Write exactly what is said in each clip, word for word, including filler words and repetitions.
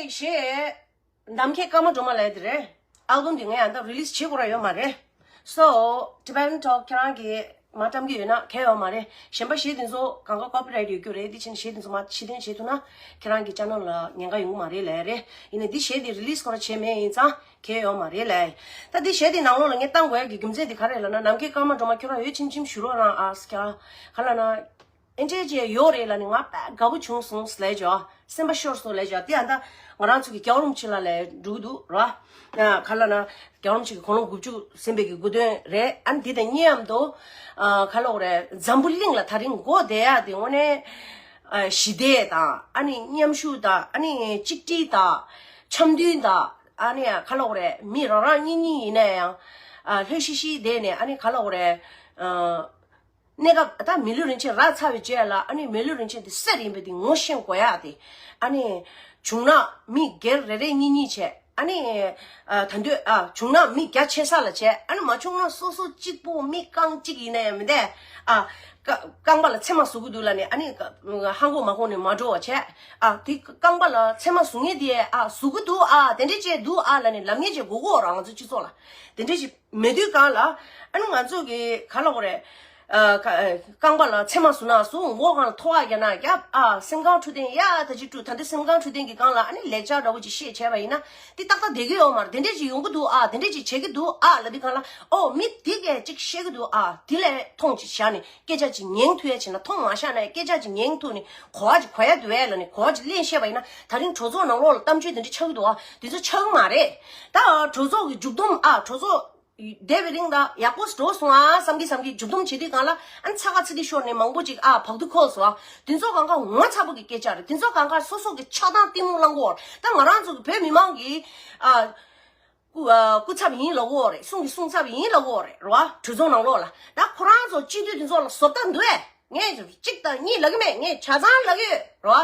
གཞས་ནམ་མཁའི་སྐར་མ་སྒྲོལ་མ་ལབ་ཡ་དེ་རེད། ཨལ་བམ་དེ་ངས་ཡང་ད་རི་ལིས་བྱེད་དགོས་ར་ཡོད་མ་རེད། So Tibetan Talk ཁྱེད་རང་གིས་མ་བཀྲམ་གྱི་ཡོད་ན་གལ་ཡོད་མ་རེད། གཞན་པ་གཞས་དེ་ཚོ་གང་ག་ཀོ་པི་རའེ་ཊི་ཡོད་རྒྱུ་རེད། དེ་ཕྱིན་གཞས་དེ་ཚོ་མ་ཕྱིར་འདོན་བྱེད་ཐུབ་ན་ཁྱེད་རང་གི་ཅེ་ནལ་ལ་ཉེན་ཁ་ཡོང་གི་མ་རེད་ལབ་ཡ་རེད། ཡིན་ནའི་འདི་གཞས་དེ་རི་ལིས་སྐོར་བྱས་མེད་ཡིན་ཙང་གལ་ཡོད་མ་རེད་ལབ་ཡ། ད་འདི་གཞས་དེ་ནང་ལོགས་ལ་ངས་བཏང་དགོས་ཡ་གི་རྒྱུ་མཚན་དེ་ག་རེ་ལབ་ན། ནམ་མཁའི་སྐར་མ་སྒྲོལ་མ་ཁྱོད་རང་འོད་ཆེམ་ཆེམ་ཞུ་རོགས་རང་ཨ་སྐྱ་ག་ལབ་ན། ཨེ་འདྲས་ཅིག་ཡོད་རེད་ལབ་ནས་ང་དཔེ་དགའ་པོ་བྱུང་སོང་ལབ་བྱས། སེམས་པ་ཤོར་སོང་ལབ་བྱས། དེ་ཡང་ད་ང་རང་ཚོ་གི་རྒྱལ་བ་རིན་པོ་ཆེ་ལ་ལས་འགྲོ་གི་འདུག་ར། ཨ་ག་ལབ་ན་རྒྱལ་བ་རིན་པོ་ཆེ་གི་དགུང་ལོ་དགུ་བཅུ་ཟིན་པའི་གི་དགུང་སྟོན་རེད། ཨ་ནི་དེ་དང་མཉམ་དུ་ཨ་ག་ལབ་དགོས་རེད། འཛམ་བུ་གླིང་ལ་དེ་རིང་མགོ་བསྡད་ཡ་དེ་དངོས་གནས་ཨ་ཞི་བདེ་དང་ཨ་ནི་མཉམ་ཞུགས་དང་ཨ་ནི་གཅིག་སྒྲིལ་དང་འཆམ་མཐུན་དང་ཨ་ནི་ག་ལབ་དགོས་རེད། མི་རང་རང་གཉིས་གཉིས་ཡིན་ན་ཡང་ཨ་ལྷོད་ཤིག་ཤིག་བསྡད་ནས་ཨ་ནི་ག་ལབ་དགོས་རེད། ཨ། གནས་སྐབས་ད་མི་ལུས་རིན་ཆེན་རག་ཚར་བའི་རྗེས་ལ་ཨ་ནི་མི་ལུས་རིན་ཆེན་དེ་གསེར་ཡིན་པ་དེ་ངོ་ཤེས་དགོས་ཡ་དེ། ཨ་ནི་བྱུང་ན་མི་སྒེར་རེ་རེ་གཉིས་གཉིས་བྱས། ཨ་ནི་ཨ་ད་འདོད་ཨ་བྱུང་ན་མི་བརྒྱ་ཆེ་ས་ལ་བྱས། ཨ་ནི་མ་བྱུང་ན་སོ་སོ་གཅིག་པོ་མི་རྐང་གཅིག་ཡིན་ན་ཡང་མི་འདས། ཨ་རྐ་རྐང་པ་ལ་ཚེར་མ་ཟུག་གི་འདུག་ལབ་ནས་ཨ་ནི་ཧ་གོ་མ་གོ་ནས་མ་འགྲོ་བ་བྱས། ཨ་དེ་རྐང་པ་ལ་ཚེར་མ་ཟུག་མཁན་དེ་ཨ་ཟུག་གི་འདུག་ཨ་དེ་འདྲས་བྱས་འདུག་ཨ་ལབ་ནས་ལབ་མཁན་ཅིག་དགོས་ཀྱི་ཡོད་རེད། ང་ཚོ་སྤྱི་ཚོགས་ལ་དེ་འདྲས་ཅིག་མེད་དུས་སྒང་ལ་ཨ་ནི་ང་ཚོ་གི་ག་ལབ་དགོས་རེད། ཨ་ཁ་ཨ་རྐང་པ་ལ་ཚེར་མ་ཟུག་ན་ཟུག་མགོ་སྒང་ལ་ཐོ་བ་རྒྱག་ན་རྒྱབ། ཨ་སེམས་ཁམས་འཕྲོད་བསྟེན་ཡ་ད་ཅིག་བཀྲུ། ད་འདི་སེམས་ཁམས་འཕྲོད་བསྟེན་གྱི་སྒང་ལ་ཨ་ནི་ལེགས་ཆ་འདྲ་བོ་ཅིག་བཤད་བྱས་པ་ཡིན་ན་འདི་ཏག་ཏག་བསྡད་ཀྱི་ཡོད་མ་རེད། དེ་འདྲས་ཅིག་ཡོང་གི་འདུག་ཨ་དེ་འདྲས་ཅིག་བྱེད་ཀྱི་འདུག་ཨ་ལབ་དུས་སྒང་ལ་ཨོ་མི་འདི་གས་ཅིག་བཤད་ཀྱི་འདུག་ཨ་འདི་ལས་མཐོང་ཅིག་བཞག་ནས་སྐད་ཆ་ཅིག་ཉན་ཐུབ་ཡ་བྱས་ན། མཐོང་མ་བཞག་ན་ཡང་སྐད་ཆ་ཅིག་ཉན་ཐུབ་ནས་གོ་བ་ཅིག་གོ་ཡ་འདུག་བས་ལབ་ནས་གོ་བ་ཅིག་ལེན་ཤེས་པ་ཡིན་ན། ད་རིང་གྲོས་ཚོགས་ནང་ལོགས་ལ་གཏམ་བརྗོད་དེ་འདྲས་ཆགས་ཀྱི་འདུག་ཨ་དེ་ཚོ་ཆགས་ཀྱི་མ་རེད། ད་གྲོས་ཚོགས་ཀྱི་མཇུག་བསྡོམས་ཨ་གྲོས་ཚོགས་བསྡད་པའི་རིང་ལ་ཡག་པོ་འགྲོ་སོང་ཨ་བསམ་གི་བསམ་གི་མཇུག་བསྡོམས་བྱེད་དུས་སྒང་ལ་ཨ་ནི་ཚ་ཁ་ཚི་དི་ཤོར་ནས་མང་པོ་ཅིག་ཨ་བག་ཐུག་ཁོལ་སོང་ཨ། དེ་ཚོ་སྒང་ག་ངོ་ཚ་པོ་གི་སྐད་ཆ་རེད། དེ་ཚོ་སྒང་ག་སོ་སོ་གི་ཆགས་སྡང་གཏི་མུག་བསླང་དགོས་རེད། ད་ང་རང་ཚོ་གི་བོད་མི་མང་གི་ཨ་སྐུ་ཨ་སྐུ་ཚབ་ཡིན་ལབ་དགོས་རེད། གསུང་གི་གསུང་ཚབ་ཡིན་ལབ་དགོས་རེད། རེད་བ། གྲོས་ཚོགས་ནང་ལོགས་ལ་ད་ཁོ་རང་ཚོ་སྤྱི་འཐུས་དེ་ཚོ་ལ་བཟོ་ལྟ་འདུག་ཨེ། ངས་གཅིག་དང་གཉིས་ལབ་གི་མེད། ངས་ཆ་ཚང་ལབ་གི་ཡོད་རོ།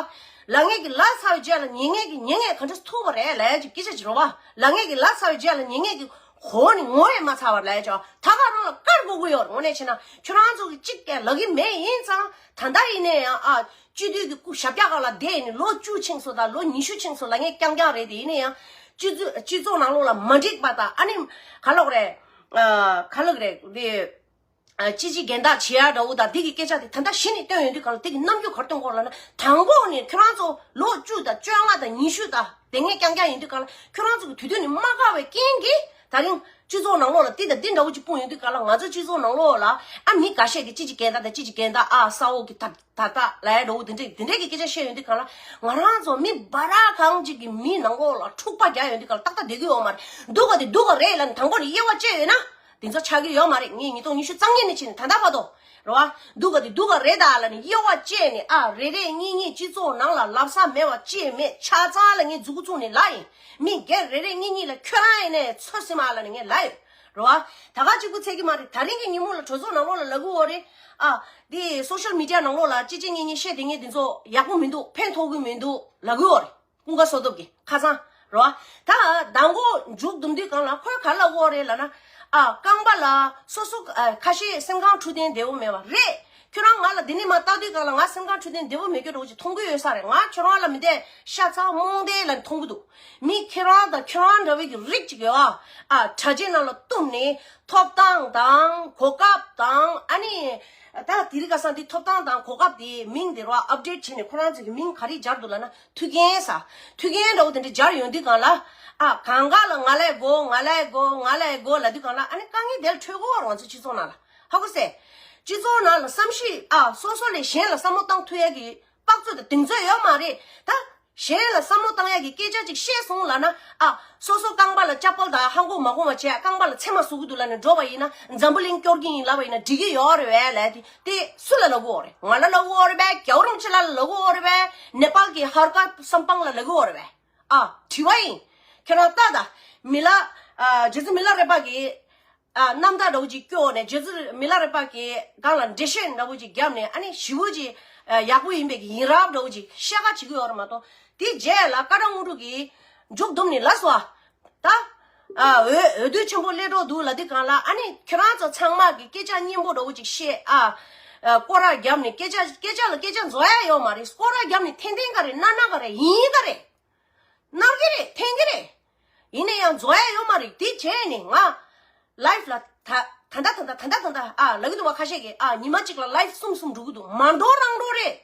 ལབ་མཁན་གྱི་ལབ་ཚར་བའི་རྗེས་ལ་ཉན་མཁན་གྱི་ཉན་མཁན་ག་འདྲ་ཐུག་པ་རེད་ལབ་ཡ་ཅིག་སྐད་ཆ་ཅིག་རོ་བ། ལབ་མཁན་གྱི་ལབ་ཚར་བའི་རྗེས་ལ་ཉན་མཁན་གྱི་གོ་ནི་ངོ་ཡང་མ་ཚར་བ་ལབ་ཡ་ཅིག་ད་ག་རང་ལ་བཀར་དགོས་ཀྱི་ཡོད་རེད། དངོས་གནས་བྱས་ན་ཁྱོད་རང་ཚོ་གི་གཅིག་ཀྱང་ལབ་གི་མེད། ཡིན་ཙང་ད་ལྟ་ཡིན་ནའི་ཡང་ཨ་སྤྱི་འཐུས་ཀྱི་སྐུ་ཞབས་བཀྱག་སྒང་ལ་བསྡད་ནས་ལོ་བཅུ་ཕྱིན་སོང་དང་ལོ་ཉི་ཤུ་ཕྱིན་སོང་ལབ་མཁན་རྐྱང་རྐྱང་རེད། དེ་ཡིན་ནའི་ཡང་སྤྱི་ཚོགས་སྤྱི་ཚོགས་ནང་ལོགས་ལ་མ་འགྲིག་པ་དང་ཨ་ནི་ག་ལབ་དགོས་རེད། ཨ་ག་ལབ་དགོས་རེད་དེ། ཨ་ཅི་ཅི་རྒན་བདག་བྱེད་ཡ་འདྲ་བོ་དང་འདི་གི་སྐད་ཆ་དེ་ད་ལྟ་གཞི་ནས་བཏོན་ཡོང་དུས་སྒང་ལ་དེ་གི་རྣམ་འགྱུར་ག་རེ་སྟོན་དགོས་ལབ་ན། དང་པོ་ནས་ཁྱོད་རང་ཚོ་ལོ་བཅུ་དང་བཅོ་ལྔ་དང་ཉི་ཤུ་དང་དེ་ངས་རྐྱང་རྐྱང་ཡིན་དུས་སྒང་ལ་ཁྱོད་རང་ཚོ་གི་དུས་ཚོད་ནི་མ་བཀག་པའི་རྐྱེན་གྱིས་ད་རིང་སྤྱི་ཚོགས་ནང་ལོགས་ལ་འདི་དང་འདི་འདྲ་བོ་ཅིག་སྤུངས་ཡོང་དུས་སྒང་ལ་ང་ཚོ་སྤྱི་ཚོགས་ནང་ལོགས་ལ་ཨ་མི་འགའ་ཤས་ཀྱིས་ཅི་ཅི་རྒན་བདག་དང་ཅི་ཅི་རྒན་བདག་ཨ་ས་འོག་གི་ད་ད་ལྟ་ལ་ཡ་འགྲོ་འོ་དེ་འདྲས་དེ་འདྲས་ཀྱི་སྐད་ཆ་བཤད་ཡོང་དུས་སྒང་ལ་ང་རང་ཚོ་མི་འབའ་ར་གང་ཅིག་གི་མི་ནང་ལོགས་ལ་འཁྲུག་པ་རྒྱག་ཡོང་དུས་སྒང་ལ་ཏག་ཏག་བསྡད་ཀྱི་ཡོད་མ་རེད། སྡུག་ག་དེ་སྡུག་ག་རེད་ལབ་ནས་དང་པོ་ནས་དབྱེ་བ་བཅད་ཡོད་ན་དེ་ཚོ་ཆགས་ཀྱི་ཡོད་མ་རེད། ངས་ཉིས་སྟོང་ཉི་ཤུ་རྩ་ལྔ་ནས་ཕྱིན་ནས་ད་ལྟ་བར་དུ་རེད་བ། སྡུག་ག་དེ་སྡུག་ག་རེད་ད་ལབ་ནས་དབྱེ་བ་བཅད་ནས་ཨ་རེ་རེ་གཉིས་གཉིས་སྤྱི་ཚོགས་ནང་ལ་ལབ་ས་མེད་པ་ཅི་མེད་ཆ་ཚང་ལ་ངས་མཛུ་གུ་བཙུགས་ནས་ལབ་ཡིན། མི་སྒེར་རེ་རེ་གཉིས་གཉིས་ལ་ཁྱོད་རང་ཡིན་ནས་ཚོད་སེམས་ཨ་ལབ་ནས་ངས་ལབ་ཡོད། རེད་བ། ད་ག་གཅིག་པུ་ཚད་ཀྱི་མ་རེད། ད་རིང་གི་ཉིན་མོ་ལ་གྲོས་ཚོགས་ནང་ལོགས་ལ་ལབ་གི་ཡོད་རེད། ཨ། འདི་སོ་ཤལ་མི་ཌི་ཡ་ནང་ལོགས་ལ་ཅི་ཅི་ཉེ་ཉེ་བཤད་དེ་ངས་འདི་ཚོ་ཡག་པོ་མི་འདུག་ཕན་ཐོགས་ཀྱི་མི་འདུག་ལབ་གི་ཡོད་རེད། ཀུན་དགའ་བསོད་སྟོབས་ཀྱི་ཁ་སང་རེད་བ། ད་མདང་དགོང་མཇུག་བསྡོམས་དུས་སྒང་ལ་ཁོས་ག་ལབ་ཡོད་རེད་ལབ་ན། ཨ། རྐང་པ་ལ་སོ་སོ་ཨ་ཁ་ཤས་སེམས་ཁམས་འཕྲོད་བསྟེན་བདེ་བོ་མེད་པ་རེད། ཁྱོད་རང་ང་ལ་འདི་ནས་མར་ལྟ་དུས་སྒང་ལ་ང་སེམས་ཁམས་འཕྲོད་བསྟེན་བདེ་བོ་མེད་རྒྱུ་འདྲ་བོ་ཅིག་མཐོང་གི་ཡོད་ས་རེད། ང་ཁྱོད་རང་ལ་མི་བདེ་ཤ་ཚ་རྨོངས་དད་ལ་མཐོང་གི་འདུག་མི་ཁྱེད་རང་དང་ཁྱོད་རང་འདྲ་བའི་གི་རིགས་ཅིག་ཡོད་ཨ། ཨ་གྲྭ་ཆས་ནང་ལ་བཏུམས་ནས་ཐོབ་ཐང་དང་གོ་སྐབས་དང་ཨ་ནི་ད་དེ་རིང་ཁ་སང་འདི་ཐོབ་ཐང་དང་གོ་སྐབས་དེ་མིང་དེ་རུ་ཨབ་ཌེཊ་བྱས་ནས་ཁོ་རང་ཚོ་གི་མིང་ག་རེ་སྦྱར་འདུག་ལབ་ན་ཐུགས་རྒྱན་ཟེར། ཐུགས་རྒྱན་འདྲ་བོ་དེ་འདྲ་སྦྱར་ཡོང་དུས་སྒང་ལ། ཨ་གང་ག་ལ་ང་ལས་དགོས་ང་ལས་དགོས་ང་ལས་དགོས་ལབ་དུས་སྒང་ལ་ཨ་ནི་དཀའ་ངལ་དེ་ལ་འཕྲད་ཀྱི་ཡོད་རེད། ང་ཚོ་སྤྱི་ཚོགས་ནང་ལ་ཧ་གོ་སོང་། སྤྱི་ཚོགས་ནང་ལ་བསམ་ཤེས་ཨ་སོ་སོ་ལས་གཞན་ལ་བསམ་བློ་བཏང་ཐུབ་ཡ་གི་དཔག་ཚོད་དང་གདེང་ཚོད་ཡོད་མ་རེད་ད། གཞན་ལ་བསམ་བློ་བཏང་ཡ་གི་སྐད་ཆ་ཅིག་བཤད་སོང་ལབ་ན། ཨ་སོ་སོ་རྐང་པ་ལ་ཅ་པལ་དང་ཧ་གོ་མ་གོ་བ་བྱས་རྐང་པ་ལ་ཚེར་མ་ཟུག་གི་འདུག་ལབ་ནས་འགྲོ་བ་ཡིན་ན་འཛམ་བུ་གླིང་སྐྱོར་གྱི་ཡིན་ལབ་པ་ཡིན་ན་འགྲིག་གི་ཡོད་རེད་བས་ལབ་དེ་དེ་སུ་ལ་ལབ་གི་ཡོད་རེད། ང་ལ་ལབ་གི་ཡོད་རེད་བས། རྒྱལ་བ་རིན་པོ་ཆེ་ལ་ལབ་གི་ཡོད་རེད་བས། ནེ་པཱལ་གྱི་ཧར་ཀ་སམ་པང་ལ་ལབ་གི་ཡོད་རེད་བས། ཨ་དྲི་བ་ཡིན། ཁྱེད་རང་ལྟ་ད། མི་ལ་ཨ་རྗེ་བཙུན་མི་ལ་རས་པ་གི་ཨ་རྣམ་ཐར་འདྲ་བོ་ཅིག་སྐྱོར་ནས་རྗེ་བཙུན་མི་ལ་རས་པ་གི་སྒང་ལ་འགྲེལ་བཤད་འདྲ་བོ་ཅིག་བརྒྱབ་ནས་ཨ་ནི་ཞེ་པོ་ཅིག་ཨ་ཡག་པོ་ཡིན་པའི་གི་ཡིན་རབས་འདྲ་བོ་ཅིག་བཤད་ཁ་བྱེད་ཀྱི་ཡོད་རེད་མ་གཏོགས། དེ་རྗེས་ལ་ཀ་ཌ་དངོས་གྲུབ་ཀྱིས་མཇུག་བསྡོམས་ནས་ལབ་སོང་ཨ། ད་ཨ་འོས་འོས་བསྡུ་ཆེན་པོ་སླེབས་འགྲོ་འདུག་ལབ་དུས་སྒང་ལ་ཨ་ནི་ཁྱེད་རང་ཚོ་ཚང་མ་གི་སྐད་ཆ་སྙན་པོ་འདྲ་བོ་ཅིག་བཤད་ཨ། ཨ་སྐོར་ར་བརྒྱབ་ནས་སྐད་ཆ་སྐད་ཆ་ལ་སྐད་ཆ་འཛོལ་ཡ་ཡོད་མ་རེད། སྐོར་ར་བརྒྱབ་ནས་ཐན་ཐན་ག་རེ་སྣ་སྣ་ག་རེ་ཡིན་ག་རེ། སྣ་ ཡང་རྫོགས་ཡ་ཡོད་མ་རེད། དེ་བྱས་ནས་ང་live་ལ་ད་ད་ད་ད་ད་ད་ད་ཨ་ལབ་ཀྱི་འདུག་བ། ཁ་ཤས་ཀྱིས་ཨ་ཉི་མ་གཅིག་ལ་live་གསུམ་གསུམ་འགྲོ་གི་འདུག་མ་འགྲོ་རང་འགྲོ་རེད།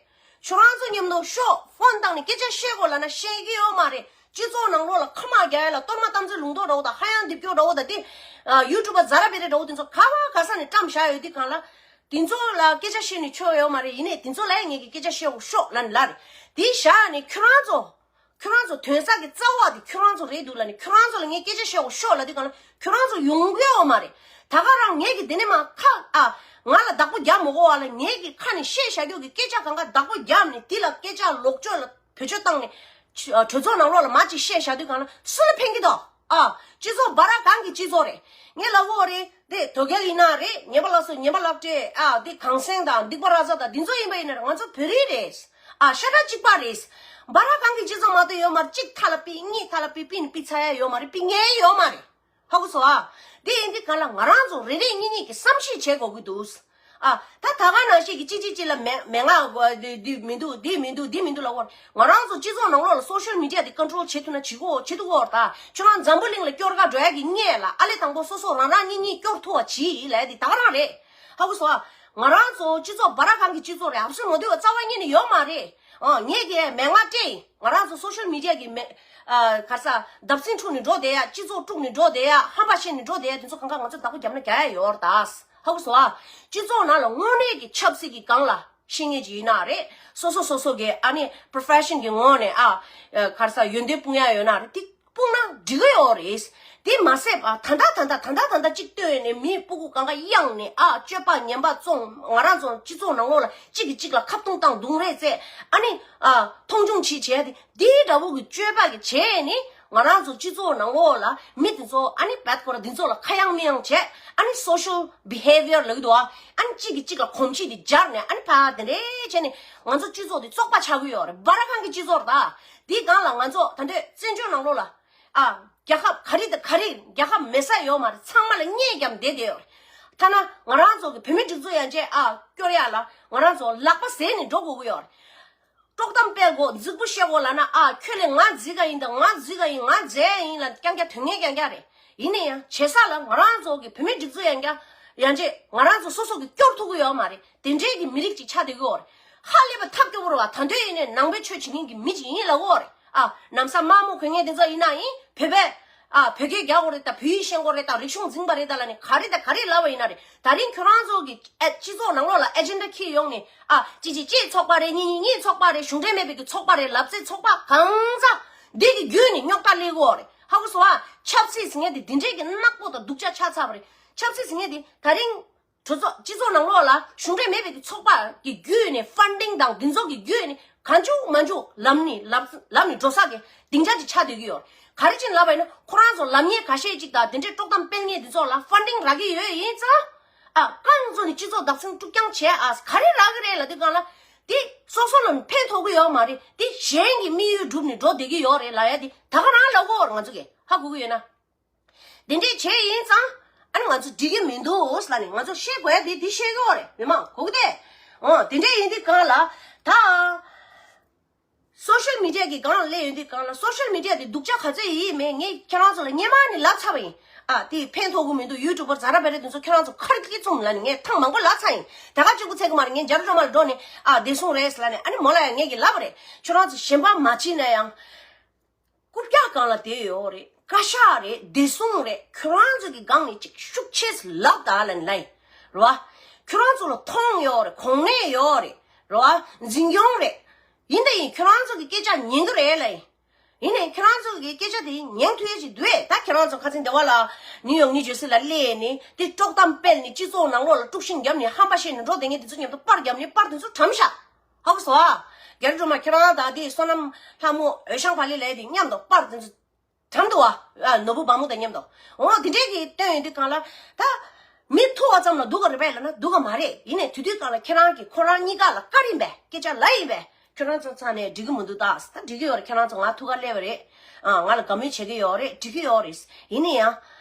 ཁྱོད་རང་ཚོ་མཉམ་དུ་ཤོག་ཕོན་བཏང་ནས་སྐད་ཆ་བཤད་དགོས་ལབ་ན་བཤད་ཀྱི་ཡོད་མ་རེད། སྤྱི་ཚོགས་ནང་ལོགས་ལ་ཁ་མ་རྒྱག་ཡ་ལ་གཏོར་མ་གཏམ་ཚོད་ལུང་རྟོགས་འདྲ་བོ་དང་ཧ་ཡང་རྡིབ་སྐྱོར་འདྲ་བོ་དང་དེ་ཡུ་ཊུབ་པ་ཛ་ར་བེ་རེ་འདྲ་བོ་དེ་ཚོ་ག་བ་ག་ས་ནས་བཀྲམ་བཞག་ཡོད་དེ་གང་ལ། དེ་ཚོ་ལ་སྐད་ཆ་བཤད་ནས་ཆོ་ཡོད་མ་རེད། ཡིན་ནའི་དེ་ཚོ་ལ་ཡང་ངེད་ཀྱིས་སྐད་ཆ་བཤད་དགོས་ཤོག་ལབ་ནས་ལབ་རེད། དེ་བཞག་ནས་ཁྱོད་རང་ཚོ་ཁྱོད་རང་ཚོ་དོན་ས་གི་རྩ་བ་དེ་ཁྱོད་རང་ཚོ་རེད་འདུག་ལབ་ནས་ཁྱོད་རང་ཚོ་ལ་ངས་སྐད་ཆ་བཤད་དགོས་ཤོག་ལབ་དུས་གང་ལ་ཁྱོད་རང་ཚོ་ཡོང་གི་ཡོད་མ་རེད། ད་ག་རང་ངེད་ཀྱིས་དེ་ནས་མ་ཁ་ཨ་ང་ལ་བདག་པོ་རྒྱབ་མི་དགོས་བ་ལ་ངེད་ཀྱི་ཁ་ནས་བཤད་བཞག་རྒྱུ་གི་སྐད་ཆ་གང་ག་བདག་པོ་རྒྱབ་ནས་དེ་ལ་སྐད་ཆ་ལོག་སྤྱོད་ལ་བེད་སྤྱོད་བཏང་ནས་ཆ་གྲོས་ཚོགས་ནང་ལོགས་ལ་མ་ཅིག་བཤད་བཞག་དུས་གང་ལ་སུ་ལ་ཕན་གྱི་འདུག་ཨ། སྤྱི་ཚོགས་བ་ར་གང་གི་སྤྱི་ཚོགས་རེད། ངས་ལབ་དགོས་རེད། དེ་དོལ་རྒྱལ་ཡིན་ན་རེད། ངན་པ་ལགས་སོ་ངན་པ་ལགས་སྤྲད་ཨ། དེ་གངས་སེང་དང་སྡིག་པ་ར་ས་དང་འདི་ཚོ་ཡིན་པ་ཡིན་ན་རེད། ང་ཚོ་བོད་རིགས་རེད། ཨ་ཤ་ཁྲག་གཅིག་པ་རེད། བ་ར་གང་གི་སྤྱི་ཚོགས་མ་གཏོགས་ཡོད་མ་རེད། གཅིག་ཐ་ལ་པི་གཉིས་ཐ་ལ་པི་པི་ནི་པི་ཚ་ཡ་ཡོད་མ་རེད། པི་ངན་ཡོད་མ་རེད། ཧ་གོ་སོང་ཨ། དེ་ཡིན་དུས་གང་ལ་ང་རང་ཚོ་རེ་རེ་གཉིས་གཉིས་ཀྱི་བསམ་ཤེས་བྱེད་དགོས་ཀྱི་འདུག་ཨ། ད་ད་ག་ནང་བཞིན་གྱི་གཅིག་གཅིག་གཅིག་ལ་མེ་མེ་ང་དགོས་འདི་འདི་མི་འདུག་འདི་མི་འདུག་འདི་མི་འདུག་ལབ་དགོས། ང་རང་ཚོ་སྤྱི་ཚོགས་ནང་ལོགས་ལ་social media་དེ་control་བྱེད་ཐུབ་ན་བྱེད་དགོས་བྱེད་ཐུབ་དགོས་ད། ཁྱོད་རང་འཛམ་བུ་གླིང་ལ་སྐྱོར་ག་འགྲོ་ཡ་གི་སྔས་ལ་ཨ་ལེ་དང་པོ་སོ་སོ་རང་རང་གཉིས་གཉིས་སྐྱོར་ཐུབ་པ་བྱེད་ལབ་ཡ་དེ་ད་ག་རང་རེད། ཧ་གོ་སོང་ཨ། ང་རང་ཚོ་སྤྱི་ཚོགས་བ་ར་གང་གི་སྤྱི་ཚོགས་རེད། ཨབ་སུ་མོ་དུས་རྩ་བ་ཉིད་ནས་ཡོད་མ་རེད། ཨ་ངས་ཀྱི་མེ་ང་སྤྲད་ཡིན། ང་རང་ཚོ་social media་གི་མེ་ཨ་ག་ས་བརྡབ་གསིག་འཁྲུག་ནས་འགྲོ་བསྡད་ཡ། སྤྱི་ཚོགས་དཀྲུགས་ནས་འགྲོ་བསྡད་ཡ། ཧམ་པ་བཤད་ནས་འགྲོ་བསྡད་ཡ་དེ་ཚོ་གང་ག་ང་ཚོ་བདག་པོ་རྒྱབ་ན་རྒྱག་ཡ་ཡོད་རེད་ད། ཧ་གོ་སོང་ཨ། སྤྱི་ཚོགས་ནང་ལ་དངོས་གནས་ཀྱི་ཆབ་སྲིད་ཀྱི་སྒང་ལ་ཤེས་ངེས་ཅིག་ཡིན་ན་རེད། སོ་སོ་སོ་སོ་གི་ཨ་ནི་profession་གི་ངོས་ནས་ཨ་ག་རེ་ཟ་ཡོན་ཏན་སྤུངས་ཡ་ཡོད་ན་རེད། དེ་སྤུངས་ན་འགྲིག་གི་ཡོད་རེད། དེ་མ་ཟད་པ་ད་ལྟ་ད་ལྟ་ད་ལྟ་ད་ལྟ་གཅིག་ལྟོས་ནས་མིའི་སྤུ་གུ་གང་ག་གཡང་ནས་ཨ་སྤྱོད་པ་ངན་པ་བཙོང་། ང་རང་ཚོ་སྤྱི་ཚོགས་ནང་ལོགས་ལ་གཅིག་གིས་གཅིག་ལ་ཁ་རྡུང་བཏང་རྡུང་རེས་བྱས་ཨ་ནི་ཨ་མཐོང་ཆུང་བྱེད་བྱས་ཏེ་དེའི་འདྲ་བོ་གི་སྤྱོད་པ་གི་བྱས་ནས། ང་རང་ཚོ་སྤྱི་ཚོགས་ནང་ལོགས་ལ་མི་དེ་ཚོ་ཨ་ནི་བད་ཁོ་ར་དེ་ཚོ་ལ་ཁ་གཡང་མི་གཡང་བྱས། ཨ་ནི་social behavior་ལབ་ཀྱི་འདུག་ཨ། ཨ་ནི་གཅིག་གིས་གཅིག་ལ་གོམས་གཤིས་དེ་སྦྱར་ནས་ཨ་ནི་ཕ་དེ་འདྲས་བྱས་ནས་ང་ཚོ་སྤྱི་ཚོགས་དེ་བཙོག་པ་ཆགས་ཀྱི་ཡོད་རེད། བ་ར་གང་གི་སྤྱི་ཚོགས་རེད་ད། དེའི་སྒང་ལ་ང་ཚོ་ད་འདོད་བཙན་བྱོལ་ནང་ལོགས་ལ་ཨ་རྒྱལ་ཁབ་ག་རེ་དང་ག་རེ་རྒྱལ་ཁབ་མེད་ས་ཡོད་མ་རེད། ཚང་མ་ལ་གཉེན་རྒྱབ་བསྡད་བསྡད་ཡོད་རེད། ཐ་ན་ང་རང་ཚོ་གི་བོད་མི་སྒྲིག་འཛུགས་ཡན་ཆད་ཨ་སྐྱོར་ཡ་ལ་ང་རང་ཚོ་ལག་པ་བཟས་ནས་འགྲོ་དགོས་ཀྱི་ཡོད་རེད། དཀྲོག་གཏམ་སྤེལ་དགོས། རྫིག་པོ་བཤད་དགོས་ལབ་ན་ཨ་ཁྱོད་ལས་ང་རྫིག་ག་ཡིན་དང་ང་རྫིག་ག་ཡིན་ང་རྫིག་ཡིན་ལ་རྐྱང་རྐྱང་དོན་ངན་རྐྱང་རྐྱང་རེད། ཡིན་ན་ཡང་བྱེད་ས་ལ་ང་རང་ཚོ་གི་བོད་མི་སྒྲིག་འཛུགས་ཡང་རྐྱང་ཡང་རྗེས་ང་རང་ཚོ་སོ་སོ་གི་སྐྱོར་ཐུབ་ཀྱི་ཡོད་མ་རེད། དེ་འདྲའི་གི་མི་རིགས་ཅིག་ཆགས་བསྡད་ཀྱི་ཡོད་རེད། ཧ་ལས་པ་ཐབས་སྐྱོ་པོ་རེད་བ། ད་དུང་ཡིན་ནའི་ནང་པའི་ཆོས་བྱེད་མཁན་གི་མི་ཅིག་ཡིན་ལབ་ཀྱི་ཡོད་རེད། ཨ་ནམ་ས་དམར་མོ་གོན་མཁན་དེ་ཚོ་ཡིན་ན་ཡིན་བོད་པས། ཨ་བོད་སྐད་རྒྱག་དགོས་རེད་ད། བོད་ཡིག་ཤེས་དགོས་རེད་ད། རིག་གཞུང་འཛིན་པ་རེད་ད་ལབ་ནས་ག་རེ་དང་ག་རེ་ལབ་པ་ཡིན་ན་རེད། ད་རིང་ཁྱོད་རང་ཚོ་གི་ཨེ་སྤྱི་ཚོགས་ནང་ལོགས་ལ་ཨེ་ཇེན་ཌ་འཁྱེར་ཡོང་ནས་ཨ་གཅིག་གཅིག་གཅིག་ཚོགས་པ་རེད། གཉིས་གཉིས་གཉིས་ཚོགས་པ་རེད། གཞུང་འབྲེལ་མེད་པའི་གི་ཚོགས་པ་རེད་ལབ་ཚེ་ཚོགས་པ་གང་ཟག་འདི་གི་བརྒྱུད་ནས་རྙོག་དྲ་སླེབས་ཀྱི་ཡོད་རེད། ཧ་གོ་སོང་ཨ། ཆབ་སྲིད་ཟེར་མཁན་དེ་འདི་འདྲའི་གི་ནག་པོ་དང་སྡུག་ཅག་ཆགས་ཚར་བ་རེད། ཆབ་སྲིད་ཟེར་མཁན་དེ་ད་རིང་གྲོས་ཚོགས་སྤྱི་ཚོགས་ནང་ལོགས་ལ་གཞུང་འབྲེལ་མེད་པའི་གི་ཚོགས་པ་གི་བརྒྱུད་ནས་ཕན་ཌིང་དང་འདི་ཚོ་གི་བརྒྱུད་ནས་གང་བྱུང་མང་བྱུང་ལབ་ནས་ལབ་ལབ་ནས་འགྲོ་ས་གི་སྡིངས་ཆ་ཅིག་ཆགས་བསྡད་ཀྱི་ཡོད། ག་རེ་བྱས་ནས་ལབ་པ་ཡིན་ན་ཁོ་རང་ཚོ་ལབ་མཁན་ཁ་ཤས་ཅིག་དང་དེ་འདྲའི་དཀྲོག་གཏམ་སྤེལ་མཁན་འདི་ཚོ་ལ་ཕན་ཌིང་རག་གི་ཡོད་ཡིན་ཙང་། ཨ་རྐང་བཙུགས་ནས་སྤྱི་ཚོགས་བདག་འཛིན་དཀྲུག་རྐྱང་བྱས་ཨ་ག་རེ་རག་གི་རེད་ལབ་དུས་སྒང་ལ། དེ་སོ་སོ་ལ་ཕན་ཐོགས་ཀྱི་ཡོད་མ་རེད། དེ་གཞན་གྱི་དམིགས་ཡུལ་བསྒྲུབས་ནས་འགྲོ་བསྡད་ཀྱི་ཡོད་རེད་ལབ་ཡ་དེ་ད་ག་རང་ལབ་ཀྱི་ཡོད་རེད། ང་ཚོ་གིས་ཧ་གོ་གི་ཡོད་ན། དེ་འདྲས་བྱས་ཡིན་ཙང་ཨ་ནི་ང་ཚོ་འགྲིག་གི་མི་འདུག་ལབ་ནས་ང་ཚོ་བཤད་དགོས་ཡ་དེ་དེ་བཤད་ཀྱི་ཡོད་རེད། མི་མང་གོ་གི་དེ། འོ་དེ་འདྲས་ཡིན་དུས་སྒང་ལ་ད། སོ་ཤལ་མི་ཌི་ཡ་གི་སྒང་ལ་སླེབས་ཡོང་དུས་སྒང་ལ་སོ་ཤལ་མི་ཌི་ཡ་དེ་སྡུག་ཅག་ག་ཚོད་ཡིན་མེད་ངས་ཁྱེད་རང་ཚོ་ལ་སྔོན་མ་ནས་ལབ་ཚར་བ་ཡིན། ཨ་དེ་ཕན་ཐོགས་ཀྱི་མི་འདུག་ཡུ་ཊུབ་པར་ཛ་ར་བེ་རེ་དེ་ཚོ་ཁྱེད་རང་ཚོ་ཁ་རི་ཁ་རི་བཙུམ་ལབ་ནས་ངས་ཐེངས་མང་པོ་ལབ་ཚར་ཡིན། ད་ག་གཅིག་པུ་ཚད་ཀྱི་མ་རེད། ངས་རྒྱ་རི་སྒྲོལ་མ་ལ་འགྲོ་ནས་ཨ་བདེ་སྲུང་རེད་ལབ་ནས་ཨ་ནི་མོ་ལ་ཡང་ངས་ཀྱི་ལབ་པ་རེད། ཁྱོད་རང་ཚོ་གཞན་པ་མ་བྱེད་ན་ཡང་། རྐུབ་བཀྱག་སྒང་ལ་བསྡད་ཡོད་རེད། བཀའ་ཤག་རེད། བདེ་སྲུང་རེད། ཁྱོད་རང་ཚོ་གི་སྒང་ནས་ཅིག་ཤུགས་ཆེ་ལབ་ད་ལན་ལན། རེད་བ། ཁྱོད་རང་ཚོ་ལ་མཐོང་ཡོད་རེད། གོ་གནས་ཡོད་རེད། རེད་བ། འཛིན་སྐྱོང་རེད། ཡིན་ད་ཡིན་ཁྱོད་རང་ཚོ་གི་སྐད་ཆ་ཉན་གི་རེད་ལ་ཡིན། ཡིན་ནའི་ཁྱོད་རང་ཚོ་གི་སྐད་ཆ་དེ་ཉན་ཐུབ་ཡ་ཅིག་འདུག་ཨེ། ད་ཁྱོད་རང་ཚོ་ཁ་སང་སྡེ་བ་ལ་ནིའུ་ཡོག་ནིའུ་ཇར་སི་ལ་སླེབས་ནས་དེ་དཀྲོག་གཏམ་སྤེལ་ནས་སྤྱི་ཚོགས་ནང་ལོགས་ལ་དཀྲུག་ཤིང་བརྒྱབ་ནས་ཧམ་པ་བཤད་ནས་འགྲོ་བསྡད་མཁན་དེ་ཚོ་མཉམ་དུ་པར་བརྒྱབ་ནས་པར་དེ་ཚོ་བཀྲམ་ཤག་ཧ་གོ་སོང་ཨ། རྒྱ་རི་སྒྲོལ་མ་ཁྱེད་རང་དང་དེ་བསོད་ནམས་ལྷ་མོ་འོད་ཤང་བ་ལི་ལས་དེ་མཉམ་དུ་པར་དེ་ཚོ་བཀྲམ་འདུག་ཨ། ནོར་བུ་བ་མོ་དང་མཉམ་དུ། འོ་དེ་འདྲས་ཀྱི་སྟོན་ཡོང་དུས་སྒང་ལ་ད་མི་ཐུག་པ་ཙམ་ལ་སྡུག་ག་རེད་པས་ལབ་ན་སྡུག་ག་མ་རེད། ཡིན་ནའི་དེ་དུས་སྒང་ལ་ཁྱེད་རང་གིས་ཁོ་རང་གཉིས་ཀ་ལ་བཀའ་ཡིན་པས། སྐད་ཆ་ལབ་ཡིན་པས། ཁྱོད་རང་ཚོ་ཚང་ནས་འགྲིག་གི་མི་འདུག་ད་ད་འགྲིག་གི་ཡོད་རེད། ཁྱེད་རང་ཚོ་ང་ཐུག་ག་སླེབས་པ་རེད། ཨ། ང་ལ་དགའ་མོས་བྱེད་ཀྱི་ཡོད་རེད། འགྲིག་གི་ཡོད་རེད། ཡིན་ནའི་ཡང་།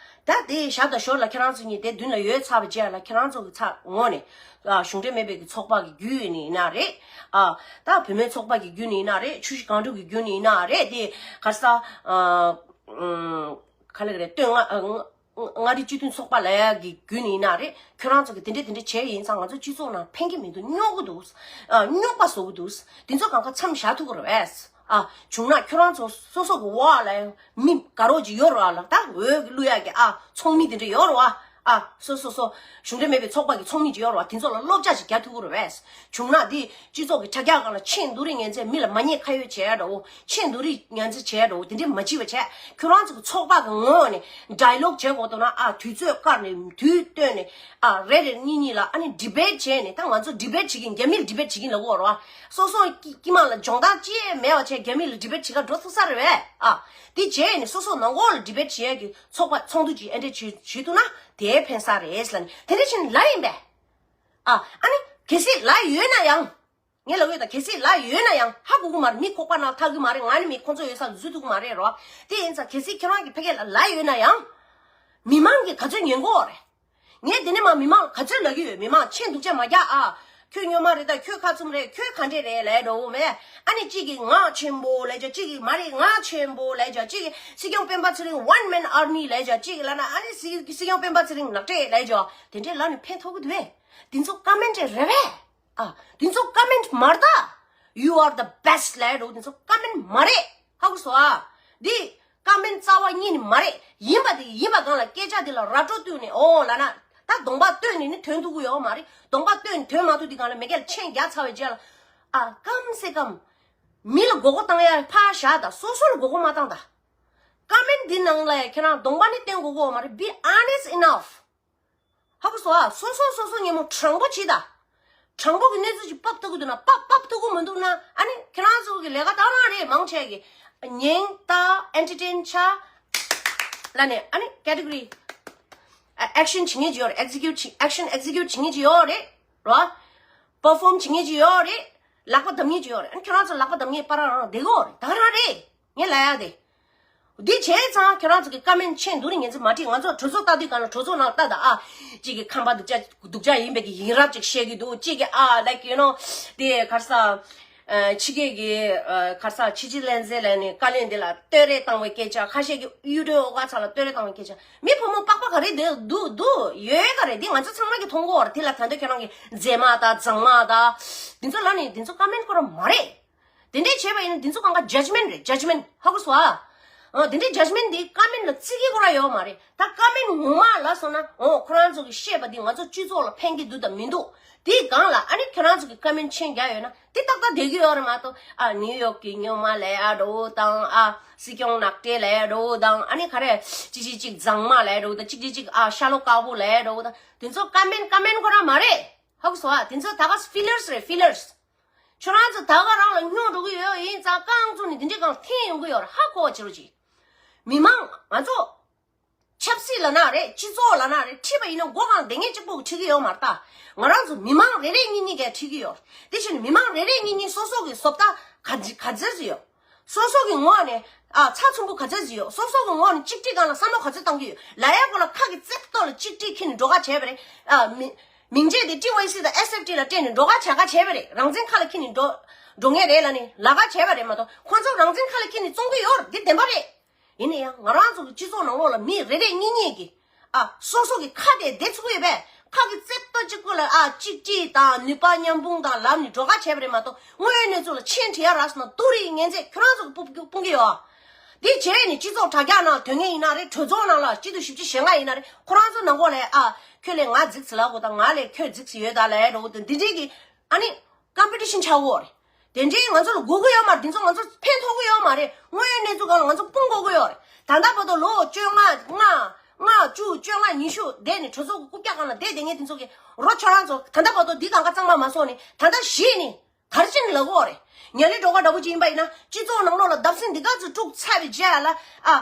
ད་དེ་ཞག་དང་ཞོར་ལ་ཁྱེད་རང་ཚོ་གཉིས་དེ་མདུན་ལ་ཡོད་ཚར་བའི་རྗེས་ལ་ཁྱེད་རང་ཚོ་གི་ཚ་ངོས་ནས། ཨ། གཞུང་འབྲེལ་མེད་པའི་གི་ཚོགས་པ་གི་བརྒྱུད་ནས་ཡིན་ན་རེད། ཨ། ད་བུད་མེད་ཚོགས་པ་གི་བརྒྱུད་ནས་ཡིན་ན་རེད། ཆུ་བཞི་སྒང་དྲུག་གི་བརྒྱུད་ནས་ཡིན་ན་རེད། དེ་ག་རེ་ཟ། ཨ། ཨུམ། ག་ལེ་རེད། སྟོད་མངའ་ཨ་མངའ་མངའ་རིས་སྤྱི་མཐུན་ཚོགས་པ་ལབ་ཡག་གི་བརྒྱུད་ནས་ཡིན་ན་རེད། ཁྱོད་རང་ཚོ་གི་དེ་འདྲས་དེ་འདྲས་བྱས་ཡིན་ཙང་ང་ཚོ་སྤྱི་ཚོགས་ནང་ཕན་གྱི་མི་འདུག་རྙོག་གི་འདུག་ཨ་རྙོག་པ་བཟོ་གི་འདུག་དེ་ཚོ་གང་ག་མཚམས་བཞག་ཐུབ་ཀྱི་རེད་པས། ཨ་བྱུང་ན་ཁྱོད་རང་ཚོ་སོ་སོ་གི་འོག་ལ་མི་དགའ་རོགས་ཅིག་ཡོད་རེད་པ་ལ། ད་འོས་བླུག་ཡག་གི་ཨ་ཚོགས་མི་དེ་འདྲས་ཡོད་རེད་པ། ཨ་སོ་སོ་སོ་གཞུང་འབྲེལ་མེད་པའི་ཚོགས་པ་གི་ཚོགས་མི་ཅིག་ཡོད་རེད་པ། དེ་ཚོ་ལ་བློ་ཕྱག་ཅིག་རྒྱག་ཐུབ་ཀྱི་རེད་པས། བྱུང་ན་དེ་སྤྱི་ཚོགས་ཀྱི་དྲ་རྒྱ་སྒང་ལ་ཆེས་སྡུག་རིགས་ངན་ཚད་མི་ལ་མ་ཉེས་ཁ་གཡོགས་བྱས་འགྲོ། ཆེས་སྡུག་རིགས་ངན་ཚད་བྱས་འགྲོ། དེ་འདྲས་མ་བྱེད་པ་བྱས། ཁྱོད་རང་ཚོ་གི་ཚོགས་པ་གི་ངོས་ནས་ཌའི་ལོག་བྱེད་དགོས་འདུག་ན། ཨ་དུས་ཚོད་བཀར་ནས་དུས་བཏོན་ནས་ཨ་རེ་རེ་གཉིས་གཉིས་ལ་ཨ་ནི་ཌི་བེཊ་བྱས་ནས། ད་ང་ཚོ་ཌི་བེཊ་བྱེད་ཀྱིན། རྒྱ་མིས་ཌི་བེཊ་བྱེད་ཀྱིན་ལབ་ཀྱི་ཡོད་རེད་པ། སོ་སོ་དཀྱིལ་མ་ལ་སྦྱོང་བརྡར་ཅི་ཡང་མེད་པ་བྱས་རྒྱ་མི་ལ་ཌི་བེཊ་བྱེད་ག་འགྲོ་ཐུབ་ས་རེད་པས། ཨ་དེ་བྱས་ནས་སོ་སོ་ནང་ལོགས་ལ་ཌི་བེཊ་བྱེད་ཡག་གི་ཚོགས་པ་ཚོགས་འདུ་ཅིག་ཨེ་འདྲས་བྱེད་བྱེད་ཐུབ་ན་དེ་ཕན་ས་རེད་ལབ་ནས། དེ་འདྲས་བྱས་ནས་ལབ་ཡིན་པས། ཨ་ཨ་ནི་གལ་སྲིད་ལབ་ཡོད་ན་ཡང་། ངས་ལབ་ཡོད། ད་གལ་སྲིད་ལབ་ཡོད་ན་ཡང་ཧ་གོ་གི་མ་རེད། མི་ཁོག་པ་ནང་ཐག་གི་མ་རེད། ང་ནི་མི་ཁོང་ཚོ་ཡོད་སར་འཛུལ་ཐུབ་ཀྱི་མ་རེད་རོ། དེ་ཡིན་ཙང་གལ་སྲིད་ཁྱེད་རང་གིས་ཕ་གི་ལ་ལབ་ཡོད་ན་ཡང་། མི་མང་གིས་ག་ཚོད་ཉན་གྱི་ཡོད་རེད། ངས་དེ་ནས་མ་མི་མང་ག་ཚོད་ལབ་ཀྱི་ཡོད། མི་མང་ཆེས་སྡུག་ཅག་མ་རྒྱག་ཨ། ཁྱོད་སྨྱོན་མ་རེད། ད་ཁྱོད་ཁ་ཚུམ་རེད། ཁྱོད་ག་འདྲས་རེད་ལབ་འགྲོ་འོ་མེད། ཨ་ནི་གཅིག་གིས་ངག་ཆེན་པོ་ལབ་བྱ། གཅིག་གིས་མ་རེད་ངག་ཆེན་པོ་ལབ་བྱ། གཅིག་གིས་སྲིད་སྐྱོང་སྤེན་པ་ཚེ་རིང་one man army ལབ་བྱ། གཅིག་གིས་ལབ་ན་ཨ་ནི་སྲིད་སྲིད་སྐྱོང་སྤེན་པ་ཚེ་རིང་ནག་ཁྲེལ་ལབ་བྱ། དེ་འདྲས་ལབ་ནས་ཕན་ཐོགས་ཀྱི་འདུག་པས། དེ་ཚོ་ཀ་མེན་ཊི་རེད་པས། ཨ། དེ་ཚོ་ཀ་མེན་ཊི་མ་རེད་ད། You are the best ལབ་འགྲོ། དེ་ཚོ་ཀ་མེན་ཊི་མ་རེད། ཧ་གོ་སོང་ཨ། འདི་ཀ་མེན་ཊི་རྩ་བ་ཉིད་ནས་མ་རེད། ཡིན་པ་དེ་ཡིན་པ་སྒང་ལ་སྐད་ཆ་དེ་ལ་ར་སྤྲོད་བཏོན་ནས་ཨོ་ལབ་ན། ད་གདོང་པ་སྟོན་ནས་ནི་ཐོན་ཐུབ་ཀྱི་ཡོད་མ་རེད། གདོང་པ་སྟོན་ནས་ཐོན་མ་ཐུབ་དུས་སྒང་ལ་མི་སྒེར་ལ་མཆན་རྒྱག་ཚར་བའི་རྗེས་ལ། ཨ་ཀམ་སེ་ཀམ་མི་ལ་མགོ་སྐོར་བཏང་ཡ་ཕར་བཞག་ད། སོ་སོ་ལ་མགོ་སྐོར་མ་བཏང་ད། ཀ་མེན་ཊི་འདི་ནང་ལ་ཡ་ཁྱེད་རང་གདོང་པ་ནི་སྟོན་དགོས་ཀྱི་ཡོད་མ་རེད། Be honest enough. ཧ་གོ་སོང་ཨ། སོ་སོ་སོ་སོ་ཉིན་མོ་དྲང་པོ་བྱེད་ད། དྲང་པོ་གི་གནས་ཚུལ་ཅིག་ཕབ་ཐུབ་ཀྱི་འདུག་ན་ཕབ། ཕབ་ཐུབ་ཀྱི་མི་འདུག་ན་ཨ་ནི་ཁྱེད་རང་ཚོ་གི་ལས་ཀ་ད་རང་རེད། མང་ཆེ་གི་ཉན་ལྟ་ཨེན་ཊར་ཊེན་བྱ་ལབ་ནས། ཨ་ནི་ཀེ་ཊི་གོ་རི་ཨེག་ཤན་བྱེད་མཁན་ཅིག་ཡོད་རེད། ཨེག་ཟི་ཀིའུ་ཊི་བྱེད། ཨེག་ཤན་ཨེག་ཟི་ཀིའུ་ཊི་བྱེད་མཁན་ཅིག་ཡོད་རེད་རོ། པར་ཕོམ་བྱེད་མཁན་ཅིག་ཡོད་རེད། ལག་པ་བརྡབ་མཁན་ཅིག་ཡོད་རེད། ཨ་ནི་ཁྱེད་རང་ཚོ་ལག་པ་བརྡབ་མཁན་པ་རང་རང་བསྡད་ཀྱི་ཡོད་རེད། ད་རང་རེད། ངས་ལབ་ཡ་དེ། འདི་བྱས་ཙང་ཁྱེད་རང་ཚོ་གི་ཀ་མེན་ཊི་མཆན་སྡུག་རིགས་ངན་ཚོ་མ་བྲིས། ང་ཚོ་གྲོས་ཚོགས་ལྟ་དུས་སྒང་ལ་གྲོས་ཚོགས་ནང་ལྟ་ད། ཨ་གཅིག་གིས་ཁམས་པ་སྡུག་ཅག་སྡུག་ཅག་ཡིན་པའི་གི་ཡིན་རབས་ཅིག་བཤད་ཀྱི་འདུག་གཅིག་གིས་ཨ་like you know དེ་ག་རེ་ཟ། ཨ་ཕྱི་རྒྱལ་གྱི་ཨ་ག་རེ་ཟ། ཕྱི་སྤྱི་ལྷན་ཚོགས་ལ་ནི་བཀའ་བློན་འདི་ལ་བསྟོད་ར་བཏང་བའི་སྐད་ཆ། ཁ་ཤས་ཀྱིས་གཡུ་སྒྲོན་ཨོ་དཀར་ཚང་ལ་བསྟོད་ར་བཏང་བའི་སྐད་ཆ། མི་ཕོ་མོ་པགས་པ་ག་རེ་འདུག་འདུག་འདུག་ཡོད་ག་རེད། འདི་ང་ཚོ་ཚང་མ་གིས་མཐོང་གི་ཡོད་རེད། དེ་ལ་ད་འདོད་ཁྱེད་རང་གིས་མཛེས་མ་དང་མཛངས་མ་དང་འདི་ཚོ་ལབ་ནས་འདི་ཚོ་ཀ་མེན་ཊི་ཁོ་རང་མ་རེད། དེ་འདྲས་བྱས་པ་ཡིན་ན་འདི་ཚོ་གང་ག་ཇཇ་མེན་ཊི་རེད། ཇཇ་མེན་ཊི། ཧ་གོ་སོང་ཨ། ཨ་དེ་འདྲས་ཇཇ་མེན་ཊི་འདི་ཀ་མེན་ཊི་ལ་བརྩི་གི་ཁོ་རང་ཡོད་མ་རེད། ད་ཀ་མེན་ཊི་ངོ་མ་ལབ་སོང་ན། ཨོ་ཁོ་རང་ཚོ་གིས་བཤད་པ་འདི་ང་ཚོ་སྤྱི་ཚོགས་ལ་ཕན་གྱི་འདུག་དང་མི་འདུག་དེའི་སྒང་ལ་ཨ་ནི་ཁྱེད་རང་ཚོ་གིས་ཀ་མེན་ཊི་མཆན་རྒྱག་ཡོད་ན་དེ་ཏག་ཏག་བསྡད་ཀྱི་ཡོད་རེད་མ་གཏོགས། ཨ་ནིའུ་ཡོག་གི་སྨྱོན་མ་ལབ་ཡ་འདྲ་བོ་དང་། ཨ་སྲིད་སྐྱོང་ནག་ཁྲེལ་ལབ་ཡ་འདྲ་བོ་དང་། ཨ་ནི་ག་རེ་གཅིག་གཅིག་གཅིག་མཛངས་མ་ལབ་ཡ་འདྲ་བོ་དང་། གཅིག་གཅིག་གཅིག་ཨ་ཤ་ལོ་དཀར་པོ་ལབ་ཡ་འདྲ་བོ་དང་། དེ་ཚོ་ཀ་མེན་ཊི་ཀ་མེན་ཊི་ཁོ་རང་མ་རེད། ཧ་གོ་སོང་ཨ། དེ་ཚོ་ད་ག་ཕི་ལར་སི་རེད། ཕི་ལར་སི། ཁྱོད་རང་ཚོ་ད་ག་རང་ལ་སྨྱོ་འགྲོ་གི་ཡོད་ཡིན་ཙང་། རྐང་བཙུགས་ནས་འདི་འདྲའི་སྒང་འཐེན་ཡོང་གི་ཡོད་རེད། ཧ་གོ་བ་བྱེད་རོགས་གྱིས། མི་མང་ང་ཚོ་ཆབ་སྲིད་ལབ་ན་རེད། སྤྱི་ཚོགས་ལབ་ན་རེད། ཁྲིད་པ་ཡིན་ན་མགོ་གང་སྡེ་ངན་གཅིག་པོ་གིས་ཁྲིད་ཀྱི་ཡོད་མ་རེད་ད། ང་རང་ཚོ་མི་མང་རེ་རེ་གཉིས་གཉིས་ཀས་ཁྲིད་ཀྱི་ཡོད་རེད། དེ་བཞིན་མི་མང་རེ་རེ་གཉིས་གཉིས་སོ་སོ་གི་བཟོ་ལྟ་ག་ཚོད་ག་ཚོད་ཡོད། སོ་སོ་གི་ངོས་ནས་ཨ་ཚགས་ཚུད་པོ་ག་ཚོད་ཅིག་ཡོད། སོ་སོ་གི་ངོས་ནས་གཅིག་སྒྲིལ་སྒང་ལ་བསམ་བློ་ག་ཚོད་གཏོང་གི་ཡོད། ལབ་ཡ་ཁོ་ལ་ཁ་གི་རྩེ་ཏོག་ལ་གཅིག་སྒྲིལ་ཁྱེར་ནས་འགྲོ་ཁ་བྱས་པ་རེད། ཨ་མི་མིང་ཆད་དེ་ཊི་ཝའི་སི་དང་ཨེསི་ཨེཕ་ཊི་ལ་སྤྲད་ནས་འགྲོ་ཁ་བྱ་ཁ་བྱས་པ་རེད། རང་བཙན་ཁ་ལ་ཁྱེར་ནས་འགྲོ་འགྲོ་ངེས་རེད་ལབ་ནས་ལབ་ཁ་བྱས་པ་རེད་མ་གཏོགས། ཁོ་ཚོ་རང་བཙན་ཁ་ལ་ཁྱེར་ནས་བཙོང་གི་ཡོད་རེད། འདི་བདེན་པ་རེད། ཡིན་ན་ཡང་ང་རང་ཚོ་གི་སྤྱི་ཚོགས་ནང་ལོགས་ལ་མི་རེ་རེ་གཉིས་གཉིས་ཀྱིས། ཨ། སོ་སོ་གི་ཁ་དེ་བདེ་ཚུགས་ཡོད་པས། ཁ་གི་རྩེ་ཏོག་གཅིག་པོ་ལ་ཨ་གཅིག་སྒྲིལ་དང་ནུས་པ་མཉམ་སྤུངས་དང་ལབ་ནས་འགྲོ་ཁ་བྱས་པ་རེད་མ་གཏོགས། དངོས་ཡོད་གནས་ཚུལ་ལ་མཆན་བྲིས་ཡ་རག་སོང་ན་སྡུག་རུས་ངན་ཚད་ཁྱོད་རང་ཚོ་གི་སྤུ་སྤུངས་ཀྱི་ཡོད། འདི་བྱས་ནས་སྤྱི་ཚོགས་དྲ་རྒྱ་ནང་དོན་གཉེར་ཡིན་ན་རེད། གྲོས་ཚོགས་ནང་ལ་སྤྱི་འཐུས་བཞི་བཅུ་ཞེ་ལྔ་ཡིན་ན་རེད། ཁོ་རང་ཚོ་ནང་ལོགས་ལ་ཨ་ཁྱོད་ལས་ང་རྫིག་ཙམ་ལབ་དགོས་དང་། ང་ལས་ཁྱོད་རྫིག་ཙམ་ཡོད་ད་ལབ་ཡ་འགྲོ་གི་འདུག་འདི་འདྲའི་གི་ཨ་ནི་ཀམ་པི་ཊི་ཤན་ཆགས་ཀྱི་ཡོད་རེད། དེ་འདྲའི་ང་ཚོ་ལ་དགོས་ཀྱི་ཡོད་མ་རེད། འདི་ཚོ་ང་ཚོ་ཕན་ཐོགས་ཀྱི་ཡོད་མ་རེད། དངོས་ཡོད་གནས་ཚུལ་སྒང་ལ་ང་ཚོ་སྤུངས་དགོས་ཀྱི་ཡོད་རེད། ད་ལྟ་བར་དུ་ལོ་བཅོ་ལྔ་ལྔ་ལྔ་བཅུ་བཅོ་ལྔ་ཉི་ཤུ་བསྡད་ནས་གྲོས་ཚོགས་ཀྱི་རྐུབ་བཀྱག་སྒང་ལ་བསྡད་བསྡད་མཁན་དེ་ཚོ་གིས་རོ་ཁྱོད་རང་ཚོ་ད་ལྟ་བར་དུ་འདི་གང་ག་གཙང་མ་མ་བཟོ་ནས་ད་ལྟ་གཞི་ནས་ག་རེ་བྱས་ནས་ལབ་ཀྱི་ཡོད་རེད། ཉ་ལི་སྒྲོལ་དཀར་འདྲ་པོ་ཅིག་ཡིན་པ་ཡིན་ན་སྤྱི་ཚོགས་ནང་ལོགས་ལ་བརྡབ་གསིག་འདི་ག་ཚོད་དཀྲུགས་ཚར་བའི་རྗེས་ལ་ཨ།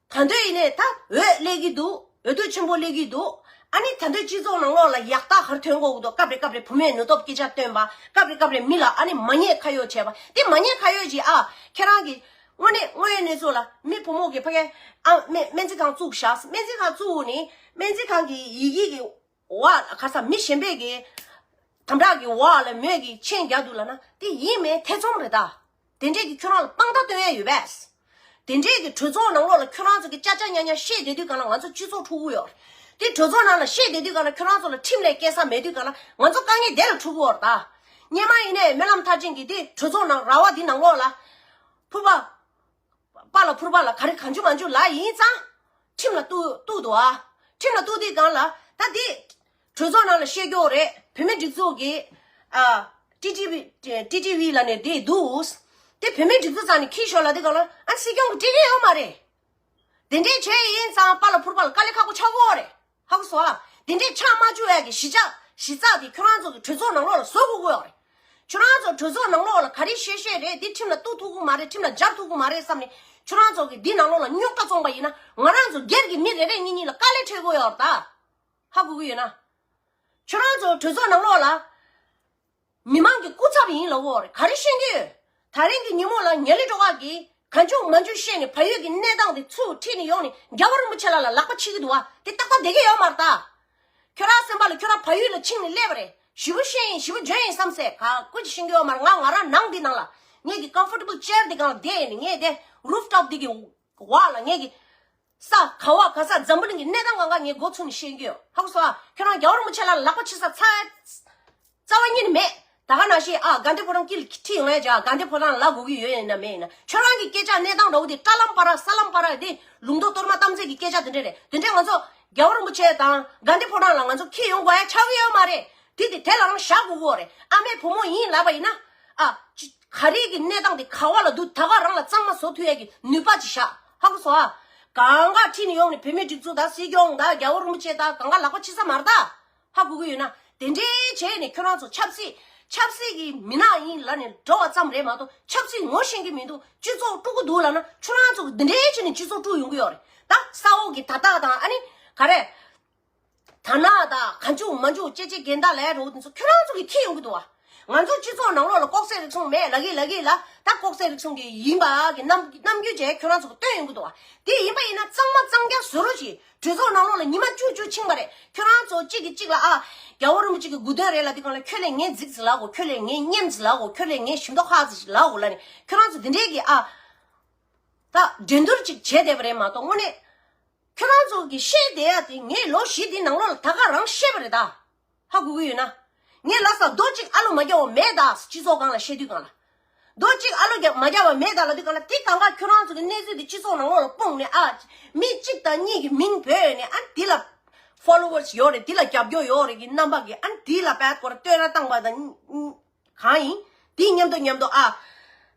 ད་དུང་ཡིན་ནའི་ད་འོས་སླེབས་ཀྱི་འདུག་འོས་བསྡུ་ཆེན་པོ་སླེབས་ཀྱི་འདུག་ཨ་ནི་ད་དུང་སྤྱི་ཚོགས་ནང་ལོགས་ལ་ཡག་རྟགས་ག་རེ་ཐོན་གྱི་འདུག་སྐབས་རེ་སྐབས་རེ་བུད་མེད་ནུས་སྟོབས་སྐད་ཆ་བཏོན་པ། སྐབས་རེ་སྐབས་རེ་མི་ལ་ཨ་ནི་མ་ཉེས་ཁ་གཡོགས་བྱས་པ། དེ་མ་ཉེས་ཁ་གཡོགས་ཀྱིས་ཨ་ཁྱེད་རང་གི་དངོས་གནས་དངོས་ཡོད་གནས་ཚུལ་ལ་མི་བུ་མོ་གི་ཕ་གིར་ཨ་སྨན་སྨན་རྩིས་ཁང་བཙུགས་བཞག་སྨན་རྩིས་ཁང་བཙུགས་ནས་སྨན་རྩིས་ཁང་གི་ཡི་གེ་གི་འོག་ག་རེ་ཟ། མི་གཞན་པས་ཀྱི་དམ་དྲག་གི་འོག་ལ་མོས་ཀྱི་མཆན་རྒྱག་འདུག་ལབ་ན་དེ་ཡིན་མིན་ཐེ་ཚོམ་རེད་ད། དེ་འདྲས་ཀྱི་ཁྱོད་རང་ལ་དཔང་རྟགས་སྟོན་ཡས་ཡོད་པས། དེ་འདྲས་ཀྱི་གྲོས་ཚོགས་ནང་ལོགས་ལ་ཁྱོད་རང་ཚོ་གི་ཅ་ཅ་ཉ་ཉ་བཤད་བསྡད་དུས་གང་ལ་ང་ཚོ་སྤྱི་ཚོགས་འཁྲུག་གི་ཡོད་རེད། དེ་གྲོས་ཚོགས་ནང་ལ་བཤད་བསྡད་དུས་གང་ལ་ཁྱོད་རང་ཚོ་ལ་ཁྲིམས་ལས་སྐྱེལ་ས་མེད་དུས་གང་ལ་ང་ཚོ་དཀའ་ངལ་དེ་ལ་འཁྲུག་གི་ཡོད་རེད་ད། སྔོན་མ་ཡིན་ནའི་སྨོན་ལམ་མཐར་ཕྱིན་གྱི་དེ་གྲོས་ཚོགས་ནང་ར་བ་འདི་ནང་ལོགས་ལ་ཕུར་པ། པཱ་ལགས་ཕུར་པ་ལགས་ག་རེ་གང་བྱུང་མང་བྱུང་ལབ་ཡིན་ཙང་། ཁྲིམས་ལ་གཏུག་གཏུག་འདུག་ཨ། ཁྲིམས་ལ་གཏུག་དུས་གང་ལ་ད་འདི། གྲོས་ཚོགས་ནང་ལ་བཤད་རྒྱུ་རེད། བུད་མེད་སྒྲིག་འཛུགས་ཀྱི། ཨ། ཊི་ཊི་ཝི། ཊི་ཊི་ཝི་ལབ་ནས་འདི་འདུག་དེ་བུད་མེད་སྒྲིག་འཛུགས་རྩ་ནས་ཁྱི་ཤོར་ལབ་དུས་གང་ལ་ཨ་སྲིད་སྐྱོང་གི་སྤྲད་ཀྱི་ཡོད་མ་རེད། དེ་འདྲས་བྱས་ཡིན་ཙང་པཱ་ལགས་ཕུར་པ་ལགས་དཀའ་ལས་ཁག་པོ་ཆགས་ཀྱི་ཡོད་རེད། ཧ་གོ་སོང་ཨ། དེ་འདྲས་ཆགས་མ་བཅུག་ཡག་གི་གཞིས་ཆགས་གཞི་རྩ་དེ་ཁྱོད་རང་ཚོ་གི་གྲོས་ཚོགས་ནང་ལོགས་ལ་བཟོ་དགོས་ཀྱི་ཡོད་རེད། ཁྱོད་རང་ཚོ་གྲོས་ཚོགས་ནང་ལོགས་ལ་ག་རེ་བཤད་བཤད་རེད། འདི་ཁྲིམས་ལ་གཏུག་ཐུབ་ཀྱི་མ་རེད། ཁྲིམས་ལ་འཇབ་ཐུབ་ཀྱི་མ་རེད་བསམ་ནས་ཁྱོད་རང་ཚོ་གི་འདི་ནང་ལོགས་ལ་རྙོག་དྲ་བཙོང་པ་ཡིན་ན་ང་རང་ཚོ་སྒེར་གྱི་མི་རེ་རེ་གཉིས་གཉིས་ལ་དཀའ་ལས་འཕྲད་ཀྱི་ཡོད་རེད་ད། ཧ་གོ་གི་ཡོད་ན། ཁྱོད་རང་ཚོ་གྲོས་ཚོགས་ནང་ལོགས་ལ། མི་མང་གི་སྐུ་ཚབ་ཡིན་ལབ་ཡོད་རེད། ག་རེ་བཤད་ཀྱི་ཡོད། ད་རིང་གི་ཉིན་མོ་ལ་ཉ་ལི་སྒྲོལ་དཀར་གྱིས་གང་བྱུང་མང་བྱུང་བཤད་ནས་བལ་ཡུལ་གྱི་གནས་སྟངས་དེ་ཚུར་ཁྲིད་ནས་ཡོང་ནས་རྒྱལ་བ་རིན་པོ་ཆེ་ལགས་ལ་ལག་པ་འཆང་གི་འདུག་བ། དེ་ཏག་ཏག་བསྡད་ཀྱི་ཡོད་མ་རེད་ད། ཁྱོད་རང་སེམས་པ་ལ་ཁྱོད་རང་བལ་ཡུལ་ལ་ཕྱིན་ནས་སླེབས་པ་རེད། ཞེ་པོ་བཤད་ཡིན་ཞེ་པོ་འཇོན་ཡིན་བསམ་སེ་ག་ཀུན་གྱིས་ཤེས་ཀྱི་ཡོད་མ་རེད། ང་ང་རང་ནང་འདི་ནང་ལ་ངེད་ཀྱི་comfortable chair་འདི་སྒང་ལ་བསྡད་ནས་ངས་དེ་rooftop་འདི་གི་འོག་ལ་ངེད་ཀྱི་ས་ག་བ་ག་ས་འཛམ་བུ་གླིང་གི་གནས་སྟངས་གང་ག་ངས་མགོ་ཚུགས་ནས་ཤེས་ཀྱི་ཡོད། ཧ་གོ་སོང་ཨ། ཁྱོད་རང་རྒྱལ་བ་རིན་པོ་ཆེ་ལགས་ལ་ལག་པ་འཆང་ས་ཚ་རྩ་བ་ཉིད་ནས་མེད། ད་ག་ནང་བཞིན་ཨ་དགའ་ལྡན་ཕོ་བྲང་དཀྱིལ་ཁྲིད་ཡོང་ཡ་ཅིག་ཨ་དགའ་ལྡན་ཕོ་བྲང་ལ་ལབ་དགོས་ཀྱི་ཡོད་ཡིན་ན་མེད་ཡིན་ན་ཁྱོད་རང་གི་སྐད་ཆ་གནས་སྟངས་འདྲ་བོ་དེ་ཀྲ་ལམ་པ་ར་ས་ལམ་པ་ར་དེ་ལུང་རྟོགས་གཏོར་མ་གཏམ་ཚད་ཀྱི་སྐད་ཆ་དེ་འདྲ་རེད། དེ་འདྲ་ང་ཚོ་རྒྱལ་བ་རིན་པོ་ཆེ་དང་དགའ་ལྡན་ཕོ་བྲང་ལ་ང་ཚོ་འཁྱེར་ཡོང་དགོས་ཡ་ཆགས་ཀྱི་ཡོད་མ་རེད། དེ་དེ་དེ་ལ་རང་བཞག་དགོས་ཀྱི་ཡོད་རེད། ཨ་མའི་བུ་མོ་ཡིན་ལབ་པ་ཡིན་ན་ཨ་ཅི་ག་རེ་གི་གནས་སྟངས་དེ་ག་བ་ལ་འདུག་ད་ག་རང་ལ་གཙང་མ་བཟོ་ཐུབ་ཡ་གི་ནུས་པ་ཅིག་བཞག་ཧ་གོ་སོང་ཨ། གང་ག་ཁྲིད་ནས་ཡོང་ནས་བུད་མེད་སྒྲིག་འཛུགས་དང་སྲིད་སྐྱོང་དང་རྒྱལ་བ་རིན་པོ་ཆེ་དང་གང་ག་ལག་པ་འཆང་ས་མ་རེད་ད། ཧ་གོ་གི་ཡོད་ན། དེ་འདྲའི་བྱས་ནས་ཁྱོད་རང་ཚོ་ཆབ་སྲིད་ཆབ་སྲིད་ཀྱི་མི་ནག་ཡིན་ལབ་ནས་འགྲོ་བ་ཙམ་རེད་མ་གཏོགས་ཆབ་སྲིད་ངོ་ཤེས་ཀྱི་མི་འདུག་སྤྱི་ཚོགས་དཀྲུག་གི་འདུག་ལབ་ན་ཁྱོད་རང་ཚོ་འདི་འདྲའི་བྱས་ནས་སྤྱི་ཚོགས་དཀྲུག་ཡོང་གི་ཡོད་རེད་ད། ས་འོག་གི་ད་ལྟ་དང་ཨ་ནི་ག་རེ། ད་ན་ད་ག་འཇུག་མ་འཇུག་ཅེ་ཅེ་རྒན་བདག་ལས་རོགས་དེ་ཚོ་ཁྱོད་རང་ཚོ་གི་ཁྱི་ཡོང་གི་འདུག་བ། ང་ཚོ་སྤྱི་ཚོགས་ནང་ལོགས་ལ་ལྐོག་ཟ་རིག་གཞུང་མེད་ལབ་ཀྱི་ལབ་ཀྱི་ལ་ད་ལྐོག་ཟ་རིག་གཞུང་གི་ཡིན་པ་གི་རྣམ་རྣམ་འགྱུར་ཅན་ཁྱོད་རང་ཚོ་གི་སྟོན་ཡོང་གི་འདུག་བ། དེ་ཡིན་པ་ཡིན་ན་གཙང་མ་གཙང་རྐྱང་བཟོ་རོགས་གྱིས། གྲོས་ཚོགས་ནང་ལོགས་ལ་ཉི་མ་བཅུ་བཅུ་ཕྱིན་པ་རེད། ཁྱོད་རང་ཚོ་གཅིག་གིས་གཅིག་ལ་ཨ་རྒྱལ་བ་རིན་པོ་ཆེ་གི་དགུ་སྟོན་རེད་ལབ་དུས་སྒང་ལ་ཁྱོད་ལས་ངས་རྫིག་ཙི་ལབ་གོ་ཁྱོད་ལས་ངས་སྙན་ཙི་ལབ་གོ་ཁྱོད་ལས་ངས་ཞིམ་མདོག་ཁ་ཙི་ལབ་གོ་ལབ་ནས་ཁྱོད་རང་ཚོ་དེ་འདྲས་ཀྱི་ཨ་ད་འགྲན་བསྡུར་ཅིག་བྱས་བསྡད་པ་རེད་མ་གཏོགས་དངོས་གནས། ཁྱོད་རང་ཚོ་གིས་བཤད་བསྡད་ཡ་དེ་ངས་ལོ་བཞི་དེའི་ནང་ལོགས་ལ་ད་ག་རང་བཤད་པ་རེད་ད། ཧ་གོ་གི་ཡོད་ན། ངས་ལབ་ས་རྡོ་གཅིག་ཨ་ལོ་མ་བརྒྱབ་པ་མེད་ད་སྤྱི་ཚོགས་སྒང་ལ་བཤད་དུས་སྒང་ལ། རྡོ་གཅིག་ཨ་ལོ་བརྒྱབ་མ་བརྒྱབ་པ་མེད་ད་ལབ་དུས་སྒང་ལ་དེ་གང་ག་ཁྱོད་རང་ཚོ་གི་གནས་ཚུལ་དེ་སྤྱི་ཚོགས་ནང་ལོགས་ལ་སྤུངས་ནས་ཨ། མི་གཅིག་དང་གཉིས་ཀྱི་མིང་བོས་ནས་ཨ་འདི་ལ་followers་ཡོད་རེད་འདི་ལ་རྒྱབ་སྐྱོར་ཡོད་རེད་ཀྱི་རྣམ་པ་གི་ཨ་འདི་ལ་བད་སྐོར་བསྟོད་ར་བཏང་པ་དང་། གང་ཡིན། དེའི་མཉམ་དུ་མཉམ་དུ་ཨ།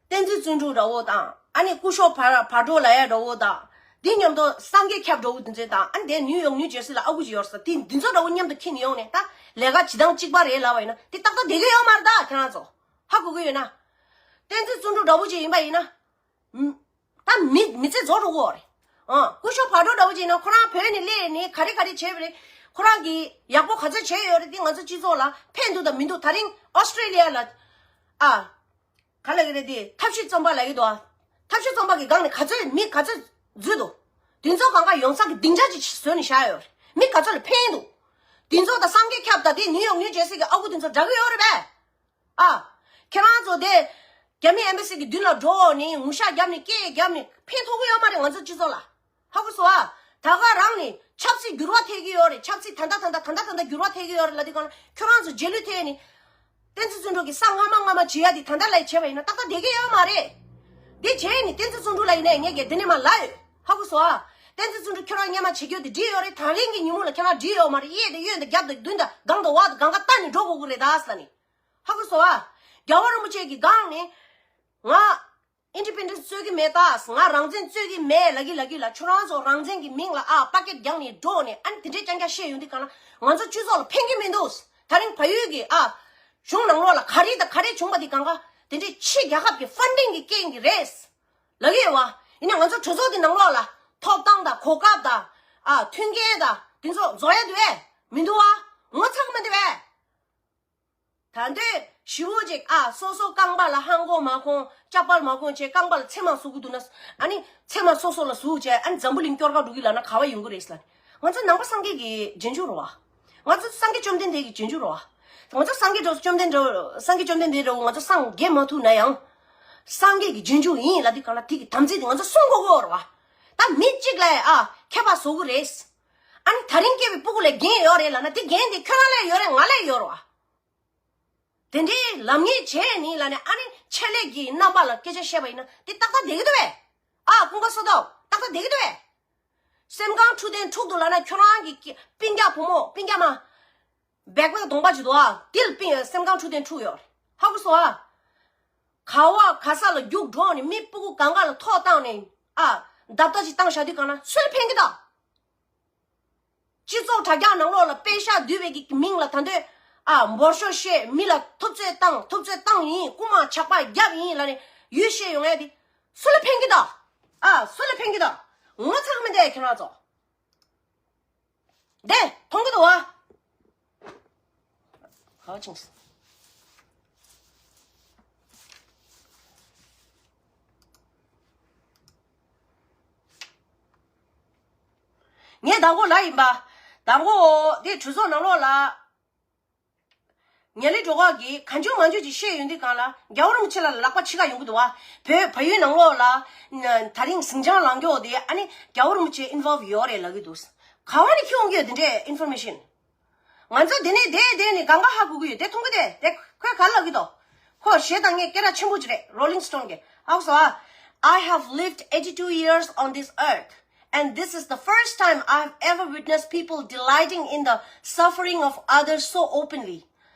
བསྟན་འཛིན་བརྩོན་འགྲུས་འདྲ་བོ་དང་ཨ་ནི་སྐུ་ཞབས་བ་བགྲོ་ལ་ཡ་འདྲ་བོ་དང་། དེའི་མཉམ་དུ་སངས་རྒྱས་ཁྱབ་འདྲ་བོ་དེ་ཚོ་དང་ཨ་ནི་དེ་ནིའུ་ཡོག་ནིའུ་ཇར་སི་ལ་ཨ་ཁུ་ཅིག་ཡོད་ས་དེ་འདི་ཚོ་འདྲ་བོ་མཉམ་དུ་ཁྱེར་ནས་ཡོང་ནས་ད་ལས་ཀ་བྱེད་སྟངས་གཅིག་པ་རེད་ལབ་པ་ཡིན་ན་དེ་ཏག་ཏག་བསྡད་ཀྱི་ཡོད་མ་རེད་ད་ཁྱེད་རང་ཚོ། ཧ་གོ་གི་ཡོད་ན། བསྟན་འཛིན་བརྩོན་འགྲུས་འདྲ་བོ་ཅིག་ཡིན་པ་ཡིན་ན། ད་མི་མི་ཚེ་རྫོགས་འགྲོ་གི་ཡོད་རེད། ཨ། སྐུ་ཞབས་བག་གྲོ་འདྲ་བོ་ཅིག་ཡིན་ན་ཁོ་རང་བོད་ནས་སླེབས་ནས་ག་རེ་ག་རེ་བྱས་པ་རེད། ཁོ་རང་གིས་ཡག་པོ་ག་ཚོད་བྱས་ཡོད་རེད་དེ་ང་ཚོ་སྤྱི་ཚོགས་ལ་ཕན་འདུག་དང་མི་འདུག་ད་རིང་ཨོ་སི་ཀྲེ་ལི་ཡ་ལ། ཨ། ག་ལ་གི་རེད་དེ་ཐབས་ཤེས་རྩོམ་པ་ལ་ཡོད་དོ། ཐབས་ཤེས་རྩོམ་པ་གི་སྒང་ནས་ག་ཚོད་མི་ག་ཚོད་འཛུལ་འདུག་དེ་ཚོ་གང་ག་ཡོང་ས་གི་སྡིངས་ཆ་ཅིག་བཟོས་ནས་བཞག་ཡོད་རེད། མི་ག་ཚོད་ལ་ཕན་འདུག་དེ་ཚོ་དང་སངས་རྒྱས་ཁྱབ་དང་དེ་ནིའུ་ཡོག་ནིའུ་ཇར་སི་གི་ཨ་ཁུ་དེ་ཚོ་འདྲ་གི་ཡོད་རེད་པས། ཨ། ཁྱེད་རང་ཚོ་དེ། རྒྱ་མི་ཨེམ་བྷ་སི་གི་མདུན་ལ་འགྲོ་ནས་ངུ་ཤག་བརྒྱབ་ནས་སྐད་བརྒྱབ་ནས་ཕན་ཐོགས་ཀྱི་ཡོད་མ་རེད་ང་ཚོ་སྤྱི་ཚོགས་ལ། ཧ་གོ་སོང་ཨ། ད་ག་རང་ནས་ཆབ་སྲིད་འགྱུར་བ་ཐེབས་ཀྱི་ཡོད་རེད། ཆབ་སྲིད་ད་ལྟ་ད་ལྟ་ད་ལྟ་ད་ལྟ་འགྱུར་བ་ཐེབས་ཀྱི་ཡོད་རེད་ལབ་དུས་གང་ལ་ཁྱོད་རང་ཚོ་རྗེས་ལུས་ཐེབས་ནས། བསྟན་འཛིན་བརྩོན་འགྲུས་ཀྱི་ས་སྔ་མ་སྔ་མ་བྱེད་ཡ་དེ་ད་ལྟ་ལ་བྱས་པ་ཡིན་ན་ཏག་ཏག་བསྡད་ཀྱི་ཡོད་མ་རེད། འདི་བྱས་ནས་བསྟན་འཛིན་བརྩོན་འགྲུས་ལ་ཡིན་ནའི་ངས་ཀྱི་འདི་ནས་མ་ལབ་ཡོད། ཧ་གོ་སོང་ཨ། བསྟན་འཛིན་བརྩོན་འགྲུས་ཁྱོད་རང་སྔོན་མ་བྱེད་རྒྱུ་དེ་འགྲིག་ཡོད་རེད། དེ་རིང་གི་ཉིན་མོ་ལ་ཁྱོད་རང་འགྲིག་ཡོད་མ་རེད། གཡས་དང་གཡོན་དང་རྒྱབ་དང་མདུན་དང་སྒང་དང་འོག་དང་སྒང་ག་བལྟས་ནས་འགྲོ་དགོས་ཀྱི་རེད་ད་ཟེར་ནས། ཧ་གོ་སོང་ཨ། རྒྱལ་བ་རིན་པོ་ཆེ་གི་སྒང་ནས། ང་ཨིན་ཌི་པེན་ཌེན་སི་རྩོད་ཀྱི་མེད་ད། ང་རང་བཙན་རྩོད་ཀྱི་མེད་ལབ་ཀྱི་ལབ་ཀྱི་ལ་ཁྱོད་རང་ཚོ་རང་བཙན་གྱི་མིང་ལ་ཨ་པ་ཀེད་རྒྱག་ནས་འགྲོ་ནས་ཨ་ནི་དེ་འདྲས་རྐྱང་རྐྱང་བཤད་ཡོང་དུས་གང་ལ་ང་ཚོ་སྤྱི་ཚོགས་ལ་ཕན་གྱི་མི་འདུག་དེ་རིང་བལ་ཡུལ་གྱི་ཨ། གཞུང་ནང་ལོགས་ལ་ག་རེ་དང་ག་རེ་བྱུང་བ་དེ་གང་ག་དེ་འདྲས་ཕྱི་རྒྱལ་ཁབ་ཀྱི་ཧྥན་ཌིང་གི་རྐྱེན་གྱིས་རེད། ལབ་ཀྱི་ཡོད་བ། ཡིན་ན་ང་ཚོ་གྲོས་ཚོགས་དེ་ནང་ལོགས་ལ་ཐོབ་ཐང་དང་གོ་སྐབས་དང་ཨ་མཐུན་རྐྱེན་དང་དེ་ཚོ་རྫོགས་ཡ་འདུག་བས་མི་འདུག་བ། ངོ་ཚ་གི་མི་འདུག་བས། ད་འདོད་ཞི་བོ་ཅིག་ཨ་སོ་སོ་རྐང་པ་ལ་ཧང་གོ་མ་གོང་ལྕགས་པར་མ་གོང་བྱས་རྐང་པ་ལ་ཚེར་མ་ཟུག་གི་འདུག་ན། ཨ་ནི་ཚེར་མ་སོ་སོ་ལ་ཟུག་བྱས་ཨ་ནི་འཛམ་བུ་གླིང་སྐྱོར་ག་འགྲོ་གི་ལབ་ན་ག་བ་ཡོང་གི་རེད་ལབ་ནི། ང་ཚོ་ནང་པ་སངས་རྒྱས་ཀྱི་རྗེས་འཇུག་རེད་བ། ང་ཚོ་སངས་རྒྱས་བཅོམ་ལྡན་འདས་ཀྱི་རྗེས་འཇུག་རེད་བ། ང་ཚོ་སངས་རྒྱས་འགྲོ་བཅོམ་ལྡན་འགྲོ་སངས་རྒྱས་བཅོམ་ལྡན་འདས་འགྲོ་ང་ཚོ་སངས་རྒྱས་མ་ཐུབ་ན་ཡང་། སངས་རྒྱས་ཀྱི་རྗེས་འཇུག་ཡིན་ལབ་དུས་གང་ལ་དེ་གི་དམ་ཚིག་དེ་ང་ཚོ་སྲུང་དགོས་ཀྱི་ཡོད་རེད་བ། ད་མི་གཅིག་ལ་ཨ་ཁྱད་པར་བཟོ་གི་རེད། ཨ་ནི་ད་རིང་སྐྱེས་པའི་སྤུ་གུ་ལ་འགན་ཡོད་རེད་ལབ་ན་དེ་འགན་དེ་ཁྱོད་རང་ལ་ཡོད་རེད། ང་ལ་ཡོད་རེད་བ། དེ་འདྲའི་ལམ་ངན་བྱས་ནི་ལབ་ནས་ཨ་ནི་ཆེད་ལས་ཀྱི་རྣམ་པ་ལ་སྐད་ཆ་བཤད་པ་ཡིན་ན་དེ་ཏག་ཏག་བསྡད་ཀྱི་འདུག་བས། ཨ་ཀུན་དགའ་བསོད་སྟོབས་ཏག་ཏག་བསྡད་ཀྱི་འདུག་བས། སེམས་ཁམས་འཕྲོད་བསྟེན་འཁྲུག་འདུག་ལབ་ན་ཁྱོད་རང་གི་སྤུན་ཀྱག་བུ་མོ་སྤུན་ཀྱག་མ། བེག་བེག་གདོང་པ་ཅིག་འདུག་ཨ། དེ་ལ་སྤུན་སེམས་ཁམས་འཕྲོད་བསྟེན་འཁྲུག་ཡོད་རེད། ཧ་གོ་སོང་ཨ། ག་བ་ག་ས་ལ་རྒྱུགས་འགྲོ་ནས་མི་སྤུ་གུ་གང་ག་ལ་ཐོག་བཏང་ནས་ཨ་རྡབ་རྡབ་ཅིག་བཏང་བཞག་དུས་གང་ན་སུ་ལ་ཕན་གི་ད། སྤྱི་ཚོགས་དྲ་རྒྱ་ནང་ལོགས་ལ་པད་ཤག་བསྡུས་པའི་གི་མིང་ལ་ད་འདོད་ཨ་འབོར་ཤོག་བཤད། མི་ལ་ཐུབ་ཚོད་བཏང་། ཐུབ་ཚོད་བཏང་ཡིན། རྐུ་མ་ཇག་པ་རྒྱབ་ཡིན་ལབ་ནས་ཡུལ་བཤད་ཡོང་ཡ་དེ་སུ་ལ་ཕན་གི་ད། ཨ་སུ་ལ་ཕན་གི་ད། ངོ་ཚ་གི་མི་འདུག་ཁྱེད་རང་ཚོ། དེ་མཐོང་གི་འདུག་བ། ཧ་ཅིང་ངས་དང་པོ་ལ་ཡིན་པ། དང་པོ་དེ་གྲོས་ཚོགས་ནང་ལོགས་ལ་ཉ་ལི་སྒྲོ་འགག་གིས་གང་བྱུང་མང་བྱུང་ཅིག་བཤད་ཡོང་དུས་གང་ལ་རྒྱལ་བ་རིན་པོ་ཆེ་ལ་ལག་པ་འཆི་ཁ་ཡོང་གི་འདུག་བ། བོད་བལ་ཡུལ་ནང་ལོགས་ལ་ད་རིང་ཟིང་ཆ་ལངས་ཀྱོག་དེ་ཨ་ནི་རྒྱལ་བ་རིན་པོ་ཆེ་ཨིན་ཝོལ་ཡོད་རེད་ལབ་ཀྱི་འདུག་ག་བ་ནས་ཁྱོང་གི་ཡོད་དེ་འདྲའི་ཨིན་ཕོར་མེ་ཤིན། ང་ཚོ་དེ་ནས་དེ་དེ་ནས་གང་ག་ཧ་གོ་གི་ཡོད་དེ་མཐོང་གི་དེ་དེ་ཁོས་ག་ལབ་གི་འདུག་ཁོ་ཞེ་དྲག་ངས་སྐད་གྲགས་ཆེན་པོ་ཅིག་རེད། རོ་ལིང་སི་ཊོན་གི་ཧ་གོ་སོང་ཨ། I have lived eighty-two years on this earth, and this is the first time I have ever witnessed people delighting in the suffering of others so openly,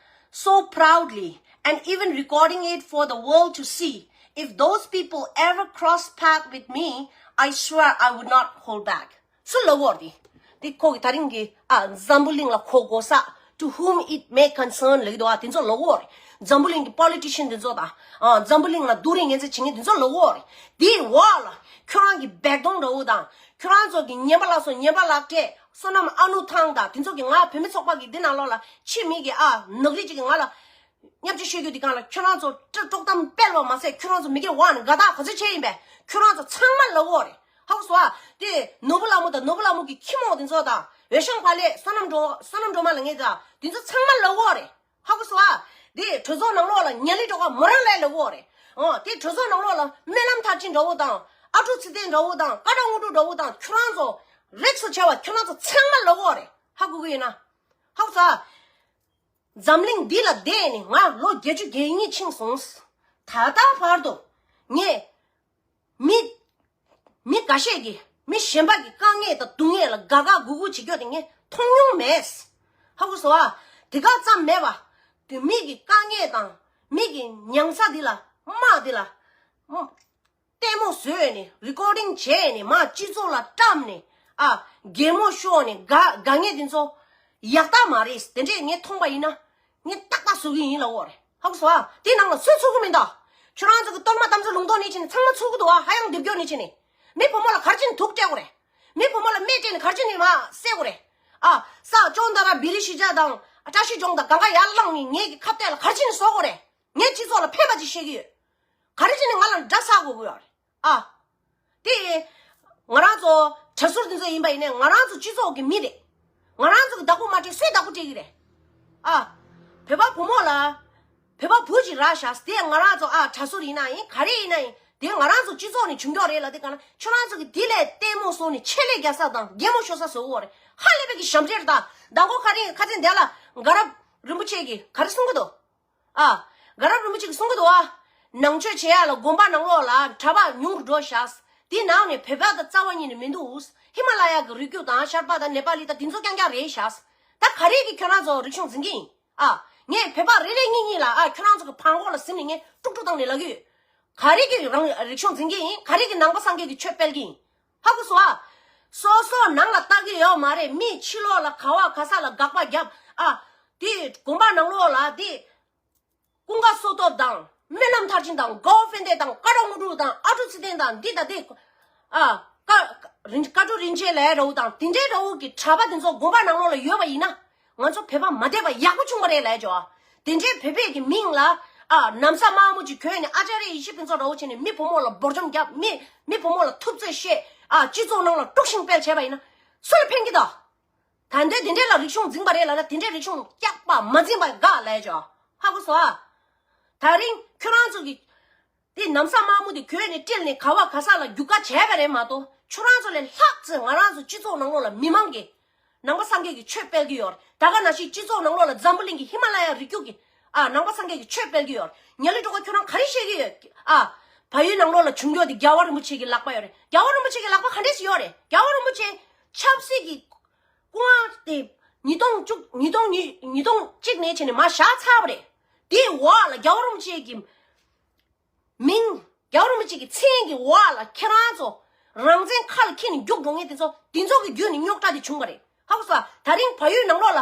so proudly, and even recording it for the world to see. If those people ever cross path with me, I swear I would not hold back. སུ་ལབ་ཡོད་རེད། དེ་ཁོ་གི་ད་རིང་གི་ཨ་འཛམ་བུ་གླིང་ལ་གོ་དགོས་ས། To whom it may concern ལབ་ཀྱི་འདུག་ཨ། དེ་ཚོ་ལབ་ཡོད་རེད། འཛམ་བུ་གླིང་གི་པོ་ལི་ཊི་ཤན་དེ་ཚོ་དང་ཨ་འཛམ་བུ་གླིང་ལ་སྡུག་རུས་ངན་ཚད་བྱེད་མཁན་དེ་ཚོ་ལབ་ཡོད་རེད། དེའི་འོག་ལ་ཁྱོད་རང་གི་བེག་དོང་འདྲ་བོ་དང་ཁྱོད་རང་ཚོ་གི་ཉན་པ་ལགས་སོ། ཉན་པ་ལགས་སྤྲད། བསོད་ནམས་ཨ་ནུ་ཐང་དང་དེ་ཚོ་གི་ང་བོད་མི་ཚོགས་པ་གི་འདི་ནང་ལོགས་ལ་ཕྱི་མི་གི་ཨ་ནག་རིས་ཅིག་གི་ང་ལ་བརྙས་བཅོས་བཤད་རྒྱུ་འདི་གང་ལ་ཁྱོད་རང་ཚོ་དཀྲོག་གཏམ་སྤེལ་བ་མ་ཟད་ཁྱོད་རང་ཚོ་མི་སྒེར་དབང་ནས་དགའ་རྟགས་ག་ཚོད་བྱས་ཡིན་པས་ཁྱོད་རང་ཚོ་ཚང་མ་ལབ་ཡོད་རེད། ཧ་གོ་སོང་ཨ། དེ་ནོར་བུ་ལྷ་མོ་དང་ནོར་བུ་ལྷ་མོ་གི་ཁྱི་མོ་དེ་ཚོ་དང་འོད་ཤང་ཕ་ལེ་བསོད་ནམས་སྒྲོལ་བསོད་ནམས་སྒྲོལ་མ་ལ་ངས་དང་དེ་ཚོ་ཚང་མ་ལབ་ཡོད་རེད། ཧ་གོ་སོང་ཨ། དེ་གྲོས་ཚོགས་ནང་ལོགས་ལ་ཉ་ལི་སྒྲོ་ག་མོ་རང་ལས་ལབ་ཡོད་རེད། ཨོ་དེ་གྲོས་ཚོགས་ནང་ལོགས་ལ་སྨོན་ལམ་མཐར་ཕྱིན་འདྲ་བོ་དང་ཨ་ཀྲུག་ཚེ་བརྟན་འདྲ་བོ་དང་ཀ་ཀྲོག་དངོས་གྲུབ་འདྲ་བོ་དང་ཁྱོད་རང་ཚོ་རིགས་སུ་ཆེ་བ་ཁྱོད་རང་ཚོ་ཚང་མ་ལབ་ཡོད་རེད། ཧ་གོ་གི་ཡོད་ན། ཧ་གོ་སོང་ཨ། འཛམ་གླིང་འདི་ལ་བསྡད་ནས་ང་ལོ་བརྒྱད་ཅུ་གྱ་གཉིས་ཕྱིན་སོང་། ད་ལྟ་བར་དུ་ངས་མི་མི་འགའ་ཤས་ཀྱིས་མི་གཞན་པ་གི་དཀའ་ངལ་དང་སྡུག་བསྔལ་ལ་དགའ་དགའ་མགུ་མགུ་བྱེད་རྒྱུ་དེ་ངས་མཐོང་མྱོང་མེད། ཧ་གོ་སོང་ཨ། དེ་ག་ཙམ་མེད་པ། དེ་མི་གི་དཀའ་ངལ་དང་མི་གི་མྱང་ཚ་འདི་ལ་དམག་འདི་ལ་ལྟད་མོ་བཟོས་ནས་རི་ཀོར་ཌིང་བྱས་ནས་མར་སྤྱི་ཚོགས་ལ་བཀྲམ་ནས་ཨ་གད་མོ་ཤོར་ནས་དགའ་དགའ་ངེས་དེ་ཚོ་ཡག་རྟགས་མ་རེད། དེ་འདྲས་ངས་མཐོང་པ་ཡིན་ན་ངས་ཏག་ཏག་བཟོ་གི་ཡིན་ལབ་ཡོད་རེད། ཧ་གོ་སོང་ཨ། དེ་ནང་ལ་སུས་ཚུགས་གི་མིན་ད། ཁྱོད་རང་ཚོ་གི་གཏོར་མ་གཏམ་ཚོ་ལུང་ཐོག་ནས་ཕྱིན་ནས་ཚང་མ་ཚུགས་གི་འདུག་ཨ། ཧ་ཡང་སྡེབ་སྐྱོར་ནས་ཕྱིན་ནས་མི་བུ་མོ་ལ་ག་རེ་བྱས་ནས་དུག་སྤྲད་དགོས་རེད། མི་བུ་མོ་ལ་སྨན་སྤྲད་ནས་ག་རེ་བྱས་ནས་མར་བསད་དགོས་རེད། ཨ་ས་ཅོང་ད་ར་བི་རི་ཤི་ཇ་དང་བཀྲ་ཤིས་ལྗོངས་དང་གང་ག་ཡར་བླངས་ནས་ངེད་ཀྱི་ཁ་གཏད་ལ་ག་རེ་བྱས་ནས་བཟོ་དགོས་རེད། ངས་སྤྱི་ཚོགས་ལ་ཕན་པ་ཅིག་བཤད་ཀྱི་ཡོད། ག་རེ་བྱས་ནས་ང་ལ་དགྲ་བསགས་དགོས་ཀྱི་ཡོད་རེད། ཨ། དེ། ང་རང་ཚོ་གྲྭ་ཟུར་འདི་ཚོ་ཡིན་པ་ཡིན་ནའི་ང་རང་ཚོ་སྤྱི་ཚོགས་ཀྱི་མི་རེད། ང་རང་ཚོ་གི་བདག་པོ་མ་སྤྲད་སུས་བདག་པོ་སྤྲད་ཀྱི་རེད། ཨ། བོད་པ་བུ་མོ་ལ། བོད་པ་བུ་ཅིག་རག་ཤག་དེ་ང་རང་ཚོ་ཨ་གྲྭ་ཟུར་ཡིན་ན་ཡིན་ག་རེ་ཡིན་ན་ཡིན་དེ་ང་རང་ཚོ་སྤྱི་ཚོགས་ནས་བྱུང་མགྱོགས་རེད་ལ། དེ་ག་ན་ཁྱོད་རང་ཚོ་གི་དེ་ལས་ལྟད་མོ་བཟོ་ནས་ཆེད་ལས་རྒྱག་ས་དང་གད་མོ་ཤོར་ས་བཟོ་གི་ཡོད་རེད། ཧ་ལས་པའི་གི་ཞབས་འདྲེན་རེད་ད། མདང་དགོང་ཁ་རིང་ཁ་སང་དེ་ལ་དགའ་རབ་རིན་པོ་ཆེ་གིས་ག་རེ་གསུང་གི་འདུག་ཨ། དགའ་རབ་རིན་པོ་ཆེ་གིས་གསུང་གི་འདུག་ཨ། ནང་ཆོས་བྱེད་ཡ་ལ་དགོན་པ་ནང་ལོགས་ལ་གྲྭ་པ་ཉུང་རུ་འགྲོ་ཤག་དེའི་ནང་ནས་བོད་པ་དང་རྩ་བ་ཉིད་ནས་མི་འདུག་ཧི་མ་ལ་ཡ་གི་རི་རྒྱུད་དང་ཤར་པ་དང་ནེ་པ་ལི་དང་དེ་ཚོ་རྐྱང་རྐྱང་རེད་ཤག་ད་ག་རེ་གིས་ཁྱོད་རང་ཚོ་རིག་གཞུང་འཛིན་གྱི་ཡིན། ཨ། ངས་བོད་པ་རེ་རེ་གཉིས་གཉིས་ལ་ཨ་ཁྱོད་རང་ཚོ་གི་བར་འགོག་ལ་ཟིན་ནས་ངས་དཀྲུག་དཀྲུག་བཏང་ནས་ལབ་ཀྱི་ཡོད། ག་རེ་གིས་རང་རིག་གཞུང་འཛིན་གྱི་ཡིན། ག་རེ་གིས་ནང་པ་སངས་རྒྱས་ཀྱི་ཆོས་སྤེལ་གྱི་ཡིན། ཧ་གོ་སོང་ཨ། སོ་སོ་ནང་ལ་ལྟ་གི་ཡོད་མ་རེད། མི་ཕྱི་ལོགས་ལ་ག་བ་ག་ས་ལ་དགག་པ་བརྒྱབ་ཨ། དེ་དགོན་པ་ནང་ལོགས་ལ་དེ་ཀུན་དགའ་བསོད་སྟོབས་དང་སྨོན་ལམ་མཐར་ཕྱིན་དང་དགའ་བོ་དཔལ་ལྡན་དང་ཀ་ཀྲོག་དངོས་གྲུབ་དང་ཨ་ཀྲུག་ཚེ་བརྟན་དང་འདི་དང་དེ་ཨ་ཀ་རིན་ཀ་ཀྲོག་རིན་ཆེན་ལས་ར་བོ་དང་དེ་འདྲའི་ར་བོ་གི་གྲྭ་པ་དེ་ཚོ་དགོན་པ་ནང་ལོགས་ལ་ཡོད་པ་ཡིན་ན། ང་ཚོ་བོད་པ་མ་བསྡད་པ་ཡག་པོ་བྱུང་བ་རེད་ལབ་ཡ་ཅོ། དེ་འདྲའི་བོད་པའི་གི་མིང་ལ་ཨ་ན་བཟའ་དམར་མོ་ཅིག་གྱོན་ནས་ཨ་ཅཱརྱ་ཡེ་ཤེས་ཕུན་ཚོགས་འདྲ་བོ་བྱས་ནས་མི་བུ་མོ་ལ་འབོར་འཇོམས་བརྒྱབ། མི་མི་བུ་མོ་ལ་ཐུབ་ཚོད་བཤད། ཨ་སྤྱི་ཚོགས་ནང་ལ་དཀྲུག་ཤིང་སྤེལ་བྱས་པ་ཡིན་ན་སུ་ལ་ཕན་གི་ད། ད་འདྲའི་དེ་འདྲའི་ལ་རིག་གཞུང་འཛིན་པ་རེད་ལབ་ན་དེ་འདྲའི་རིག་གཞུང་སྐྱག་པ་མ་འཛིན་པ་དགའ་ལབ་ཡ་ཅོ། ཧ་གོ་སོང་ཨ། ད་རིང་ཁྱོད་རང་ཚོ་གི་དེ་ན་བཟའ་དམར་མོ་དེ་གོན་ནས་སྤྲེལ་ནས་ག་བ་ག་ས་ལ་རྒྱུག་ཁ་བྱས་པ་རེད་མ་གཏོགས། ཁྱོད་རང་ཚོ་ལས་ལྷག་ཙམ་ང་རང་ཚོ་སྤྱི་ཚོགས་ནང་ལོགས་ལ་མི་མང་གིས་ནང་པ་སངས་རྒྱས་ཀྱི་ཆོས་སྤེལ་གྱི་ཡོད་རེད། ད་ག་ནང་བཞིན་སྤྱི་ཚོགས་ནང་ལོགས་ལ་འཛམ་བུ་གླིང་གི་ཧི་མ་ལ་ཡ་རི་རྒྱུད་ཀྱི་ཨ་ནང་པ་སངས་རྒྱས་ཀྱི་ཆོས་སྤེལ་གྱི་ཡོད་རེད། ཉ་ལི་སྒྲོལ་དཀར་ཁྱོད་རང་ག་རེ་བཤད་ཀྱི་ཡོད། ཨ་བལ་ཡུལ་ནང་ལོགས་ལ་བྱུང་ཡོད་དེ་རྒྱལ་བ་རིན་པོ་ཆེ་གི་ལག་པ་ཡོད་རེད། རྒྱལ་བ་རིན་པོ་ཆེ་གི་ལག་པ་ག་འདྲས་ཡོད་རེད། རྒྱལ་བ་རིན་པོ་ཆེ་ཆབ་སྲིད་ཀྱི་སྐུ་དབང་དེ་ཉིས་སྟོང་བཅུ་ཉིས་སྟོང་ཉིས་ཉིས་སྟོང་གཅིག་ནས་བྱས་ནས་མར་བཞག་ཚར་བ་རེད། དེའི་འོག་ལ་རྒྱལ་བ་རིན་པོ་ཆེ་གི་མིང་རྒྱལ་བ་རིན་པོ་ཆེ་གི་མཚན་གྱི་འོག་ལ་ཁྱེད་རང་ཚོ་རང་བཙན་ཁ་ལ་འཁྱེར་ནས་རྒྱུག་འགྲོ་མཁན་དེ་ཚོ་དེ་ཚོ་གི་བརྒྱུད་ནས་རྙོག་དྲ་དེ་བྱུང་བ་རེད། ཧ་གོ་སོང་ཨ། ད་རིང་བལ་ཡུལ་ནང་ལོགས་ལ་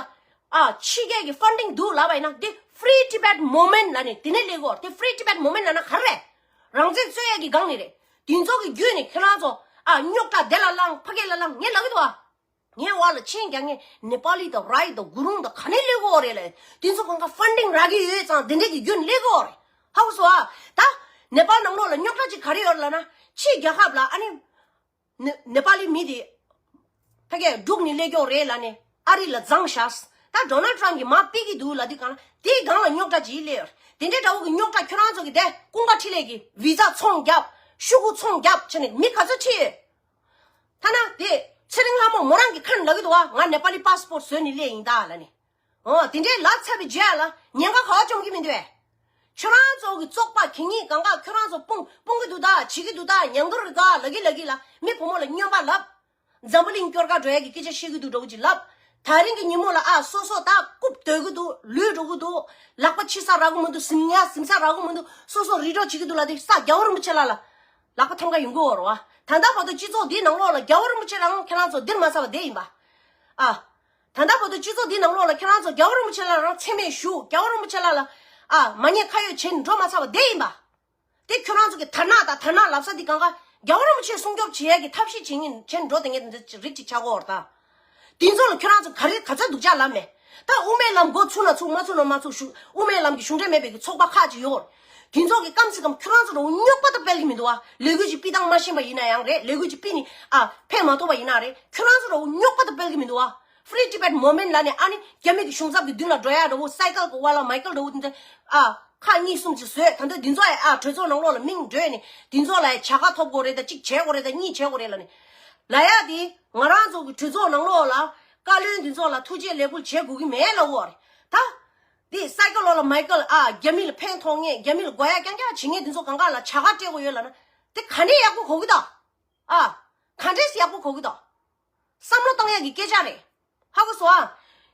ཨ་ཕྱི་རྒྱལ་གྱི་ཕན་ཌིང་འདུག་ལབ་པ་ཡིན་ན་དེ་Free Tibet Movement་ལབ་ནས་དེ་ནས་སླེབས་ཀྱི་ཡོད་རེད། དེ་Free Tibet Movement་ལབ་ན་ག་རེ་རེད། རང་བཙན་རྩོད་ཡས་ཀྱི་སྒང་ནས་རེད། དེ་ཚོ་གི་བརྒྱུད་ནས་ཁྱེད་རང་ཚོ་ཨ་རྙོག་དྲ་དེ་ལ་ལངས་ཕ་སྐད་ལ་ལངས་ངས་ལབ་ཀྱི་འདུག་ཨ། ངའི་འོག་ལ་མཆན་རྒྱག་མཁན་ནེ་པ་ལི་དང་རའི་དང་གུ་རུང་དང་ག་ནས་སླེབས་ཀྱི་ཡོད་རེད་ལབ། དེ་ཚོ་གང་ག་ཕན་ཌིང་རག་གི་ཡོད་ཙང་དེ་འདྲས་ཀྱི་བརྒྱུད་ནས་སླེབས་ཀྱི་ཡོད་རེད། ཧ་གོ་སོང་ཨ། ད་ནེ་པ་ལ་ནང་ལོགས་ལ་རྙོག་དྲ་ཅིག་ག་རེ་ཡོད་རེད་ལབ་ན། ཕྱིའི་རྒྱལ་ཁབ་ལ་ཨ་ནི་ནེ་ནེ་པ་ལི་མི་དེ་ཕ་གིར་འབྲུག་ནས་སླེབས་ཀྱི་ཡོད་རེད་ལབ་ནས་ཨ་རི་ལ་བརྫངས་བཞག་ད་ཌོ་ནལ་ཊམ་གྱིས་མར་ཕུད་ཀྱི་འདུག་ལབ་དུས་སྒང་ལ་དེའི་སྒང་ལ་རྙོག་དྲ་ཅིག་སླེབས་ཡོད་རེད། དེ་འདྲའི་འདྲ་བོ་གི་རྙོག་དྲ་ཁྱོད་རང་ཚོ་གི་དེ་ཀུན་དགའ་འཕྲིན་ལས་ཀྱིས་བི་ཛ་ཚོང་བརྒྱབ་ཤོག་གུ་ཚོང་བརྒྱབ་བྱས་ནས་མི་ག་ཚོད་ཁྲིད་ཡོད། ཐ་ན་དེ་ཚེ་རིང་ལྷ་མོ་མོ་རང་གི་ཁ་ནས་ལབ་ཀྱི་འདུག་བ། ང་ནེ་པ་ལི་པ་སི་པོར་ཊི་བཟོས་ནས་སླེབས་ཡིན་ད་ལབ་ནས། འོ་དེ་འདྲའི་ལབ་ཚར་བའི་རྗེས་ལ་ཉེན་ཁ་ག་བ་བཅོམ་གྱི་མི་འདུག་བས། ཁྱོད་རང་ཚོ་གི་བཙོག་པ་གད་སྙིགས་གང་ག་ཁྱོད་རང་ཚོ་སྤུངས་སྤུངས་ཀྱི་འདུག་ད་བྱེད་ཀྱི་འདུག་ད་ཉང་དུ་རེད་ད་ལབ་ཀྱི་ལབ་ཀྱི་ལ་མི་བུ་མོ་ལ་སྨྱོན་པ་ལབ། འཛམ་བུ་གླིང་སྐྱོར་ག་འགྲོ་ཡ་གི་སྐད་ཆ་བཤད་ཀྱི་འདུག་འདྲ་བོ་ཅིག་ལབ། ད་རིང་གི་ཉིན་མོ་ལ་ཨ་སོ་སོ་ད་རྐུབ་རྡོལ་གྱི་འདུག་ལུས་འགྲོ་གི་འདུག་ལག་པ་ཕྱི་ས་རག་གི་མི་འདུག་ཟིན་ཡ་ཟིན་ས་རག་གི་མི་འདུག་སོ་སོ་རི་གྲོ་བྱེད་ཀྱི་འདུག་ལབ་དུས་ས་རྒྱལ་བ་རིན་པོ་ཆེ་ལགས་ལ་ལག་པ་ཐམ་ག་ཡོང་གི་ཡོད་རེད་བ། ད་ལྟ་བར་དུ་སྤྱི་ཚོགས་འདིའི་ནང་ལོགས་ལ་རྒྱལ་བ་རིན་པོ་ཆེ་རང་ཁྱེད་རང་ཚོ་འདིར་མ་ཚར་བ་བསྡད་ཡིན་པ། ཨ། ད་ལྟ་བར་དུ་སྤྱི་ཚོགས་འདིའི་ནང་ལོགས་ལ་ཁྱེད་རང་ཚོ་རྒྱལ་བ་རིན་པོ་ཆེ་ལགས་རང་མཚན་སྨད་ཞུ། རྒྱལ་བ་རིན་པོ་ཆེ་ལགས་ལ་ཨ་མ་ཉེས་ཁ་གཡོགས་བྱས་ནས་འགྲོ་མ་ཚར་བ་བསྡད་ཡིན་པ། དེ་ཁྱོད་རང་ཚོ་གི་དར་ནག་དང་དར་ནག་ལབ་ས་འདི་གང་ག་རྒྱལ་བ་རིན་པོ་ཆེ་སྲུང་སྐྱོབ་བྱེད་ཡས་ཀྱི་ཐབས་ཤེས་བྱེད་ཉིན་བྱས་ནས་འགྲོ་བསྡད་མཁན་འདི་རིགས་ཅིག་ཆགས་ཀྱི་ཡོད་རེད་ད། དེ་ཚོ་ལ་ཁྱོད་རང་ཚོ་ག་རེ་ག་ཚོད་སྡུག་ཅག་ལབ་མེད། ད་དབུ་མའི་ལམ་མགོ་ཚུགས་ན་ཚུགས་མ་ཚུགས་ན་མ་ཚུགས་ཞུ། དབུ་མའི་ལམ་གྱི་གཞུང་འབྲེལ་མེད་པའི་གི་ཚོགས་པ་ཁག་ཅིག་ཡོད་རེད། དེ་ཚོ་གི་སྐམ་སེ་སྐམ་ཁྱོད་རང་ཚོ་འདྲ་བོ་རྙོག་པ་ད་སྤེལ་གི་མི་འདུག་བ། ལས་འགུལ་ཅིག་སྤེལ་སྟངས་མ་ཤེས་པ་ཡིན་ན་ཡང་རེད། ལས་འགུལ་ཅིག་སྤེལ་ནི་ཨ་ཕན་མ་ཐོགས་པ་ཡིན་ན་རེད། ཁྱོད་རང་ཚོ་འདྲ་བོ་རྙོག་པ་ད་སྤེལ་གི་མི་འདུག་བ། Free Tibet Movement་ལབ་ནས་ཨ་ནི་རྒྱ་མི་གི་གཞུང་ཚབ་ཀྱི་མདུན་ལ་འགྲོ་ཡ་འདྲ་བོ་སའི་ཀལ་གི་ཝ་ལ་མའི་ཀལ་འདྲ་བོ་དེ་འདྲ་ཨ་ཁག་གཉིས་གསུམ་ཅིག་བཟོས། ད་འདོད་འདི་ཚོ་ཨ་གྲོས་ཚོགས་ནང་ལོགས་ལ་མིང་བགྲོས་ནས་དེ་ཚོ་ལ་བྱ་དགའ་ཐོབ་དགོས་རེད། ད་གཅིག་བྱེད་དགོས་རེད། ད་གཉིས་བྱེད་དགོས་རེད་ལབ་ནས་ལབ་ཡ་དེ་ང་རང་ཚོ་གི་གྲོས་ཚོགས་ནང་ལོགས་ལ་བཀའ་བློན་དེ་ཚོ་ལ་ཐུགས་རྗེ་ལེགས་འབུལ་བྱེད་དགོས་ཀྱི་མེད་ལབ་ཡོད་རེད་ད། དེ་སའི་ཀལ་ཝ་ལ་མའི་ཀལ་ཨ་རྒྱ་མི་ལ་ཕན་ཐོགས་མཁན་རྒྱ་མི་ལ་དགོས་ཡ་རྐྱང་རྐྱང་བྱེད་མཁན་དེ་ཚོ་གང་ག་ལ་བྱ་དགའ་སྤྲད་དགོས་ཡོད་ལབ་ན་དེ་ག་འདྲས་ཡག་པོ་གོ་གི་ད། ཨ། ག་འདྲས་ཡག་པོ་གོ་གི་ད། བསམ་བློ་བཏང་ཡག་གི་སྐད་ཆ་རེད། ཧ་གོ་སོང་ཨ།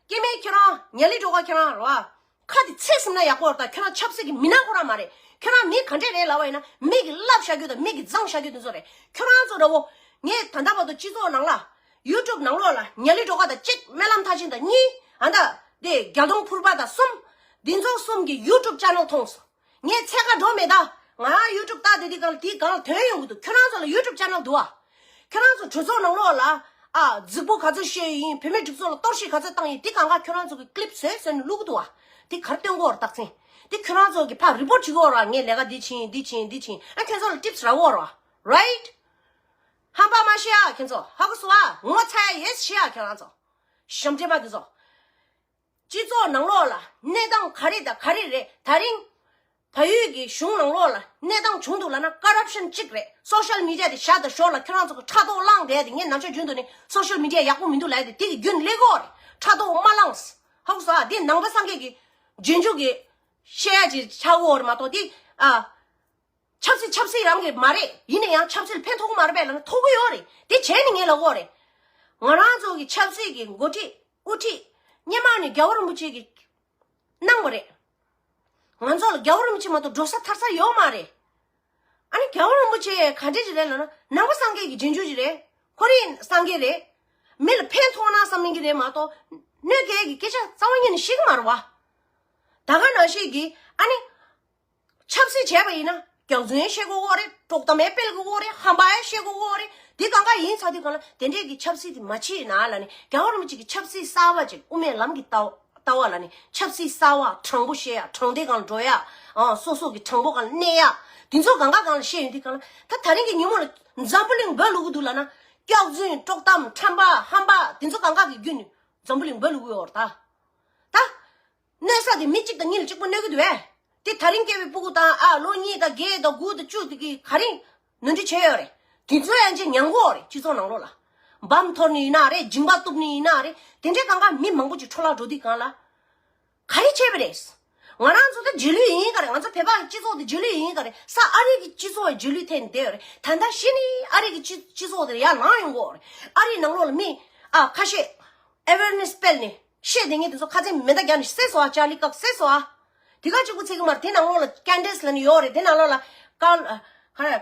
སྐྱེ་དམན་ཁྱེད་རང་ཉ་ལི་སྒྲོལ་དཀར་ཁྱེད་རང་རེད་བ། ཁ་དེ་ཚིག་ཟིན་ན་ཡག་པོ་རེད་ད། ཁྱེད་རང་ཆབ་སྲིད་ཀྱི་མི་སྣ་ཁོ་རང་མ་རེད། ཁྱེད་རང་མི་ག་འདྲས་རེད་ལབ་པ་ཡིན་ན་མི་གིས་བསླབ་བཞག་རྒྱུ་དང་མི་གིས་བརྫངས་བཞག་རྒྱུ་དེ་ཚོ་རེད། ཁྱོད་རང་ཚོ་འདྲ་བོ། ངས་ད་ལྟ་བར་དུ་སྤྱི་ཚོགས་ནང་ལ་ཡུ་ཊུབ་ནང་ལོགས་ལ་ཉ་ལི་སྒྲོལ་དཀར་དང་གཅིག་སྨོན་ལམ་མཐར་ཕྱིན་དང་གཉིས་ཨ་ད་དེ་རྒྱ་གདོང་ཕུར་པ་དང་གསུམ། འདི་ཚོ་གསུམ་གྱི་ཡུ་ཊུབ་ཆེ་ནལ་མཐོང་སོང་། ངས་འཚོལ་ག་འགྲོ་མེད་ད། ང་ཡུ་ཊུབ་ལྟ་དེ་དེ་གང་དེའི་སྒང་ལ་དོན་ཡོང་གི་འདུག་ཁྱོད་རང་ཚོ་ལ་ཡུ་ཊུབ་ཆེ་ནལ་འདུག་ཨ། ཁྱོད་རང་ཚོ་གྲོས་ཚོགས་ནང་ལོགས་ལ་ཨ་རྫིག་པོ་ག་ཚོད་བཤད་ཡིན། བུད་མེད་སྒྲིག་འཛུགས་ལ་གཏོར་བཤིག་ག་ཚོད་བཏང་ཡིན། དེ་གང་ག་ཁྱོད་རང་ཚོ་གི་ཀི་ལིབ་བཟོས་བཟོས་ནས་བླུག་གི་འདུག་ཨ། དེ་ག་རེ་སྟོན་གི་ཡོད་རེད་རྟགས་མཚན། དེ་ཁྱོད་རང་ཚོ་གི་ཕར་རི་པོར་ཊི་བྱེད་ཀྱི་ཡོད་རེད་བ། ངས་ལས་ཀ་འདི་བྱས་ཡིན་འདི་བྱས་ཡིན་འདི་བྱས་ཡིན། ཨ་ཁྱོད་ཚོ་ལ་ཊིབ་སི་རག་གི་ཡོད་རེད་བ། རའིཊ། ཧམ་པ་མ་བཤད་ཨ་ཁྱོད་ཚོ། ཧ་གོ་སོང་ཨ། ངོ་ཚ་ཡ་ཡོད་ཤི་ཨ་ཁྱོད་རང་ཚོ། ཞབས་འདྲེན་པ་དེ་ཚོ། སྤྱི་ཚོགས་ནང་ལོགས་ལ་གནས་སྟངས་ག་རེ་དང་ག་རེ་རེད། ད་རིང་བལ་ཡུལ་གྱི་གཞུང་ནང་ལོགས་ལ་གནས་སྟངས་བྱུང་འདུག་ལབ་ན་ཀ་རབ་ཤན་གཅིག་རེད། སོ་ཤལ་མི་ཌི་ཡ་དེ་བཞག་དང་ཞོར་ལ་ཁྱོད་རང་ཚོ་གི་ཕྲག་དོག་བསླངས་བསྡད་དེ། ངས་ནམ་ཞག་རྒྱུན་དུ་ནས་སོ་ཤལ་མི་ཌི་ཡ་ཡག་པོ་མི་འདུག་ལབ་ཡ་དེ་དེ་གི་རྒྱུན་སླེབས་ཀྱི་ཡོད་རེད། ཕྲག་དོག་མ་བསླངས། ཧ་གོ་སོང་ཨ། འདི་ནང་པ་སངས་རྒྱས་ཀྱི་རྗེས་འཇུག་གི་བཤད་ཡ་ཅིག་ཆགས་ཀྱི་ཡོད་རེད་མ་གཏོགས་འདི་ཨ། ཆབ་སྲིད་ཆབ་སྲིད་རང་གི་མ་རེད། ཡིན་ན་ཡང་ཆབ་སྲིད་ལ་ཕན་ཐོགས་ཀྱི་མ་རེད་པས་ལབ་ན་ཐོགས་ཀྱི་ཡོད་རེད། དེ་བྱས་ནས་ངས་ལབ་ཀྱི་ཡོད་རེད། ང་རང་ཚོ་གི་ཆབ་སྲིད་ཀྱི་འགོ་ཁྲིད་དབུ་ཁྲིད་སྔོན་མ་ནས་རྒྱལ་བ་རིན་པོ་ཆེ་གིས་གནང་བ་རེད། ང་ཚོ་ལ་རྒྱལ་བ་རིན་པོ་ཆེ་མ་གཏོགས་འགྲོ་ས་ཐར་ས་ཡོད་མ་རེད། ཨ་ནི་རྒྱལ་བ་རིན་པོ་ཆེ་ག་འདྲས་ཅིག་རེད་ལབ་ན་ནང་པ་སངས་རྒྱས་ཀྱི་རྗེས་འཇུག་ཅིག་རེད། ཁོ་རང་སངས་རྒྱས་རེད། མི་ལ་ཕན་ཐོགས་ན་བསམ་མཁན་གྱི་རེད་མ་གཏོགས་གནོད་སྐྱེལ་གྱི་སྐད་ཆ་རྩ་བ་ཉིད་ནས་བཤད་ཀྱི་མ་རེད་བ། ད་ག་ནང་བཞིན་གྱི་ཨ་ནི། ཆབ་སྲིད་བྱས་པ་ཡིན་ན་རྒྱག་རྫུན་ཡང་བཤད་དགོས་ཀྱི་ཡོད་རེད། དཀྲོག་གཏམ་ཡང་སྤེལ་དགོས་ཀྱི་ཡོད་རེད། ཧམ་པ་ཡང་བཤད་དགོས་ཀྱི་ཡོད་རེད། དེ་གང་ག་ཡིན་ཚར་དུས་གང་ལ་དེ་འདྲས་ཀྱི་ཆབ་སྲིད་དེ་མ་བྱེད་ན་ལབ་ནས་རྒྱལ་བ་རིན་པོ་ཆེ་གི་ཆབ་སྲིད་གསར་བ་ཅིག་དབུ་མའི་ལམ་གྱི་ལྟ་བ་ལྟ་བ་ལབ་ནས་ཆབ་སྲིད་གསར་བ་དྲང་པོ་བཤད་ཡ། དྲང་བདེན་སྒང་ལ་འགྲོ་ཡ། ཨང་སོ་སོ་གི་དྲང་པོ་སྒང་ལ་གནས་ཡ། དེ་ཚོ་གང་ག་སྒང་ལ་བཤད་ཡོང་དུས་གང་ལ་ད་ད་རིང་གི་ཉིན་མོ་ལ་འཛམ་བུ་གླིང་འབོད་ལུག་གི་འདུག་ལབ་ན་སྐྱག་རྫུན་དཀྲོག་གཏམ་ཁྲམ་པ་ཧམ་པ་དེ་ཚོ་གང་ག་གི་བརྒྱུད་ནས་འཛམ་བུ་གླིང་འབོད་ལུག་གི་ཡོད་རེད་ད། ད། གནོད་ས་དེ་མི་གཅིག་དང་གཉིས་ལ་གཅིག་པོ་གནོད་ཀྱི་འདུག་བས། དེ་དེ་རིང་སྐྱེས་པའི་སྤུ་གུ་དང་ཨ་ལོ་གཉིས་དང་བརྒྱད་དང་དགུ་དང་བཅུ་དེ་གི་ག་རེ་ནོར་འཁྲུལ་བྱས་ཡོད་རེད། དེ་ཚོ་ཡང་ཅིག་ཉམས་དགོས་རེད། སྤྱི་ཚོགས་ནང་ལོགས་ལ་འབམ་འཐོར་ནི་ཡིན་ན་རེད། སྦྱིན་པ་གཏུབ་ནི་ཡིན་ན་རེད། དེ་འདྲའི་སྒང་ག་མི་མང་པོ་ཅིག་འཕྲོ་བརླག་འགྲོ་དུས་སྒང་ལ། ག་རེ་བྱས་པ་རེད། ང་རང་ཚོ་ད་རྗེས་ལུས་ཡིན་ག་རེད། ང་ཚོ་བོད་པ་སྤྱི་ཚོགས་དེ་རྗེས་ལུས་ཡིན་ག་རེད། ས་ཨ་རི་གི་སྤྱི་ཚོགས་རྗེས་ལུས་ཐེབས་ནས་བསྡད་ཡོད་རེད། ད་ལྟ་གཞི་ནས་ཨ་རི་གི་སྤྱི་སྤྱི་ཚོགས་དེ་ཡར་ལངས་ཡོང་གི་ཡོད་རེད། ཨ་རིའི་ནང་ལོགས་ལ་མི་ཨ་ཁ་ཤས་awareness་སྤེལ་ནས་བཤད་བསྡད་མཁན་དེ་ཚོ་ཁ་ཚན་མེ་མདའ་བརྒྱབ་ནས་བསད་སོང་ཨ། ཅཱ་ལི་ཀག་བསད་སོང་ཨ། དེ་ག་གཅིག་པུ་ཚིག་གི་མར་དེ་ནང་ལོགས་ལ་ཀན་ཌེ་སི་ལབ་ནས་ཡོད་རེད། དེ་ནང་ལོགས་ལ་ཀར་ཨ་ག་རེ།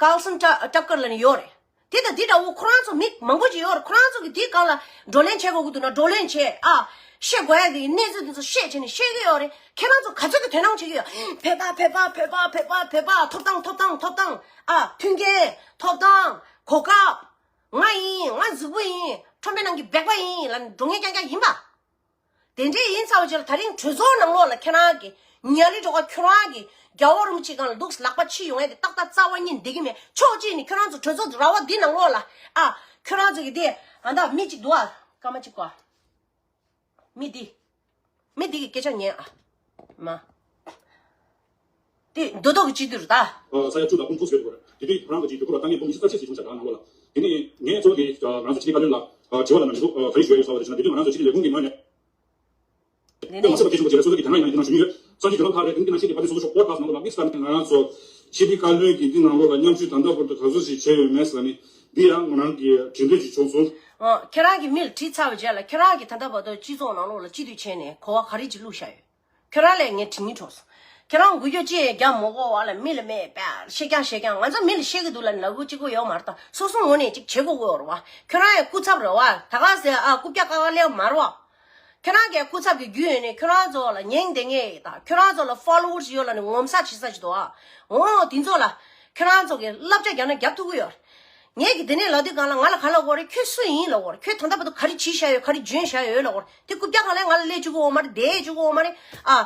ཀར་སན་ཊ་ཊ་ཀར་ལབ་ནས་ཡོད་རེད། དེ་དང་དེ་འདྲ་བོ་ཁོ་རང་ཚོ་མི་མང་པོ་ཅིག་ཡོད་རེད། ཁོ་རང་ཚོ་གི་དེའི་སྒང་ལ་བགྲོ་གླེང་བྱེད་དགོས་ཀྱི་འདུག་ན་བགྲོ་གླེང་བྱེད་ཨ། བཤད་དགོས་ཡ་གི་གནས་ཚུལ་དེ་ཚོ་བཤད་བྱས་ནས་བཤད་ཀྱི་ཡོད་རེད། ཁྱེད་རང་ཚོ་ག་ཚོད་ཀྱི་དོ་སྣང་བྱེད་ཀྱི་ཡོད། བོད་པ་བོད་པ་བོད་པ་བོད་པ་བོད་པ་ཐོབ་ཐང་ཐོབ་ཐང་ཐོབ་ཐང་ཨ། མཐུན་རྐྱེན་ཐོབ་ཐང་གོ་སྐབས། ང་ཡིན། ང་གཟུགས་པོ་ཡིན། ཁྲོམ་པའི་ནང་གི་སྦལ་པ་ཡིན་ལབ་ནས་འགྲོ་མཁན་རྐྱང་རྐྱང་ཡིན་པ། དེ་འདྲས་ཡིན་ཚར་བ་ཅིག་ལ་དེ་རིང་གྲོས་ཚོགས་ནང་ལོགས་ལ་ཁྱེད་རང་གི་ཉ་ལི་སྒྲོག་ཁྱོད་རང་གི་རྒྱལ་བ་རིན་པོ་ཆེ་སྒང་ལ་འདུག་ལག་པ་ཕྱི་ཡོང་ཡ་དེ་ཏག་ཏག་རྩ་བ་ཉིད་བསྡད་ཀྱི་མེད། ཕྱོགས་གཅིག་ནས་ཁྱོད་རང་ཚོ་གྲོས་ཚོགས་ར་བ་འདི་ནང་ལོགས་ལ་ཨ། ཁྱོད་རང་ཚོ་གི་དེ་ཨ་ད་མི་གཅིག་འདུག་ཨ། སྐར་མ་གཅིག་གོ་ཨ། མི་འདི། མི་འདི་གི་སྐད་ཆ་ཉན་ཨ། མ། དེ་འདོད་ཐོག་གི་སྤྱི་འཐུས་རེད་ད། ས་ཡ་བཅུ་དང་ཕུང་ཕུང་ཟེར་དགོས་རེད། དེ་དུས་ཁོ་རང་གི་ཅིག་བསྡུ་སྐོར་ལ་ལྟ་ངན་ཕུང་ཉི་ཤུ་རྩ་གཅིག་ཞིག་བྱུང་ཤག་ད་ནང་ལོགས་ལ། དེ་ནས་ངས་གཙོ་བོ་དེ་ང་ཚོ་སྤྱི་བདེ་བཀའ་བློན་ལ་དྲི་བ་བྱེད་དགོས་ལབ་ན་མི་འདུག་ག་རེ་ཞུ་ཡ་ཡོད་ཟེར་བ་དེ་བྱས་ན། དེ་དུས་ང་རང་ཚོ་སྤྱི་བདེ་ལས་ཁུངས་ཀྱི་ངོས་ནས། དེ་ནས་ང་ཚོ་སྐད་ཆ་བཤད་ཚུལ་དེ་དེ་འདྲ་ཡིན་ན་དེ་ནང་བཞིན་ཡོད། གསར་འགྱུར་བརྒྱུད་ལམ་ཁག་རེད། དེ་འདི་ནང་བཞིན་གྱི་པར་དེ་སོ་སོ་ཤོག་པོ་ཌ་ཁ་སི་ནང་ལོགས་ལ་དམིགས་བཀར་ནས་ང་རང་ཚོ་སྤྱི་བདེ་བཀའ་བློན་གྱིས་འདི་ནང་ལོགས་ལ་མཉམ་ཞུགས་ད་ལྟ་བར་དུ་ག་ཚོད་ཞིག་བྱས་ཡོད་མེད་ཟེར་ནས་འདི་ཡང་ང་རང་གི་དྲན་འདོད་ཅིག་བྱུང་སོང་། ཨོ། ཁྱེད་རང་གིས་མི་ལ་དྲིས་ཚར་བའི་རྗེས་ལ་ཁྱེད་རང་གིས་ད་ལྟ་བར་དུ་སྤྱི་ཚོགས་ནང་ལོགས་ལ་སྤྱི་འཐུས་བྱས་ནས་གོ་བ་ག་རེ་ཅིག་བླུགས་བཞག་ཡོད། ཁྱེད་རང་ལ་ངས་དྲི་སྙིང་བྲོ་སོང་། ཁྱེད་རང་འགུལ་སྐྱོད་ཅི་ཡང་རྒྱག་མ་དགོས་པ་ལ་མི་ལ་མེད་པ་བཤད་རྐྱང་བཤད་རྐྱང་ང་ཚོ་མི་ལ་བཤད་ཀྱི་འདུག་ལབ་ནས་ལབ་དགོས་གཅིག་པོ་ཡོད་མ་རེད་ད། སོ་སོ་ངོས་ནས་ཅིག་བྱེད་དགོས་ཀྱི་ཡོད་རེད་བ། ཁྱོད་རང་ཡང་སྐུ་ཚབ་རེད་བ། ད་ག་ཟེ་ཨ་རྐུབ་བཀྱག་ཀ་ཁ་ལེན་མ་རེད་བ། ཁྱོད་རང་གིས་སྐུ་ཚབ་ཀྱི་རྒྱུས་ཡོད་ནས་ཁྱོད་རང་ཚོ་ལ་ཉན་བསྡད་མཁན་ཡིན་ད། ཁྱོད་རང་ཚོ་ལ་ཕོ་ལོ་ཝར་སི་ཡོད་ལབ་ནས་ངོ་མཚར་བྱེད་ས་ཞིག་འདུག་ཨ། འོ་དེ་ཚོ་ལ་ཁྱོད་རང་ཚོ་གིས་བསླབ་བྱ་རྒྱག་ན་རྒྱབ་ཐུབ་ཀྱི་ཡོད་རེད། ངས་ཀྱི་དེ་ནས་ལབ་དུས་སྒང་ལ་ང་ལ་ག་ལབ་དགོས་རེད། ཁྱོད་སུ་ཡིན་ལབ་དགོས་རེད། ཁྱོད་ད་ལྟ་བར་དུ་ག་རེ་བྱས་བཞག་ཡོད། ག་རེ་འཇོན་བཞག་ཡོད་ལབ་དགོས་རེད། དེ་རྐུབ་བཀྱག་སྒང་ལ་ང་ལ་སླེབས་བཅུག་གི་ཡོད་མ་རེད། བསྡད་བཅུག་གི་ཡོད་མ་རེད་ཨ།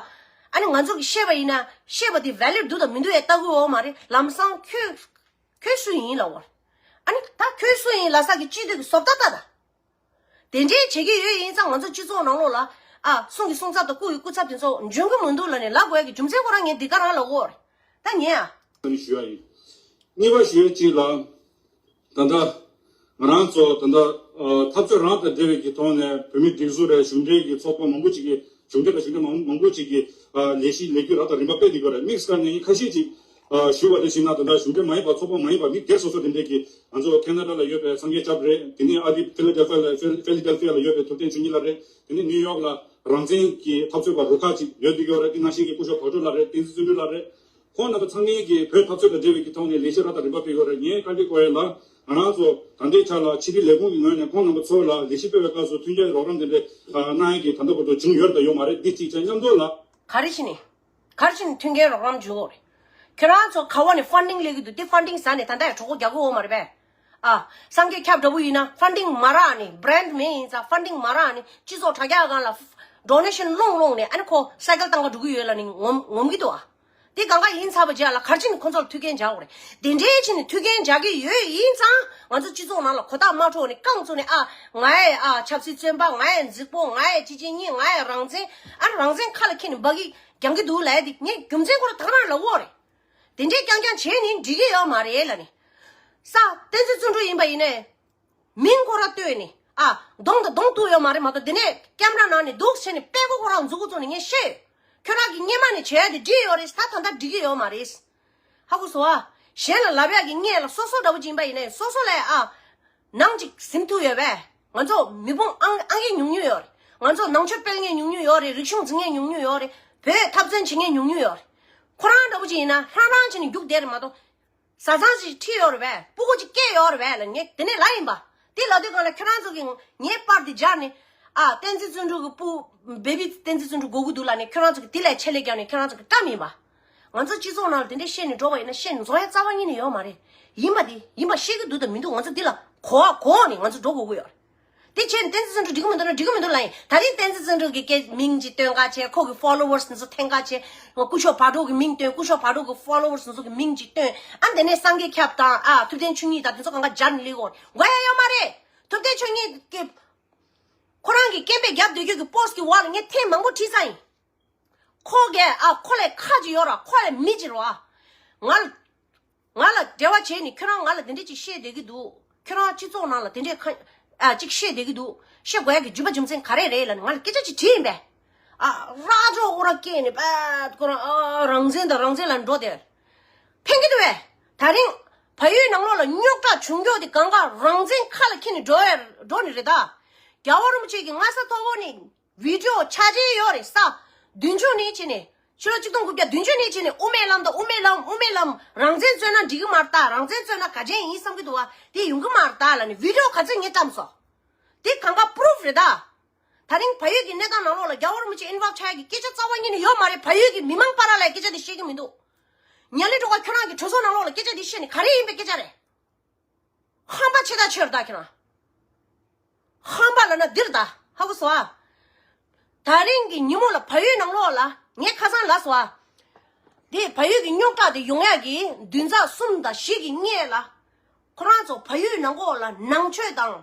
ཨ་ནི་ང་ཚོ་གིས་བཤད་པ་ཡིན་ན་བཤད་པ་དེ་ཝེ་ལིཌ་འདུག་དང་མི་འདུག་ཡང་ལྟ་གི་ཡོད་མ་རེད། ལམ་སང་ཁྱོད་ཁྱོད་སུ་ཡིན་ལབ་དགོས་རེད། ཨ་ནི་ད་ཁྱོད་སུ་ཡིན་ལབ་ས་གི་སྤྱི་འཐུས་ཀྱི་བཟོ་ལྟ་ལྟ་ད། དེ་འདྲའི་བྱེད་ཀྱི་ཡོད་ཡིན་ཙང་ང་ཚོ་སྤྱི་ཚོགས་ནང་ལོགས་ལ་ཨ་གསུང་གི་གསུང་ཚབ་དང་སྐུ་ཡི་སྐུ་ཚབ་དེ་ཚོ་འཇོན་གི་མི་འདུག་ལབ་ནས་ལབ་དགོས་ཡ་གི་རྒྱུ་མཚན་ཁོ་རང་ངས་འདི་ག་རང་ལབ་དགོས་རེད། ད་ཉན་ཨ། ཞུ་ཡ་ཡིན། གཉིས་པ་ཞུ་ཡ་གཅིག་ལ། ད་ལྟ་ང་རང་ཚོ་ད་ལྟ་ཨ་འཐབ་རྩོད་རང་དང་འབྲེལ་བའི་གི་ཐོག་ནས་བོད་མི་སྒྲིག་འཛུགས་རེད། གཞུང་འབྲེལ་གྱི་ཚོགས་པ་མང་པོ་ཅིག་གིས་གཞུང་འབྲེལ་དང་གཞུང་འབྲེལ་མང་མང་པོ་ཅིག་གིས་ཨ་ལས་གཞི་ལས་འགུལ་རབ་དང་རིམ་པ་སྤེལ་བསྡད་ཡོད་རེད། དམིགས་བཀར་ནས་ཁ་ཤས་ཅིག་ཨ་ཞུ་བ་དེ་བཞིན་ན་ད་ལྟ་གཞུང་འབྲེལ་མ་ཡིན་པ་ཚོགས་པ་མ་ཡིན་པ་མི་སྒེར་སོ་སོ་དེ་འདྲས་ཀྱིས་ང་ཚོ་ཁེ་ན་ཌ་ལ་ཡོད་པའི་སངས་རྒྱས་སྐྱབས་རེད། དེ་ནས་ཨ་རི་ཕི་ལ་ཌེལ་ཕི་ཡ་ལ་ཕི་ལ་ཌེལ་ཕི་ཡ་ལ་ཡོད་པའི་ཐུབ་བསྟན་ཆོས་ཉིད་ལགས་རེད། དེ་ནས་ནིའུ་ཡོག་ལ་རང་བཙན་གྱི་འཐབ་རྩོད་པ་རུ་ཁག་ཅིག་ཡོད་བསྡད་ཡོད་རེད། དེ་ནང་བཞིན་གྱི་སྐུ་ཞབས་བག་གྲོ་ལགས་རེད། བསྟན་འཛིན་བརྩོན་འགྲུས་ལགས་རེད། ཁོང་རྣམ་པ་ཚང་མས་ཀྱིས་བོད་འཐབ་རྩོད་དང་འབྲེལ་བའི་གི་ཐོག་ནས་ལས་གཞི་རབ་དང་རིམ་པ་སྤེལ་ཡོད་རེད། ངས་བཀའ་འདྲི་སྐོར་ཡ་ལ་ང་རང་ཚོ་ད་ལྟའི་ཆ་ལ་ཕྱི་དྲིལ་ལས་ཁུངས་ཀྱི་ངོས་ནས་ཁོང་རྣམ་པ་ཚོ་ལ་ལས་གཞི་སྤེལ་བའི་སྐབས་སུ་མཐུན་རྐྱེན་རོགས་རམ་དེ་འདྲའི་གནང་ཡ་གི་ད་ལྟ་བར་དུ་བྱུང་ཡོད་རེད་དང་ཡོད་མ་རེད། འདི་གཅིག་བྱས། མཉམ་དུ་ལ། ག་རེ་བྱས་ནས། ག་རེ་བྱས་ནས་མཐུན་རྐྱེན་རོགས་རམ་བྱུང་ཡོད་རེད། ཁྱོད་རང་ཚོ་ག་བ་ནས་ཕན་ཌིང་སླེབས་ཀྱི་འདུག་དེ་ཕན་ཌིང་ཟ་ནས་ད་ལྟ་ཡང་གྲོད་ཁོག་རྒྱག་གི་ཡོད་མ་རེད་པས། ཨ། སངས་རྒྱས་སྐྱབས་འདྲ་པོ་ཡིན་ན་ཕན་ཌིང་མ་རག་ནས། བྷི་རེན་ཌི་མེད་ཡིན་ཙང་ཕན་ཌིང་མ་རག་ནས་སྤྱི་ཚོགས་དྲ་རྒྱ་སྒང་ལ་ཌོ་ནེ་ཤན་སློང་སློང་ནས་ཨ་ནི་ཁོ་སའི་ཀལ་བཏང་ག་འགྲོ་གི་ཡོད་ལབ་ནས་ངོམ་ངོམ་གི་འདུག་ཨ། དེ་གང་ག་ཡིན་ཚར་བ་རྗེས་ལ་ག་རེ་བྱས་ནས་ཁོ་ཚོ་ལ་མཐུན་རྐྱེན་སྦྱར་དགོས་རེད། དེ་འདྲའི་བྱས་ནས་མཐུན་རྐྱེན་སྦྱར་གི་ཡོད་ཡིན་ཙང་ང་ཚོ་སྤྱི་ཚོགས་ནང་ལ་གོ་རྟོགས་མ་འཕྲོད་ནས་རྐང་བཙུགས་ནས་ཨ་ང་ཡི་ཨ་ཆབ་སྲིད་བཙོན་པ། ང་ཡི་རྫིག་པོ། ང་ཡི་གཅེས་གཅེས་གཉིས། ང་ཡི་རང་བཙན། ཨ་རང་བཙན་ཁ་ལ་འཁྱེར་ནས་འབག་གི་རྒྱང་གི་འདུག་ལབ་ཡ་དེ་ངས་རྒྱུ་མཚན་ཁོ་རང་ད་ག་རང་ལབ་དགོས་རེད། དེ་འདྲའི་རྐྱང་རྐྱང་བྱས་ནས་འགྲིག་གི་ཡོད་མ་རེད་ལབ་ནས། ས་བསྟན་འཛིན་བརྩོན་འགྲུས་ཡིན་པ་ཡིན་ནའི། མིང་ཁོ་རང་བཏོན་ནས་ཨ་གདོང་དང་གདོང་གཏུག་ཡོད་མ་རེད་མ་གཏོགས། དེ་ནས་ཀེམ་ར་ནང་ནས་འདུག་བྱས་ནས་དཔེ་ཁོ་ཁོ་རང་མཛུབ་གུ་བཙུགས་ནས་ངས་བཤད་ཡོད། ཁྱོད་རང་གིས་སྔོན་མ་ནས་བྱས་ཏེ་འགྲིག་ཡོད་རེད། ད་ད་ལྟ་འགྲིག་གི་ཡོད་མ་རེད། ཧ་གོ་སོང་ཨ། གཞན་ལ་ལབ་ཡག་གི་སྔོན་ལ་སོ་སོ་འདྲ་པོ་ཅིག་ཡིན་པ་ཡིན་ནའི་སོ་སོ་ལ་ཨ། ནང་ཅིག་ཟིན་ཐུབ་ཡོད་པས། ང་ཚོ་མི་དཔུང་ཨང་ཨང་ཀི་ཉུང་ཉུང་ཡོད་རེད། ང་ཚོ་ནང་ཆོས་སྤེལ་མཁན་ཉུང་ཉུང་ཡོད་རེད། རིག་གཞུང་འཛིན་མཁན་ཉུང་ཉུང་ཡོད་རེད། བོད་འཐབ་རྩོད་བྱེད་མཁན་ཉུང་ཉུང་ཡོད་རེད། ཁོ་རང་འདྲ་པོ་ཅིག་ཡིན་ན་ཧྲང་ཧྲང་བྱས་ནས་རྒྱུགས་བསྡད་རེད་མ་གཏོགས། བཟའ་ཚང་ཞིག་ཁྲིད་ཡོད་རེད་པས། སྤུ་གུ་ཅིག་སྐྱེས་ཡོད་རེད་པས་ལབ་ངས་དེ་ནས་ལབ་ཡིན་པ། དེ་ལབ་དུས་སྒང་ལ་ཁྱོད་རང་ཚོ་གིས་ངའི་པར་དེ་སྦྱར་ནས་ཨ་བསྟན་འཛིན་བརྩོན་འགྲུས་ཀྱི་སྤུ་བེ་བི་བསྟན་འཛིན་བརྩོན་འགྲུས་དགོས་ཀྱི་འདུག་ལབ་ནས་ཁྱོད་རང་ཚོ་གིས་དེ་ལ་ཆེད་ལས་བརྒྱབ་ནས་ཁྱོད་རང་ཚོ་གིས་བཀྲམ་ཡིན་པ། ང་ཚོ་སྤྱི་ཚོགས་ནང་ལ་དེ་འདྲས་བཤད་ནས་འགྲོ་བ་ཡིན་ན་བཤད་ནས་རྫོགས་ཡ་རྩ་བ་ཉིད་ནས་ཡོད་མ་རེད། ཡིན་པ་དེ་ཡིན་པ་ཤེས་ཀྱི་འདུག་དང་མི་འདུག་ང་ཚོ་འདི་ལ་གོ་བ་གོ་ནས་ང་ཚོ་འགྲོ་དགོས་ཀྱི་ཡོད་རེད། དེ་བྱས་ནས་བསྟན་འཛིན་བརྩོན་འགྲུས་འགྲིག་གི་མི་འདུག་ན་འགྲིག་གི་མི་འདུག་ལབ་ཡིན། ད་རིང་བསྟན་འཛིན་བརྩོན་འགྲུས་ཀྱི་སྐད་མིང་ཅིག་བཏོན་ག་བྱས། ཁོ་གི་ཕོ་ལོ་ཝར་སི་འདི་ཚོ་འཐེན་ག་བྱས། སྐུ་ཞབས་བག་གྲོ་གི་མིང་བཏོན། སྐུ་ཞབས་བག་གྲོ་གི་ཕོ་ལོ་ཝར་སི་འདི་ཚོ་གི་མིང་ཅིག་བཏོན། ཨ་འདི་ནས་སངས་རྒྱས་སྐྱབས་དང་ཨ་ཐུབ་བསྟན་ཆོས་ཉིད་དང་དེ་ཚོ་གང་ག་སྦྱར་ནས་སླེབས་ཀྱི་ཡོད་རེད། དགོས་ཡ་ཡོད་མ་རེད། ཐུབ་བསྟན་ཆོས་ཉིད་ཀྱི་ཁོ་རང་གི་སྐད་འབོད་རྒྱབ་སྡོད་རྒྱུ་གི་པོ་སི་ཊི་གི་འོག་ལ་ངས་ཐེངས་མང་པོ་བྲིས་ཚར་ཡིན། ཁོ་གས་ཨ་ཁོ་ལས་ཁ་ཅིག་ཡོད་ར། ཁོ་ལས་མི་ཅིག་ར་བ། ང་ལ་ང་ལ་འབྲེལ་བ་བྱས་ནས་ཁྱོད་རང་ང་ལ་དེ་འདྲས་ཅིག་བཤད་བསྡད་ཀྱི་འདུག་ཁྱོད་རང་སྤྱི་ཚོགས་ནང་ལ་དེ་འདྲས་ཁ་ཨ་ཅིག་བཤད་བསྡད་ཀྱི་འདུག་བཤད་དགོས་ཡ་གི་རྒྱུ་མ་རྒྱུ་མཚན་ག་རེ་རེད་ལབ་ནས་ང་ལ་སྐད་ཆ་ཅིག་དྲིས་ཡིན་པས། ཨ་ར་ཅོ་ཨོ་ར་སྐད་ནས་པད་ཁོ་རང་ཨ་རང་བཙན་དང་རང་བཙན་ལ་འགྲོ་དེ། ཕན་གྱི་འདུག་བས། ད་རིང་བལ་ཡུལ་ནང་ལོགས་ལ་རྙོག་དྲ་བྱུང་རྒྱུ་དེ་གང་ག་རང་བཙན་ཁ་ལ་འཁྱེར་ནས་འགྲོ་བས་འགྲོ་ནི་རེད་ད། རྒྱལ་བ་རིན་པོ་ཆེ་གི་སྔ་ས་མཐོ་པོ་ནས་བི་ཌི་ཡོ་ཆ་ཆེ་ཡོད་རེད། ས་བདུན་ཅུ་ནས་བྱས་ནས་ཕྱི་ལོ་ཆིག་སྟོང་དགུ་བརྒྱ་བདུན་ཅུ་ནས་བྱས་ནས་དབུ་མའི་ལམ་དང་དབུ་མའི་ལམ་དབུ་མའི་ལམ་རང་བཙན་རྩོད་ན་འགྲིག་གི་མ་རེད་ད། རང་བཙན་རྩོད་ན་ག་ཅན་ཡིན་བསམ་གྱི་འདུག་བ། དེ་ཡོང་གི་མ་རེད་ད་ལབ་ནས་བི་ཌི་ཡོ་ག་ཚོད་ངས་བཀྲམ་སོང་། དེ་གང་ག་པུ་རུབ་རེད་ད། ད་རིང་བལ་ཡུལ་གྱི་གནས་སྟངས་ནང་ལོགས་ལ་རྒྱལ་བ་རིན་པོ་ཆེ་ཨིན་ཝོལབ་ཆགས་ཡ་གི་སྐད་ཆ་རྩ་བ་ཉིད་ནས་ཡོད་མ་རེད། བལ་ཡུལ་གྱི་མི་མང་བར་ལ་སྐད་ཆ་དེ་བཤད་ཀྱི་མི་འདུག་ཉ་ལི་ཀྲོ་ག་ཁྱོད་རང་གི་གྲོས་ཚོགས་ནང་ལོགས་ལ་སྐད་ཆ་དེ་བཤད་ནས་ག་རེ་ཡིན་པའི་སྐད་ཆ་རེད། ཧམ་པ་ཆེ་ད་ཆོས་ད་ཁྱེད་རང་། ཧམ་པ་ལབ་ན་འདིར་ད་ཧ་གོ་སོང་ཨ། ད་རིང་གི་ཉིན་མོ་ལ་བལ་ཡུལ་ནང་ལོགས་ལ་ངས་ཁ་སང་ལབ་སོང་ཨ། དེ་བལ་ཡུལ་གྱི་རྙོག་དྲ་དེ་ཡོང་ཡ་གི་བདུན་ཚེག་གསུམ་དང་བཞི་གི་སྔས་ལ། ཁོ་རང་ཚོ་བལ་ཡུལ་ནང་ལོགས་ལ་ནང་ཆོས་དང་།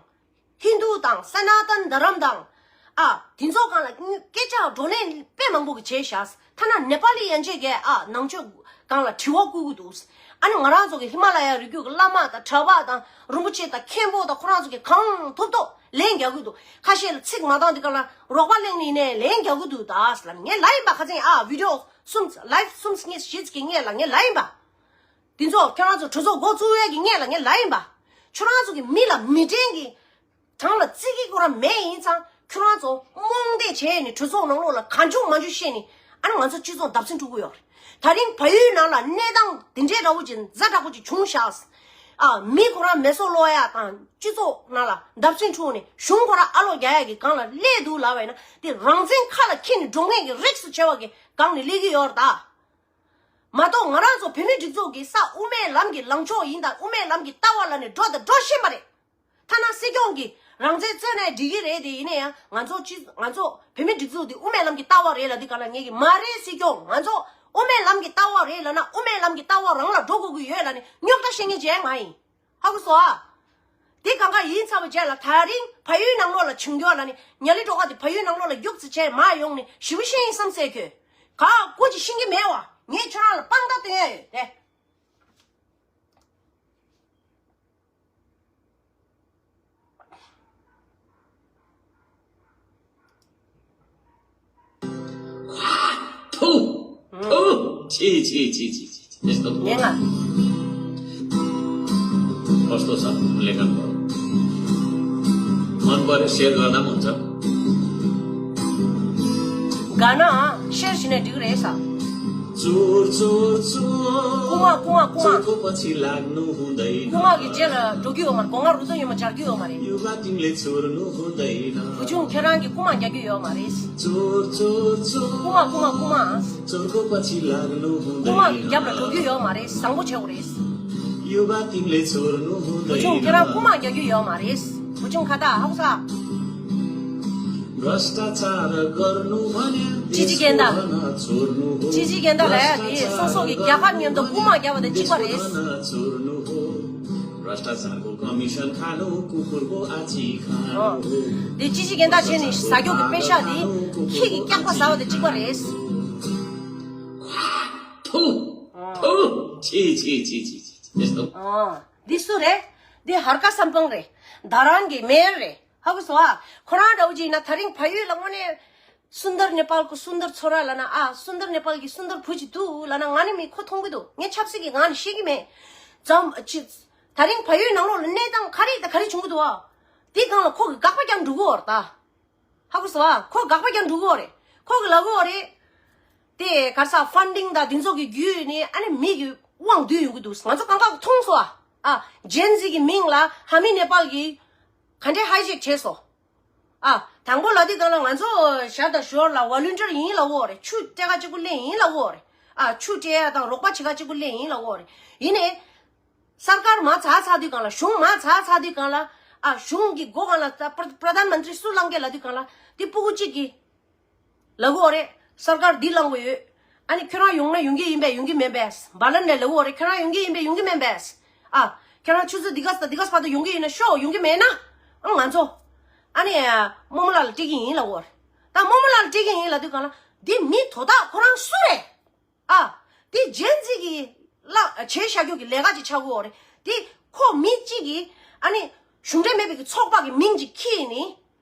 ཧིན་དུ་དང་སཱ་ན་ཏན་དྷ་རམ་དང་། ཨ། དེ་ཚོ་སྒང་ལ་སྐད་ཆ་བགྲོ་གླེང་དཔེ་མང་པོ་གི་བྱས་བཞག་ཐ་ན་ནེ་པ་ལི་ཡན་ཆད་ཀྱིས་ཨ་ནང་ཆོས་སྒང་ལ་དྲི་བ་བསྐུལ་གི་འདུག་ཨ་ནི་ང་རང་ཚོ་གི་ཧི་མ་ལ་ཡ་རི་རྒྱུད་ཀྱི་བླ་མ་དང་གྲྭ་པ་དང་རིན་པོ་ཆེ་དང་མཁན་པོ་དང་ཁོ་རང་ཚོ་གི་གང་ཐུབ་ཐུབ་ལན་རྒྱག་གི་འདུག་ཁ་ཤས་ལ་ཚིག་མ་བཏང་དེ་ག་ལ་རོགས་པ་གླེང་ནི་ནས་ལན་རྒྱག་གི་འདུག་ད་ཟེར་ལ་ངས་ལབ་ཡིན་པ། ཁ་སང་ཨ་བི་ཌི་ཡོ་གསུམ་ལའིབ་གསུམ་གཉིས་བཞི་ཙམ་གྱི་སྔས་ལ་ངས་ལབ་ཡིན་པ། དེ་ཚོ་ཁྱོད་རང་ཚོ་གྲོས་ཚོགས་འགོ་བཙུགས་ཡས་ཀྱི་སྔས་ལ་ངས་ལབ་ཡིན་པ། ཁྱོད་རང་ཚོ་གི་མི་ལ་མི་དྲན་གི་གྲངས་ལ་བརྩི་གི་ཁོ་རང་མེད་ཡིན་ཙང་ཁྱོད་རང་ཚོ་རྨོངས་དད་བྱས་ནས་གྲོས་ཚོགས་ནང་ལོགས་ལ་གང་བྱུང་མང་བྱུང་བཤད་ནས་ཨ་ནི་ང་ཚོ་སྤྱི་ཚོགས་བརྡབ་གསིག་འགྲོ་གི་ཡོད་རེད། ད་རིང་བལ་ཡུལ་ནང་ལ་གནས་སྟངས་དེ་འདྲའི་འདྲ་བོ་ཅིག་ཛ་དྲག་པོ་ཅིག་བྱུང་ཤག་ཨ་མི་ཁོ་རང་མེ་སྲོག་གློད་ཡ་དང་སྤྱི་ཚོགས་ནང་ལ་བརྡབ་གསིག་འཁྲུག་ནས་གཞུང་ཁོ་རང་ཨ་ལོག་རྒྱག་ཡ་གི་སྒང་ལ་སླེབས་འདུག་ལབ་པ་ཡིན་ན་དེ་རང་བཙན་ཁ་ལ་འཁྱེར་ནས་འགྲོ་མཁན་གྱི་རིགས་སུ་ཆེ་བ་གི་སྒང་ནས་སླེབས་ཀྱི་ཡོད་རེད་ད། མ་གཏོགས་ང་རང་ཚོ་བོད་མིའི་སྒྲིག་འཛུགས་ཀྱི་ས་དབུ་མའི་ལམ་གྱི་ལངས་ཕྱོགས་ཡིན་དང་དབུ་མའི་ལམ་གྱི་ལྟ་བ་ལབ་ནས་འགྲོ་དང་འགྲོ་བཞིན་པ་རེད། ཐ་ན་སྲིད་སྐྱོང་གིས་རང་བཙན་རྩོད་ནའི་འགྲིག་གི་རེད་དེ་ཡིན་ན་ཡང་ང་ཚོ་སྤྱི་ང་ཚོ་བོད་མིའི་སྒྲིག་འཛུགས་འདི་དབུ་མའི་ལམ་གྱི་ལྟ་བ་རེད་ལབ་དུས་ག་ལ་ངེད་ཀྱིས་མ་རེད་སྲིད་སྐྱོང་ང་ཚོ་དབུ་མའི་ལམ་གྱི་ལྟ་བ་རེད་ལབ་ན་དབུ་མའི་ལམ་གྱི་ལྟ་བ་རང་ལ་འགྲོ་དགོས་ཀྱི་ཡོད་ལབ་ནས་རྙོག་དྲ་བཤད་མཁན་ཅིག་ཡང་ང་ཡིན། ཧ་གོ་སོང་ཨ། དེ་གང་ག་ཡིན་ཚར་བའི་རྗེས་ལ་ད་རིང་བལ་ཡུལ་ནང་ལོགས་ལ་བྱུང་རྒྱུ་ལ་ནི་ཉ་ལི་ཀྲོ་ག་དེ་བལ་ཡུལ་ནང་ལོགས་ལ་རྒྱུགས་ཙི་བྱས་མ་ཡོང་ནི་ཞི་བ་ཤེས་ཡིན་བསམ་སེ་ཁྱོད་ག་གོ་ཅི་ཤེས་ཀྱི་མེད་བ། ངས་ཁྱོད་རང་ལ་དཔང་རྟགས་སྟོན་ཡ་ཡོད་དེ། ཐུ། ཐུ། ཆི་ཆི་ཆི་ཆི་ཆི། ངན་ང་། कस्तो छ लेखनको? मन परे सेयर गर्दा पनि हुन्छ। गाना सेयर सिने डिग्री छ। चोर चोर चोर कुमा कुमा कुमा चोरको पछि लाग्नु हुँदैन। कुमा कि जेल डोग्यो मर कोंगा रुजो यो मचार गयो मरे। युवा तिमीले छोड्नु हुँदैन। बुझुङ खेराङ कि कुमा ग्याग्यो यो मरे। चोर चोर चोर कुमा कुमा कुमा चोरको पछि लाग्नु हुँदैन। कुमा कि ग्याब्र डोग्यो यो मरे। संगो छेउ रेस। युवा तिमीले छोड्नु हुँदैन। बुझुङ खेराङ कुमा ग्याग्यो यो मरे। बुझुङ खाता हौसा। भ्रष्टाचार गर्नु भने चिची गेन्दा। चिची गेन्दा रे। सोसो कि ग्याफा नियम त कुमा ग्याफा त चिक्वा रेस। भ्रष्टाचारको कमिसन खानु कुकुरको आँची खानु हो। दे चिची गेन्दा छेनी साग्यो के पेशा दे खी कि क्याक्वा सावा त चिक्वा रेस। थु। थु। छि छि छि छि छि। यस्तो। दिसु रे। दे हर्का सम्पङ रे। धरान गे मेयर रे। ཧ་གོ་སོང་ཨ། ཁོ་རང་འདྲ་བོ་ཅིག་ཡིན་ན་ད་རིང་བལ་ཡུལ་ལ་དངོས་གནས་སུན་དར་ནེ་པཱལ་ཁོ་སུན་དར་ཚོ་ར་ལ་ན་ཨ་སུན་དར་ནེ་པཱལ་གྱི་སུན་དར་བུ་ཅིག་འདུག་ལ་ན་ང་ནི་མི་ཁོ་མཐོང་གི་འདུག་ངས་ཆབ་སྲིད་ཀྱི་ངང་ནས་ཤེས་ཀྱི་མེད། ཙམ་ཅི། ད་རིང་བལ་ཡུལ་ནང་ལོགས་ལ་གནས་སྟངས་ག་རེ་དང་ག་རེ་བྱུང་གི་འདུག་ཨ། དེ་སྒང་ལ་ཁོ་གི་དགག་པ་རྒྱག་འགྲོ་གི་ཡོད་རེད་ད། ཧ་གོ་སོང་ཨ། ཁོ་དགག་པ་རྒྱག་འགྲོ་གི་ཡོད་རེད། ཁོ་གི་ལབ་གི་ཡོད་རེད། དེ་ག་རེ་ཟ་ཕན་ཌིང་དང་དེ་ཚོ་གི་བརྒྱུད་ནས་ཨ་ནི་མི་གི་དབང་བསྡུས་ཡོང་གི་འདུག་ང་ཚོ་གང་ག་མཐོང་སོང་ཨ། ཨ་ཇེན་ཟི་གི་མིང་ལ་ཧ་མི་ནེ་པཱལ་གི་ག་འདྲའི་ཧའི་ཇེག་བྱས་སོང་། ཨ། དང་པོ་ལ་དེ་གང་ལ་ང་ཚོ་ཞར་དང་ཞོར་ལ་ཝོ་ལུན་ཊིར་ཡིན་ལབ་ཡོད་རེད། ཆུ་སྤྲད་ག་གཅིག་པུ་ལེན་ཡིན་ལབ་ཡོད་རེད། ཨ་ཆུ་སྤྲད་ཡ་དང་རོགས་པ་བྱེད་ག་གཅིག་པུ་ལེན་ཡིན་ལབ་ཡོད་རེད། ཡིན་ནའི། སར་ཀར་མ་ཚར་ཚར་དུས་གང་ལ་གཞུང་མ་ཚར་ཚར་དུས་གང་ལ་ཨ་གཞུང་གི་སྒོ་གང་ལ་ད་པྲ་པྲ་དྷན་མན་ཏྲི་སུ་ལངས་ག་ལབ་དུས་གང་ལ་དེ་སྤུ་གུ་གཅིག་གིས། ལབ་གི་ཡོད་རེད། སར་ཀར་འདི་བླངས་དགོས་ཡོད། ཨ་ནི་ཁྱོད་རང་ཡོང་ན་ཡོང་གི་ཡིན་པས་ཡོང་གི་མིན་པས། བྷ་ལན་ནས་ལབ་གི་ཡོད་རེད། ཁྱོད་རང་ཡོང་གི་ཡིན་པས་ཡོང་གི་མིན་པས། ཨ། ཁྱོད་རང་ཆུ་ཚོད་འདི་ག་ས་འདི་ག་ས་བར་དུ་ཡོང་གི་ཡིན་ན་ཤོག་ཡོང་གི་མེད་ན། ཨ་ང་ཚོ། ཨ་ནི། རྨོ་མོ་ལགས་ལ་སྤྲད་ཀྱི་ཡིན་ལབ་གི་ཡོད་རེད། ད་རྨོ་མོ་ལགས་ལ་སྤྲད་ཀྱི་ཡིན་ལབ་དུས་གང་ལ། འདི་མི་དོ་བདག་ཁོ་རང་སུ་རེད། ཨ། འདི་ཇེན་ཟི་གི་ལ་བྱས་བཞག་རྒྱུ་གི་ལས་ཀ་ཅིག་ཆགས་ཀྱི་ཡོད་རེད། འདི་ཁོ་མི་གཅིག་གིས་ཨ་ནི་གཞུང་འབྲེལ་མེད་པའི་གི་ཚོགས་པ་གི་མིང་ཅིག་ཁྱེར་ནི།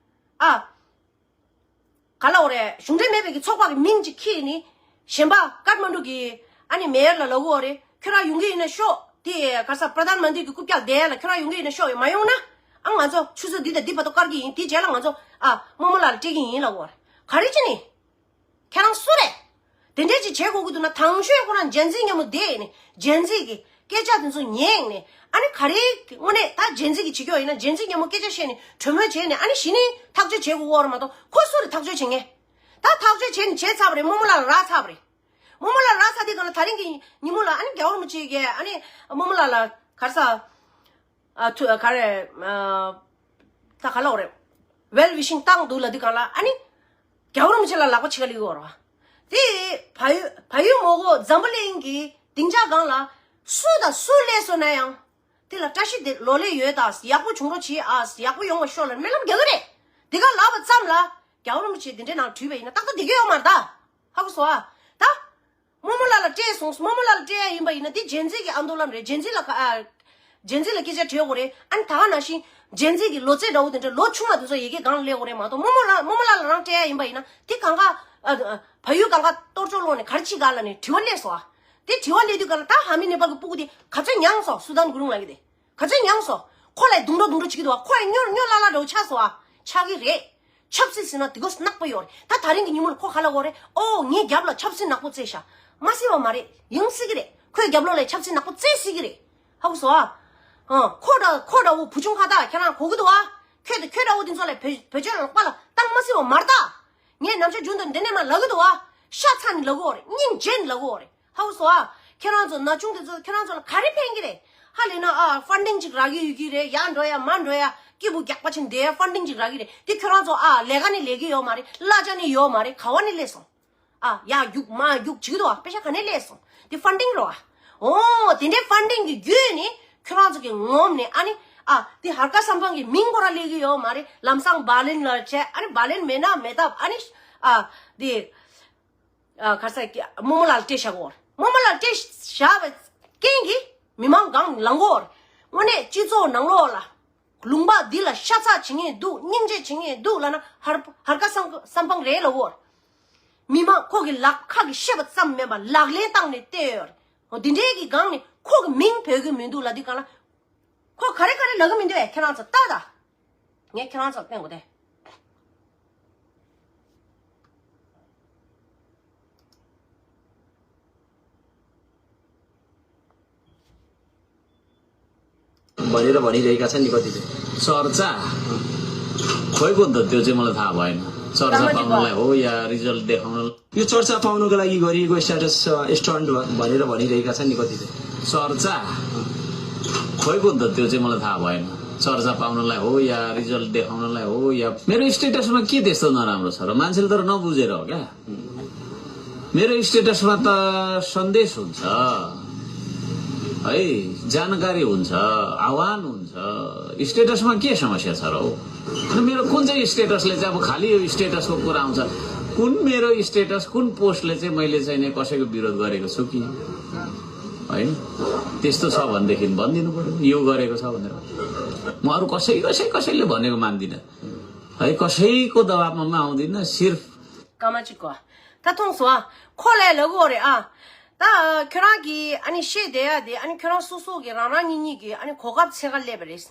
ཨ། ག་ལ་འོ་རེད། གཞུང་འབྲེལ་མེད་པའི་གི་ཚོགས་པ་གི་མིང་ཅིག་ཁྱེར་ནི། གཞན་པ་ཀཏ་མན་ཌུ་གི་ཨ་ནི་མེ་ཡར་ལ་ལབ་ཀྱི་ཡོད་རེད། ཁྱོད་རང་ཡོང་གི་ཡིན་ན་ཤོག་དེ་ག་ས་པྲ་དྷན་མན་ཏྲི་གི་རྐུབ་བཀྱག་བསྡད་ཡ་ལ་ཁྱོད་རང་ཡོང་གི་ཡིན་ན་ཤོག་ཡ། མ་ཡོང་ན་ཨ་ང་ཚོ་ཆུ་ཚོད་འདི་དང་འདི་བར་དུ་བཀག་གི་ཡིན། དེའི་རྗེས་ལ་ང་ཚོ་ཨ་རྨོ་མོ་ལགས་ལ་སྤྲད་ཀྱི་ཡིན་ལབ་ཀྱི་ཡོད་རེད། ག་རེ་བྱས་ནི། ཁྱེད་རང་སུ་རེད། དེ་འདྲས་ཅིག་བྱེད་དགོས་ཀྱི་འདུག་ན། དང་ཤོས་ཁོ་རང་ཇེན་ཟི་མཉམ་པོ་བསྡད་ནས་ཇེན་ཟི་གི་སྐད་ཆ་དེ་ཚོ་ཉན་ནས། ཨ་ནི་ག་རེ་དངོས་གནས་ད་ཇེན་ཟི་གི་བྱེད་ཀྱི་ཡོད་ཡིན་ན། ཇེན་ཟི་མཉམ་པོ་སྐད་ཆ་བཤད་ནས་གྲོས་མོལ་བྱས་ནས། ཨ་ནི་གཞི་ནས་ཐག་གཅོད་བྱེད་དགོས་ཀྱི་ཡོད་རེད་མ་གཏོགས། ཁོ་སུ་རེད་ཐག་གཅོད་བྱེད་མཁན། ད་ཐག་གཅོད་བྱས་ནས་བྱས་ཚར་བ་རེད། རྨོ་མོ་ལགས་ལ་རག་ཚར་བ་རེད། རྨོ་མོ་ལགས་ལ་རག་ཚར་དུས་སྒང་ལ་ད་རིང་གི་ཉིན་མོ་ལ་ཨ་ནི་རྒྱལ་བ་རིན་པོ་ཆེ་གིས་ཨ་ནི་རྨོ་མོ་ལགས་ལ་ག་རེ་ཟ། ཨ་ཐུ་ཨ་ག་རེ། ཨ་ད་ག་ལབ་དགོས་རེད། ཝེལ་ཝི་ཤིང་བཏང་འདུག་ལབ་དུས་སྒང་ལ་ཨ་ནི་རྒྱལ་བ་རིན་པོ་ཆེ་ལ་ལག་པ་ཕྱི་ཁ་སླེབས་ཀྱི་ཡོད་རེད་བ། དེ་བལ་ཡུལ་བལ་ཡུལ་མོ་གོ་འཛམ་བུ་གླིང་གི་སྡིངས་ཆ་སྒང་ལ་སུ་དང་སུ་སླེབས་སོང་ན་ཡང་། དེ་ལ་བཀྲ་ཤིས་བདེ་ལེགས་ཡོད་ད། ཡག་པོ་བྱུང་རོགས་བྱེད་ཨ། ཡག་པོ་ཡོང་བ་ཤོག་ལབ་སྨོན་ལམ་རྒྱག་གི་རེད། དེ་ག་ལབ་པ་ཙམ་ལ་རྒྱལ་བ་རིན་པོ་ཆེ་དེ་འདྲའི་ནང་བྲིས་པ་ཡིན་ན་ཏག་ཏག་བསྡད་ཀྱི་ཡོད་མ་རེད་ད། ཧ་གོ་སོང་ཨ། ད་རྨོ་མོ་ལགས་ལ་སྤྲད་སོང་། རྨོ་མོ་ལགས་ལ་སྤྲད་ཡ་ཡིན་པ་ཡིན་ན་དེ་ཇེན་ཟི་གི་ཨ་མདོ་ལམ་རེད། ཇེན་ཟི་ལ་ཁ་ཨ། ཇེན་ཟི་ལ་སྐད་ཆ་དྲིས་དགོས་རེད། ཨ་ནི་ད་ག་ནང་བཞིན་ཇེན་ཟི་གི་ལོ་ཚད་འདྲ་བོ་དེ་འདྲ་ལོ་ཆུང་བ་དེ་ཚོ་ཡི་གེ་སྒང་ལ་སླེབས་དགོས་རེད་མ་གཏོགས། རྨོ་མོ་ལགས་རྨོ་མོ་ལགས་ལ་རང་སྤྲད་ཡ་ཡིན་པ་ཡིན་ན་དེ་གང་ག་ཨ། ཨ། བལ་ཡུལ་གང་ག་གཏོར་བཅོམ་སློང་ནས་ག་རེ་བྱེད་ག་ལབ་ནས་དྲི་བ་སླེབས་སོང་ཨ། དེ་དྲི་བ་སླེབས་དུས་སྒང་ལ་ད་ཧ་མི་ནེ་པཱལ་གི་སྤུ་གུ་དེ་ག་ཚོད་མྱངས་སོང་། སུ་དཱན་གུ་རུང་ལགས་ཀྱིས་དེ། ག་ཚོད་མྱངས་སོང་། ཁོ་ལ་རྡུང་འགྲོ་རྡུང་འགྲོ་བྱེད་ཀྱི་འདུག་བ། ཁོ་ཡང་སྨྱོ་སྨྱོ་ལྷ་ལྷ་འདྲ་བོ་ཆགས་སོང་ཨ། ཆགས་ཀྱི་རེད། ཆབ་སྲིད་ཟེར་ན་དེ་གོ་ནག་པོ་ཡོད་རེད། ད་ད་རིང་གི་ཉིན་མོ་ལ་ཁོ་ག་ལབ་ཀྱི་ཡོད་རེད། ཨོ་ངའི་རྒྱབ་ལ་ཆབ་སྲིད་ནག་པོ་བརྩེས་ཤག་མ་བརྩེས་པ་མ་རེད། ཡིན་སྲིད་ཀྱི་རེད། ཁོའི་རྒྱབ་ལོགས་ལ་ཆབ་སྲིད་ནག་པོ་བརྩེས་སྲིད་ཀྱི་རེད། ཧ་གོ་སོང་ཨ། ཨ་ཁོ་འདྲ་ཁོ་འདྲ་བོ་བུ་ཆུང་ཁ་བཏགས་ཁྱེད་རང་གོ་གི་འདུག་ཨ། ཁྱོད་དང་ཁྱོད་འདྲ་བོ་དེ་ཚོ་ལ་བེད་བེད་སྤྱོད་ལོག་པ་ལ་བཏང་མ་སྲིད་པ་མ་རེད་ད། ངས་ནམ་ཞག་རྒྱུན་དུ་འདི་ནས་མར་ལབ་ཀྱི་འདུག་ཨ། ཤ་ཚ་ནས་ལབ་ཀྱི་ཡོད་རེད། སྙིང་རྗེ་ནས་ལབ་ཀྱི་ཡོད་རེད། ཧ་གོ་སོང་ཨ། ཁྱེད་རང་ཚོ་ན་ཆུང་དེ་ཚོ་ཁྱེད་རང་ཚོ་ལ་ག་རེ་ཕན་གྱི་རེད། ཧ་ལས་ན་ཨ་ཕན་ཌིང་ཅིག་རག་གི་ཡོད་ཀྱི་རེད། ཡར་འགྲོ་ཡ་མར་འགྲོ་ཡ་སྐྱིད་པོ་རྒྱག་པ་ཆེན་དེ་ཡ་ཕན་ཌིང་ཅིག་རག་གི་རེད། དེ་ཁྱེད་རང་ཚོ་ཨ་ལས་ཀ་ནི་ལས་ཀྱི་ཡོད་མ་རེད། གླ་ཆ་ནི་ཡོད་མ་རེད། ག་བ་ནི་སླེབས་སོང་། ཨ་ཡར་རྒྱུག་མར་རྒྱུག་བྱེད་ཀྱི་འདུག་ཨ། པེ་ཤ་ག་ནས་སླེབས་སོང་། དེ་ཕན་ཌིང་རེད་བ། ཨོ་དེ་འདྲའི་ཕན་ཌིང་གི་བརྒྱུད་ནས་ཁྱོད་རང་ཚོ་གི་ངོམ་ནས་ཨ་ནི་ཨ་དེ་ཧར་ཀ་སམ་ཕང་གི་མིང་ཁོ་རང་སླེབས་ཀྱི་ཡོད་མ་རེད། ལམ་སང་བར་ལིན་ལ་བྱས། ཨ་ནི་བར་ལིན་མེད་ན་མེད་སྟབས་ཨ་ནི་ཨ་དེ། ཨ་ག་ས་ཀྱི་རྨོ་མོ་ལགས་ལ་སྤྲད་བཞག་གོ། རྨོ་མོ་ལགས་ལ་སྤྲད་བཞག་པའི་རྐྱེན་གྱིས་མི་མང་གང་ལང་གོ། དངོས་གནས་སྤྱི་ཚོགས་ནང་ལོགས་ལ་ལུང་པ་འདི་ལ་ཤ་ཚ་བྱེད་མཁན་འདུག་སྙིང་རྗེ་བྱེད་མཁན་འདུག་ལབ་ན་ཧར་ཧར་ཀ་སམ་སམ་ཕང་རེད་ལབ་གོ། མི་མང་ཁོ་གི་ལག་ཁ་གི་བཤད་པ་ཙམ་མིན་པ་ལག་ལེན་བསྟར་ནས་བལྟས་ཡོད་རེད། འོ་འདི་འདྲའི་གི་སྒང་ནས་ཁོ་གི་མིང་བོས་གི་མི་འདུག་ལབ་དུས་སྒང་ལ། ཁོ་ག་རེ་ག་རེ་ལབ་གི་མི་འདུག་བས། ཁྱེད་རང་ཚོ་ལྟ་ད། ངས་ཁྱེད་རང་ཚོར་སྟོན་དགོས་ཏེ། भनेर भनिरहेका छन् नि कति चाहिँ। चर्चा? खोइ कुन त, त्यो चाहिँ मलाई थाहा भएन। चर्चा पाउनलाई हो या रिजल्ट देखाउन? यो चर्चा पाउनको लागि गरिएको स्ट्याटस, अ, स्टन्ट भ-, भनेर भनिरहेका छन् नि कति चाहिँ। चर्चा? खोइ कुन त, त्यो चाहिँ मलाई थाहा भएन। चर्चा पाउनलाई हो या रिजल्ट देखाउनलाई हो या मेरो स्ट्याटसमा के त्यस्तो नराम्रो छ र? मान्छेले तर नबुझेर हो क्या। मेरो स्ट्याटसमा त सन्देश हुन्छ है, जानकारी हुन्छ, आह्वान हुन्छ। स्ट्याटसमा के समस्या छ र हो? अनि मेरो कुन चाहिँ स्ट्याटसले चाहिँ, अब खालि यो स्ट्याटसको कुरा आउँछ, कुन मेरो स्ट्याटस, कुन पोस्टले चाहिँ मैले चाहिँ नि कसैको विरोध गरेको छु कि? होइन, त्यस्तो छ भनेदेखि भनिदिनु पर्यो, यो गरेको छ भनेर। म अरू कसै कसै कसैले भनेको मान्दिनँ है, कसैको दबाबमा म आउँदिनँ। सिर्फ ཀ་མ་གཅིག་གོ། ད་མཐོང་སོང་ཨ། ཁོ་ལས་ལབ་གོ་རེད་ཨ། ད་ཁྱོད་རང་གིས་ཨ་ནི་བཤད་བསྡད་ཡ་དེ་ཨ་ནི་ཁྱོད་རང་སོ་སོ་གི་རང་རང་ཉིད་ཉིད་ཀྱི་ཨ་ནི་གོ་སྐབས་འཚོལ་ག་སླེབས་པ་རེད།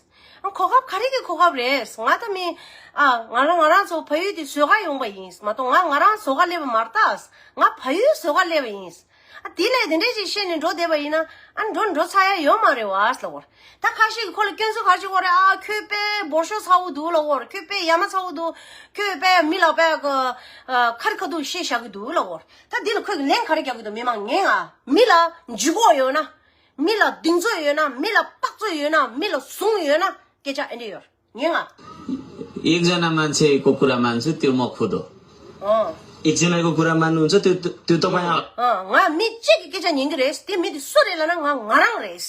ཨ་གོ་སྐབས་ག་རེ་གི་གོ་སྐབས་རེད། ང་ད་མི་ཨ་ང་རང་ང་རང་ཚོ་ཕ་ཡུལ་དེ་བཟོ་ག་ཡོང་པ་ཡིན་མ་གཏོགས། ང་ང་རང་བཟོ་ག་སླེབས་པ་མ་རེད་ད། ང་ཕ་ཡུལ་བཟོ་ག་སླེབས་པ་ཡིན། ཨ་དེ་ལས་དེ་འདྲས་ཅིག་བཤད་ནས་འགྲོ་བསྡད་པ་ཡིན་ན་ཨ་འགྲོ་འགྲོ་ཚར་ཡ་ཡོད་མ་རེད་བ་ལབ་གོ། ད་ཁ་ཤས་ཀྱིས་ཁོ་ལ་སྐྱོན་འཛུགས་ག་རེ་བྱེད་ཀྱི་ཡོད་རེད། ཨ་ཁྱོད་དཔེ་འབོར་ཤོག་ཚ་བོ་འདུག་ལབ་ཀྱི་ཡོད་རེད། ཁྱོད་དཔེ་ཡ་མ་ཚ་བོ་འདུག་ཁྱོད་དཔེ་མི་ལ་དཔེ་ཁ་རི་ཁ་ཐུག་བཤད་བཞག་གི་འདུག་ལབ་ཀྱི་ཡོད་རེད། ད་འདི་ལ་ཁོས་ལན་ག་རེ་རྒྱག་གི་འདུག་མི་མང་ངན་ང་། མི་ལ་ལྗིད་ཁོག་ཡོད་ན། མི་ལ་གདེང་ཚོད་ཡོད་ན། མི་ལ་དཔག་ཚོད་ཡོད་ན། མི་ལ་ཟུངས་ཡོད་ན་སྐད་ཆ་ཨེ་འདྲས་ཡོད་རེད། ངན་ང་། एकजना मान्छेको कुरा मान्छु, त्यो म खुद हो। अँ। एकजनाको कुरा मान्नुहुन्छ, त्यो, त्यो तपाईँ हो। अँ, ང་མི་གཅིག་གི་སྐད་ཆ་ཉན་གི་རེད། དེ་མི་དེ་སུ་རེད་ལབ་ན་ང་ང་རང་རེད།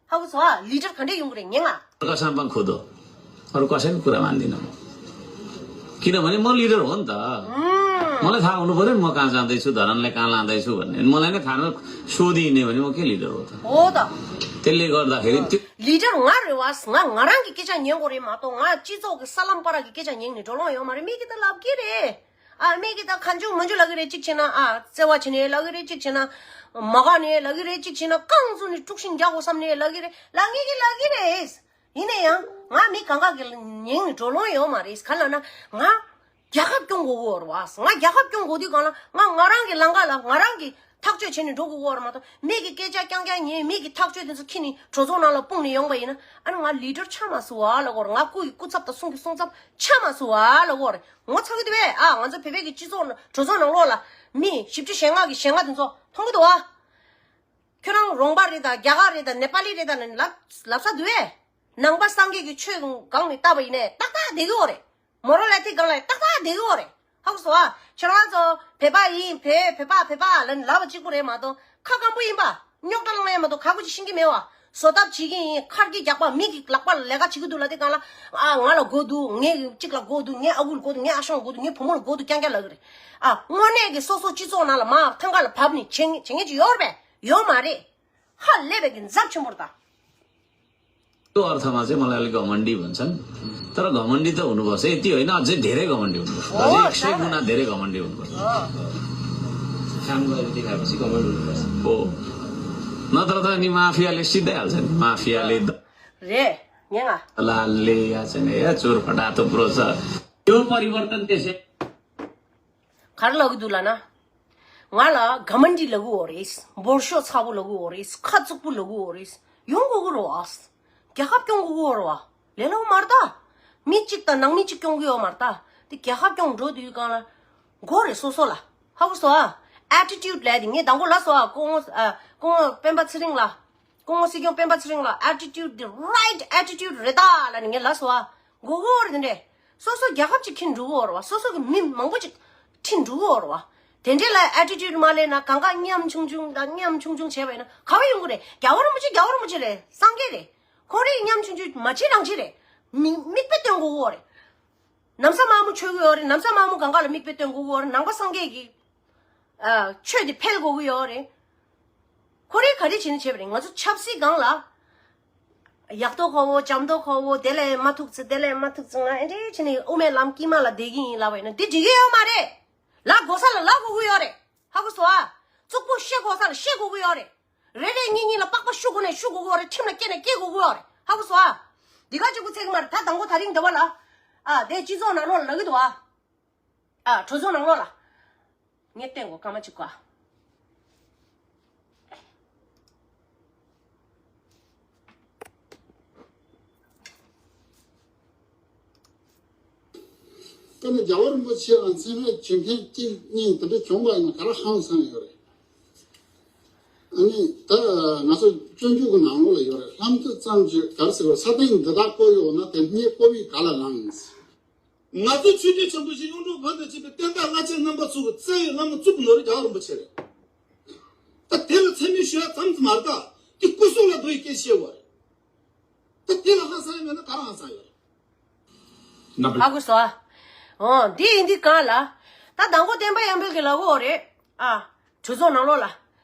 ཧ་གོ་སོང་ཨ། ལི་ཌར་ག་འདྲས་ཡོང་གི་རེད། ངན་ང་། प्रकाश साम्पाङ खुद हो। अरू कसैको कुरा मान्दिनँ म। किनभने म लिडर हो नि त। अँ। मलाई थाहा हुनु पऱ्यो नि, म कहाँ जाँदैछु, धरानलाई कहाँ लाँदैछु भन्ने। मलाई नै थाहा नभए सोधिने भने म के लिडर हो त? हो त। त्यसले गर्दाखेरि त्यो लिडर ང་རེད་བ། ང་ང་རང་གི་སྐད་ཆ་ཉན་དགོས་རེད་མ་གཏོགས། ང་སྤྱི་ཚོགས་ཀྱི་ས་ལམ་བར་གྱི་སྐད་ཆ་ཉན་ནས་འགྲོ་ལོང་ཡོད་མ་རེད། མི་གིས་ད་ལབ་ཀྱི་རེད། ཨ། མི་གིས་ད་གང་བྱུང་མང་བྱུང་ལབ་ཀྱི་རེད། གཅིག་བྱས་ན། ཨ། བརྩེ་བ་བྱས་ནས་ལབ་ཀྱི་རེད། གཅིག་བྱས་ན་མ་དགའ་ནས་ལབ་ཀྱི་རེད། གཅིག་བྱས་ན་རྐང་བཙུགས་ནས་དཀྲུག་ཤིང་རྒྱག་དགོས་བསམ་ནས་ལབ་ཀྱི་རེད། ལབ་མཁན་གྱིས་ལབ་ཀྱི་རེད། ཡིན་ན་ཡང་ང་མི་གང་ག་གི་ཉན་ནས་འགྲོ་ལོང་ཡོད་མ་རེད། ག་ལབ་ན་ང་རྒྱལ་ཁབ་སྐྱོང་དགོས་ཀྱི་ཡོད་རེད་བ། ང་རྒྱལ་ཁབ་སྐྱོང་དགོས་དུས་སྒང་ལ་ང་ང་རང་གི་ལམ་ཁ་ལ་ང་རང་གིས་ཐག་གཅོད་བྱས་ནས་འགྲོ་དགོས་ཀྱི་ཡོད་རེད་མ་གཏོགས། མི་གི་སྐད་ཆ་རྐྱང་རྐྱང་ཉན། མི་གི་ཐག་གཅོད་དེ་ཚོ་ཁྱེར་ནས་གྲོས་ཚོགས་ནང་ལ་སྤུངས་ནས་ཡོང་པ་ཡིན་ན། ཨ་ནི་ང་ལི་ཌར་ཆགས་མ་སོང་བ་ལབ་ཀྱི་ཡོད་རེད། ང་སྐུ་ཡི་སྐུ་ཚབ་དང་གསུང་གི་གསུང་ཚབ་ཆགས་མ་སོང་བ་ལབ་ཀྱི་ཡོད་རེད། ངོ་ཚ་གི་འདུག་པས། ཨ། ང་ཚོ་བོད་པའི་གི་སྤྱི་ཚོགས་ནང་གྲོས་ཚོགས་ནང་ལོགས་ལ་མི་བཞི་བཅུ་ཞེ་ལྔ་གི་ཞེ་ལྔ་དེ་ཚོ་མཐོང་གི་འདུག་བ། ཁྱོད་རང་རོང་པ་རེད་དང་རྒྱ་གར་རེད་དང་ནེ་པ་ལི་རེད་དང་ལབ་ལབ་ས་འདུག་པས། ནང་པ་སངས་རྒྱས་ཀྱི་ཆོས་སྒང་ནས་བལྟས་པ་ཡིན་ནའི་ཏག་ཏག་བསྡད་ཀྱི་ཡོད་རེད། མོ་ར་ལས་དེ་སྒང་ལ་ཏག་ཏག་བསྡད་ཀྱི་ཡོད་རེད། ཧ་གོ་སོང་ཨ། ཁྱེད་རང་ཚོ་བོད་པ་ཡིན། བོད་བོད་པ་བོད་པ་ལབ་ནས་ལབ་པ་གཅིག་པུ་རེད་མ་གཏོགས། ཁ་སྐམ་པོ་ཡིན་པ། རྙོག་དྲ་ལངས་ཡ་མ་གཏོགས་ཁག་པོ་ཅིག་ཤེས་ཀྱི་མེད་བ། བཟོ་ལྟ་བྱེད་ཀྱི་ཡིན། ཁ་སྐད་རྒྱག་པ། མི་གི་ལག་པ་ལ་ལས་ཀ་བྱེད་ཀྱི་འདུག་ལབ་དེ་སྒང་ལ། ཨ། ང་ལ་དགོས་འདུག་ངའི་གཅིག་ལ་དགོས་འདུག་ངའི་ཨ་ཁུ་ལ་དགོས་འདུག་ངའི་ཨ་ཞང་ལ་དགོས་འདུག་ངའི་བུ་མོ་ལ་དགོས་འདུག་རྐྱང་རྐྱང་ལབ་ཀྱི་རེད། ཨ། དངོས་གནས་ཀྱི་སོ་སོ་སྤྱི་ཚོགས་ནང་ལ་མར་ཐང་ག་ལ་བབས་ནས་བྱེད་མཁན་བྱེད་མཁན་ཅིག་ཡོད་རེད་པས། ཡོད་མ་རེད། ཧ་ལས་པའི་གི་འཛབ་ཆེན་པོ་རེད་ད། त्यो अर्थमा चाहिँ मलाई अलिक घमण्डी भन्छन्। तर घमण्डी त हुनुपर्छ, यति होइन, अझै धेरै घमण्डी हुनुपर्छ। अझै हो, एक सय गुणा धेरै घमण्डी हुनुपर्छ। हो। काम गरेर देखाएपछि घमण्ड हुनुपर्छ। हो। नत्र त अनि माफियाले सिद्धाइहाल्छ नि, माफियाले द- रे, न्याङा। दलालले या चाहिँ नि, या चोर फटाहा थुप्रो छ। त्यो परिवर्तन त्यसै- ག་རེ་ལབ་ཀྱི་འདུག་ལབ་ན། ང་ལ་ག་མ་འདི་ལབ་ཀྱི་ཡོད་རེད། འབོར་ཤོག་ཚ་པོ་ལབ་ཀྱི་ཡོད་རེད། ཁ་བཙུགས་པོ་ལབ་ཀྱི་ཡོད་རེད། ཡོང་དགོས་ཀྱི་རེད་བ། རྒྱལ་ཁབ་སྐྱོང་དགོས་ཀྱི་ཡོད་རེད་བ། ལས་སླ་པོ་མ་རེད་ད། མི་གཅིག་དང་ནང་མི་གཅིག་སྐྱོང་གི་ཡོད་མ་རེད་ད། དེ་རྒྱལ་ཁབ་སྐྱོང་འགྲོ་དུས་སྒང་ལ་དགོས་རེད་སོ་སོ་ལ། ཧ་གོ་སོང་ཨ། ཨེ་ཊི་ཊུཌ་ལབ་དེ་ངས་དང་པོ་ལབ་སོང་ཨ། སྐུ་ངོ་ཨ། སྐུ་ངོ་སྤེན་པ་ཚེ་རིང་ལ། སྐུ་ངོ་སྲིད་སྐྱོང་སྤེན་པ་ཚེ་རིང་ལ། ཨེ་ཊི་ཊུཌ་དེ་རའིཊ་ཨེ་ཊི་ཊུཌ་རེད་ད་ལབ་ནས་ངས་ལབ་སོང་ཨ། དགོས་ཀྱི་ཡོད་རེད་དེ་འདྲས། སོ་སོ་རྒྱལ་ཁབ་ཅིག་ཁྱེར་འགྲོ་གི་ཡོད་རེད་བ། སོ་སོ་གི་མི་མང་པོ་ཅིག་ཁྲིད་འགྲོ་གི་ཡོད་རེད་བ། དེ་འདྲས་ལ་ཨེ་ཊི་ཊུཌ་མ་ལེན་ན། གང་ག་ཉམ་ཆུང་ཆུང་དང་ཉམ་ཆུང་ཆུང་བྱས་པ་ཡིན་ན་ག་བ་ཡོང་གི་རེད། རྒྱལ་བ་རིན་པོ་ཆེ་རྒྱལ་བ་རིན་པོ་ཆེ་རེད། སངས་རྒྱས་རེད། ཁོ་རང་ཉམ་ཆུང་ཆུང་མ་བྱེད་རང་བྱེད་རེད། མི་མིག་དཔེ་སྟོན་དགོས་ཀྱི་ཡོད་རེད། ན་བཟའ་དམར་མོ་མཆོད་ཀྱི་ཡོད་རེད། ན་བཟའ་དམར་མོ་གང་ག་ལ་མིག་དཔེ་སྟོན་དགོས་ཀྱི་ཡོད་རེད། ནང་པ་སངས་རྒྱས་ཀྱི་ཨ། ཆོས་དེ་འཕེལ་དགོས་ཀྱི་ཡོད་རེད། ཁོ་རང་ག་རེ་བྱས་ནས་བྱས་པ་རེད། ང་ཚོ་ཆབ་སྲིད་སྒང་ལ་ཡག་མདོག་ཁ་པོ་འཇམ་མདོག་ཁ་པོ་དེ་ལས་མ་ཐུག་ཙི་དེ་ལས་མ་ཐུག་ཙི་ང་ཨེ་འདྲས་བྱས་ནས་དབུ་མའི་ལམ་དཀྱིལ་མ་ལ་བསྡད་ཀྱི་ཡིན་ལབ་པ་ཡིན་ན་འདི་འགྲིག་གི་ཡོད་མ་རེད། ལབ་དགོས་ས་ལ་ལབ་དགོས་ཀྱི་ཡོད་རེད། ཧ་གོ་སོང་ཨ། རྩུབ་པོ་བཤད་དགོས་ས་ལ་བཤད་དགོས་ཀྱི་ཡོད་རེད། རེ་རེ་གཉིས་གཉིས་ལ་པགས་པ་གཞུ་དགོས་ནས་གཞུ་དགོས་ཀྱི་ཡོད་རེད། ཁྲིམས་ལ་སྐྱེལ་ནས་སྐྱེལ་དགོས་ཀྱི་ཡོད་རེད། ཧ་གོ་སོང་ཨ། འདི་ག་གཅིག་པུ་ཚད་ཀྱི་མ་རེད། ད་དང་པོ་དེ་རིང་འདི་བ་ལ། ཨ། དེ་སྤྱི་ཚོགས་ནང་ལོགས་ལ་ལབ་ཀྱི་འདུག་ཨ། ཨ། གྲོས་ཚོགས་ནང་ལོགས་ལ། ངས་བསྟན་དགོས་སྐར་མ་གཅིག་ག་ཀ་ནས་རྒྱལ་བ་རིན་པོ་ཆེ་ལ་མཚན་སྨད་བྱེད་མཁན་གཅིག་གཉིས་དེ་འདྲ་བྱུང་བ་ཡིན་ན་ག་རེ་ཧང་སང་ཡོད་རེད། ཨ་ནི་ད་ང་ཚོ་སྤྱོད་འཇུག་གི་ནང་ལོགས་ལ་ཡོད་རེད། ལྷ་མཛེས་ཙམ་གྱིས་ག་རེ་ཟེར་བ། ས་སྟེང་འདི་དག་བཀོད་ཡོད་ན་དེ་སྙེད་བཀོད་པའི་ག་ལ་ལངས། ང་ཚོ་ཆོས་རྒྱལ་ཆེན་པོ་ཞིག་གཡུང་དྲུང་བོན་དུ་བཅས་པའི་བསྟན་པ་རླབས་ཆེན་རྣམ་པ་ཚོ་གི་བཙལ་བའི་བླ་མ་གཙུག་གི་ནོར་བུ་རྒྱལ་བ་རིན་པོ་ཆེ་རེད། ད་དེ་ལ་མཚན་སྨད་ཞུ་ཡ་ཙམ་ཙམ་མ་རེད། ད་དེ་སྐུ་གཟུགས་ལ་འདུག་ཡི་སྐད་ཆ་བཤད་དགོས་རེད། ད་དེ་ལ་ཧང་སང་ཡ་མེད་ན་ག་རེ་ཧང་སང་ཡོད་རེད། ཧ་གོ་སོང་ཨ། འོ་འདི་ཡིན་དུས་གང་ལ། ད་དང་པོ་བསྟན་པ་ཡར་འཕེལ་གྱི་ལབ་ཀྱི་ཡོད་རེད། ཨ། གྲོས་ཚོགས་ནང་ལོགས་ལ།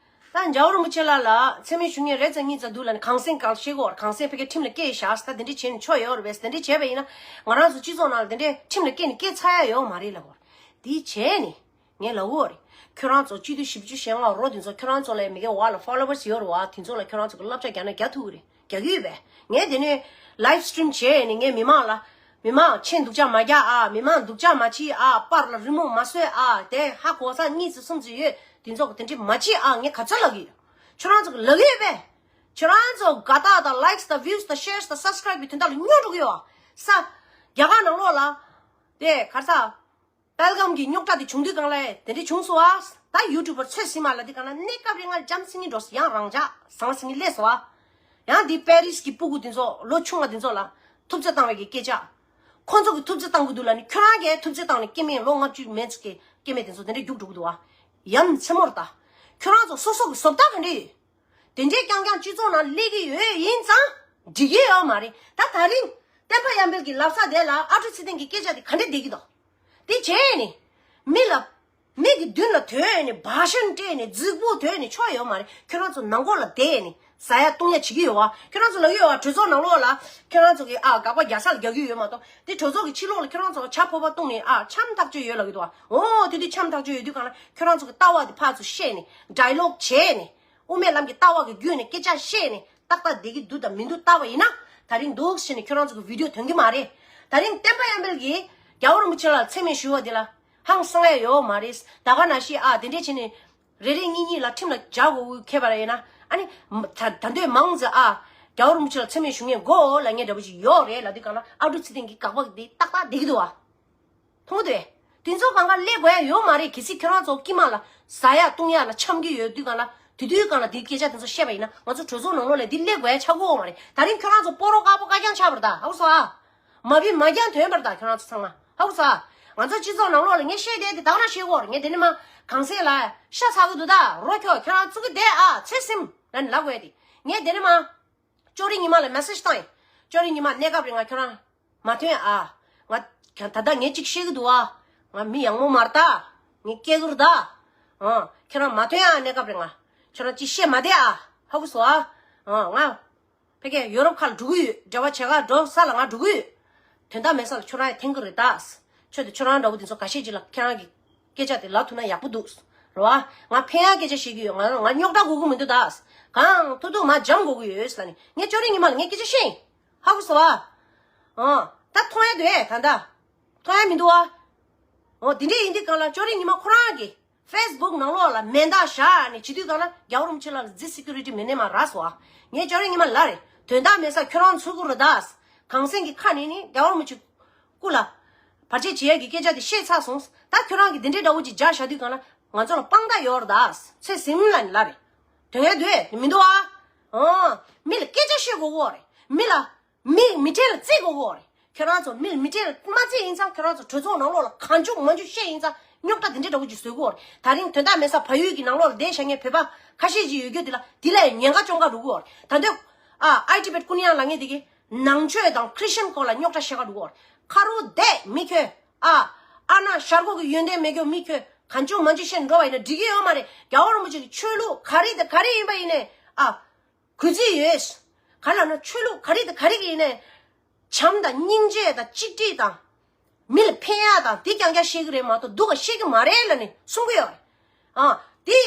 ད་རྒྱལ་བ་རིན་པོ་ཆེ་ལགས་ལ་མཚན་སྨད་ཞུ་མཁན་རེ་ཙམ་གཉིས་ཙམ་འདུག་ལབ་ནས་གང་ཟེར་གང་བཤད་ཀྱི་ཡོད་རེད། གང་ཟེར་ཕ་གིར་ཁྲིམས་ལ་སྐྱེལ་བཞག་ཟེར། ད་དེ་འདྲས་བྱས་ནས་ཆོག་ཡོད་རེད་པས། དེ་འདྲས་བྱས་པ་ཡིན་ན་ང་རང་ཚོ་སྤྱི་ཚོགས་ནང་ལ་དེ་འདྲས་ཁྲིམས་ལ་སྐྱེལ་ནས་སྐྱེལ་ཚར་ཡ་ཡོད་མ་རེད་ལབ་ཀྱི་ཡོད་རེད། དེ་བྱས་ནས་ངས་ལབ་ཀྱི་ཡོད་རེད། ཁྱོད་རང་ཚོ་སྤྱི་འཐུས་བཞི་བཅུ་ཞེ་ལྔ་རོ་དེ་ཚོ་ཁྱོད་རང་ཚོ་ལ་མི་སྒེར་བ་ལ་ཕོ་ལོ་ཝར་སི་ཡོད་རེད་བ། དེ་ཚོ་ལ་ཁྱོད་རང་ཚོ་གི་བསླབ་བྱ་རྒྱག་ན་རྒྱག་ཐུབ་ཀྱི་རེད། རྒྱག་གི་ཡོད་པས། ངས་དེ་ནས་ལའིབ་སི་ཊི་རིམ་བྱས་ནས་ངས་མི་མང་ལ། མི་མང་ཆེ་སྡུག་ཅག་མ་རྒྱག་ཨ། མི་མང་སྡུག་ཅག་མ་བྱེད་ཨ། པར་ལ་རི་མོ་མ་བཟོས་ཨ། དེ་ཧ་གོ་ས་གཉིས་ཙམ་གསུམ་ཙམ་ཡོད་དེ་ཚོ་གི་དེ་འདྲས་མ་བྱེད་ཨ། ངས་ག་ཚོད་ལབ་ཀྱི་ཡོད། ཁྱོད་རང་ཚོ་གི་ལབ་ཀྱི་ཡོད་པས། ཁྱོད་རང་ཚོ་དགའ་རྟགས་དང་ལའིཀ་སི་དང་བིའུ་སི་དང་ཤེར་སི་དང་སབ་སི་ཀི་རའིབ་གི་དོན་དག་ལ་སྨྱོ་འགྲོ་གི་ཡོད་ཨ། ས། རྒྱ་གར་ནང་ལོགས་ལ། དེ་ག་རེ་ཟ། པལ་གམ་གྱི་རྙོག་དྲ་དེ་བྱུང་དུས་སྒང་ལ་དེ་འདྲས་བྱུང་སོང་ཨ། ད་ཡུ་ཊུབ་པར་ཚོད་ཟིན་མ་ལ་དེ་སྒང་ལ་གནས་སྐབས་རིང་ང་འཇམ་སིང་ངེ་འགྲོ་སོང་། ཡང་རང་འཇགས་ཟང་ཟིང་ངེ་སླེབས་སོང་ཨ། ཡང་དེ་པེ་རིས་ཀྱི་སྤུ་གུ་དེ་ཚོ་ལོ་ཆུང་བ་དེ་ཚོ་ལ་ཐུབ་ཚོད་བཏང་བའི་གི་སྐད་ཆ། ཁོ་ཚོ་གི་ཐུབ་ཚོད་བཏང་གི་འདུག་ལབ་ནས་ཁྱོད་རང་གིས་ཐུབ་ཚོད་བཏང་ནས་སྐྱེ་དམན་ལོ་ལྔ་བཅུ་མན་ཚོ་གི་སྐྱེ་དམན་དེ་ཚོ་དེ་འདྲས་རྒྱུགས་འགྲོ་གི་འདུག་ཨ། ཡ་མཚན་མོ་རེད་ད། ཁྱོད་རང་ཚོ་སོ་སོ་གི་བཟོ་ལྟ་ག་འདྲས་ཡོད། དེ་འདྲའི་རྐྱང་རྐྱང་སྤྱི་ཚོགས་ནང་སླེབས་ཀྱི་ཡོད་ཡིན་ཙང་འགྲིག་གི་ཡོད་མ་རེད། ད་ད་རིང་བསྟན་པ་ཡར་འཕེལ་གྱི་ལབ་ས་དེ་ལ་ཨ་ཁུ་ཚེ་བརྟན་གྱི་སྐད་ཆ་དེ་ག་འདྲ་བསྡད་ཀྱི་འདུག་དེ་བྱས་ནས་མི་ལ་ མི་གི་མདུན་ལ་ཐོན་ནས་བ་ཤན་སྤྲད་ནས་རྫིག་པོ་ཐོན་ནས་ཆོ་ཡོད་མ་རེད། ཁྱོད་རང་ཚོ་ནང་ཁོག་ལ་བསྡད་ནས་ཟ་ཡ་བཏུང་ཡ་བྱེད་ཀྱི་ཡོད་བ། ཁྱོད་རང་ཚོ་ལབ་ཀྱི་ཡོད་བ། གྲོས་ཚོགས་ནང་ལོགས་ལ་ཁྱོད་རང་ཚོ་གི་ཨ་དགག་པ་རྒྱག་ས་ལ་རྒྱག་གི་ཡོད་མ་གཏོགས། དེ་གྲོས་ཚོགས་ཀྱི་ཕྱི་ལོགས་ལ་ཁྱོད་རང་ཚོ་ལ་བྱ་ཕོར་པ་བཏུང་ནས་ཨ་འཆམ་ཐག་ཆོད་ཡོད་ལབ་ཀྱི་འདུག་བ། འོ་དེ་དུས་འཆམ་ཐག་ཆོད་ཡོད་དུས་གང་ལ་ཁྱོད་རང་ཚོ་གི་ལྟ་བ་དེ་ཕར་ཚུར་བཤད་ནས་ཌའི་ལོག་བྱས་ནས་དབུ་མའི་ལམ་གྱི་ལྟ་བ་གི་བརྒྱུད་ནས་སྐད་ཆ་བཤད་ནས་ཏག་ཏག་བསྡད་ཀྱི་འདུག་དང་མི་འདུག་ལྟ་བ་ཡིན་ན། ད་རིང་འདུག་ཟེར་ནས་ཁྱོད་རང་ཚོ་གི་བི་ཌིའོ་ཐོན་གྱི་མ་རེད། ད་རིང་བསྟན་པ་ཡར་འཕེལ་གྱིས་རྒྱལ་བ་རིན་པོ་ཆེ་ལ་མཚན་སྨད་ཞུ་བ་དེ་ལ་ཧང་སང་ཡ་ཡོད་མ་རེད། ད་ག་ནང་བཞིན་ཨ་དེ་འདྲས་བྱས་ནས་རེ་རེ་གཉིས་གཉིས་ལ་ཁྲིམས་ལ་སྦྱར་དགོས་ཁེལ་བ་རེད་ན། ཨ་ནི་ད་ད་འདོད་མང་ཙམ་ཨ་རྒྱལ་བ་རིན་པོ་ཆེ་ལ་མཚན་སྨད་ཞུ་མཁན་དགོས་ལབ་མཁན་འདྲ་པོ་ཅིག་ཡོད་རེད་ལབ་དུས་གང་ལ་ཨ་འབྲུག་ཚེ་བརྟན་གྱི་དགག་པ་དེ་ཏག་ཏག་བསྡད་ཀྱི་འདུག་བ། མཐོང་གི་འདུག་བས། དེ་ཚོ་གང་ག་སླེབས་དགོས་ཡ་ཡོད་མ་རེད། གལ་སྲིད་ཁྱོད་རང་ཚོ་དཀྱིལ་མ་ལ་ཟ་ཡ་བཏུང་ཡ་ལ་འཆམ་གྱི་ཡོད་དུས་གང་ལ་དེ་དུས་གང་ལ་དེའི་སྐད་ཆ་དེ་ཚོ་བཤད་པ་ཡིན་ན་ང་ཚོ་གྲོས་ཚོགས་ནང་ལོགས་ལ་དེ་སླེབས་དགོས་ཡ་ཆགས་ཀྱི་ཡོད་མ་རེད། ད་རིང་ཁྱོད་རང་ཚོ་སྤོ་རོ་དཀར་པོ་དཀར་རྐྱང་ཆགས་པ་རེད་ད། ཧ་གོ་སོང་ཨ། མ་བི་མ་རྐྱང་ཐོན་པ་རེད་ད་ཁྱོད་རང་ཚོ་ཚང་མ། ཧ་གོ་སོང་ཨ། ང་ཚོ་སྤྱི་ཚོགས་ནང་ལོགས་ལ་ངས་བཤད་བསྡད་དེ་ད་ག་རང་བཤད་ཀྱི་ཡོད་རེད། ངས་དེ་ནས་མ་གང་ཟེར་ལ་ཤ་ཚ་གི་འདུག་ད། རོ་ཁྱོད་ཁྱོད་རང་ཚུགས་ཀྱི་བསྡད་ཨ། ཚེ་སིམ་ལབ་ནས་ལབ་དགོས་ཡ་དེ། ངས་དེ་ནས་མ། ཅོ་རི་ཉི་མ་ལ་མེ་སེ་ཇི་བཏང་ཡིན། ཅོ་རི་ཉི་མ་གནས་སྐབས་རིང་ང་ཁྱོད་རང་མ་ཐོན་ཨ། ང་ད་ལྟ་ངས་ཅིག་བཤད་ཀྱི་འདུག་ཨ། ང་མི་ཡག་མོ་མ་རེད་ད། ངས་སྐད་ཀྱི་རེད་ད། ཨ། ཁྱོད་རང་མ་ཐོན་ཨ། གནས་སྐབས་རིང་ང་ཁྱོད་རང་ཅིག་བཤད་མ་བསྡད་ཨ། ཧ་གོ་སོང་ཨ། ཨ། ང་ཕ་གིར་ཡོ་རོབ་ཁ་ལ་འགྲོ་གི་ཡོད། འབྲེལ་བ་བྱེད་ག་འགྲོ་ས་ལ་ང་འགྲོ་གི་ཡོད། དོན་དག་མེད་ས་ལ་ཁྱོད་རང་ཡང་འཐེན་གི་རེད་ད། ཁྱོད་དང་ཁྱོད་རང་འདྲ་བོ་དེ་ཚོ་འགའ་ཤས་ཅིག་ལ་ཁྱེད་རང་གི་སྐད་ཆ་དེ་ལབ་ཐུབ་ན་ཡག་པོ་འདུག་རེད་བ། ང་ཕན་ཡག་སྐད་ཆ་བཤད་ཀྱི་ཡོད། ང་ང་རྙོག་དྲ་དགོས་ཀྱི་མི་འདུག་ད། གང་ཐུབ་ཐུབ་མར་འཇམ་དགོས་ཀྱི་ཡོད་ལབ་ནས་ངས་ཅོ་རི་ཉི་མ་ལ་ངས་སྐད་ཆ་བཤད་ཡིན། ཧ་གོ་སོང་བ། ཨ། ད་མཐོང་ཡ་འདུག་ཨེ་ད་ད། མཐོང་ཡ་མི་འདུག་བ། འོ་དེ་འདྲས་ཡིན་དུས་གང་ལ་ཅོ་རི་ཉི་མ་ཁོ་རང་གི་ཕེ་སི་བུག་ནང་ལོགས་ལ་མེ་མདའ་བཞག་ནས་བྱེད་དུས་གང་ལ་རྒྱལ་བ་རིན་པོ་ཆེ་ལ་རྫི་སི་ཀུ་རི་ཊི་མེད་ནས་མ་རག་སོང་ཨ། ངས་ཅོ་རི་ཉི་མ་ལ་རེད། དོན་དག་མེད་ས་ཁྱོད་རང་ཚུགས་ཀྱི་རེད་ད། གངས་སེང་གི་ཁ་ནས་ནི་རྒྱལ་བ་རིན་པོ་ཆེ་སྐུ་ལ་བར་ཆད་བྱེད་ཡ་གི་སྐད་ཆ་དེ་བཤད་ཚར་སོང་། ད་ཁྱོད་རང་གིས་འདི་འདྲའི་འདྲ་བོ་ཅིག་རྒྱག་བཞག་དུས་གང་ལ་ང་ཚོ་ལ་དཔང་རྟགས་ཡོད་རེད་ད། ཚེ་སིམ་ལ་ནི་ལ་རེད། དོན་ཡ་དུས་མི་འདུག་ཨ། ཨོ། མི་ལ་སྐད་ཆ་བཤད་དགོས་གོ་རེད། མི་ལ། མི་མི་གྲལ་ལ་བརྩི་དགོས་གོ་རེད། ཁྱོད་རང་ཚོ་མི་མི་གྲལ་ལ་མ་བརྩིས་ཡིན་ཙང་ཁྱོད་རང་ཚོ་གྲོས་ཚོགས་ནང་ལོགས་ལ་གང་བྱུང་མང་བྱུང་བཤད་ཡིན་ཙང་རྙོག་དྲ་དེ་འདྲའི་འདྲ་བོ་ཅིག་བཟོས་གོ་རེད། ད་རིང་དོན་དག་མེད་ས་བལ་ཡུལ་གྱི་ནང་ལོགས་ལ་བསྡད་བཞག་མཁན་བོད་པ་ཁ་ཤས་ཅིག་ཡོད་རྒྱུ་དེ་ལ་དེ་ལ་ཡང་ཉེན་ཁ་བཅོམ་ག་འགྲོ་གི་ཡོད་རེད། ད་འདོད་ཨ་ཨའི་ཊི་བེཊ་ཀུན་དབྱངས་ལབ་མཁན་དེ་གིས་ནང་ཆོས་དང་ཁྲི་སྤྱན་སྐོར་ལ་རྙོག་དྲ་བཤད་ག་འགྲོ་གི་ཡོད་རེད། ཁ་རོག་བསྡད་མི་ཁྱོད་ཨ་ཨ་ན་ཤར་ཁོག་གི་ཡོན་ཏན་མེད་མཁན་མི་ཁྱོད་གང་བྱུང་མང་བྱུང་བཤད་འགྲོ་བ་ཡིན་ན་འགྲིག་གི་ཡོད་མ་རེད། རྒྱལ་བ་རིན་པོ་ཆེ་གི་ཆོས་ལུགས་ག་རེ་དང་ག་རེ་ཡིན་པ་ཡིན་ནའི་ཨ། གུས་བརྩི་ཡོད། ག་ལ་ན་ཆོས་ལུགས་ག་རེ་དང་ག་རེ་གི་ཡིན་ནའི། བྱམས་དང་སྙིང་རྗེ་དང་གཅིག་སྒྲིལ་དང་། མི་ལ་ཕན་ཡག་དང་དེ་རྐྱང་རྐྱང་བཤད་གི་རེད་མ་གཏོགས་སྡུག་ག་བཤད་གི་མ་རེད་ལབ་ནས་གསུང་གི་ཡོད་རེད། ཨ། དེ་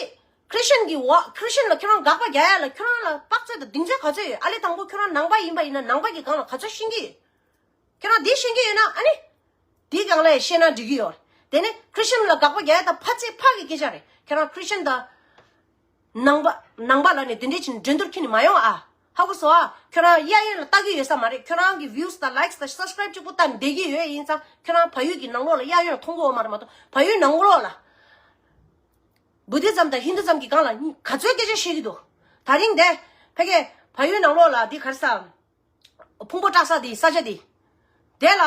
ཁྲི་སྤྱན་གྱི་འོག་ཁྲི་སྤྱན་ལ་ཁྱོད་རང་དགག་པ་རྒྱག་ཡ་ལ་ཁྱོད་རང་ལ་དཔག་ཚོད་དང་གདེང་ཚོད་ག་ཚོད་ཡོད། ཨ་ལས་དང་པོ་ཁྱོད་རང་ནང་པ་ཡིན་པ་ཡིན་ན་ནང་པ་གི་སྒང་ལ་ག་ཚོད་ཤེས་ཀྱི་ཡོད། ཁྱོད་རང་འདི་ཤེས་ཀྱི་ཡོད་ན་ཨ་ནི། འདི་སྒང་ལ་ཤེས་ན་འགྲིག་གི་ཡོད། དེ་ནས་ཁྲི་སྤྱན་ལ་དགག་པ་རྒྱག་ཡ་ད་ཕ་ཚིག་ཕ་གི་སྐད་ཆ་རེད། ཁྱོད་རང་ཁྲི་སྤྱན་དང་། ནང་པ་ནང་པ་ལ་ནི་དེ་འདྲས་ཅིག་འགྲན་བསྡུར་ཁྱོན་ནས་མ་ཡོང་ཨ། ཧ་གོ་སོང་ཨ། ཁྱོད་རང་གཡས་གཡོན་ལ་ལྟ་གི་ཡོད་ས་མ་རེད། ཁྱོད་རང་གི་ཝིའུ་སི་དང་ལའིག་སི་དང་སབ་སི་ཀ་རའིབ་གཅིག་པོ་ལྟ་བསྡད་ཀྱི་ཡོད་ཡིན་ཙང་ཁྱོད་རང་བལ་ཡུལ་གྱི་ནང་ལོགས་ལ་གཡས་གཡོན་ལ་མཐོང་གི་ཡོད་མ་རེད་མ་གཏོགས་བལ་ཡུལ་ནང་ལོགས་ལ། བུ་དྷི་ཛམ་དང་ཧིན་དུ་ཛམ་གྱི་སྒང་ལ་ག་ཚོད་སྐད་ཆ་བཤད་ཀྱི་འདུག་ད་རིང་དེ་ཕ་གི་བལ་ཡུལ་ནང་ལོགས་ལ་འདི་ག་རེ་ཟ། ཕུང་པོ་བཀྲ་ས་དེ་ས་ཆ་དེ། དེ་ལ།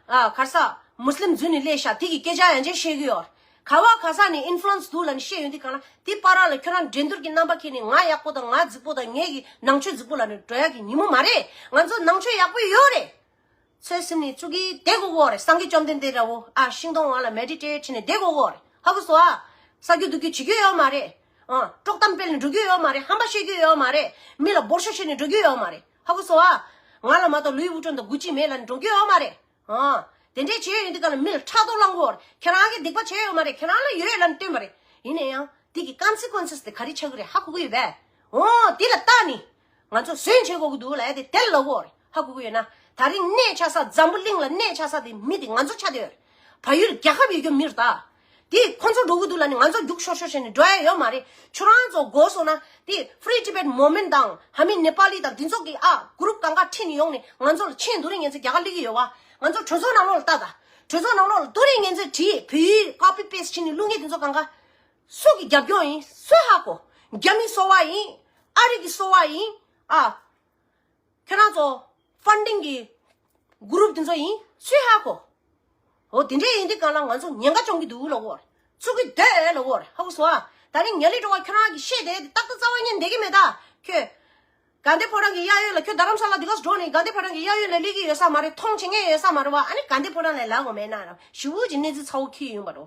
ཨ་ག་རེ་ཟ། མུ་སི་ལིམ་འཛུལ་ནས་སླེབས་ཤག་དེ་གི་སྐད་ཆ་ཡང་ཅིག་བཤད་ཀྱི་ཡོད། ག་བ་ག་ས་ནས་ཨིན་ཕུ་ལུ་ཨེན་སི་འདུག་ལབ་ནས་བཤད་ཡོང་དུས་གང་ལ་དེ་བར་ལ་ཁྱོད་རང་འགྲན་བསྡུར་གྱི་རྣམ་པ་ཁྱེར་ནས་ང་ཡག་པོ་དང་ང་རྫིག་པོ་དང་ངེད་ཀྱི་ནང་ཆོས་རྫིག་པོ་ལབ་ནས་འགྲོ་ཡག་གི་ཉིན་མོ་མ་རེད། ང་ཚོ་ནང་ཆོས་ཡག་པོ་ཡོད་རེད། ཚོད་སེམས་ནས་བཙུགས་ཀྱི་བསྡད་དགོས་གོ་རེད། སངས་རྒྱས་བཅོམ་ལྡན་འདས་འདྲ་བོ་ཨ་ཤིང་སྡོང་བ་ལ་མེ་ཌི་ཊེཊ་བྱས་ནས་བསྡད་དགོས་གོ་རེད། ཧ་གོ་སོང་ཨ། ས་རྒྱུ་འདུག་རྒྱུ་བྱེད་རྒྱུ་ཡོད་མ་རེད། ཨ་དཀྲོག་གཏམ་སྤེལ་ནས་འགྲོ་རྒྱུ་ཡོད་མ་རེད། ཧམ་པ་བཤད་རྒྱུ་ཡོད་མ་རེད། མི་ལ་འབོར་ཤོག་བཤད་ནས་འགྲོ་རྒྱུ་ཡོད་མ་རེད། ཧ་གོ་སོང་ཨ། ང་ལ་མ་གཏོགས་ལུའི་ཝུ་ཊོན་དང་གུ་ཅི་མེད་ལབ་ནས་འགྲོ་རྒྱུ་ཡོད་མ་རེད། ཨ། དེ་འདྲས་བྱས་ཡོང་དུས་ག་ལ་མི་ལ་ཕྲག་དོག་བསླང་གོ་རེད། ཁྱེད་རང་གིས་སྡིག་པ་བྱས་ཡོད་མ་རེད། ཁྱེད་རང་ལ་ཡོད་ལབ་ནས་སྟོན་པ་རེད། ཡིན་ན་ཡང་དེ་གི་ཀོན་སི་ཀུན་སི་དེ་ག་རེ་ཆགས་ཀྱི་རེད་ཧ་གོ་གི་ཡོད་པས། འོ་དེ་ལ་བལྟས་ནས་ང་ཚོ་ཟོན་བྱེད་དགོས་ཀྱི་འདུག་ལབ་ཡ་དེ་དེ་ལ་ལབ་གོ་རེད། ཧ་གོ་གི་ཡོད་ན། ད་རིང་གནས་ཆགས་ས་འཛམ་བུ་གླིང་ལ་གནས་ཆགས་ས་དེ་མི་དེ་ང་ཚོ་ཆགས་བསྡད་ཡོད་རེད། བལ་ཡུལ་རྒྱལ་ཁབ་ཡོད་རྒྱུ་མི་རེད་ད། དེ་ཁོ་ཚོ་འགྲོ་གི་འདུག་ལབ་ནས་ང་ཚོ་རྒྱུགས་ཤོར་ཤོར་བྱས་ནས་འགྲོ་ཡ་ཡོད་མ་རེད། ཁྱོད་རང་ཚོ་དགོས་སོང་ན་དེ་Free Tibet Movement དང་ཧ་མི་ནེ་པ་ལི་དང་དེ་ཚོ་གི་ཨ་གུ་རུབ་གང་ག་ཁྲིད་ནས་ཡོང་ནས་ང་ཚོ་ལ་མཆན་བསྡུ་རིན་ངན་ཚོད་རྒྱག་ག་སླེབས་ཀྱི་ཡོད་བ། ང་ཚོ་གྲོས་ཚོགས་ནང་ལོགས་ལ་ལྟ་ད། གྲོས་ཚོགས་ནང་ལོགས་ལ་བསྡུ་རིན་ངན་ཚོད་བྲིས་བོད་ཡིག་ཀོ་པི་པེ་སི་བྱས་ནས་བླུག་མཁན་དེ་ཚོ་གང་ག་སུ་གི་རྒྱབ་སྐྱོར་ཡིན་སུས་ཧ་གོ། རྒྱ་མི་སོ་བ་ཡིན། ཨ་རི་གི་སོ་བ་ཡིན། ཨ། ཁྱོད་རང་ཚོ་ཕན་ཌིང་གི་གུ་རུབ་དེ་ཚོ་ཡིན་སུས་ཧ་གོ། འོ་དེ་འདྲས་ཡིན་དུས་གང་ལ་ང་ཚོ་ཉེན་ཁ་བཅོམ་གྱི་འདུག་ལབ་གོ་རེད། བཙུགས་ཀྱི་འདུག་ལབ་གོ་རེད། ཧ་གོ་སོང་ཨ། ད་རིང་ཉ་ལི་སྒྲོལ་དཀར་ཁྱོད་རང་གིས་བཤད་བསྡད་དེ་ཏག་ཏག་རྩ་བ་ཉིད་འདེད་ཀྱི་མེད་ད། ཁྱོད། དགའ་ལྡན་ཕོ་བྲང་གི་གཡས་གཡོན་ལ་ཁྱོད་རྡ་རམ་ས་ལ་འདི་ག་འགྲོ་ནས་དགའ་ལྡན་ཕོ་བྲང་གི་གཡས་གཡོན་ལ་སླེབས་ཀྱི་ཡོད་ས་མ་རེད། མཐོང་བྱེད་མཁན་ཡོད་ས་མ་རེད་བ། ཨ་ནི་དགའ་ལྡན་ཕོ་བྲང་ལ་ལབ་དགོས་མེད་ན་ར་ཞེ་པོ་ཅིག་གནས་ཚུལ་ཚ་བོ་འཁྱེར་ཡོང་པ་འགྲོ།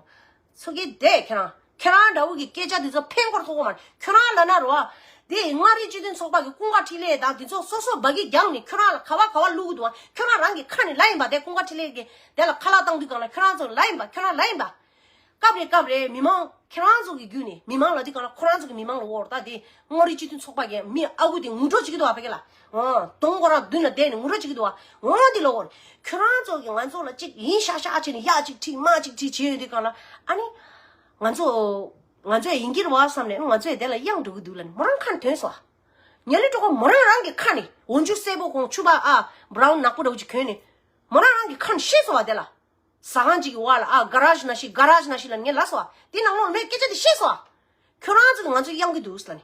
ཚོ་གི་དེ་ཁྱེད་རང་ཁྱེད་རང་འདྲ་བོ་གི་སྐད་ཆ་འདི་ཚོ་ཕན་སྐོར་ཐོགས་གོ་མ་རེད། ཁྱོད་རང་ལ་ན་རོ་ཨ། དེ་མངའ་རིས་སྤྱི་མཐུན་ཚོགས་པ་གི་ཀུན་དགའ་འཕྲིན་ལས་དང་འདི་ཚོ་སོ་སོ་འབའ་གི་རྒྱང་ནས་ཁྱོད་རང་ལ་ག་བ་ག་བ་བླུག་གི་འདུག་ཨ། ཁྱོད་རང་རང་གི་ཁ་ནས་ལབ་ཡིན་པ། དེ་ཀུན་དགའ་འཕྲིན་ལས་གི་དེ་ལ་ཁ་ལག་བཏང་དུས་གང་ལ་ཁྱོད་རང་ཚོ་ལབ་ཡིན་པ། ཁྱོད་རང་ལབ་ཡིན་པ། སྐབས་རེ་སྐབས་རེ་མི་མང་ཁྱེད་རང་ཚོ་གི་བརྒྱུད་ནས་མི་མང་ལ་འདི་གང་ལ་ཁོ་རང་ཚོ་གི་མི་མང་ལ་འོར་ད་དེ་མངའ་རིས་སྤྱི་མཐུན་ཚོགས་པ་གི་མི་ཨ་ཁུ་དེ་ངུ་འགྲོ་བྱེད་ཀྱི་འདུག་ཨ། ཕ་གི་ལ་འོ་གདོང་ཁོ་རང་མདུན་ལ་བསྡད་ནས་ངུ་འགྲོ་བྱེད་ཀྱི་འདུག་ཨ། འོ་འདི་ལ་འོར་ཁྱོད་རང་ཚོ་གི་ང་ཚོ་ལ་གཅིག་ཡིན་ཤག་ཤག་བྱས་ནས་ཡག་གཅིག་ཁྲིད་མ་གཅིག་ཁྲིད་བྱས་ཡོད་དུས་གང་ལ་ཨ་ནི་ང་ཚོ་ང་ཚོས་ཡིན་གྱི་རེད་བ་བསམ་ནས་ང་ཚོས་དེ་ལ་གཡང་འགྲོ་གི་འདུག་ལ་ནི་མོ་རང་ཁ་ནས་ཐོན་སོང་ཨ། ཉ་ལི་གྲོགས་པོ་མོ་རང་རང་གི་ཁ་ནས་འོ་འཇུ་སེར་པོ་གོང་ཕྱུ་པ་ཨ་བྷ་རའུན་ནག་པོ་འདྲ་བོ་ཅིག་གྱོན་ནས་མོ་རང་རང་གི་ཁ་ནས་བཤད་སོང་བ་དེ་ལ། ཟ་ཁང་གཅིག་གི་བར་ལ་ཨ་ག་ར་ཇི་ནང་བཞིན་ག་ར་ཇི་ནང་བཞིན་ལ་ངས་ལབ་སོང་བ། དེ་ནང་ལོགས་ལ་མོས་སྐད་ཆ་དེ་བཤད་སོང་བ། ཁྱོད་རང་ཚོ་གིས་ང་ཚོ་གཡང་གི་འདུག་ཟེར་ལ་ནི།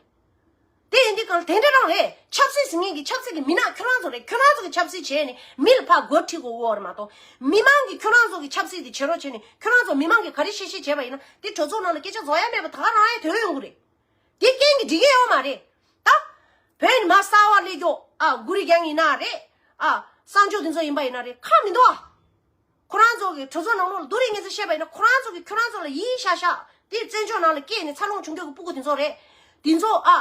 དེ་ཡིན་དུས་གང་ལ་དེ་འདྲ་རང་རེད། ཆབ་སྲིད་ཟེར་མཁན་གྱི་ཆབ་སྲིད་ཀྱི་མི་སྣ་ཁྱོད་རང་ཚོ་རེད། ཁྱོད་རང་ཚོ་གིས་ཆབ་སྲིད་བྱས་ནས་མི་ལ་ཕར་མགོ་ཁྲིད་དགོས་ཡོད་རེད་མ་གཏོགས། མི་མང་གིས་ཁྱོད་རང་ཚོ་གིས་ཆབ་སྲིད་དེ་བྱེད་རོགས་བྱས་ནས་ཁྱོད་རང་ཚོ་མི་མང་གིས་ག་རེ་བཤད་བཤད་བྱས་པ་ཡིན་ན་དེ་གྲོས་ཚོགས་ནང་ལ་སྐད་ཆ་རྫོགས་ཡ་མེད་པ་ད་ག་རང་ཡ་ཐོན་ཡོང་གི་རེད། དེ་རྐྱེན་གྱིས་འགྲིག་གི་ཡོད་མ་རེད། ད་བོད་ནི་མ་གསར་བ་སླེབས་ཀྱོག་ཨ་གུ་རི་རྒྱང་ཡིན་ན་རེད། ཨ་གསར་འབྱོར་དེ་ཚོ་ཡིན་པ་ཡིན་ན་རེད། ཁག་མི་འདུག་ཨ། ཁོ་རང་ཚོ་གི་གྲོས་ཚོགས་ནང་ལོགས་ལ་རྡོ་རིང་ངེས་ཚེ་བཤད་པ་ཡིན་ན་ཁོ་རང་ཚོ་གི་ཁྱོད་རང་ཚོ་ལ་ཡིན་ཤག་ཤག་དེ་བཙན་བྱོལ་ནང་ལ་སྐྱེས་ནས་འཚར་ལོངས་བྱུང་རྒྱུ་གི་སྤུ་གུ་དེ་ཚོ་རེད། དེ་ཚོ་ཨ་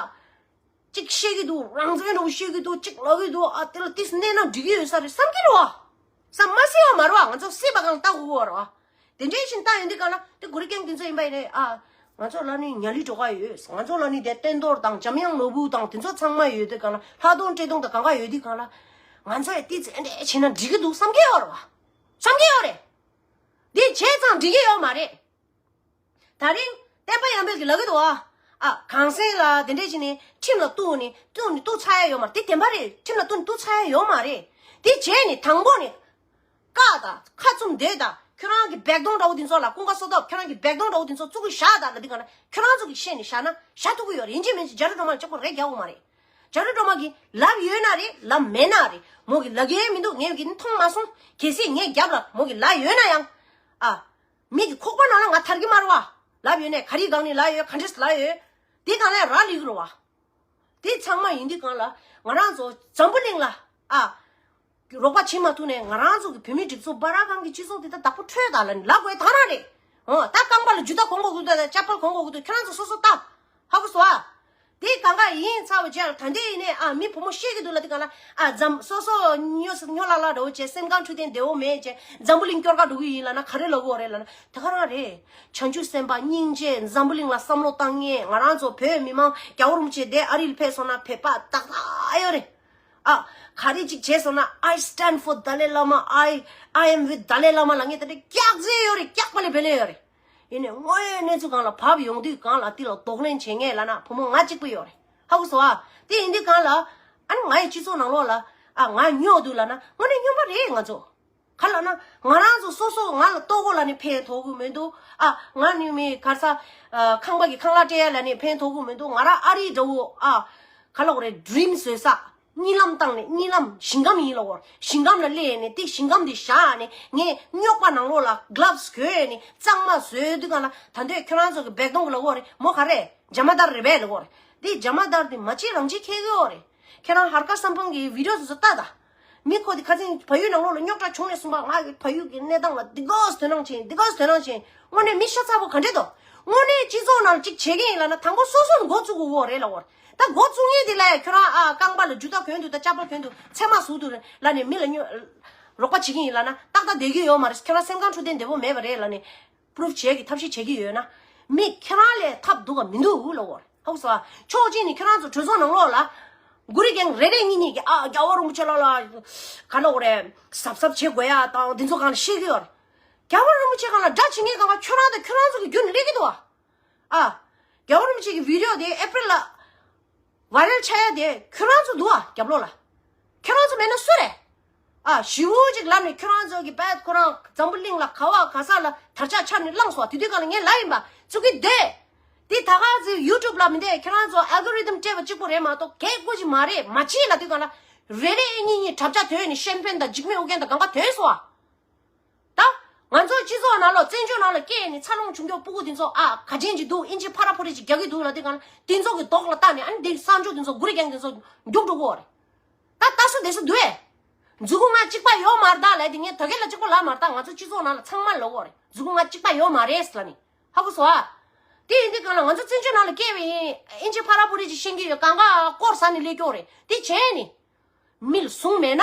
གཅིག་བཤད་ཀྱི་འདུག་རང་བཙན་འདྲ་བོ་བཤད་ཀྱི་འདུག་གཅིག་ལབ་ཀྱི་འདུག་ཨ་དེ་ལ་ཏིས་གནས་ན་འགྲིག་གི་ཡོད་ས་རེད་བསམ་གྱི་རེད་བ། བསམ་མ་སྲིད་བ་མ་རེད་བ། ང་ཚོ་སྲིད་པ་གང་ལྟ་དགོས་བ་རེད་བ། དེ་འདྲའི་ཕྱིན་བཏང་ཡོང་དུས་གང་ལ་དེ་གུ་རི་རྒྱང་དེ་ཚོ་ཡིན་པ་ཡིན་ནའི་ཨ། ང་ཚོ་ལ་ནི་ཉ་ལི་སྒྲོལ་དཀར་ཡོད། ང་ཚོ་ལ་ནི་དེ་བསྟན་རྡོར་དང་འཇམ་དབྱངས་ནོར་བུ་དང་དེ་ཚོ་ཚང་མ་ཡོད་དུས་གང་ལ་ལྷག་དོན་བཀྲས་མཐོང་དང་གང་ག་ཡོད་དུས་གང་ལ། ང་ཚོ་ཡ་ཏིས་དེ་འདྲ་བྱས་ན་འགྲིག་གི་འདུག་བསམ་གྱི་ཡོད་རེད་བ། བསམ་གྱི་ཡོད་རེད། འདི་བྱས་ཙང་འགྲིག་གི་ཡོད་མ་རེད། ད་རིང་བསྟན་པ་ཡར་འཕེལ་གྱིས་ལབ་ཀྱི་འདུག་ཨ། ཨ་གངས་སེང་ལ་དེ་འདྲས་བྱས་ནས་ཁྲིམས་ལ་གཏུགས་ནས་གཏུགས་ནས་གཏུགས་ཚར་ཡ་ཡོད་མ་རེད། དེ་བདེན་པ་རེད། ཁྲིམས་ལ་གཏུགས་ནས་གཏུགས་ཚར་ཡ་ཡོད་མ་རེད། དེ་བྱས་ནས་དང་པོ་ནས་བཀག་དང་ཁ་བཙུམ་བསྡད་དང་། ཁྱོད་རང་གི་བེག་དོང་འདྲ་བོ་དེ་ཚོ་ལ་ཀུན་དགའ་བསོད་སྟོབས་ཁྱོད་རང་གི་བེག་དོང་འདྲ་བོ་དེ་ཚོ་བཙུགས་གི་བཞག་དང་ལབ་དུས་གང་ལ་ཁྱོད་རང་ཚོ་གིས་བཤད་ནས་བཞག་ན་བཞག་ཐུབ་ཀྱི་ཡོད་རེད། ཡིན་གཅིག་མིན་གཅིག་རྒྱ་རི་སྒྲོལ་མ་ལ་གཅིག་པོ་རེ་རྒྱག་དགོས་མ་རེད། རྒྱ་རི་སྒྲོལ་མ་གིས་ལབ་ཡོད་ན་རེད། ལབ་མེད་ན་རེད། མོ་གིས་ལབ་ཀྱི་མི་འདུག་ངས་གི་མཐོང་མ་སོང་། གལ་སྲིད་ངས་རྒྱབ་ལ་མོ་གིས་ལབ་ཡོད་ན་ཡང་། ཨ། མི་གི་ཁོག་པ་ནང་ལ་ང་ཐར་གི་མ་རེད་བ། ལབ་ཡོད་ནས་ག་རེའི་སྒང་ནས་ལབ་ཡོད། ག་འདྲས་ལབ་ཡོད། དེ་གང་ལ་རག་ལས་ཀྱི་རེད་བ། དེ་ཚང་མ་ཡིན་དུས་གང་ལ་ང་རང་ཚོ་འཛམ་བུ་གླིང་ལ་ཨ། རོགས་པ་བྱེད་མ་ཐུབ་ནས་ང་རང་ཚོ་གི་བོད་མིའི་སྒྲིག་འཛུགས་སྦ་ར་ཁང་གི་སྤྱི་ཚོགས་དེ་ད་བདག་པོ་འཕྲོད་དང་ལབ་ནས་ལབ་དགོས་ད་རང་རེད། འོ་ད་རྐང་པ་ལ་རྒྱུ་ད་གོན་དགོས་ཀྱི་འདུག་ད་ཅ་པལ་གོན་དགོས་ཀྱི་འདུག་ཁྱེད་རང་ཚོ་སོ་སོ་ལྟ། ཧ་གོ་སོང་ཨ། དེ་གང་ག་ཡིན་ཚར་བ་རྗེས་ལ་ད་ལྟའི་ཡིན་ནའི་ཨ་མི་བུ་མོ་བཤད་ཀྱི་འདུག་ལ་དེ་གང་ལ་ཨ་འཛམ་སོ་སོ་སྨྱོ་སྨྱོ་ལ་ལ་འདྲ་བོ་བྱས་སེམས་ཁམས་འཕྲོད་བསྟེན་བདེ་བོ་མེད་བྱས་འཛམ་བུ་གླིང་སྐྱོར་ག་འགྲོ་གི་ཡིན་ལ་ན་ག་རེ་ལབ་དགོས་རེད་ལ་ན་དེ་ག་རང་རེད། བྱང་ཆུབ་སེམས་དཔའ་སྙིང་རྗེ་འཛམ་བུ་གླིང་ལ་བསམ་བློ་བཏང་མཁན་ང་རང་ཚོ་བོད་མི་མང་རྒྱལ་བ་རིན་པོ་ཆེ་དེ་ཨ་རི་ལ་ཕེབས་སོང་ན་བོད་པ་ཏག་ཏག་ཡོད་རེད། ཨ། ག་རེ་ཅིག་བྱས་སོང་ན། I stand for Dalai Lama. I, I am with Dalai Lama ལབ་མཁན་དེ་འདྲ་སྐྱག་རྫུན་ཡོད་རེད། སྐྱག་པ་ལས་བེ་ལེ་ཡོད་རེད། ཡིན་ནའི་དངོས་ཡོད་གནས་ཚུལ་སྒང་ལ་བབས་ཡོང་དུས་སྒང་ལ་དེ་ལ་གདོང་ལེན་བྱེད་མཁན་ལབ་ན་བུ་མོ་ང་གཅིག་པུ་ཡོད་རེད། ཧ་གོ་སོང་ཨ། དེ་ཡིན་དུས་སྒང་ལ་ཨ་ནི་ང་ཡི་སྤྱི་ཚོགས་ནང་ལོགས་ལ་ཨ་ང་སྨྱོ་འདུག་ལབ་ན་དངོས་གནས་སྨྱོན་པ་རེད་ང་ཚོ། ག་ལབ་ན་ང་རང་ཚོ་སོ་སོ་ང་ལ་ལྟོ་གོས་ལ་ནི་ཕན་ཐོགས་ཀྱི་མི་འདུག་ཨ། ང་ནི་མི་ག་ས་ཨ་ཁང་པ་གི་ཁང་གླ་སྤྲད་ཡ་ལ་ནི་ཕན་ཐོགས་ཀྱི་མི་འདུག་ང་རང་ཨ་རི་འདྲ་བོ་ཨ་ག་ལབ་དགོས་རེད། ཌི་རིམ་བཟོས་ས་གཉིད་ལམ་བཏང་ནས་གཉིད་ལམ་ཞིང་ཁམས་ཡིན་ལབ་དགོས་རེད། ཞིང་ཁམས་ལ་སླེབས་ནས་དེ་ཞིང་ཁམས་དེ་བཞག་ནས་ངས་རྙོག་པ་ནང་ལོགས་ལ་གྷི་ལབ་སི་གྱོན་ནས་གཙང་མ་བཟོས་དུས་གང་ལ་ད་འདོད་ཁྱོད་རང་ཚོ་གི་བེག་དོང་གི་ལབ་དགོས་རེད། མོ་ག་རེ་ཇ་མ་དར་རེད་པས་ལབ་དགོས་རེད། དེ་ཇ་མ་དར་དེ་མ་བྱེད་རང་བྱེད་ཁེལ་གི་ཡོད་རེད། ཁྱེད་རང་ཧར་ཀ་སམ་ཕང་གི་བི་ཌི་ཡོ་དེ་ཚོ་ལྟ་ད། མི་ཁོ་དེ་ཁ་སང་བལ་ཡུལ་ནང་ལོགས་ལ་རྙོག་དྲ་བྱུང་ནས་གསུངས་པ། ང་གི་བལ་ཡུལ་གྱི་གནས་སྟངས་ལ་འདི་གོ་དོ་སྣང་བྱེད། འདི་གོ་དོ་སྣང་བྱེད། དངོས་གནས་མི་ཤ་ཚ་པོ་ག་འདྲས་དོ། དངོས་གནས་སྤྱི་ཚོགས་ནང་ལ་གཅིག་བྱེད་ཀྱི་ཡིན་ལབ་ན་དང་པོ་སོ་སོ་ནས་འགོ་བཙུགས་དགོས་རེད་ལབ་དགོས་རེད། ད་འགོ་བཙུགས་མཁན་དེ་ལ་ཡ་ཁྱོད་རང་ཨ་རྐང་པ་ལ་རྒྱུ་ད་གྱོན་འདུག་ད་ཅ་པལ་གྱོན་འདུག་ཚེར་མ་ཟུག་འདུག་ལབ་ནས་མི་ལ་རྙོག་རོགས་པ་བྱེད་ཀྱི་ཡིན་ལབ་ན་ཏག་ཏག་བསྡད་ཀྱི་ཡོད་མ་རེད། ཁྱོད་རང་སེམས་ཁམས་འཕྲོད་བསྟེན་བདེ་པོ་མེད་པ་རེད་ལབ་ནས་པུ་རུབ་བྱེད་ཀྱི་ཐབས་ཤེས་བྱེད་ཀྱི་ཡོད་ན་མི་ཁྱེད་རང་ལས་ཐབས་སྡུག་ག་མི་འདུག་ལབ་དགོས་རེད། ཧ་གོ་སོང་ཨ། ཕྱོགས་གཅིག་ནས་ཁྱེད་རང་ཚོ་གྲོས་ཚོགས་ནང་ལོགས་ལ་གུ་རི་རྒན་རེ་རེ་གཉིས་གཉིས་ཀྱིས་ཨ་རྒྱལ་བ་རིན་པོ་ཆེ་ལ་ལ་ག་ལབ་དགོས་རེད། གཟབ་གཟབ་བྱེད་དགོས་ཡ་དང་དེ་ཚོ་སྒང་ལ་བཤད་ཀྱི་ཡོད་རེད། རྒྱལ་བ་རིན་པོ་ཆེ་སྒང་ལ་དགྲ་བྱེད་མཁན་སྒང་ལ་ཁྱོད་རང་དང་ཁྱོད་རང་ཚོ་གི་རྒྱུན་ནས་སླེབས་ཀྱི་འདུག་ཨ། ཨ། རྒྱལ་བ་རིན་པོ་ཆེ་གི་བི་ཌི་ཡོ་དེ་ཨེ་པི་རི་ལ་ཝའི་རལ་ཆགས་ཡ་དེ་ཁྱོད་རང་ཚོ་འདུག་ཨ་རྒྱབ་ལོགས་ལ། ཁྱོད་རང་ཚོ་མེད་ན་སུ་རེད། ཨ་ཞི་བོ་ཅིག་ལབ་ནས་ཁྱོད་རང་ཚོ་གི་བད་ཁོ་རང་འཛམ་བུ་གླིང་ལ་ག་བ་ག་ས་ལ་དར་ཆ་འཕྱར་ནས་བླངས་སོང་། དེ་དུས་གང་ལ་ངས་ལབ་ཡིན་པ་ཚུགས་ཀྱི་འདུག་དེ་ད་ག་ཚོད་ཡུ་ཊུབ་ལ་མི་འདུག་ཁྱོད་རང་ཚོ་ཨལ་གོ་རི་དམ་སྤྲད་པ་གཅིག་པོ་རེད་མ་གཏོགས་གལ་དགོས་ཀྱི་མ་རེད། མ་བྱེད་ལབ་དུས་གང་ལ་རེ་རེ་གཉིས་གཉིས་གྲབས་ཆ་ཐོན་ནས་ཤན་ཕན་དང་འཇིགས་མེད་ཨོ་རྒྱན་དང་གང་ག་ཐོན་སོང་ཨ། ད་ང་ཚོ་སྤྱི་ཚོགས་ནང་ལ་བཙན་བྱོལ་ནང་ལ་སྐྱེས་ནས་འཚར་ལོངས་བྱུང་རྒྱུ་སྤུ་གུ་དེ་ཚོ་ཨ་ག་ཅན་ཅིག་འདུག་ཨིན་ཇི་ཕ་ར་ཕུ་རི་ཅིག་རྒྱག་གི་འདུག་ལབ་དུས་གང་ལ་དེ་ཚོ་གི་མདོག་ལ་བལྟས་ནས་ཨ་ནི་དེ་གསར་འབྱོར་དེ་ཚོ་གུ་རི་རྒན་དེ་ཚོ་རྒྱུག་འགྲོ་གི་ཡོད་རེད། ད་ལྟ་སུ་དེ་སུ་འདུག་ཨེ། མཛུ་གུ་ང་གཅིག་པ་ཡོད་མ་རེད་ད་ལབ་དེ་ངས་ད་གིན་ལ་གཅིག་པ་ལབ་མ་རེད་ད། ང་ཚོ་སྤྱི་ཚོགས་ནང་ལ་ཚང་མ་ལབ་ཡོད་རེད། མཛུ་གུ་ང་གཅིག་པ་ཡོད་མ་རེད་ལབ་ནི། ཧ་གོ་སོང་ཨ། དེ་ཡིན་དུས་གང་ལ་ང་ཚོ་བཙན་བྱོལ་ནང་ལ་སྐྱེས་པ་ཡིན། ཨིན་ཇི་ཕ་ར་པུ་རི་ཅིག་ཤེས་ཀྱི་ཡོད། གང་ག་སྐོར་ཟ་ནས་སླེབས་ཀྱོག་རེད། དེ་བྱས་ནས་མི་ལ་བཟུང་མེད་ན།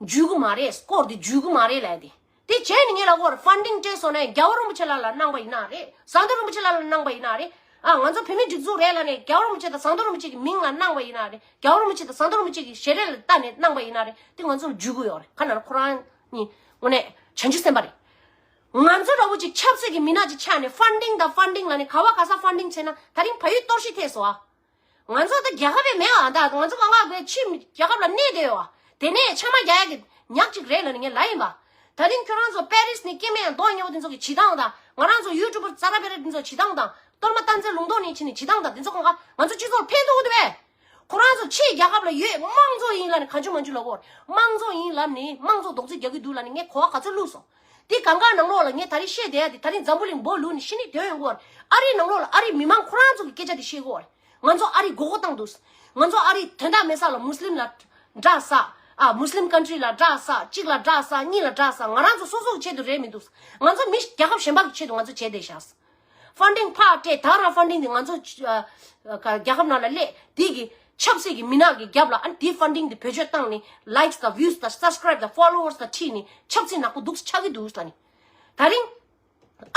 འཇུས་གི་མ་རེད། སྐོར་དེ་འཇུས་གི་མ་རེད་ལབ་དེ། དེ་བྱས་ནས་ངས་ལབ་ཀྱི་ཡོད་རེད། ཕན་ཌིང་སྤྲད་སོང་ན་རྒྱལ་བ་རིན་པོ་ཆེ་ལགས་ལ་གནང་པ་ཡིན་ན་རེད། ཟམ་གདོང་རིན་པོ་ཆེ་ལགས་ལ་གནང་པ་ཡིན་ན་རེད། ཨ་ང་ཚོ་བོད་མི་སྒྲིག་འཛུགས་རེད་ལབ་ནས་རྒྱལ་བ་རིན་པོ་ཆེ་དང་ཟམ་གདོང་རིན་པོ་ཆེ་གི་མིང་ལ་གནང་པ་ཡིན་ན་རེད། རྒྱལ་བ་རིན་པོ་ཆེ་དང་ཟམ་གདོང་རིན་པོ་ཆེ་གི་ཞལ་རས་ལ་བལྟས་ནས་གནང་པ་ཡིན་ན་རེད། དེ་ང་ཚོ་ལ་འཇུས་གི་ཡོད་རེད། ག་ན་རེ་ཁོ་རང་གཉིས་དངོས་གནས་བྱང་ཆུབ་སེམས་དཔའ་རེད། ང་ཚོ་འདྲ་བོ་ཅིག་ཆབ་སྲིད་ཀྱི་མི་སྣ་ཅིག་ཆགས་ནས་ཕན་ཌིང་དང་ཕན་ཌིང་ལབ་ནས་ག་བ་ག་ས་ཕན་ཌིང་བྱས་ན་ད་རིང་བལ་ཡུལ་གཏོར་བཤིག་ཐེབས་སོང་ཨ། ང་ཚོ་ད་རྒྱལ་ཁབ་ཡང་མེད་པ། ད་ང་ཚོ་གང་ག་གི་ཕྱི་རྒྱལ་ཁབ་ལ་གནས་བསྡད་ཡོད་པ། དེ་ནས་ཕྱག་དམར་རྒྱག་ཡག་གི་ཉག་ཅིག་རེད་ལབ་ནས་ངས་ལབ་ཡིན་པ། ད་རིང་ཁྱོད་རང་ཚོ་པེ་རིས་ནས་སྐྱེ་དམན་མདོག་ཉེས་པོ་དེ་ཚོ་གི་བྱེད་སྟངས་དང་། ང་རང་ཚོ་ཡུ་ཊུབ་པར་ཙ་ར་བེ་ར་དེ་ཚོ་བྱེད་སྟངས་དང་། གཏོར་མ་བཏང་འཛིན་ལུང་རྟོགས་ནས་ཕྱིན་ནས་བྱེད་སྟངས་དང་། དེ་ཚོ་གང་ག་ང་ཚོ་སྤྱི་ཚོགས་ལ་ཕན་ཐོགས་ཀྱི་འདུག་པས། ཁོ་རང་ཚོ་ཕྱིའི་རྒྱལ་ཁབ་ལ་ཡོད། དམངས་གཙོ་ཡིན་ལབ་ནས་གང་བྱུང་མང་བྱུང་ལབ་ཀྱི་ཡོད་རེད། དམངས་གཙོ་ཡིན་ལབ་ནས་དམངས་གཙོ་རྡོག་རྫིས་རྒྱག་གི་འདུག་ལབ་ནས་ངས་གོ་བ་ག་ཚོད་བླུགས་སོང་། དེ་གང་ག་ནང་ལོགས་ལ་ངས་ད་རིང་བཤད་བསྡད་ཡ་དེ་ད་རིང་འཛམ་བུ་གླིང་སྦོ་ལུག་ནས་ཤི་ནས་དོན་ཡོང་གི་ཡོད་རེད། ཨ་རིའི་ནང་ལོགས་ལ་ཨ་རིའི་མི་མང་ཁོ་རང་ཚོ་གི་སྐད་ཆ་དེ་བཤད་ཀྱི་ཡོད་རེད། ང་ཚོ་ཨ་རི་མགོ་སྐོར་བཏང་འདུག་ང་ཚོ་ཨ་རི་དོན་དག་མེད་ས་ལ་མུ་སི་ལིམ་ལ་དགྲ་ཟ། ཨ་མུ་སི་ལིམ་ཀན་ཊི་རི་ལ་དགྲ་ཟ། གཅིག་ལ་དགྲ་ཟ། གཉིས་ལ་དགྲ་ཟ། ང་རང་ཚོ་སོ་སོ་གི་ཆེད་དུ་རེད་མི་འདུག་ང་ཚོ་མི་རྒྱལ་ཁབ་གཞན་པ་གི་ཆེད་དུ་ང་ཚོ་བྱས་བསྡད་ཤག་ཕན་ཌིང་ཕར་སྤྲད། ད་རང་ཕན་ཌིང་དེ་ང་ཚོ་ཨ་ཨ་རྒྱལ་ཁབ་ནང་ལ་སླེབས། དེ་གི་ཆབ་སྲིད་ཀྱི་མི་སྣ་གི་རྒྱབ་ལ་ཨ་ནི་དེའི་ཕན་ཌིང་དེ་བེད་སྤྱོད་བཏང་ནས་ལའིཀ་དང་བིའུ་དང་སབ་སི་ཀ་རའིབ་དང་ཕོ་ལོ་ཝར་དང་ཁྲིད་ནས་ཆབ་སྲིད་ནག་པོ་འདུག་ཆགས་ཀྱི་འདུག་ལབ་ནས། ད་རིང་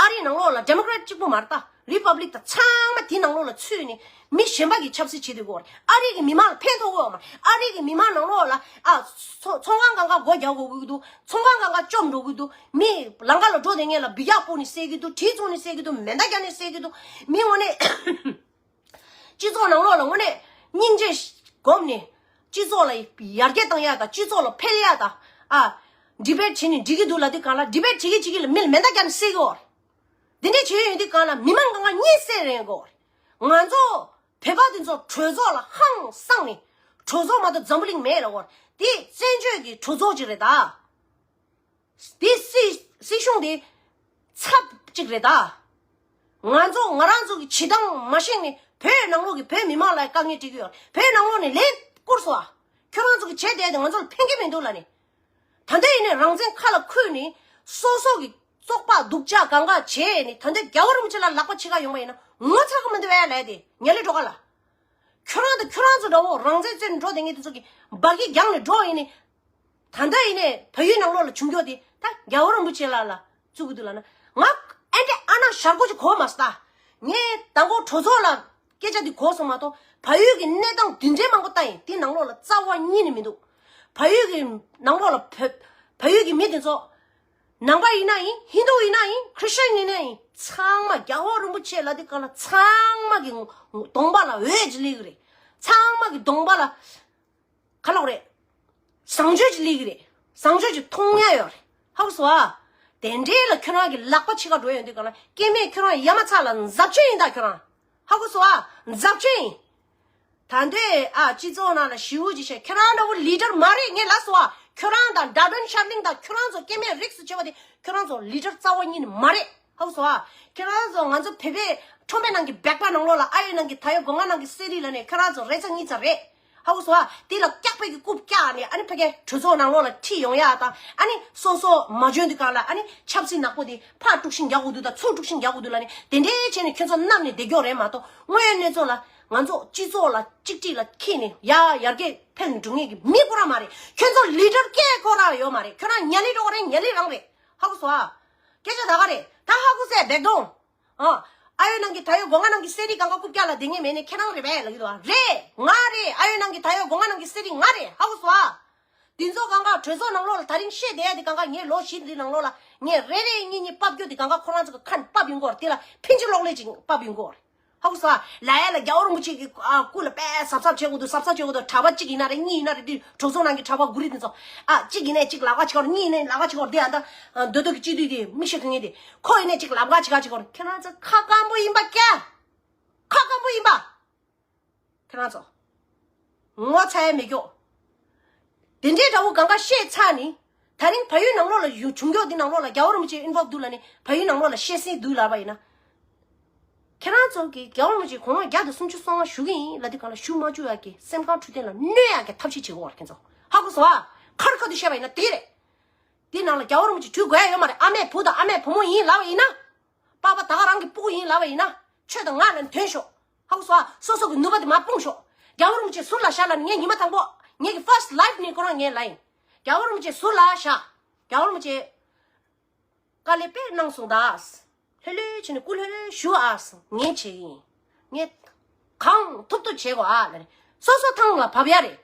ཨ་རིའི་ནང་ལོགས་ལ་ཌེ་མོ་ཀེ་རེ་ཊི་གཅིག་པུ་མ་རེད། ད་རི་པབ་ལིག་དང་ཚང་མ་དེའི་ནང་ལོགས་ལ་ཚུད་ནས་མི་གཞན་པ་གི་ཆབ་སྲིད་བྱེད་དུས་གོ། ཨ་རི་གི་མི་མང་ལ་ཕན་ཐོགས་གོ་མ། ཨ་རི་གི་མི་མང་ནང་ལོགས་ལ་ཨ་ཚོ་ཚོང་ཁང་གང་ག་སྒོ་རྒྱག་དགོས་ཀྱི་འདུག་ཚོང་ཁང་གང་ག་བཅོམ་འགྲོ་གི་འདུག་མི་ལམ་ཁ་ལ་འགྲོ་བསྡད་མཁན་ལ་སྦི་ཡག་སྤོ་ནས་བསད་ཀྱི་འདུག་གྲི་བཙུགས་ནས་བསད་ཀྱི་འདུག་མེ་མདའ་རྒྱག་ནས་བསད་ཀྱི་འདུག་མི་དངོས་གནས་སྤྱི་ཚོགས་ནང་ལོགས་ལ་དངོས་གནས་སྙིང་རྗེ་སྒོམ་ནས་སྤྱི་ཚོགས་ལ་ཡར་རྒྱས་བཏང་ཡག་དང་སྤྱི་ཚོགས་ལ་འཕེལ་ཡག་དང་། ཨ་ཌི་བེཊ་བྱེད་ནས་འགྲིག་གི་འདུག་ལབ་དུས་གང་ལ་ཌི་བེཊ་བྱེད་ཀྱི་བྱེད་ཀྱི་ལ་མི་ལ་མེ་མདའ་རྒྱག་ནས་བསད་ཀྱི་ཡོད་རེད། དེ་འདྲས་བྱེད་ཡོད་དུས་གང་ལ་མི་མང་གང་ག་གཉིད་སད་རན་གྱི་ཡོད་རེད། ང་ཚོ་བོད་པ་དེ་ཚོ་གྲོས་ཚོགས་ལ་ཧང་སངས་ནས་གྲོས་ཚོགས་མ་གཏོགས་འཛམ་བུ་གླིང་མེད་ལབ་ཀྱི་ཡོད་རེད། དེ་བཙན་བྱོལ་གྱི་གྲོས་ཚོགས་ཅིག་རེད་ད། དེ་སྲིད་སྲིད་གཞུང་དེ་ཚབ་ཅིག་རེད་ད། ང་ཚོ་ང་རང་ཚོ་གི་བྱེད་སྟངས་མ་ཤེས་ནས་བོད་ནང་ལོགས་ཀྱི་བོད་མི་མང་ལ་དཀའ་ངལ་སྤྲད་ཀྱི་ཡོད། བོད་ནང་ལོགས་ནས་ལན་བསྐུར་སོང་ཨ། ཁྱོད་རང་ཚོ་གི་བྱས་བསྡད་དེ་ང་ཚོ་ལ་ཕན་གྱི་མི་འདུག་ལབ་ནས། ད་ལྟ་ཡིན་ནས་རང་བཙན་ཁ་ལ་ཁུར་ནས་སོ་སོ་གི་བཙོག་པ་སྡུག་ཅག་གང་ག་བྱས་ནས་ད་ལྟ་རྒྱལ་བ་རིན་པོ་ཆེ་ལ་ལག་པ་ཕྱི་ཁ་ཡོང་བ་ཡིན་ན་ངོ་ཚ་གི་མི་འདུག་བས་ལབ་དེ་ཉལ་ལེ་འགྲོ་ག་ལ། ཁྱོད་རང་དང་ཁྱོད་རང་ཚོ་འདྲ་བོ་རང་བཙན་རྩོད་ནས་འགྲོ་བསྡད་མཁན་དེ་ཚོ་གི་འབའ་གི་རྒྱང་ནས་འགྲོ་ཡིན་ནས། ད་ལྟ་ཡིན་ནས་བལ་ཡུལ་ནང་ལོགས་ལ་བྱུང་རྒྱུ་དེ་ད་རྒྱལ་བ་རིན་པོ་ཆེ་ལགས་ལ་བཙུགས་ཀྱི་འདུག་ལབ་ན། ང་ཨེ་འདྲ་ཨ་ན་ཞར་གོ་ཅིག་གོ་མ་སོང་ད། ངས་དང་པོ་གྲོས་ཚོགས་ལ་སྐད་ཆ་འདི་གོ་སོང་མ་གཏོགས་བལ་ཡུལ་གྱི་གནས་སྟངས་འདི་འདྲའི་མང་པོ་ལྟ་ཡིན། དེ་ནང་ལོགས་ལ་རྩ་བ་ཉིད་ནས་མི་འདུག་བལ་ཡུལ་གྱི་ནང་ལོགས་ལ་བོད་བལ་ཡུལ་གྱི་མི་དེ་ཚོ་ནང་པ་ཡིན་ན་ཡིན། ཧིན་དུ་ཡིན་ན་ཡིན། ཁྲི་སི་ཅན་ཡིན་ན་ཡིན། ཚང་མ་རྒྱལ་བ་རིན་པོ་ཆེ་ལ་དེ་ག་ལ་ཚང་མ་གི་གདོང་པ་ལ་འོད་ཅིག་སླེབས་ཀྱི་རེད། ཚང་མ་གི་གདོང་པ་ལ་ག་ལོག་རེད། བཟང་སྤྱོད་ཅིག་སླེབས་ཀྱི་རེད། བཟང་སྤྱོད་ཅིག་མཐོང་ཡ་ཡོད་རེད། ཧ་གོ་སོང་ཨ། དེ་འདྲའི་ལ་ཁྱོད་རང་གི་ལག་པ་ཕྱི་ཁ་འགྲོ་ཡོང་དུས་ག་ལ་སྐྱེ་དམན་ཁྱོད་རང་ཡ་མ་ཚ་ལ་འཛབ་ཆེན་ཡིན་ད་ཁྱོད་རང་། ཧ་གོ་སོང་ཨ། འཛབ་ཆེན་ཡིན། ད་འདོད་ཨ་སྤྱི་ཚོགས་ནང་ལ་ཞི་བོ་ཅིག་བྱས། ཁྱོད་རང་འདྲ་བོ་ལི་ཌར་མ་རེད། ངས་ལབ་སོང་ཨ། ཁྱོད་རང་དང་ཌ་ཌོན་ཤར་ལིང་དང་ཁྱོད་རང་ཚོ་སྐྱེ་དམན་རིགས་སུ་ཆེ་བ་དེ་ཁྱོད་རང་ཚོ་ལི་ཌར་རྩ་བ་ཉིད་ནས་མ་རེད། ཧ་གོ་སོང་ཨ། ཁྱོད་རང་ཚོ་ང་ཚོ་བོད་པའི་ཁྲོམ་པའི་ནང་གི་སྦེག་པ་ནང་ལོགས་ལ་ཨ་ཡོད་ནང་གི་ད་ཡོད་སྒོ་ང་ནང་གི་གསེར་རི་ལ་ནས་ཁྱོད་རང་ཚོ་རེ་ཚ་གཉིས་ཚ་རེད། ཧ་གོ་སོང་ཨ། དེ་ལ་སྐྱག་པའི་གི་རྐུབ་བཀྱག་ནས་ཨ་ནི་ཕ་གའི་གྲོས་ཚོགས་ནང་ལོགས་ལ་ཁྲིད་ཡོང་ཡ་དང་ཨ་ནི་སོ་སོ་མ་འཇོན་དུས་གང་ལ་ཨ་ནི་ཆབ་སྲིད་ནག་པོ་དེ་ཕར་དཀྲུག་ཤིང་རྒྱག་དགོས་འདུག་དང་ཚུར་དཀྲུག་ཤིང་རྒྱག་དགོས་འདུག་ལ་ནི་དེ་འདྲའི་བྱས་ནས་ཁྱོད་ཚོ་མནར་ནས་བསྡད་རྒྱུ་རེད་མ་གཏོགས་དངོས་ཡོད་གནས་ཚུལ་ལ་ང་ཚོ་སྤྱི་ཚོགས་ལ་གཅིག་སྒྲིལ་ལ་འཁྱེར་ནས་ཡ་ཡར་རྒྱས་འཕེལ་ནས་འགྲོ་མཁན་གི་མི་ཁོ་རང་མ་རེད། ཁྱོད་ཚོ་ལི་ཌར་སྐད་ཁོ་རང་ཡོད་མ་རེད། ཁྱོད་རང་ཉ་ལི་འགྲོ་ག་རེད། ཉ་ལི་རང་རེད། ཧ་གོ་སོང་ཨ། སྐད་ཆ་ད་ག་རེད། ད་ཧ་གོ་སོང་ཨ། བེག་དོང་། ཨ། ཨ་ཡོད་ནང་གི་ད་ཡོད་སྒོ་ང་ནང་གི་གསེར་རི་གང་ག་རྐུབ་བཀྱག་ལ་བསྡད་མཁན་མེད་ནས་ཁྱེད་རང་རེད་པས་ལབ་ཀྱི་འདུག་ཨ། རེད། ང་རེད། ཨ་ཡོད་ནང་གི་ད་ཡོད་སྒོ་ང་ནང་གི་གསེར་རི་ང་རེད། ཧ་གོ་སོང་ཨ། དེ་ཚོ་གང་ག་གྲོས་ཚོགས་ནང་ལོགས་ལ་ད་རིང་བཤད་བསྡད་ཡ་དེ་གང་ག་ངས་ལོ་བཞི་འདི་ནང་ལོགས་ལ་ངས་རེ་རེ་གཉིས་གཉིས་ཕབ་རྒྱུ་དེ་གང་ག་ཁོ་རང་ཚོ་གི་ཁ་ནས་ཕབ་ཡོང་གི་ཡོད་རེད། དེ་ལ་ཕིན་ཅི་གློག་ཀླད་ཅིག་ཕབ་ཡོང་གི་ཡོད་རེད། ཧ་གོ་སོང་ཨ། ལ་ཡ་ལ་རྒྱལ་བ་རིན་པོ་ཆེ་གི་ཨ་སྐུ་ལ་དཔེ་གཟབ་གཟབ་བྱེད་དགོས་འདུག་གཟབ་གཟབ་བྱེད་དགོས་འདུག་གྲྭ་པ་གཅིག་ཡིན་ན་རེད། གཉིས་ཡིན་ན་རེད། དེ་གྲོས་ཚོགས་ནང་གི་གྲྭ་པ་དགུ་རེད། དེ་ཚོ་ཨ་གཅིག་ཡིན་ནའི་གཅིག་ལག་པ་གཅིག་གོར། གཉིས་ཡིན་ནའི་ལག་པ་གཅིག་གོར། དེ་ཨ་ད་མདོ་སྟོད་ཀྱི་སྤྱི་འཐུས་དེ་མི་ཤེས་གི་ངེས་དེ་ཁོ་ཡིན་ནའི་གཅིག་ལག་པ་གཅིག་ག་གཅིག་གོར། ཁྱེད་རང་ཚོ་ཁ་སྐམ་པོ་ཡིན་པ་ཀྱ། ཁ་སྐམ་པོ་ཡིན་པ། ཁྱེད་རང་ཚོ་ངོ་ཚ་ཡ་མེད་ཀྱོག་དེ་འདྲའི་འདྲ་བོ་གང་ག་བཤད་ཚར་ནི། ད་རིང་བལ་ཡུལ་ནང་ལོགས་ལ་ཡོད་བྱུང་ཀྱོག་འདི་ནང་ལོགས་ལ་རྒྱལ་བ་རིན་པོ་ཆེ་ཨིན་བོལབ་འདུག་ལབ་ནི་བལ་ཡུལ་ནང་ལོགས་ལ་བཤད་སྲིད་འདུག་ལབ་པ་ཡིན་ན། ཁྱེད་རང་ཚོ་གིས་རྒྱལ་བ་རིན་པོ་ཆེ་དགུང་ལོ་བརྒྱ་དང་སུམ་ཅུ་སོ་ལྔ་བཞུགས་ཀྱི་ཡིན་ལབ་དུས་གང་ལ་བཞུགས་མ་བཅུག་ཡག་གི་སེམས་ཁམས་འཕྲོད་བསྟེན་ལ་གནོད་ཡག་གི་ཐབས་ཤེས་བྱེད་དགོས་པ་རེད། ཁྱེད་ཚོ་ཧ་གོ་སོང་ཨ། ཁ་རི་ཁ་ཐུག་བཤད་པ་ཡིན་ན་དེ་རེད། དེ་ནང་ལ་རྒྱལ་བ་རིན་པོ་ཆེ་བྲུས་དགོས་ཡ་ཡོད་མ་རེད། ཨ་མའི་བུ་དང་ཨ་མའི་བུ་མོ་ཡིན་ལབ་པ་ཡིན་ན། པ་པ་ད་ག་རང་གི་སྤུ་གུ་ཡིན་ལབ་པ་ཡིན་ན། ཁྱོད་དང་ང་ལ་འཐོན་ཤོག་ཧ་གོ་སོང་ཨ། སོ་སོ་གི་ནུས་པ་དེ་མར་སྤུངས་ཤོག་རྒྱལ་བ་རིན་པོ་ཆེ་ཟུར་ལ་བཞག་ལབ་ནས་ངས་ཉི་མ་དང་པོ་ངེད་ཀྱི་first live ནས་ཁོ་རང་ངས་ལབ་ཡིན། རྒྱལ་བ་རིན་པོ་ཆེ་ཟུར་ལ་བཞག་རྒྱལ་བ་རིན་པོ་ཆེ་དཀའ་ལས་དཔེ་གནང་སོང་ད། ལྷོད་ལྷོད་བྱས་ནས་སྐུ་ལྷོད་ལྷོད་ཞུ་ཨ། ངས་བྱེད་ཀྱི་ཡིན། ངས་གང་ཐུབ་ཐུབ་བྱེད་དགོས་ཨ་ལབ་ནས་སོ་སོ་ཐང་ལ་བབས་ཡ་རེད།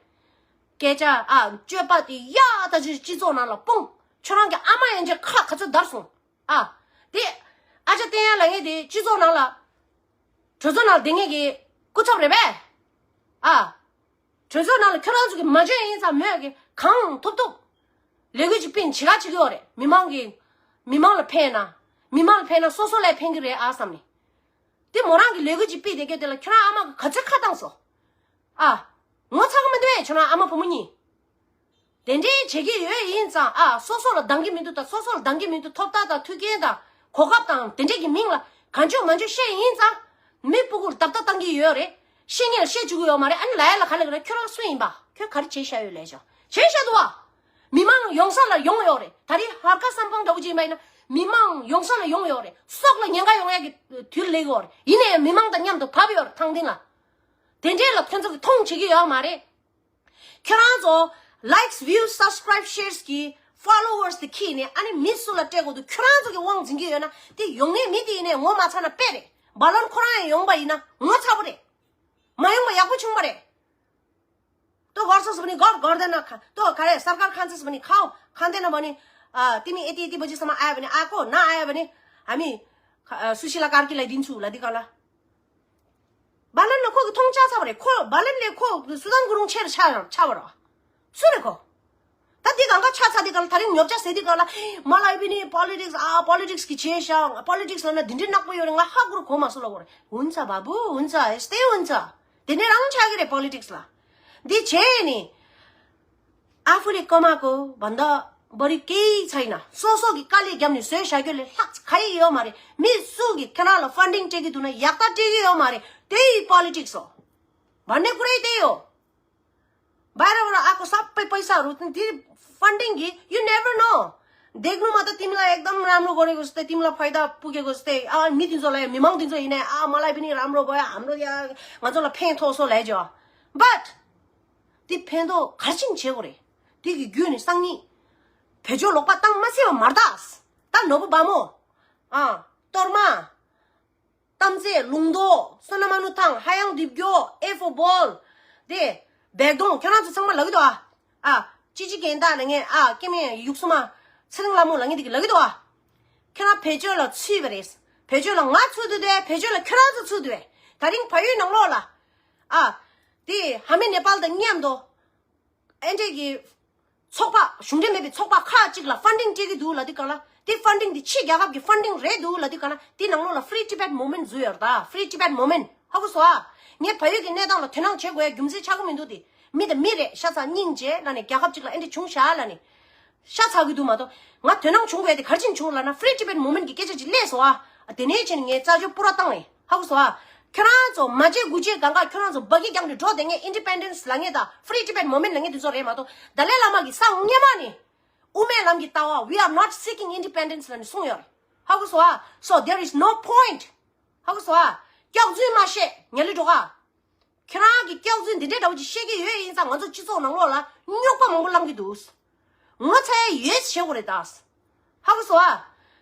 སྐད་ཆ་ཨ་སྤྱོད་པ་དེ་ཡག་ད་ཅིག་སྤྱི་ཚོགས་ནང་ལ་སྤུངས། ཁྱོད་རང་གི་ཨ་མ་ཡན་ཆད་ཁ་ག་ཚོད་འདར་སོང་། ཨ། དེ། ཨ་ཅག་བསྟན་ཡར་ལབ་མཁན་དེ་སྤྱི་ཚོགས་ནང་ལ། གྲོས་ཚོགས་ནང་བསྡད་མཁན་གྱི་སྐུ་ཚབ་རེད་པས། ཨ། གྲོས་ཚོགས་ནང་ལ་ཁྱོད་རང་ཚོ་གི་མ་བྱོན་ཡིན་ཙང་མོས་ཀྱི་གང་ཐུབ་ཐུབ། ལས་འགུལ་ཅིག་སྤེལ་ནས་བྱེད་ག་བྱེད་ཀྱི་ཡོད་རེད། མི་མང་གི། མི་མང་ལ་ཕན་ན། མི་མང་ལ་ཕན་ན་སོ་སོ་ལ་ཕན་གྱི་རེད་ཨ་བསམ་ནས། དེ་མོ་རང་གི་ལས་འགུལ་ཅིག་སྤེལ་བསྡད་མཁན་དེ་ལ་ཁྱོད་རང་ཨ་མ་གི་ག་ཚོད་ཁ་བཏང་སོང་། ཨ། ངོ་ཚ་གི་མི་འདུག་ཨེ་ཁྱོད་རང་ཨ་མ་བུ་མོ་གཉིས། དེ་འདྲའི་བྱེད་ཀྱི་ཡོད་ཡིན་ཙང་ཨ་སོ་སོ་ལ་འདང་གི་མི་འདུག་ད་སོ་སོ་ལ་འདང་གི་མི་འདུག་ཐོབ་ཐང་དང་མཐུན་རྐྱེན་དང་གོ་སྐབས་དང་དེ་འདྲའི་གི་མིང་ལ་གང་བྱུང་མང་བྱུང་བཤད་ཡིན་ཙང་མི་སྤུ་གུར་བརྡབ་ལྟ་བཏང་གི་ཡོད་རེད། བཤད་ངེས་ལ་བཤད་བཅུག་གི་ཡོད་མ་རེད། ཨ་ནི་ལ་ཡ་ལ་ག་ལ་གི་རེད། ཁྱོད་རང་སུ་ཡིན་པ། ཁྱོད་ག་རེ་བྱས་བཞག་ཡོད་ལས་བྱ་བྱས་བཞག་འདུག་བ། མི་མང་ཡོང་ས་ལ་ཡོང་ཡོད་རེད། ད་རེས་ཧར་ཀ་སམ་ཕང་འདྲ་བོ་ཅིག་ཡིན་པ་ཡིན་ན་མི་མང་ཡོང་ས་ལ་ཡོང་ཡོད་རེད། སྲོག་ལ་ཉེན་ཁ་ཡོང་ཡ་གི་དུས་སླེབས་ཡོད་རེད། ཡིན་ནའི་མི་མང་དང་མཉམ་དུ་བབས་ཡོད་རེད་ཐང་སྟེང་ལ། དེ་འདྲས་ལ་ཁྱོད་ཚོ་གི་མཐོང་བྱེད་ཀྱི་ཡོད་མ་རེད། ཁྱོད་རང་ཚོ་likes, views, subscribe, shares གི་followers དེ་ཁྱེར་ནས་ཨ་ནི་མི་སུ་ལ་སྤྲད་དགོས་འདུག་ཁྱོད་རང་ཚོ་གི་དབང་འཛིན་གྱི་ཡོད་ན་དེ་ཡོང་ནས་མི་དེ་ཡིན་ནས་ངོ་མ་ཚ་ན་དཔེ་རེད། བ་ལོན་ཁོ་རང་ཡང་ཡོང་པ་ཡིན་ན་ངོ་ཚ་པོ་རེད། མ་ཡོང་པ་ཡག་པོ་བྱུང་པ་རེད། तो गर्छ भने गर गर्दैन खा तो खा सरकार खान्छ भने खाऊ खाँदैन भने तिमी यति यति बजीसम्म आयो भने आएको नआयो भने हामी सुशीला कार्कीलाई दिन्छु होला दिकला बालनले खो थोङ चाछ भरे खो बालनले खो सुदान गुरुङ छेर छा छा भर सुरे खो तति गंगा छा छा दिकला थरी न्योप्चा से दिकला मलाई पनि पोलिटिक्स आ पोलिटिक्स कि छेशा पोलिटिक्स लन धिन्डे नक्पो यो गा हा गुरु खो मासु लगोरे हुन्छ बाबु हुन्छ यस्तै हुन्छ दिने रङ छागिरे पोलिटिक्स ला दि छे नि आफूले कमाएको भन्दा बढी केही छैन। सोसोगी काली ग्याम्ने सोय साग्योले लाच खाइयो मारे। मिसुगी केनाल फन्डिङ टेकी दुन याक्ता टेकियो मारे। त्यही पोलिटिक्स हो भन्ने कुरै त्यही हो। बाहिरबाट आएको सबै पैसाहरू ती फन्डिङ कि यु नेभर नो। देख्नुमा त तिमीलाई एकदम राम्रो गरेको जस्तै तिमीलाई फाइदा पुगेको जस्तै आ मितिन्छ होला मिमाङ दिन्छ हिँडे आ मलाई पनि राम्रो भयो हाम्रो यहाँ गजौँलाई फेँ थोसो ल्याइज्यो बट ती फेंदो खर्चिङ छेगो रे। तीगी ग्युने सांगी भेजो लोकपा तंग मसेवा मर्दास ता नोबु बामो अ तोरमा तमसे लुङदो सोनामानु थाङ हायाङ दिप्ग्यो एफो बोल दे बेगदोङ खेना चाहिँ संगमा लगिदो आ आ चिची गेन्दा लङे आ केमे युक्सुमा सिलिङ लामो लङे दिगी लगिदो आ खेना भेजो ल छि बरेस भेजो ल ङा छु दुदे भेजो ल खेना छु दुए तारिङ भयु नङलो ला आ ती हामी नेपाल त ཉམས་དོ། ཨེ་འདྲས་ཀྱི་ཚོགས་པ་གཞུང་འབྲེལ་མེད་པའི་ཚོགས་པ་ཁག་ཅིག་ལ་ཕན་ཌིང་སྤྲད་ཀྱི་འདུག་ལ་དེ་ག་ལ་དེ་ཕན་ཌིང་དེ་ཕྱི་རྒྱལ་ཁབ་ཀྱི་ཕན་ཌིང་རེད་འདུག་ལ་དེ་ག་ལ་དེ་ནང་ལོགས་ལ་Free Tibet Movement བཟོས་ཡོད་རེད་ད། Free Tibet Movement ཧ་གོ་སོང་ཨ། ངས་བལ་ཡུལ་གྱི་གནས་སྟངས་ལ་དོ་སྣང་བྱེད་དགོས་ཡ་རྒྱུ་མཚན་ཆགས་ཀྱི་མི་འདུག་སྟེ། མི་དང་མི་རེད་ཤ་ཚ་སྙིང་རྗེ་ལ་ནས་རྒྱལ་ཁབ་ཅིག་ལ་ཨེ་འདྲས་བྱུང་ཤག་ལ་ནས་ཤ་ཚ་གི་འདུག་མ་གཏོགས་ང་དོ་སྣང་བྱུང་དགོས་ཡ་དེ་ག་རེ་བྱས་ནས་བྱུང་ལ་ན་Free Tibet Movement གི་སྐད་ཆ་ཅིག་སླེབས་སོང་ཨ། དེ་ནས་བྱས་ནས་ངས་རྩ་ཆེན་པུ་ར་བཏང་ངས། ཧ་གོ་སོང་ཨ། ཁྱོད་རང་ཚོ་མ་བརྗེད་དགུ་བརྗེད་གང་ག་ཁྱོད་རང་ཚོ་སྦ་གི་རྒྱང་དུ་འགྲོ་དེ་ངས་Independence ལ་ངས་དང་Free Tibet Movement ལ་ངས་དེ་ཚོ་རེད་མ་གཏོགས་ད་ལའི་བླ་མ་གི་ས་སྔོན་མ་ནས་དབུ་མའི་ལམ་གྱི་ལྟ་བ། We are not seeking independence ལ་ནས་གསུངས་ཡོད་རེད། ཧ་གོ་སོང་ཨ། So there is no point. ཧ་གོ་སོང་ཨ། སྐྱག་རྫུན་མ་བཤད་ཉ་ལི་འགྲོ་ག་ཁྱོད་རང་གི་སྐྱག་རྫུན་འདི་འདྲའི་འདྲ་བོ་ཅིག་བཤད་ཀྱི་ཡོད་ཡིན་ཙང་ང་ཚོ་སྤྱི་ཚོགས་ནང་ལོགས་ལ་རྙོག་པ་མང་པོ་བསླང་གི་འདུག་ངོ་ཚ་ཡས་ཡོད་ཞེས་གོ་རེ་དག་ཧ་གོ་སོང་ཨ།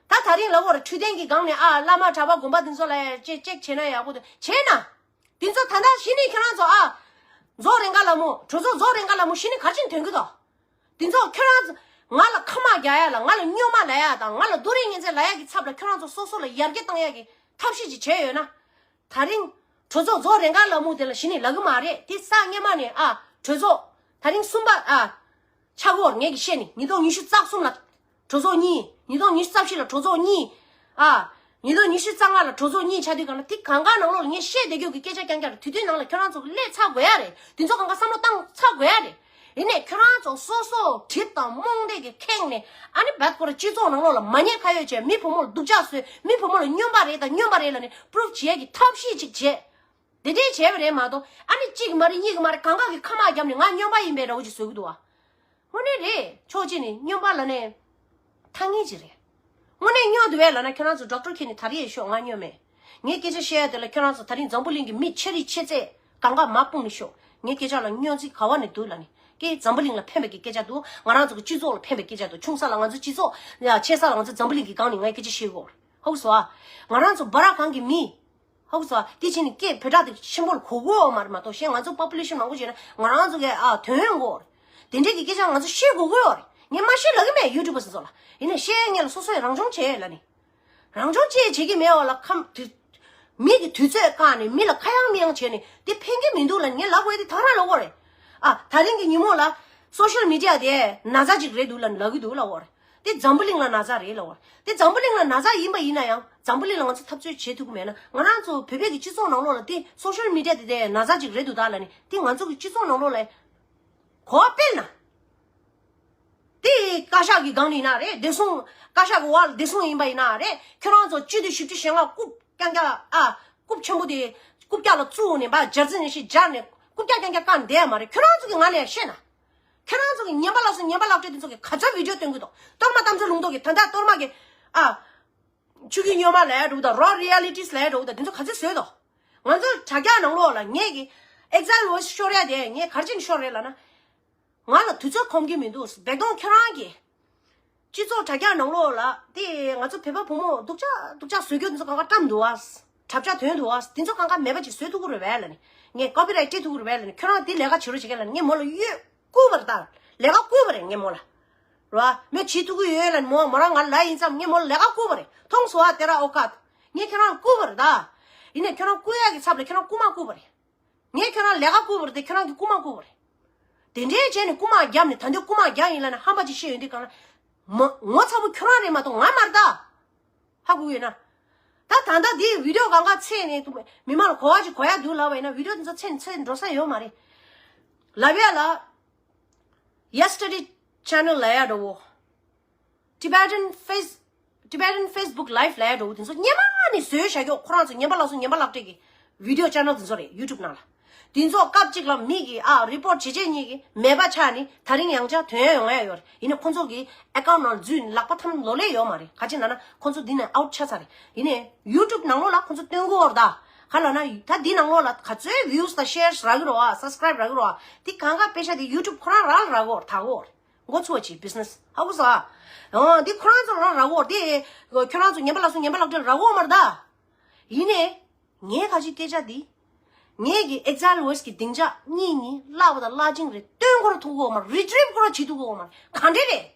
ད་ད་རིང་ལ་འོར་འཕྲོད་བསྟེན་གྱི་སྒང་ནས་ཨ་བླ་མ་གྲྭ་པ་དགོན་པ་འདི་ཚོ་ལ་ཡ་ཅེ་ཅེག་བྱས་ན་ཡག་པོ་འདུག་བྱས་ན། འདི་ཚོ་ད་ལྟ་གཞི་ནས་ཁྱོད་རང་ཚོ་ཨ། རྫོགས་རེ་འགའ་ལ་མོ་གྲོས་ཚོགས་རྫོགས་རེ་འགའ་ལ་མོ་གཞི་ནས་གར་ཕྱིན་ཐོན་གི་དོ། འདི་ཚོ་ཁྱོད་རང་ཚོ་ང་ལ་ཁ་མ་རྒྱག་ཡ་ལ་ང་ལ་སྨྱོ་མ་ལ་ཡ་དང་ང་ལ་རྡོ་རིང་ངན་ཚད་ལ་ཡ་གི་ཚབ་ལ་ཁྱོད་རང་ཚོ་སོ་སོ་ལ་ཡར་རྒྱས་བཏང་ཡ་གི་ཐབས་ཤེས་ཅིག་བྱས་ཡོད་ན། ད་རིང་གྲོས་ཚོགས་རྫོགས་རེ་འགའ་ལ་མོ་དེ་ལ་གཞི་ནས་ལབ་གི་མ་རེད། དེ་ས་སྔོན་མ་ནས་ཨ་གྲོས་ཚོགས་ད་རིང་གསུམ་པ་ཨ་ཆག་གི་ཡོད་རེད། ངས་ཀྱི་བཤད་ནི་ཉིས་སྟོང་ཉི་ཤུ་རྩ་གསུམ་ལ་གྲོས་ཚོགས་གཉིས། ཉིས་སྟོང་ཉི་ཤུ་རྩ་བཞི་ལ་གྲོས་ཚོགས་གཉིས། ཨ་ཉིས་སྟོང་ཉི་ཤུ་རྩ་ལྔ་ལ་གྲོས་ཚོགས་གཉིས་ཆགས་དུས་གང་ལ་དེ་གང་ག་ནང་ལོགས་ལ་ངས་བཤད་བསྡད་རྒྱུ་གི་སྐད་ཆ་རྐྱང་རྐྱང་རེད། དུས་ཚོད་ནང་ལ་ཁྱོད་རང་ཚོ་གི་སླེབས་ཚར་དགོས་ཡ་རེད། དེ་ཚོ་གང་ག་བསམ་བློ་བཏང་ཚར་དགོས་ཡ་རེད། ཡིན་ནས་ཁྱོད་རང་ཚོ་སོ་སོ་གྲིབ་དང་རྨོངས་དད་ཀྱིས་ཁེངས་ནས་ཨ་ནི་བད་ཁོ་ར་སྤྱི་ཚོགས་ནང་ལོགས་ལ་མ་ཉེས་ཁ་གཡོགས་བྱས། མི་བུ་མོ་ལ་སྡུག་ཅག་བཟོས། མི་བུ་མོ་ལ་སྨྱོན་པ་རེད་དང་སྨྱོན་པ་རེད་ལབ་ནས་པུ་རུབ་བྱེད་ཡ་གི་ཐབས་ཤེས་ཅིག་བྱས། དེ་འདྲས་བྱས་པ་རེད་མ་གཏོགས་ཨ་ནི་གཅིག་མ་རེད་གཉིས་ཀྱི་མ་རེད་གང་ག་གི་ཁ་མ་བརྒྱབ་ནས་ང་སྨྱོན་པ་ཡིན་པའི་འདྲ་བོ་ཅིག་བཟོ་གི་འདུག་བ། དངོས་གནས་རེད། ཕྱོགས་གཅིག་ནས་སྨྱོན་པ་ལབ་ནས་ཐང་ངེས་ཅིག་རེད། དངོས་གནས་སྨྱོ་འདུག་བས་ལབ་ན་ཁྱོད་རང་ཚོ་ཌོག་ཊར་ཁྱེར་ནས་ད་རེས་ཤོག་ང་སྨྱོ་མེད། ངས་སྐད་ཆ་བཤད་ཡ་དེ་ལ་ཁྱོད་རང་ཚོ་ད་རིང་འཛམ་བུ་གླིང་གི་མི་ཆེ་རིགས་ཆེ་ཚད་གང་ག་མ་སྤུངས་ནས་ཤོག་ངས་སྐད་ཆ་ལ་སྨྱོ་རྩིས་ག་བ་ནས་འདུག་ལབ་ནས་ཀྱེ་འཛམ་བུ་གླིང་ལ་ཕན་པའི་གི་སྐད་ཆ་འདུག་ང་རང་ཚོ་གི་སྤྱི་ཚོགས་ལ་ཕན་པའི་སྐད་ཆ་འདུག་ཆུང་ས་ལ་ང་ཚོ་སྤྱི་ཚོགས་ཡ་ཆེ་ས་ལ་ང་ཚོ་འཛམ་བུ་གླིང་གི་སྒང་ནས་ངས་སྐད་ཆ་བཤད་དགོས། ཧོ་སོ་ཨ། ང་རང་ཚོ་བ་ར་གང་གི་མི། ཧོ་སོ་ཨ། དེ་བྱས་ནས་སྐད་བོད་སྒྲ་དེ་ཆེན་པོ་ལ་གོ་དགོས་མ་རེད་མ་གཏོགས་གཞན་ང་ཚོ་པོ་པུ་ལེ་ཤན་མང་པོ་བྱས་ན་ང་རང་ཚོ་གི་ཨ་དོན་ཡོང་གོ་རེད། དེ་འདྲས་ཀྱི་སྐད་ཆ་ང་ཚོ་བཤད་དགོས་དགོས་ཡོད་རེད། ངས་མ་བཤད་ལབ་ཀྱི་མེད་ཡུ་ཊུབ་པ་སོ་སོ་ལ། ཡིན་ནའི་བཤད་ཡ་ངེད་ལ་སོ་སོས་རང་སྦྱོང་བྱེད་ལབ་ནི། རང་སྦྱོང་བྱེད་བྱེད་ཀྱི་མེད་བ་ལ་ཁམས་དུས། མི་གི་དུས་ཚོད་བཀག་ནས་མི་ལ་ཁ་ཡང་མི་ཡང་བྱས་ནས་དེ་ཕན་གྱི་མི་འདུག་ལབ་ངས་ལབ་དགོས་དེ་ད་རང་ལབ་དགོས་རེད། ཨ་ད་རིང་གི་ཉིན་མོ་ལ་སོ་ཤལ་མི་ཌི་ཡ་དེ་ན་ཚ་ཅིག་རེད་འདུག་ལབ་ལབ་ཀྱི་འདུག་ལབ་དགོས་རེད། དེ་འཛམ་བུ་གླིང་ལ་ན་ཚ་རེད་ལབ་དགོས་རེད། དེ་འཛམ་བུ་གླིང་ལ་ན་ཚ་ཡིན་པ་ཡིན་ན་ཡང་འཛམ་བུ་གླིང་ལ་ང་ཚོ་འཐབ་རྩོད་བྱེད་ཐུབ་ཀྱི་མེད་ན་ང་རང་ཚོ་བོད་པའི་གི་སྤྱི་ཚོགས་ནང་ལོགས་ལ་དེ་སོ་ཤལ་མི་ཌི་ཡ་དེ་དེ་ན་ཚ་ཅིག་རེད་འདུག་ད་ལབ་ནས་དེ་ང་ཚོ་གི་སྤྱི་ཚོགས་ནང་ལོགས་ལ་གོ་བ་སྤེལ་ན། དེ་བཀའ་ཤག་གི་སྒང་ནས་ཡིན་ན་རེད། བདེ་སྲུང་བཀའ་ཤག་གི་འོག་ལ་བདེ་སྲུང་ཡིན་པ་ཡིན་ན་རེད། ཁྱོད་རང་ཚོ་སྤྱི་འཐུས་བཞི་བཅུ་ཞེ་ལྔ་རྐུབ་རྐྱང་རྐྱང་ཨ་རྐུབ་ཆེན་པོ་དེ་རྐུབ་བཀྱག་ལ་བཙུགས་ནས་འབའ་སྦྱར་རྩི་ནས་ཤི་སྦྱར་ནས་རྐུབ་བཀྱག་རྐྱང་རྐྱང་བཀག་བསྡད་ཡ་མ་རེད། ཁྱོད་རང་ཚོ་གི་ང་ལ་ཡང་བཤད་ན། ཁྱོད་རང་ཚོ་གི་ངན་པ་ལགས་སོ་ངན་པ་ལག་སྤྲོད་དེ་ཚོ་གི་ག་ཚོད་བི་ཌི་ཡོ་སྟོན་གི་འདུག་གཏོར་མ་གཏམ་ཚོད་ལུང་རྟོགས་གི་ད་ལྟ་གཏོར་མ་གི་ཨ། ཆུ་རྒྱུས་སྨྱོན་མ་ལས་འགྲོ་གི་དང་རོ་རི་ཡ་ལི་ཊིས་ལས་འགྲོ་གི་དང་དེ་ཚོ་ག་ཚོད་བཟོས་དོ། ང་ཚོ་དྲ་རྒྱ་ནང་ལོགས་ལ་ངས་ཀྱི་ཨེག་ཛལ་ཝོ་ཡི་སི་ཤོར་ཡ་དེ་ངས་ག་རེ་བྱས་ནས་ཤོར་རེད་ལབ་ན། ང་ལ་དུས་ཚོད་ཁོམ་གྱི་མི་འདུག་བེ་དོང་ཁྱོད་རང་གི་སྤྱི་ཚོགས་དྲ་རྒྱ་ནང་ལོགས་ལ་དེ་ང་ཚོ་བོད་པ་བུ་མོ་སྡུག་ཅག་སྡུག་ཅག་བཟོས་རྒྱུ་དེ་ཚོ་གང་ག་བཀྲམ་འདུག་ཨ། གྲབས་ཆག་ཐོན་འདུག་ཨ། དེ་ཚོ་གང་ག་མེད་པ་ཅིག་བཟོས་ཐུབ་ཀྱི་རེད་བས་ལབ་ནས་ངས་ཀོ་པི་རའེ་ཊི་སྤྲད་ཐུབ་ཀྱི་རེད་བས་ལབ་ནས་ཁྱོད་རང་དེ་ལས་ཀ་བྱེད་རོགས་བྱེད་མཁན་ལབ་ནས་ངས་མོ་ལ་གཡོལ་བསྐུར་བ་རེད་ད། ལས་ཀ་བསྐུར་བ་རེད་ངས་མོ་ལ། རོ། མོས་བྱེད་ཐུབ་ཀྱི་ཡོད་ལབ་མོ་མོ་རང་ང་ལ་ཡིན་ཙམ་ངས་མོ་ལ་ལས་ཀ་བསྐུར་བ་རེད། མཐོང་སོང་ཨ་དེ་ར་ཨོ་ཀ། ངས་ཁྱོད་རང་བསྐུར་བ་རེད་ད། ཡིན་ནས་ཁྱོད་རང་བསྐུར་ཡག་གི་ཚབ་ལ་ཁྱོད་རང་རྐུ་མ་བསྐུར་བ་རེད། ངས་ཁྱོད་རང་ལས་ཀ་བསྐུར་བ་རེད་དེ་ཁྱོད་རང་གིས་རྐུ་མ་བསྐུར་བ་རེད། དེ་འདྲའི་བྱས་ནས་རྐུ་མ་བརྒྱབ་ནས་ད་འདོད་རྐུ་མ་བརྒྱབ་ཡིན་ལབ་ན་ཧམ་པ་ཅིག་བཤད་ཡོང་དུས་གང་ལ། མོ་ངོ་ཚ་པོ་ཁྱོད་རང་རེད་མ་གཏོགས་ང་མ་རེད་ད། ཧ་གོ་ཡོད་ན། ད་ད་ལྟ་འདིའི་བི་ཌི་ཡོ་གང་ག་ཚད་ནས་མི་མང་ལ་གོ་བ་ཅིག་གོ་ཡ་འདུག་ལབ་པ་ཡིན་ན་བི་ཌི་ཡོ་འདི་ཚོ་ཚད་ནས་ཚད་འགྲོ་ས་ཡོད་མ་རེད། ལབ་ཡ་ལ། Yesterday channel ལབ་ཡ་འགྲོ་བོ། Tibetan Face Tibetan Facebook Live ལབ་ཡ་འགྲོ་བོ་དེ་ཚོ་སྔོན་མ་ནས་བཟོས་བཞག་ཀྱོག་ཁོ་རང་ཚོ་ངན་པ་ལགས་སོ་ངན་པ་ལག་སྤྲད་ཀྱི་བི་ཌི་ཡོ་ཅེ་ནལ་དེ་ཚོ་རེད་ཡུ་ཊུབ་ནང་ལ། དེ་ཚོ་སྐབས་གཅིག་ལ་མི་གིས་ཨ་རི་པོར་ཊི་བྱེད་བྱེད་གཉིས་ཀྱིས་མེད་པ་ཆགས་ནས་ད་རིང་ཡང་བསྐྱར་ཐོན་ཡ་ཡོང་ཡ་ཡོད་རེད། ཡིན་ནའི་ཁོ་ཚོ་གི་ཨེ་ཀའུན་ཊི་ནང་འཛུལ་ནས་ལག་པ་ཐམ་ལོ་ལེ་ཡོད་མ་རེད། ག་ཅི་ན་ན་ཁོ་ཚོ་འདི་ནས་ཨའུཊ་ཆགས་ཚར་རེད། ཡིན་ནའི་ཡུ་ཊུབ་ནང་ལོགས་ལ་ཁོ་ཚོ་སྟོན་གོ་བར་ད། ག་ལ་ན་ད་འདི་ནང་ལོགས་ལ་ག་ཚོད་བིའུ་སི་དང་ཤེར་སི་རག་གི་རོ་ཨ་སབ་སི་ཀ་རའིབ་རག་གི་རོ་ཨ་འདི་གང་ག་པེ་ཤ་དེ་ཡུ་ཊུབ་ཁོ་རང་རང་ལ་རག་གོ་བར་ད་གོ་བར། འགོ་ཚུགས་པ་བྱེད་བི་ཛི་ནེ་སི་ཧ་གོ་སོང་ཨ། འོ་འདི་ཁོ་རང་ཚོ་རང་རག་གོ་དེ། ཁྱོད་རང་ཚོ་ངན་པ་ལགས་སོ་ངན་པ་ལགས་དེ་རག་གོ་མ་རེད་ད། ཡིན་ནའི། ངས་ཁ་ཅིག་སྐད་ཆ་འདི། ངས་ཀྱི་ཨེག་ཛལ་ཝོ་ཡི་སི་གི་སྡིངས་ཆ་གཉིས་གཉིས་བརླག་པ་དང་བརླག་ཅིང་རེད་སྟོན་སྐོར་ཐུག་གོ་མ་རེད་རི་ཊི་རིབ་སྐོར་བྱེད་ཐུག་གོ་མ་རེད་ག་འདྲས་རེད།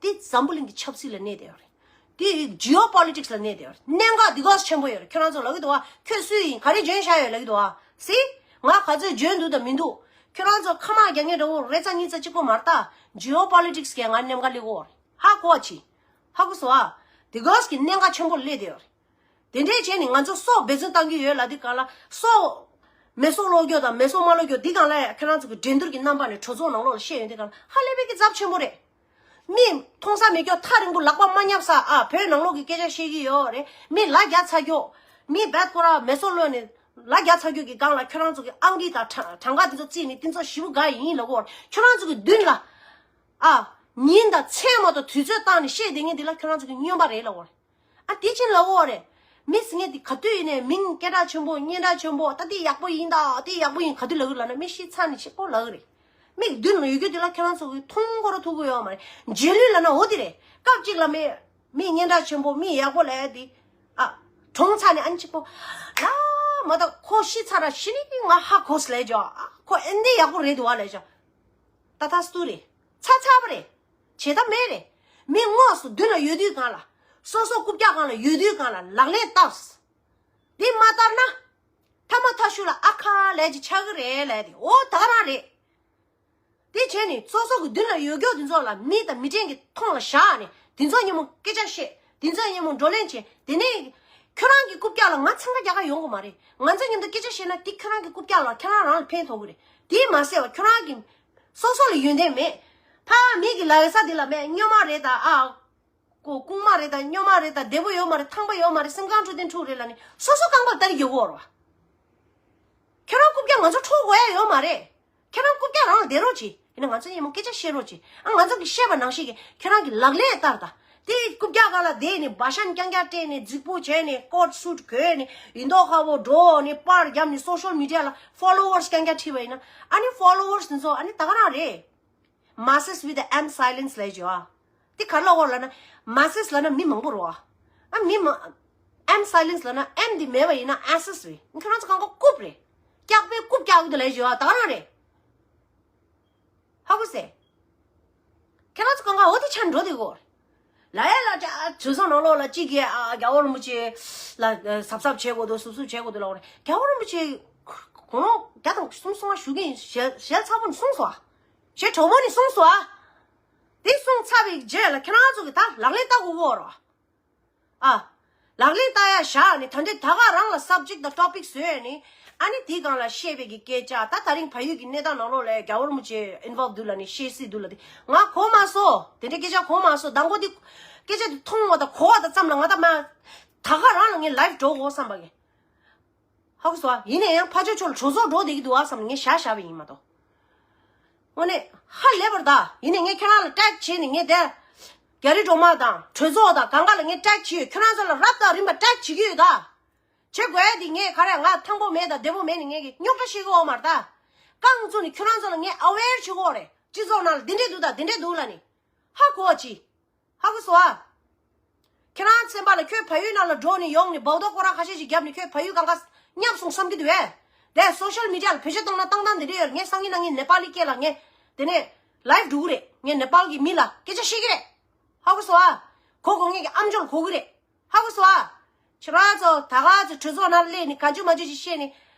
དེ་འཛམ་བུ་གླིང་གི་ཆབ་སྲིད་ལ་གནས་བསྡད་ཡོད་རེད། དེ་ཇི་ཨོ་པོ་ལི་ཊིག་སི་ལ་གནས་བསྡད་ཡོད་རེད། གནད་འགག་འདི་ག་ཆེན་པོ་ཡོད་རེད། ཁྱོད་རང་ཚོ་ལབ་ཀྱི་འདུག་བ། ཁྱོད་སུ་ཡིན་ག་རེ་འཇོན་ཤག་ཡོད་ལབ་ཀྱི་འདུག་བ། སི། ང་ག་ཚོད་འཇོན་འདུག་དང་མི་འདུག་ཁྱོད་རང་ཚོ་ཁ་མ་རྒྱག་མཁན་འདྲ་བོ་རེ་ཙམ་གཉིས་ཙམ་གཅིག་པོ་མ་རེད་ད། ཇི་ཨོ་པོ་ལི་ཊིག་སི་གིས་ང་གནད་འགག་སླེབས་ཀྱི་ཡོད་རེད། ཧ་གོ་བ་བྱེད། ཧ་གོ་སོང་ཨ། འདི་ག་གི་གནད་འགག་ཆེན་པོ་སླེབས་བསྡད་ཡོད་རེད། དེ་འདྲས་བྱས་ནས་ང་ཚོ་སྲོག་འབད་བརྩོན་བཏང་གི་ཡོད་ལབ་དུས་གང་ལ་སྲོག་མེ་སྲོག་སློག་རྒྱུ་དང་མེ་སྲོག་མ་སློག་རྒྱུ་འདི་གང་ལ་ཁྱེད་རང་ཚོ་གི་འགྲན་བསྡུར་གྱི་རྣམ་པ་ནས་གྲོས་ཚོགས་ནང་ལོགས་ལ་བཤད་ཡོང་དུས་གང་ལ་ཧ་ལས་པའི་གི་ཚབས་ཆེན་པོ་རེད། མི་མཐོང་ས་མེད་རྒྱུ་ཐག་རིང་པོ་ལག་པ་མ་བསྙབས་ས་ཨ་བོད་ནང་ལོགས་ཀྱི་སྐད་ཆ་བཤད་ཀྱི་ཡོད་རེད། མི་ལ་རྒྱ་ཚ་རྒྱུ། མི་བད་ཁོ་ར་མེ་སྲོག་སློག་ནས་ལ་རྒྱ་ཚ་རྒྱུ་གི་སྒང་ལ་ཁྱེད་རང་ཚོ་གི་ཨང་ཀི་དང་གྲངས་ཀ་འདི་ཚོ་བརྩིས་ནས་འདི་ཚོ་ཞེ་པོ་དགའ་ཡིན་ལབ་གོ། ཁྱེད་རང་ཚོ་གི་མདུན་ལ་ཨ་ཉིན་དང་མཚན་མ་གཏོགས་དུས་ཚོད་བཏང་ནས་བཤད་བསྡད་མཁན་འདི་ལ་ཁྱེད་རང་ཚོ་གི་སྨྱོན་པ་རེད་ལབ་གོ། ཨ་དེ་ཕྱིན་ལབ་འོ་རེད། མི་ཟེར་མཁན་དེ་ག་དུས་ཡིན་ནའི་མིང་སྐད་གྲགས་ཆེན་པོ་སྙན་གྲགས་ཆེན་པོ་ད་དེ་ཡག་པོ་ཡིན་ད་དེ་ཡག་པོ་ཡིན་ག་དུས་ལབ་གི་ལབ་ན་མི་ཤི་ཚར་ནས་ཆེ་པོ་ལབ་གི་རེད། མིག་མདུན་ལ་ཡོད་རྒྱུ་དེ་ལ་ཁྱེད་རང་ཚོ་གི་མཐོང་སྐོར་ཐུག་གི་ཡོད་མ་རེད། རྗེས་ལུས་ལབ་ན་འོ་དེ་རེད། སྐབས་གཅིག་ལ་མི་མི་སྙན་གྲགས་ཆེན་པོ་མི་ཡག་པོ་ལབ་དེ་ཨ་གྲོངས་ཚར་ནས་ཨ་ནི་ཆེ་པོ་ལ་མ་ད་ཁོ་ཤི་ཚར་ར་ཤི་ནི་ང་ཧ་གོ་སི་ལས་ཅོ་ཨ་ཁོ་ཨེ་འདི་ཡག་པོ་རེད་འདུག་ཨ་ལས་ཅོ་ད་ད་སྟུ་རེད། ཚ་ཚ་པ་རེད། བྱེད་ཐབས་མེད་རེད། མི་དངོས་སུ་མདུན་ལ་ཡོད་དུས་གང་ལ། སོ་སོ་རྐུབ་བཀྱག་སྒང་ལ་ཡོད་དུས་གང་ལ་ལག་ལེན་བསྟར། འདི་མ་བསྟར་ན། མཐའ་མ་མཐའ་གཞུག་ལ་ཨ་ཁ་ལས་ཀྱི་ཆགས་ཀྱི་རེད་ལས་དེ་འོ་ད་ག་རང་རེད། དེ་བྱས་ནས་སོ་སོ་གི་མདུན་ལ་ཡོད་རྒྱུ་དེ་ཚོ་ལ་མི་དང་མི་གྲལ་གྱི་མཐོང་ལ་བཞག་ནས་དེ་ཚོ་མཉམ་པོ་སྐད་ཆ་བཤད་དེ་ཚོ་མཉམ་པོ་བགྲོ་གླེང་བྱས་དེ་ནས་ཁྱོད་རང་གི་རྐུབ་བཀྱག་ལ་ང་འཚང་ཁ་རྒྱག་ག་ཡོང་གི་མ་རེད། ང་ཚོ་མཉམ་དུ་སྐད་ཆ་བཤད་ན་དེ་ཁྱོད་རང་གི་རྐུབ་བཀྱག་ལ་ཁྱོད་རང་རང་ལ་ཕན་ཐོགས་གི་རེད། དེ་མ་ཟད་པ་ཁྱོད་རང་གི་སོ་སོ་ལ་ཡོན་ཏན་མེད། ཕ་མི་གི་ལ་ཡོད་ས་དེ་ལ་མེད་སྨྱོན་མ་རེད་ད་ཨ། ཀོ་རྐུན་མ་རེད་ད་སྨྱོན་མ་རེད་ད་བདེ་པོ་ཡོད་མ་རེད་ཐང་པ་ཡོད་མ་རེད་སེམས་ཁམས་འཕྲོད་བསྟེན་འཁྲུག་རེད་ལ་ནི་སོ་སོ་རྐང་པར་ལྟ་རི་རྒྱུ་གོ་ར། ཁྱོད་རང་རྐུབ་བཀྱག་ང་ཚོ་འཕྲོག་དགོས་ཡ་ཡོད་མ་རེད། ཁྱོད་རང་རྐུབ་བཀྱག་རང་ལ་བསྡད་རོགས་གྱིས། ཡིན་ན་ང་ཚོ་ཉིན་མོ་སྐད་ཆ་བཤད་རོགས་གྱིས། ཨ་ང་ཚོ་གི་བཤད་པ་ནང་བཞིན་གྱི་ཁྱོད་རང་གི་ལག་ལེན་བསྟར་དང་ དེ་རྐུབ་བཀྱག་སྒང་ལ་བསྡད་ནས་བ་ཤན་རྐྱང་རྐྱང་སྤྲས་ནས་རྫིག་པོ་བྱས་ནས་ཀོཊ་སུཊ་གོན་ནས་ཡིན་མདོག་ཁ་པོ་འགྲོ་ནས་པར་བརྒྱབ་ནས་སོ་ཤལ་མི་ཌི་ཡ་ལ་ཕོ་ལོ་ཝར་སི་རྐྱང་རྐྱང་ཁྲིད་པ་ཡིན་ན། ཨ་ནི་ཕོ་ལོ་ཝར་སི་དེ་ཚོ་ཨ་ནི་ད་ག་རང་རེད། Masses with the M silence ལབ་ཀྱི་ཡོད་ཨ། དེ་ག་རེ་ལབ་དགོས་རེད་ལབ་ན། Masses ལབ་ན་མི་མང་པོ་རེད་བ། ཨ་མི་མ་M silence ལབ་ན་M དེ་མེད་པ་ཡིན་ན་asses རེད། ཁྱོད་རང་ཚོ་གང་ག་རྐུབ་རེད། སྐྱག་པས་རྐུབ་བཀྱག་གི་འདུག་ལབ་ཀྱི་ཡོད་ཨ། ད་ག་རང་རེད། ཧ་གོ་སོང་། ཁྱེད་རང་ཚོ་གང་ག་འོ་དེ་ཆ་འགྲོ་དེ་གོ། ལ་ཡ་ལ་ཅ་གྲོས་ཚོགས་ནང་ལོགས་ལ་གཅིག་གིས་ཨ་རྒྱལ་བ་རིན་པོ་ཆེ་ལ་གཟབ་གཟབ་བྱེད་དགོས་འདུག་གཟབ་གཟབ་བྱེད་དགོས་འདུག་ལབ་པ་རེད། རྒྱལ་བ་རིན་པོ་ཆེ་དགུང་ལོ་བརྒྱ་དང་གསུམ་སོང་བ་བཞུགས་ཀྱི་ཡིན། ཞལ་ཞལ་ཚ་པོ་ནས་གསུངས་སོང་ཨ། ཞལ་དྲོ་མོ་ནས་གསུངས་སོང་ཨ། དེ་གསུངས་ཚར་བའི་རྗེས་ལ་ཁྱེད་རང་ཚོ་གིས་ད་ལག་ལེན་བསྟར་དགོས་གོ་རོ། ཨ། ལག་ལེན་བསྟར་ཡ་བཞག་ནས་ད་འདི་ད་ག་རང་ལ་subject དང་topic བཟོས་ནས་ཨ་ནི་དེའི་སྒང་ལ་བཤད་པའི་གི་སྐད་ཆ། ད་ད་རིང་ཕ་ཡུལ་གྱི་གནས་སྟངས་ནང་ལོགས་ལ་རྒྱལ་བ་རིན་པོ་ཆེ་involve འདུག་ལབ་ནས་བཤད་སྲིད་འདུག་ལབ་དེ་ང་གོ་མ་སོང་། དེ་འདྲའི་སྐད་ཆ་གོ་མ་སོང་། མདང་དགོང་དེ་སྐད་ཆ་དེ་མཐོང་བ་དང་གོ་བ་དང་ཙམ་ལ་ང་ད་མ་ད་ག་རང་ལ་ངས་live འགྲོ་དགོས་བསམ་པ་གི། ཧ་གོ་སོང་ཨ། ཡིན་ནའི་ཡང་ཕར་ཕྱོགས་ཕྱོགས་ལ་གྲོས་ཚོགས་འགྲོ་བསྡད་ཀྱི་འདུག་ཨ་བསམ་ནས་ངས་བཞག་བཞག་པ་ཡིན་མ་གཏོགས། དངོས་གནས་ཧ་ལས་པར་གདའ། ཡིན་ནའི་ངས་ཁྱེད་རང་ལ་tag བྱས་ནས་ངས་དེ་རྒྱ་རི་སྒྲོལ་མ་དང་གྲོས་ཚོགས་དང་གང་ག་ལ་ངས་tag བྱས་ཡོད། ཁྱེད་རང་ཚོ་ལ་རབ་དང་རིམ་པ་tag བྱེད་ཀྱི་ཡོད་ད། བྱེད་དགོས་ཡ་དེ་ངས་ག་རེ་ང་ཐང་པོ་མེད་དང་བདེ་པོ་མེད་ནས་ངས་ཀྱི་རྙོག་དྲ་བཤད་ཀྱི་ཡོད་མ་རེད་ད། རྐང་བཙུགས་ནས་ཁྱེད་རང་ཚོ་ལ་ངས་aware བྱེད་ཀྱི་ཡོད་རེད། སྤྱི་ཚོགས་ནང་ལ་འདི་འདྲས་འདུག་ད་འདི་འདྲས་འདུག་ལབ་ནས། ཧ་གོ་བ་ཅི། ཧ་གོ་སོང་ཨ། ཁྱེད་རང་ཚན་པ་ལ་ཁྱོད་ཕ་ཡུལ་ནང་ལ་འགྲོ་ནས་ཡོང་ནས་སྦག་སྡོག་སྐོར་ར་ཁ་ཤས་ཤིག་བརྒྱབ་ནས་ཁྱོད་ཕ་ཡུལ་གང་ག་ཉམས་སོང་བསམ་གྱི་འདུག་བས། དེ་social media ལ་བེད་སྤྱོད་བཏང་ན་བཏང་སྟངས་འདི་འདྲ་ཡོད། ངས་སང་ཉིན་གནངས་ཉིན་ནེ་པ་ལི་སྐད་ལ་ངས་དེ་ནས་live འགྲོ་གི་རེད། ངས་ནེ་པ་ལི་གི་མི་ལ་སྐད་ཆ་བཤད་ཀྱི་རེད། ཧ་གོ་སོང་ཨ། གོ་དགོས་ངེས་ཀྱི་ཨམ་ཅོག་ལ་གོ་གི་རེད། ཧ་གོ་སོང་ཨ། ཁྱེད་རང་ཚོ་ད་ག་ཚོད་གྲོས་ཚོགས་ནང་སླེབས་ནས་ག་ཅུ་མ་ཅུ་ཅིག་བཤད་ནས་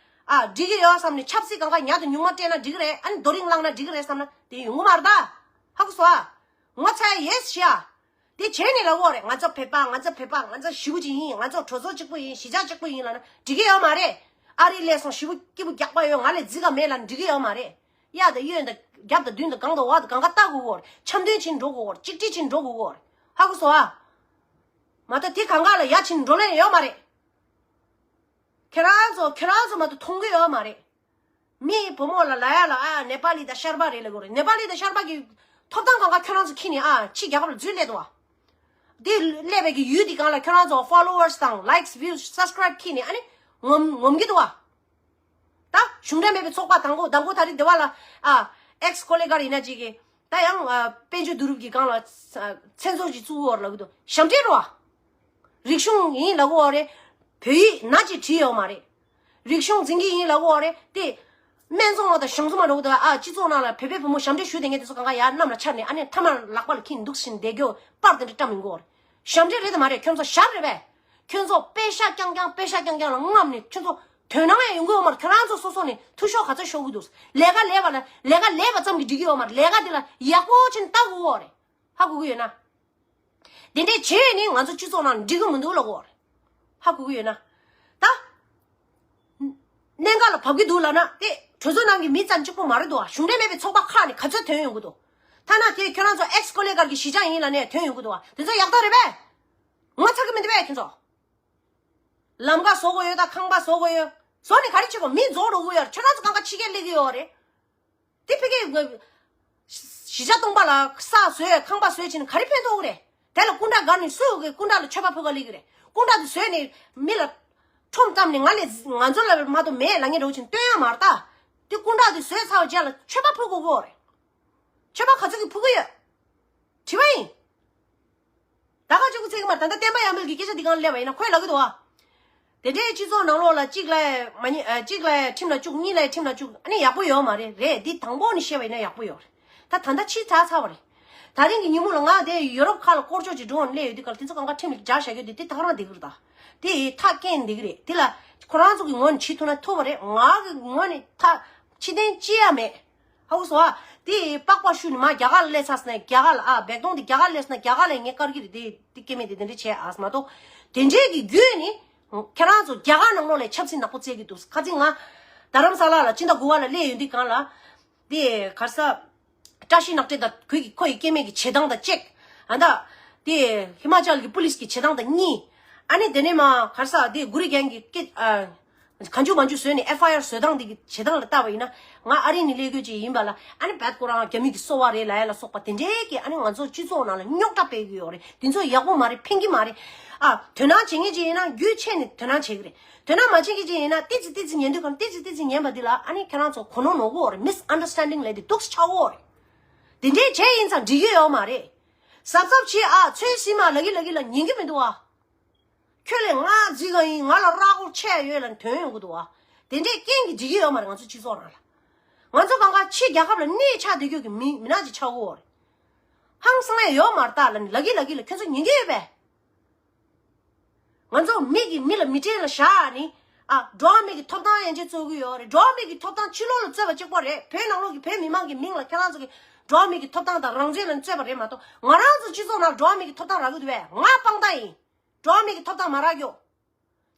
ཨ་འགྲིག་གི་ཡོད་བསམ་ནས་ཆབ་སྲིད་གང་ག་ཉག་དང་ཉུང་མ་སྤྲད་ན་འགྲིག་གི་རེད། ཨ་ནི་རྡོ་རིང་བསླངས་ན་འགྲིག་གི་རེད་བསམ་ན་དེ་ཡོང་གི་མ་རེད་ད། ཧ་གོ་སོང་ཨ། ངོ་ཚ་ཡ་ཡེས་ཤི་ཡ། དེ་བྱས་ནས་ལབ་ཡོད་རེད། ང་ཚོ་བོད་པ། ང་ཚོ་བོད་པ། ང་ཚོ་ཞི་བོ་ཅིག་ཡིན། ང་ཚོ་གྲོས་ཚོགས་གཅིག་པུ་ཡིན། གཞིས་ཆགས་གཅིག་པུ་ཡིན་ལབ་ན་འགྲིག་གི་ཡོད་མ་རེད། ཨ་རི་སླེབས་སོང་། ཞི་བོ་སྐྱིད་པོ་རྒྱག་པ་ཡོད། ང་ལ་རྫིག་ག་མེད་ལབ་ན་འགྲིག་གི་ཡོད་མ་རེད། གཡག་དང་གཡོན་དང་རྒྱབ་དང་མདུན་དང་སྒང་དང་འོག་དང་གང་ག་ལྟ་དགོས་ཀྱི་ཡོད་རེད། འཆམ་མཐུན་བྱས་ནས་འགྲོ་དགོས་ཀྱི་ཡོད་རེད། གཅིག་སྒྲིལ་བྱས་ནས་འགྲོ་དགོས་ཀྱི་ཡོད་རེད། ཧ་གོ་སོང་ཨ། མ་གཏོགས་དེ་གང་ག་ལ་ཡ་བྱས་ནས་འགྲོ་ལེ་ཡོད་མ་རེད། ཁྱེད་རང་ཚོ་ཁྱེད་རང་ཚོ་མ་གཏོགས་མཐོང་གི་ཡོད་མ་རེད། མི་བུ་མོ་ལ་ལབ་ཡ་ལ་ཨ་ནེ་པ་ལི་དང་ཤར་པ་རེད་ལབ་དགོས་རེད། ནེ་པ་ལི་དང་ཤར་པ་གི་ཐོབ་ཐང་གང་ག་ཁྱོད་རང་ཚོ་ཁྱེར་ནས་ཨ་ཕྱི་རྒྱལ་ཁབ་ལ་འཛུལ་སླེབས་འདུག་བ། དེ་སླེབས་པའི་གི་ཡུལ་དེ་གང་ལ་ཁྱོད་རང་ཚོ་followers དང་likes views subscribe ཁྱེར་ནས་ཨ་ནི་ངོམ་ངོམ་གི་འདུག་བ། ད་གཞུང་འབྲེལ་མེད་པའི་ཚོགས་པ་དང་པོ་དང་པོ་ད་རེས་འདི་བ་ལ་ཨ་ཨེག་སི་ཀོ་ལི་གྷར་ཡིན་ན་ཅིག་གི་ད་ཡང་ཨ་དཔལ་འབྱོར་བསྡུ་རུབ་ཀྱི་སྒང་ལ་ཨ་མཚན་ཚོགས་ཅིག་བཙུགས་ཡོད་ལབ་གི་འདུག་ཞབས་འདྲེན་རོ། རིག་གཞུང་ཡིན་ལབ་གི་ཡོད་རེད། བོད་ཡིག་ན་ཅིག་བྲིས་ཡོད་མ་རེད། རིག་གཞུང་འཛིན་གྱི་ཡིན་ལབ་གི་ཡོད་རེད་དེ། སྨད་འཚོང་བ་དང་གཞུང་འཛིན་མ་འགྲོ་གི་འདུག་ཨ་སྤྱི་ཚོགས་ནང་ལ་བོད་པའི་བུ་མོ་ཞབས་འདྲེན་ཞུས་བསྡད་མཁན་དེ་ཚོ་གང་ག་ཡར་གནམ་ལ་འཕྱར་ནས་ཨ་ནི་མཐའ་མར་ལག་པ་ལ་འཁྱེར་ནས་འདུག་བཞིན་བསྡད་རྒྱུ་པར་དེ་འདྲ་བཀྲམ་ཡོང་གི་ཡོད་རེད། ཞབས་འདྲེན་རེད་དམ་མ་རེད། ཁྱོད་ཚོ་ཞར་རེད་པས། ཁྱོད་ཚོ་པེ་ཤག་རྐྱང་རྐྱང་པེ་ཤག་རྐྱང་རྐྱང་ལ་རྔམ་ནས་ཁྱོད་ཚོ་དོན་སྣང་ཡང་ཡོང་གི་ཡོད་མ་རེད། ཁྱོད་རང་ཚོ་སོ་སོ་ནས་འཐུས་ཤོར་ག་ཚོད་ཤོར་གི་འདུག་ལས་ཀ་ལས་པ་ལ་ལས་ཀ་ལས་པ་ཙམ་གྱིས་འགྲིག་གི་ཡོད་མ་རེད། ལས་ཀ་དེ་ལ་ཡག་པོ་བྱས་ནས་ལྟ་དགོས་ཀྱི་ཡོད་རེད། ཧ་གོ་གི་ཡོད་ན། དེ་འདྲས་བྱས་ནས་ང་ཚོ་སྤྱི་ཚོགས་ནང་འགྲིག་གི་མི་འདུག་ལབ་དགོས་རེད། ཧ་གོ་གི་ཡོད་ན། ད། གནད་འགག་ལ་བབས་ཀྱི་འདུག་ལབ་ན་དེ་གྲོས་ཚོགས་ནང་གི་མི་ཙམ་གཅིག་པོ་མ་རེད་འདུག་བ། གཞུང་འབྲེལ་མེད་པའི་ཚོགས་པ་ཁག་ནས་ག་ཚོད་ཐོན་ཡོང་གི་འདུག་ཐ་ན་དེ་ཁྱོད་རང་ཚོ་ཨེག་སི་ཀོ་ལི་གྷར་གྱི་གཞིས་ཆགས་ཡིན་ལབ་ནས་ཐོན་ཡོང་གི་འདུག་བ། དེ་ཚོ་ཡག་རྟགས་རེད་པས། ངོ་ཚ་གི་མི་འདུག་པས་ཁྱོད་ཚོ། ལམ་ཁ་བཟོ་དགོས་ཡོད་ད་ཁང་པ་བཟོ་དགོས་ཡོད། བཟོ་ནས་ག་རེ་བྱེད་དགོས། མི་རྫོགས་འགྲོ་གི་ཡོད་རེད། ཁྱོད་རང་ཚོ་གང་ག་ཕྱི་རྒྱལ་སླེབས་ཀྱི་ཡོད་རེད། དེ་ཕ་གིའི་གཞིས་ཆགས་སྟོང་པ་ལ་ས་བཟོས་ཁང་པ་བཟོས་བྱས་ནས་ག་རེ་ཕན་ཐོགས་ཀྱི་རེད། དེ་ལ་སྐུ་འདྲ་དགར་ནས་སུ་གི་སྐུ་འདྲ་ལ་མཆོད་པ་ཕུལ་ག་སླེབས་ཀྱི་རེད། སྐུ་འདྲ་དེ་བཟོས་ནས་མི་ལ་ཁྲོམ་བཀྲམ་ནས་ང་ལས་ང་ཚོ་ལ་མ་གཏོགས་མེད་ལབ་མཁན་འདྲ་བོ་བྱས་ནས་སྟོན་ཡ་མ་རེད་ད། དེ་སྐུ་འདྲ་དེ་བཟོས་ཚར་བའི་རྗེས་ལ་མཆོད་པ་ཕུལ་དགོས་ཀྱི་ཡོད་རེད། མཆོད་པ་ག་ཚོད་ཀྱི་ཕུལ་གྱི་ཡོད། དྲི་བ་ཡིན། ད་ག་ཅིག་གུ་ཚིག་མ་ད་ལྟ་བསྟན་པ་ཡར་མེད་ཀྱི་སྐད་ཆ་འདི་གང་སླེབས་པ་ཡིན་ན་ཁོས་ལབ་ཀྱི་འདུག་བ། དེ་འདྲའི་སྤྱི་ཚོགས་ནང་ལོགས་ལ་གཅིག་ལ་མ་ཉེས་ཨ་གཅིག་ལ་ཁྲིམས་ལ་བཅུག་གཉིས་ལ་ཁྲིམས་ལ་བཅུག་ཨ་ནི་ཡག་པོ་ཡོད་མ་རེད། རེད་འདི་དང་པོ་ནས་བཤད་པ་ཡིན་ན་ཡག་པོ་ཡོད་རེད། ད་ད་ལྟ་ཕྱི་དྲགས་ཚར་བ་རེད། ད་རིང་གི་ཉིན་མོ་ལ་ང་དེ་ཡུ་རོབ་ཁག་ལ་སྐོར་ཕྱོགས་ཀྱི་འགྲོ་བ་སླེབས་ཡོད་དུས་ག་ལ་དེ་ཚོ་གང་ག་ཁྲིམས་ལ་སྦྱར་བཞག་རྒྱུ་དེ་དེ་ད་ག་རང་བསྡད་ཀྱི་རེད་ད། དེ་ཐག་བཀན་བསྡད་ཀྱི་རེད། དེ་ལ་ཁོ་རང་ཚོ་གི་ངོས་ནས་བྱེད་ཐུབ་ན་ཐུབ་པ་རེད། ང་གི་ངོས་ནས་ཐག་ཕྱི་བདེན་ཅི་ཡང་མེད། ཧ་གོ་སོང་ཨ། དེ་པགས་པ་བཤུས་ནས་མ་རྒྱ་གར་ལ་སླེབས་ཚར་སོང་ན་རྒྱ་གར་ལ་ཨ་བེག་དོང་དེ་རྒྱ་གར་སླེབས་སོང་ན་རྒྱ་གར་ལ་ངས་བཀར་གྱི་རེད། དེ་དེ་སྐྱེ་དམན་དེ་དེ་འདྲ་བྱས་ཨ་མ་གཏོགས། དེ་འདྲའི་གི་བརྒྱུད་ནས་ཁྱེད་རང་ཚོ་རྒྱ་གར་ནང་ལོགས་ལ་ཆབ་སྲིད་ནག་པོ་རྩེད་ཀྱི་འདུག་ཁ་སང་ང་རྡ་རམ་ས་ལ་ལ་སྤྱི་ཟླ་དགུ་པ་ལ་སླེབས་ཡོང་དུས་སྒང་ལ། དེ་ག་རེ་ཟ། བཀྲ་ཤིས་ནག་ཁྲེ་དང་ཁོའི་གི་ཁོ་ཡི་སྐྱེ་དམན་གྱི་བྱེད་སྟངས་དང་གཅིག་ཨ་ད། དེ་ཧི་མ་ཅལ་གྱི་པུ་ལིས་ཀྱི་བྱེད་སྟངས་དང་གཉིས། ཨ་ནི་དེ་ནས་མ་ག་རེ་ཟ་དེ་གུ་རི་གན་གྱི་སྐད་ཨ། གང་བྱུང་མང་བྱུང་བཟོས་ནས་ཨེཕ་ཨའི་ཨར་བཟོ་སྟངས་དེ་གི་བྱེད་སྟངས་ལ་བལྟས་པ་ཡིན་ན། ང་ཨ་རི་ནས་སླེབས་དགོས་ཅིག་ཡིན་པ་ལ། ཨ་ནི་བད་ཁོ་རང་རྒྱ་མི་གི་སོ་བ་རེད་ལབ་ཡ་ལ་སོགས་པ་དེ་འདྲའི་གི་ཨ་ནི་ང་ཚོ་སྤྱི་ཚོགས་ནང་ལ་རྙོག་དྲ་སྤེལ་གི་ཡོད་རེད། དེ་ཚོ་ཡག་པོ་མ་རེད། ཕན་གི་མ་རེད། ཨ་དོ་སྣང་བྱེད་མཁན་ཅིག་ཡིན་ན་རྒྱུས་ཆེ་ནས་དོ་སྣང་བྱེད་གི་རེད། དོ་སྣང་མ་བྱེད་མཁན་ཅིག་ཡིན་ན་ཏི་ཙི་ཏི་ཙི་ཉན་དུས་གམ་ཏི་ཙི་ཏི་ཙི་ཉན་པ་འདི་ལ་ཨ་ནི་ཁྱེད་རང་ཚོ་གོ་ནོར་ནོར་གི་ཡོད་རེད། མིས་ཨན་ཌར་སི་ཊེན་ཌིང་ལབ་དེ་འདུག་སེ་ཆགས་ཀྱི་ཡོད་རེད། དེ་འདྲའི་བྱས་ཡིན་ཙང་འགྲིག་གི་ཡོད་མ་རེད། གཟབ་གཟབ་བྱེད་ཨ། ཚོད་ཟིན་མ་ལབ་གི་ལབ་གི་ལ་ཉན་གི་མི་འདུག་ཨ། ཁྱོད་ལས་ང་རྫིག་ག་ཡིན། ང་ལ་ར་སྐོར་ཆེ་ཡོད་ལ་དོན་ཡོང་གི་འདུག་ཨ། དེ་འདྲས་རྐྱེན་གྱིས་འགྲིག་གི་ཡོད་མ་རེད། ང་ཚོ་སྤྱི་ཚོགས་ནང་ལ། ང་ཚོ་གང་ག་ཕྱི་རྒྱལ་ཁབ་ལ་གནས་ཆགས་བསྡད་རྒྱུ་གི་མི་མི་ནག་ཅིག་ཆགས་ཀྱི་ཡོད་རེད། ཧང་སང་ཡ་ཡོད་མ་རེད་ད་ལ་ནི་ལབ་གི་ལབ་གི་ལ་ཁྱོད་ཚོ་ཉན་གི་ཡོད་པས། ང་ཚོ་མི་གིས་མི་ལ་མི་གྲལ་ལ་བཞག་ནི། ཨ། འགྲོ་བ་མི་གི་ཐོབ་ཐང་ཡན་ཆད་རྩོད་ཀྱི་ཡོད་རེད། འགྲོ་བ་མི་གི་ཐོབ་ཐང་ཕྱི་ལོགས་ལ་རྩོད་པ་གཅིག་པོ་རེད། བོད་ནང་ལོགས་ཀྱི་བོད་མི་མང་གི་མིང་ལ་ཁྱེད་རང་ཚོ་གི་འགྲོ་བ་མི་གི་ཐོབ་ཐང་དང་རང་བཙན་ལ་རྩོད་པ་རེད་མ་གཏོགས། ང་རང་ཚོ་སྤྱི་ཚོགས་ནང་འགྲོ་བ་མི་གི་ཐོབ་ཐང་རག་གི་འདུག་པས། ང་དཔང་རྟགས་ཡིན། འགྲོ་བ་མི་གི་ཐོབ་ཐང་མ་རག་རྒྱུ།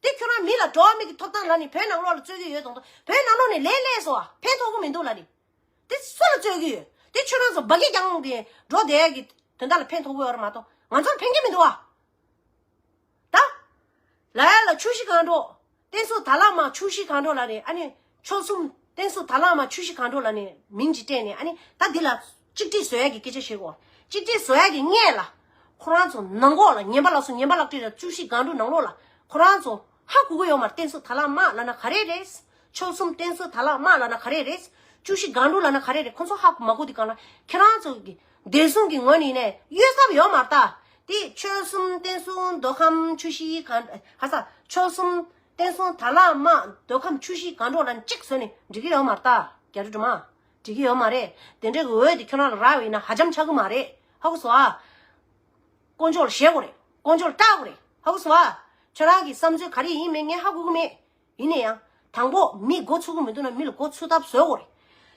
དེ་ཁྱོད་རང་མི་ལ་འགྲོ་བ་མི་གི་ཐོབ་ཐང་ལ་ནི་བོད་ནང་ལོགས་ལ་རྩོད་ཀྱི་ཡོད་དང་། བོད་ནང་ལོགས་ནས་ལས་ལས་སོ་ཨ། ཕན་ཐོགས་ཀྱི་མི་འདུག་ལ་ནི། དེ་སུ་ལ་རྩོད་ཀྱི་ཡོད། དེ་ཁྱོད་རང་ཚོ་འབའ་གི་རྐྱང་དེ་འགྲོ་བསྡད་ཀྱི་དོན་དག་ལ་ཕན་ཐོགས་ཀྱི་ཡོད་རེད་མ་གཏོགས་ང་ཚོར་ཕན་གྱི་མི་འདུག་ཨ། ད། ལ་ཡ་ལ་ཆུ་བཞི་སྒང་དྲུག་བསྟན་སྲུང་དར་ལག་དམར་ཆུ་བཞི་སྒང་དྲུག་ལ་ནི་ཨ་ནི། ཆོལ་གསུམ་བསྟན་སྲུང་དར་ལག་དམར་ཆུ་བཞི་སྒང་དྲུག་ལ་ནི་མིང་ཅིག་སྤྲད་ནས་ཨ་ནི་ད་འདི་ལ་གཅིག་སྒྲིལ་བཟོ་ཡ་གི་སྐད་ཆ་བཤད་གོ། གཅིག་སྒྲིལ་བཟོ་ཡ་གི་སྔོན་ལ། ཁོ་རང་ཚོ་ནང་ལོགས་ལ་ཉན་པ་ལགས་སོ། ཉན་པ་ལགས་སྤྲད་ལ་བཅུ་བཞི་སྒང་དྲུག་ནང་ལོགས་ལ་ཁོ་རང་ཚོ་ཧ་གོ་གི་ཡོད་མ་རེད། བསྟན་སྲུང་དར་ལག་དམར་ལབ་ན་ག་རེ་རེད། ཆོལ་གསུམ་བསྟན་སྲུང་དར་ལག་དམར་ལབ་ན་ག་རེ་རེད། བཅུ་བཞི་སྒང་དྲུག་ལབ་ན་ག་རེ་རེད། ཁོ་ཚོ་ཧ་གོ་མ་གོ་དེ་གང་ལ་ཁྱེད་རང་ཚོ་གི་བདེ་སྲུང་གི་ངོས་ནས་ནས་གཡོལ་ཐབས་ཡོད་མ་རེད་ད། དེ་ཆོལ་གསུམ་བསྟན་སྲུང་མདོ་ཁམས་ཆུ་བཞི་སྒང་། ཧ་ས། ཆོལ་གསུམ་བསྟན་སྲུང་དར་ལག་དམར་མདོ་ཁམས་ཆུ་བཞི་སྒང་དྲུག་ལ་གཅིག་བཟོས་ནས་འགྲིག་གི་ཡོད་མ་རེད་ད། རྒྱ་རི་སྒྲོལ་མ། འགྲིག་གི་ཡོད་མ་རེད། དེ་འདྲའི་འོས་དེ་ཁྱོད་རང་ལ་རག་པ་ཡིན་ན་ཧ་ཅང་ཆགས་ཀྱི་མ་རེད། ཧ་གོ་སོང་ཨ། དཀོན་མཆོག་ལ་ཞེན་དགོས་རེད། དཀོན་མཆོག་ལ་སྐྲག་དགོས་རེད། ཧ་གོ་སོང་ཨ། ཁྱོད་རང་གི་བསམ་ཚུལ་ག་རེ་ཡིན་མིན་ངས་ཧ་གོ་གི་མེད། ཡིན་ན་ཡང་དང་པོ་མི་མགོ་ཚུགས་ཀྱི་མི་འདུག་ན་མི་ལ་མགོ་ཚུགས་ཐབས་བཟོ་དགོས་རེད།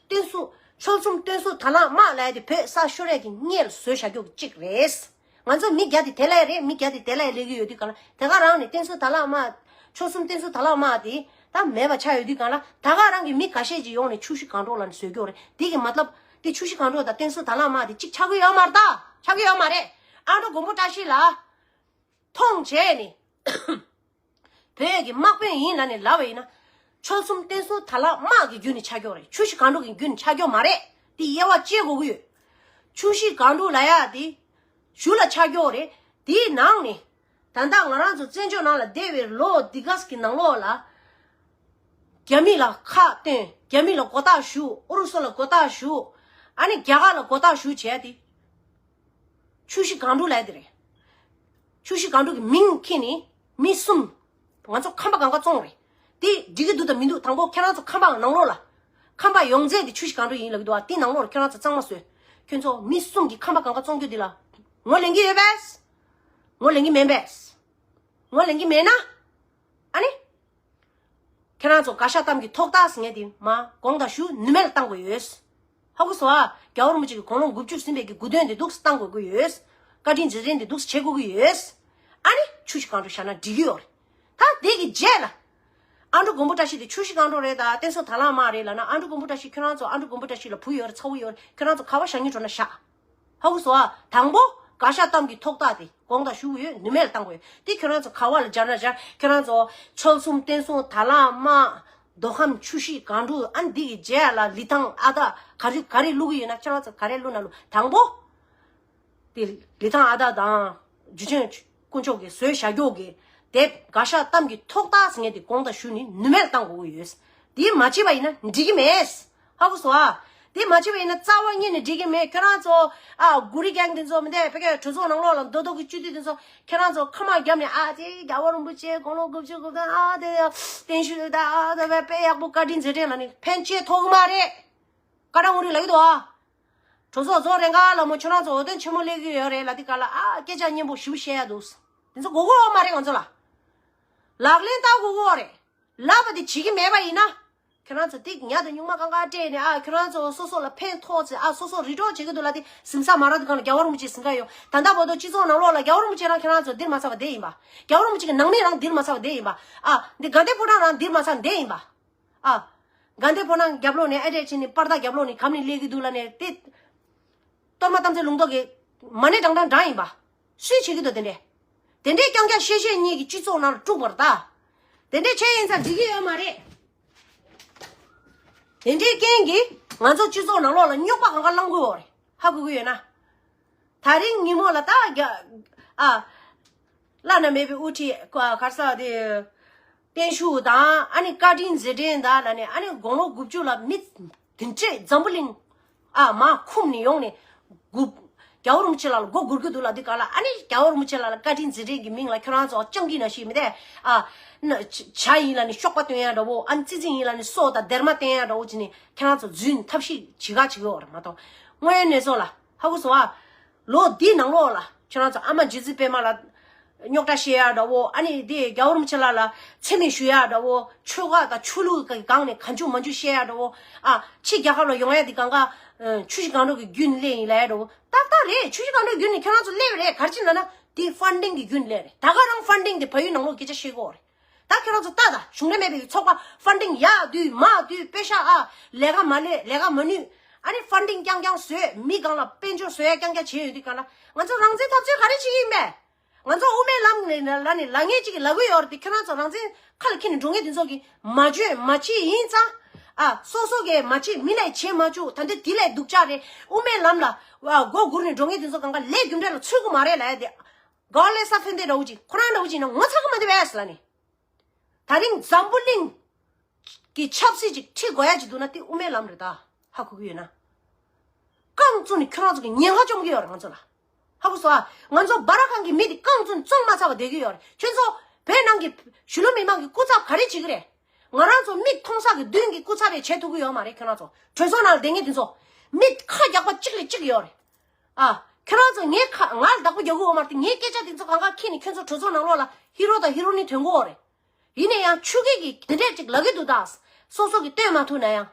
བསྟན་སྲུང་། ཆོལ་གསུམ་བསྟན་སྲུང་དར་ལག་དམར་ལབ་ཡ་དེ་བོད་ས་ཤོར་ཡ་གི་སྔོན་ལ་བཟོས་བཞག་རྒྱུ་གཅིག་རེད། ང་ཚོ་མི་རྒྱ་དེ་དེ་ལ་ཡ་རེད། མི་རྒྱ་དེ་དེ་ལ་ཡ་སླེབས་ཀྱི་ཡོད་དུས་གང་ལ་དེ་ག་རང་ནས་བསྟན་སྲུང་དར་ལག་དམར། ཆོལ་གསུམ་བསྟན་སྲུང་དར་ལག་དམར་དེ་ད་མེད་པ་ཆགས་ཡོད་དུས་གང་ལ་ད་ག་རང་གི་མི་འགའ་ཤས་ཅིག་ཡོང་ནས་ཆུ་བཞི་སྒང་དྲུག་ལ་ནས་བཟོས་རྒྱུ་རེད། དེ་གི་མ་ལབ་དེ་ཆུ་བཞི་སྒང་དྲུག་དང་བསྟན་སྲུང་དར་ལག་དམར་དེ་གཅིག་ཆགས་ཀྱི་ཡོད་མ་རེད་ད། ཆགས་ཀྱི་ཡོད་མ་རེད། ཨ་འགྲོ་མགོན་པོ་བཀྲ་ཤིས་ལ། མཐོང་བྱས་ནས། བོད་ཀྱི་དམག་དཔོན་ཡིན་ལབ་ནས་ལབ་པ་ཡིན་ན། ཆོལ་གསུམ་བསྟན་སྲུང་དར་ལག་དམར་གྱི་བརྒྱུད་ནས་ཆགས་ཀྱི་ཡོད་རེད། ཆུ་བཞི་སྒང་དྲུག་གི་བརྒྱུད་ནས་ཆགས་ཀྱི་ཡོད་མ་རེད། དེ་དབྱེ་བ་ཕྱེ་དགོས་ཀྱི་ཡོད། ཆུ་བཞི་སྒང་དྲུག་ལབ་ཡ་དེ། གཞུག་ལ་ཆགས་ཀྱི་ཡོད་རེད། དེའི་ནང་ནས། ད་ལྟ་ང་རང་ཚོ་བཙན་བྱོལ་ནང་ལ་བསྡད་པའི་ལོ་འདི་ག་གི་ནང་ལོགས་ལ། རྒྱ་མི་ལ་ཁ་བཏོན། རྒྱ་མི་ལ་མགོ་བཏགས་ཞུ། ཨུ་རུ་སུ་ལ་མགོ་བཏགས་ཞུ། ཨ་ནི་རྒྱ་གར་ལ་མགོ་བཏགས་ཞུ་བྱས་ཏེ། ཆུ་བཞི་སྒང་དྲུག་ལབ་དེ་རེད། ཆུ་བཞི་སྒང་དྲུག་གི་མིང་ཁྱེར་ནས་མི་གསུམ། ང་ཚོ་ཁམས་པ་སྒང་ག་བཙོང་རེད། དེ་འགྲིག་གི་འདུག་དང་མི་འདུག་དང་པོ་ཁྱེད་རང་ཚོ་ཁམས་པ་ནང་ལོགས་ལ། ཁམས་པ་ཡོངས་རྫོགས་དེ་ཆུ་བཞི་སྒང་དྲུག་ཡིན་ལབ་ཀྱི་འདུག་ཨ། དེ་ནང་ལོགས་ལ་ཁྱེད་རང་ཚོ་གཙང་མ་བཟོས། ཁྱོད་ཚོ་མི་གསུམ་གྱིས་ཁམས་པ་སྒང་ག་བཙོང་རྒྱུ་འདི་ལ། ངོས་ལེན་གྱི་ཡོད་པས། ངོས་ལེན་གྱི་མེད་པས། ངོས་ལེན་གྱི་མེད་ན། ཨ་ནི། ཁྱེད་རང་ཚོ་བཀའ་ཤག་གཏམ་གྱི་ཐོག་རྟགས་ཟེར་མཁན་དེ་མ་དགོངས་དག་ཞུ། ནུས་མེད་ལ་བཏང་དགོས་ཡོད། ཧ་གོ་སོང་ཨ། རྒྱལ་བ་རིན་པོ་ཆེ་གི་དགུང་ལོ་དགུ་བཅུ་ཟིན་པའི་གི་དགུང་སྟོན་དེ་འདུག་སེ་བཏང་དགོས་ཀྱི་ཡོད། བཀའ་དྲིན་རྗེས་དྲན་དེ་འདུག་སེ་བྱེད་དགོས་ཀྱི་ཡོད། ཨ་ནི་ཆུ་བཞི་སྒང་དྲུག་བཞག་ན་འགྲིག་གི་ཡོད་རེད། ད་དེ་གི་རྗེས་ལ། ཨ་འབྲུག་མགོན་པོ་བཀྲ་ཤིས་དེ་ཆུ་བཞི་སྒང་དྲུག་རེད་ད། བསྟན་སྲུང་དར་ལག་དམར་རེད་ལབ་ན། ཨ་འབྲུག་མགོན་པོ་བཀྲ་ཤིས་ཁྱོད་རང་ཚོ། ཨ་འབྲུག་མགོན་པོ་བཀྲ་ཤིས་ལ་བུ་ཡོད་རེད། ཚ་བོ་ཡོད་རེད། ཁྱོད་རང་ཚོ་ག་པར་བཞག་སྙིང་བྲོ་ན་བཞག་ཧ་གོ་སོང་ཨ། དང་པོ་བཀའ་ཤག་གཏམ་གྱི་ཐོག་རྟགས་དེ་དགོངས་དག་ཞུ་གི་ཡོད། ནུས་མེད་ལ་བཏང་དགོས་ཡོད། དེ་ཁྱོད་རང་ཚོ་ག་པ་ལ་སྦྱར་ན་སྦྱར། ཁྱོད་རང་ཚོ་ཆོལ་གསུམ་བསྟན་སྲུང་དར་ལག་དམར། མདོ་ཁམས་ཆུ་བཞི་སྒང་དྲུག་ཨ་འདི་གི་རྗེས་ལ་ལི་ཐང་ཨ་ད་ག་རེ་ག་རེ་བླུག་གི་ཡོད་ན། ཁྱོད་རང་ཚོ་ག་རེ་བླུག་ན་བླུག་དང་པོ། དེ་ལི་ཐང་ཨ་ད་དང་། འཇུ་ཆེན་དཀོན་མཆོག་གིས་བཟོས་བཞག་རྒྱུ་གི་དེབ་བཀའ་ཤག་གཏམ་གྱི་ཐོག་རྟགས་ཟེར་མཁན་དེ་དགོངས་དག་ཞུ་ནི་ནུས་མེད་ལ་བཏང་དགོས་ཀྱི་ཡོད། དེ་མ་བྱས་པ་ཡིན་ན་འགྲིག་གི་མེད། ཧ་གོ་སོང་ཨ། དེ་མ་བྱས་པ་ཡིན་ན་རྩ་བ་ཉིད་ནས་འགྲིག་གི་མེད། ཁྱོད་རང་ཚོ་ཨ་གུ་རི་གེང་དེ་ཚོ་མི་འདུག་ཕ་གིའི་གྲོས་ཚོགས་ནང་ལོགས་ལ་མདོ་སྟོད་ཀྱི་སྤྱི་འཐུས་དེ་ཚོ་ཁྱེད་རང་ཚོ་ཁ་མ་བརྒྱབ་ནས་ཨ་ཙི་རྒྱལ་བ་རིན་པོ་ཆེ་དགུང་ལོ་དགུ་བཅུ་གོ་གང་ཨ་དེ་བརྟན་བཞུགས་ད་ཨ་དེ་དཔེ་ཡག་པོ་བཀའ་དྲིན་རྗེས་དྲན་ལ་ནི་ཕན་ཆེ་ཐོགས་ཀྱི་མ་རེད། བཀའ་དྲིན་ངོ་རིས་ལ་ཡོད་དོ་ཨ། གྲོས་ཚོགས་ཚོགས་རེ་འགའ་ལ་མོ་ཁྱོད་རང་ཚོ་འོས་ཐོན་ཆེན་མོ་སླེབས་ཀྱི་ཡོད་རེད་ལ་དེ་ག་ལ་ཨ་སྐད་ཆ་སྙན་པོ་ཞིབ་བཤད་ཡ་འདུག་དེ་ཚོ་དགོས་ཀྱི་ཡོད་མ་རེད། ང་ཚོ་ལ་ལག་ལེན་བསྟར་དགོས་ཀྱི་ཡོད་རེད། ལབ་པ་དེ་བྱེད་ཀྱི་མེད་པ་ཡིན་ན། ཁྱོད་རང་ཚོ་ཏིག་ཉ་དང་སྨྱུག་མ་གང་ག་སྤྲད་ནས་ཨ་ཁྱོད་རང་ཚོ་སོ་སོ་ལ་ཕན་ཐོགས་ཚེ་ཨ་སོ་སོ་རི་གྲོགས་བྱེད་ཀྱི་འདུག་ལ་དེ་གཟིམ་ས་མ་རག་དུས་གང་ལ་རྒྱལ་བ་རིན་པོ་ཆེ་གཟིམ་ག་ཡོད། ད་ལྟ་བར་དུ་སྤྱི་ཚོགས་ནང་ལོགས་ལ་རྒྱལ་བ་རིན་པོ་ཆེ་རང་ཁྱོད་རང་ཚོ་འདིར་མ་ཚར་བ་བསྡད་ཡིན་པ། རྒྱལ་བ་རིན་པོ་ཆེ་གི་ནང་མི་རང་འདིར་མ་ཚར་བ་བསྡད་ཡིན་པ། ཨ་འདི་དགའ་ལྡན་ཕོ་བྲང་རང་འདིར་མ་ཚར་བསྡད་ཡིན་པ། ཨ། དགའ་ལྡན་ཕོ་བྲང་རྒྱབ་ལོགས་ནས་ཨ་འདྲས་བྱས་ནས་པར་ད་རྒྱབ་ལོགས་ནས་གམ་ནས་སླེབས་ཀྱི་འདུག་ལ་ནས་དེ། གཏོར་མ་གཏམ་ཚེ་ལུང་རྟོགས་ཀྱི་མ་ཎི་བགྲང་བགྲང་བགྲང་ཡིན་པ། སུས་བྱེད་ཀྱི་འདུག་དེ་འདྲས། དེ་འདྲས་རྐྱང་རྐྱང་བཤད་བཤད་གཉིས་ཀྱི་སྤྱི་ཚོགས་ནང་ལ་དཀྲུགས་པར་ད། དེ་འདྲས་བྱས་ཡིན་ཙང་འགྲིག་གི་ཡོད་མ་རེད། དེ་འདྲའི་རྐྱེན་གྱིས་ང་ཚོ་སྤྱི་ཚོགས་ནང་ལོགས་ལ་རྙོག་པ་གང་ག་བསླང་དགོས་ཡོད་རེད། ཧ་གོ་གི་ཡོད་ན། ད་རིང་ཉིན་མོ་ལ་ད་རྒྱ་ཨ་བླ་ན་མེད་པའི་དབུ་ཁྲིད་ག་གར་ས་དེ་བརྟན་བཞུགས་དང་ཨ་ནི་བཀའ་དྲིན་མཛད་འཕྲིན་དང་ལ་ནི་ཨ་ནི་དགུང་ལོ་དགུ་བཅུ་ལ་མི་དེ་འདྲས་འཛམ་བུ་གླིང་ཨ་མ་འཁུམས་ནས་ཡོང་ནས་སྒུག་རྒྱལ་བ་རིན་པོ་ཆེ་ལགས་ལ་མགོ་སྒུར་གི་འདུག་ལབ་དུས་ག་ལ་ཨ་ནི་རྒྱལ་བ་རིན་པོ་ཆེ་ལགས་ལ་བཀའ་དྲིན་མཛད་འཕྲིན་གྱི་མིང་ལ་ཁྱོད་རང་ཚོ་སྤྱང་ཀི་ནང་བཞིན་མི་དེ་ཨ་ན་བྱ་ཡིན་ལ་ནི་གཤོག་པ་སྟོན་ཡ་འདྲ་བོ་ཨ་ནི་ཙི་ཙི་ཡིན་ལ་ནི་སོ་དང་སྡེར་མ་སྟོན་ཡ་འདྲ་བོ་བྱས་ནས་ཁྱེད་རང་ཚོ་རྫུན་ཐབས་ཤེས་བྱེད་ག་བྱེད་གི་ཡོད་རེད་མ་གཏོགས་དངོས་ཡོད་གནས་ཚུལ་ལ་ཧ་གོ་སོང་ཨ། ལོ་འདིའི་ནང་ལོགས་ལ་ཁྱེད་རང་ཚོ་ཨ་མ་རྗེ་བཙུན་པད་མ་ལ་རྙོག་དྲ་བཤད་ཡ་འདྲ་བོ་ཨ་ནི་དེ་རྒྱལ་བ་རིན་པོ་ཆེ་ལགས་ལ་མཚན་སྨད་ཞུ་ཡ་འདྲ་བོ་ཆོལ་ཁ་དང་ཆོས་ལུགས་ཀྱི་སྒང་ནས་གང་བྱུང་མང་བྱུང་བཤད་ཡ་འདྲ་བོ་ཨ་ཕྱི་རྒྱལ་ཁབ་ལ་ཡོང་ཡ་དེ་གང་ག་ཆུ་བཞི་སྒང་དྲུག་གི་བརྒྱུད་ནས་སླེབས་ཡིན་ལབ་ཡ་འདྲ་བོ་ཏག་ཏག་རེད། ཆུ་བཞི་སྒང་དྲུག་བརྒྱུད་ནས་ཁྱེད་རང་ཚོ་སླེབས་རེད། ག་རེ་བྱས་ན་ན་དེ་ཕན་ཌིང་གི་བརྒྱུད་ནས་སླེབས་རེད། ད་ག་རང་ཕན་ཌིང་དེ་བལ་ཡུལ་ནང་ལོགས་སྐད་ཆ་བཤད་གོ་རེད། ད་ཁྱེད་རང་ཚོ་ལྟ་ད་གཞུང་འབྲེལ་མེད་པའི་ཚོགས་པ་ཕན་ཌིང་ཡག་དུས་མ་དུས་པེ་ཤ་ཨ་ལས་ཀ་མ་ལས་ལས་ཀ་མ་ནུས་ཨ་ནི་ཕན་ཌིང་རྐྱང་རྐྱང་བཟོས་མི་སྒང་ལ་དཔལ་འབྱོར་བཟོ་ཡ་རྐྱང་རྐྱང་བྱས་ཡོད་དུས་གང་ལ་ང་ཚོ་རང་བཙན་འཐབ་རྩོད་ག་རེ་བྱེད་ཀྱི་ཡིན་པས། ང་ཚོ་དབུ་མའི་ལམ་ནས་ལ་ནས་ལ་ངས་ཅིག་གིས་ལབ་གི་ཡོད་རེད་དེ་ཁྱེད་རང་ཚོ་རང་བཙན་ཁ་ལ་འཁྱེར་ནས་འགྲོ་མཁན་དེ་ཚོ་གིས་མ་བརྗོད་མ་བྱེད་ཡིན་ཙང་ཨ་སོ་སོ་གིས་མ་བྱེད་མི་ལས་བྱེད་མ་བཅུག་ད་འདི་དེ་ལས་སྡུག་ཅག་རེད། དབུ་མའི་ལམ་ལ་ཨ་མགོ་སྒུར་ནས་འགྲོ་མཁན་དེ་ཚོ་གང་ག་ལས་རྒྱུ་འབྲས་ལ་ཚུད་གི་མ་རེད་ལབ་ཡ་དེ། ག་ལེ་ས་ཕན་དེ་འདྲ་བོ་ཅིག་ཁོ་རང་འདྲ་བོ་ཅིག་ན་ངོ་ཚ་གི་མ་འདི་བས་ལ་ནི། ད་རིང་འཛམ་བུ་གླིང་གི་ཆབ་སྲིད་ཅིག་ཁྲིད་དགོས་ཡ་ཅིག་འདུག་ན་དེ་དབུ་མའི་ལམ་རེད་ད། ཧ་གོ་གི་ཡོད་ན། རྐང་བཙུགས་ནས་ཁྱོད་རང་ཚོ་གི་ཉེན་ཁ་བཅོམ་གི་ཡོད་རེད་ང་ཚོ་ལ། ཧ་གོ་སོང་ཨ། ང་ཚོ་སྦ་ར་ཁང་གི་མི་དེ་རྐང་བཙུགས་ནས་བཙོང་མ་ཚར་བ་བསྡད་གི་ཡོད་རེད། ཁྱོད་ཚོ་བོད་ནང་གི་གཞིས་ལུས་མི་མང་གི་སྐུ་ཚབ་ག་རེ་བྱེད་གི་རེད། ང་རང་ཚོ་མིག་མཐོང་ས་གི་མདུན་གི་སྐུ་ཚབ་རེ་བྱེད་ཐུབ་གི་ཡོད་མ་རེད། ཁྱོད་རང་ཚོ་གྲོས་ཚོགས་ནང་ལ་བསྡད་མཁན་དེ་ཚོ་མི་ཁ་རྒྱག་པ་གཅིག་ལས་གཅིག་ཡོད་རེད། ཨ། ཁྱོད་རང་ཚོ་ངའི་ཁ་ང་ལ་བདག་པོ་རྒྱག་གི་ཡོད་མ་རེད་དེ་ངའི་སྐད་ཆ་དེ་ཚོ་གང་ག་ཁྱེར་ནས་ཁྱོད་ཚོ་གྲོས་ཚོགས་ནང་ལོགས་ལ་ཧི་རོ་དང་ཧི་རོ་ནི་ཐོན་གི་ཡོད་རེད། ཡིན་ན་ཡང་ཆོས་སྐད་ཀྱི་དེ་འདྲས་ཅིག་ལབ་ཀྱི་འདུག་ད། སོ་སོ་གིས་སྟོན་མ་ཐུབ་ན་ཡང་།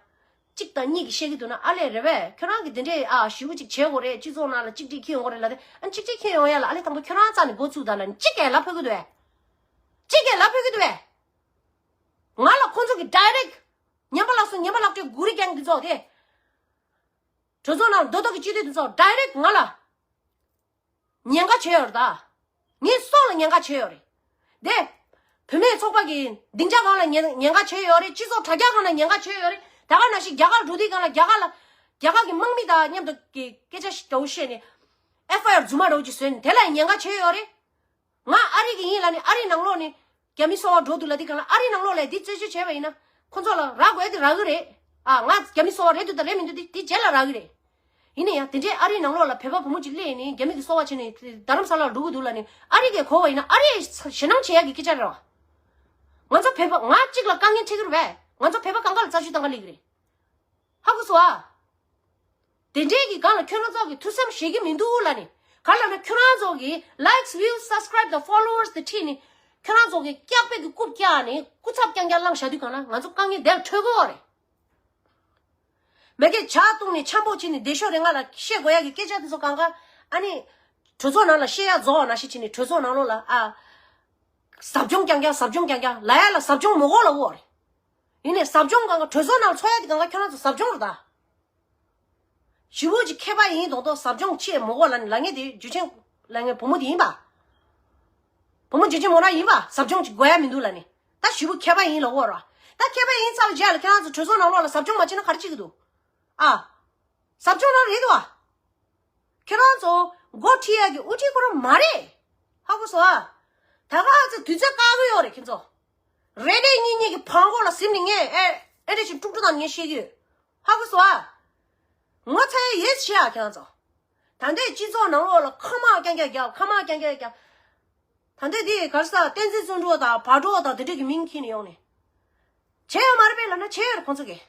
གཅིག་དང་གཉིས་ཀྱིས་བཤད་ཀྱི་འདུག་ན་ཨ་ལས་རེད་པས། ཁྱོད་རང་གིས་དེ་འདྲས་ཨ་ཞེ་པོ་ཅིག་བྱེད་དགོས་རེད། སྤྱི་ཚོགས་ནང་ལ་གཅིག་སྒྲིལ་འཁྱེར་ཡོང་དགོས་རེད་ལབ་དེ་ཨ་གཅིག་སྒྲིལ་འཁྱེར་ཡོང་ཡ་ལ་ཨ་ལས་དང་པོ་ཁྱོད་རང་རྩ་ནས་འགོ་བཙུགས་དང་ལབ་ནས་གཅིག་གིས་ལབ་ཕོད་ཀྱི་འདུག་པས། གཅིག་གིས་ལབ་ཕོད་ཀྱི་འདུག་པས། ང་ལ་ཁོང་ཚོ་གིས་ཌའི་རེག་ངན་པ་ལགས་སོ་ངན་པ་ལགས་ཀྱི་གུ་རི་རྒྱང་འདི་ཚོ་དེ། གྲོས་ཚོགས་ནང་རྡོག་རྡོག་གི་སྤྱི་འཐུས་དེ་ཚོ་ཌའི་རེག་ང་ལ་ཉེན་ཁ་བྱས་ཡོད་རེད་ད། ངའི་སྲོག་ལ་ཉེན་ཁ་བྱས་ཡོད་རེད། དེ། བུད་མེད་ཚོགས་པ་གི་སྡིངས་ཆ་སྒང་ལ་ཉེན་ཉེན་ཁ་བྱས་ཡོད་རེད། སྤྱི་ཚོགས་དྲ་རྒྱ་སྒང་ལ་ཉེན་ཁ་བྱས་ཡོད་རེད། ད་ག་ནང་བཞིན་རྒྱ་གར་འགྲོ་དུས་སྒང་ལ་རྒྱ་གར་ལ་རྒྱ་གར་གི་དམག་མི་དང་མཉམ་དུ་གི་སྐད་ཆ་ཞིག་འདྲ་བོ་བཤད་ནས་ཨེཕ་ཨའི་ཨར་རྫུན་མ་འདྲ་བོ་ཅིག་བཟོས་ནས་དེ་ལ་ཉེན་ཁ་བྱས་ཡོད་རེད། ང་ཨ་རི་གི་ཡིན་ལབ་ནས་ཨ་རི་ནང་ལོགས་ནས་རྒྱ་མི་སོ་པ་འགྲོ་འདུག་ལབ་དུས་སྒང་ལ་ཨ་རི་ནང་ལོགས་ལ་འདི་རྩད་གཅོད་བྱས་པ་ཡིན་ན་ཁོ་ཚོ་ལ་རག་དགོས་ཡ་དེ་རག་གི་རེད། ཨ་ང་རྒྱ་མི་སོ་པ་རེད་འདུག་དང་རེད་མི་འདུག་དེ་དེ་རྗེས་ལ་རག་གི་རེད། ཡིན་ན་ཡང་དེ་འདྲའི་ཨ་རིའི་ནང་ལོགས་ལ་བོད་པ་བུ་མོ་གཅིག་སླེབས་ནས་རྒྱ་མི་གི་སོ་པ་བྱས་ནས་རྡ་རམ་ས་ལ་ལ་འགྲོ་གི་འདུག་ལབ་ནས་ཨ་རི་གིས་གོ་བ་ཡིན་ན་ཨ་རི་ཞེད་སྣང་བྱེད་ཡག་གི་སྐད་ཆ་རེད་བ། ང་ཚོ་བོད་པ་ང་གཅིག་ལ་དཀའ་ངལ་འཕྲད་ཀྱི་རེད་བས། ང་ཚོ་བོད་པ་གང་ག་ལ་རྩ་ཆུ་གཏོང་ག་སླེབས་ཀྱི་རེད། ཧ་གོ་སོང་ཨ། དེ་འདྲའི་གི་སྒང་ལ་ཁྱོད་རང་ཚོ་གི་ཐུགས་བསམ་བཞེས་ཀྱི་མི་འདུག་ལབ་ནས་ག་ལབ་ན་ཁྱོད་རང་ཚོ་གི་likes views subscribe the followers དེ་ཁྲིད་ནས་ཁྱོད་རང་ཚོ་གི་སྐྱག་པའི་གི་རྐུབ་བཀྱག་ནས་སྐུ་ཚབ་རྐྱང་རྐྱང་བླངས་བཞག་དུས་སྒང་ལ་ང་ཚོ་དཀའ་ངལ་དེ་ལ་འཕྲད་ཀྱི་ཡོད་རེད། མ་གི་ཇ་བཏུང་ནས་འཆམ་པོ་བྱས་ནས་བདེ་ཤོག་རེ་ང་ལ་བཤད་དགོས་ཡ་གི་སྐད་ཆ་དེ་ཚོ་གང་ག་ཨ་ནི། གྲོས་ཚོགས་ནང་ལ་བཤད་ཡ་རྫོགས་ནང་བཞིན་བྱས་ནས་གྲོས་ཚོགས་ནང་ལོགས་ལ་ཨ། ཟབ་སྦྱོང་རྐྱང་རྐྱང་ཟབ་སྦྱོང་རྐྱང་རྐྱང་ལབ་ཡ་ལ་ཟབ་སྦྱོང་མི་དགོས་ལབ་ཀྱི་ཡོད་རེད། ཡིན་ནའི་ཟབ་སྦྱོང་གང་ག་གྲོས་ཚོགས་ནང་ལ་འཚོགས་ཡ་དེ་གང་ག་ཁྱོད་རང་ཚོ་ཟབ་སྦྱོང་རེད་ད། ཞེ་པོ་ཅིག་མཁས་པ་ཡིན་མདོག་མདོག་ཟབ་སྦྱོང་བྱེད་མི་དགོས་ལབ་ནས་ལབ་མཁན་དེ་འཇུ་ཆེན་ལབ་མཁན་བུ་མོ་དེ་ཡིན་པ། བུ་མོ་འཇུ་ཆེན་མོ་རང་ཡིན་པ་ཟབ་སྦྱོང་ཅིག་དགོས་ཡ་མི་འདུག་ལབ་ནས་ད་ཞེ་པོ་མཁས་པ་ཡིན་ལབ་ཀྱི་ཡོད་རེད། ད་མཁས་པ་ཡིན་ཚར་བའི་རྗེས་ལ་ཁྱེད་རང་ཚོ་གྲོས་ཚོགས་ནང་ལོགས་ལ་ཟབ་སྦྱོང་མ་བྱས་ན་ག་རེ་བྱེད་ཀྱི་འདུག་ཨ། ཟབ་སྦྱོང་རང་རེད་འདུག་ཨ། ཁྱེད་རང་ཚོ་འགོ་ཁྲིད་ཡ་གི་དབུ་ཁྲིད་ཁོ་རང་མ་རེད། ཧ་གོ་སོང་ཨ། ད་ག་ཚོད་དུས་ཚོད་བཀག་གི་ཡོད་རེད་ཁྱེད་ཚོ། རེ་རེ་གཉིས་གཉིས་ཀྱི་བང་གོ་ལ་ཟིམ་ནས་ངས་ཨེ་ཨེ་འདྲ་ཞིག་དཀྲུག་དཀྲུག་དང་ངས་བཤད་ཀྱི་ཡོད། ཧ་གོ་སོང་ཨ། ངོ་ཚ་ཡ་ཡོད་ཤི་ཨ་ཁྱེད་རང་ཚོ། ད་ལྟའི་སྤྱི་ཚོགས་ནང་ལོགས་ལ་ཁ་དམག་རྐྱང་རྐྱང་རྒྱབ་ཁ་དམག་རྐྱང་རྐྱང་རྒྱབ། ད་ལྟའི་འདི་ག་རེ་ཟ་བསྟན་འཛིན་བརྩོན་འགྲུས་དང་བག་གྲོ་དང་དེ་འདྲ་གི་མིང་འཁྱེར་ནས་ཡོང་ནས། བྱས་ཡོད་མ་རེད་པས་ལབ་ན་བྱས་ཡོད་རེད་ཁོང་ཚོ་གིས།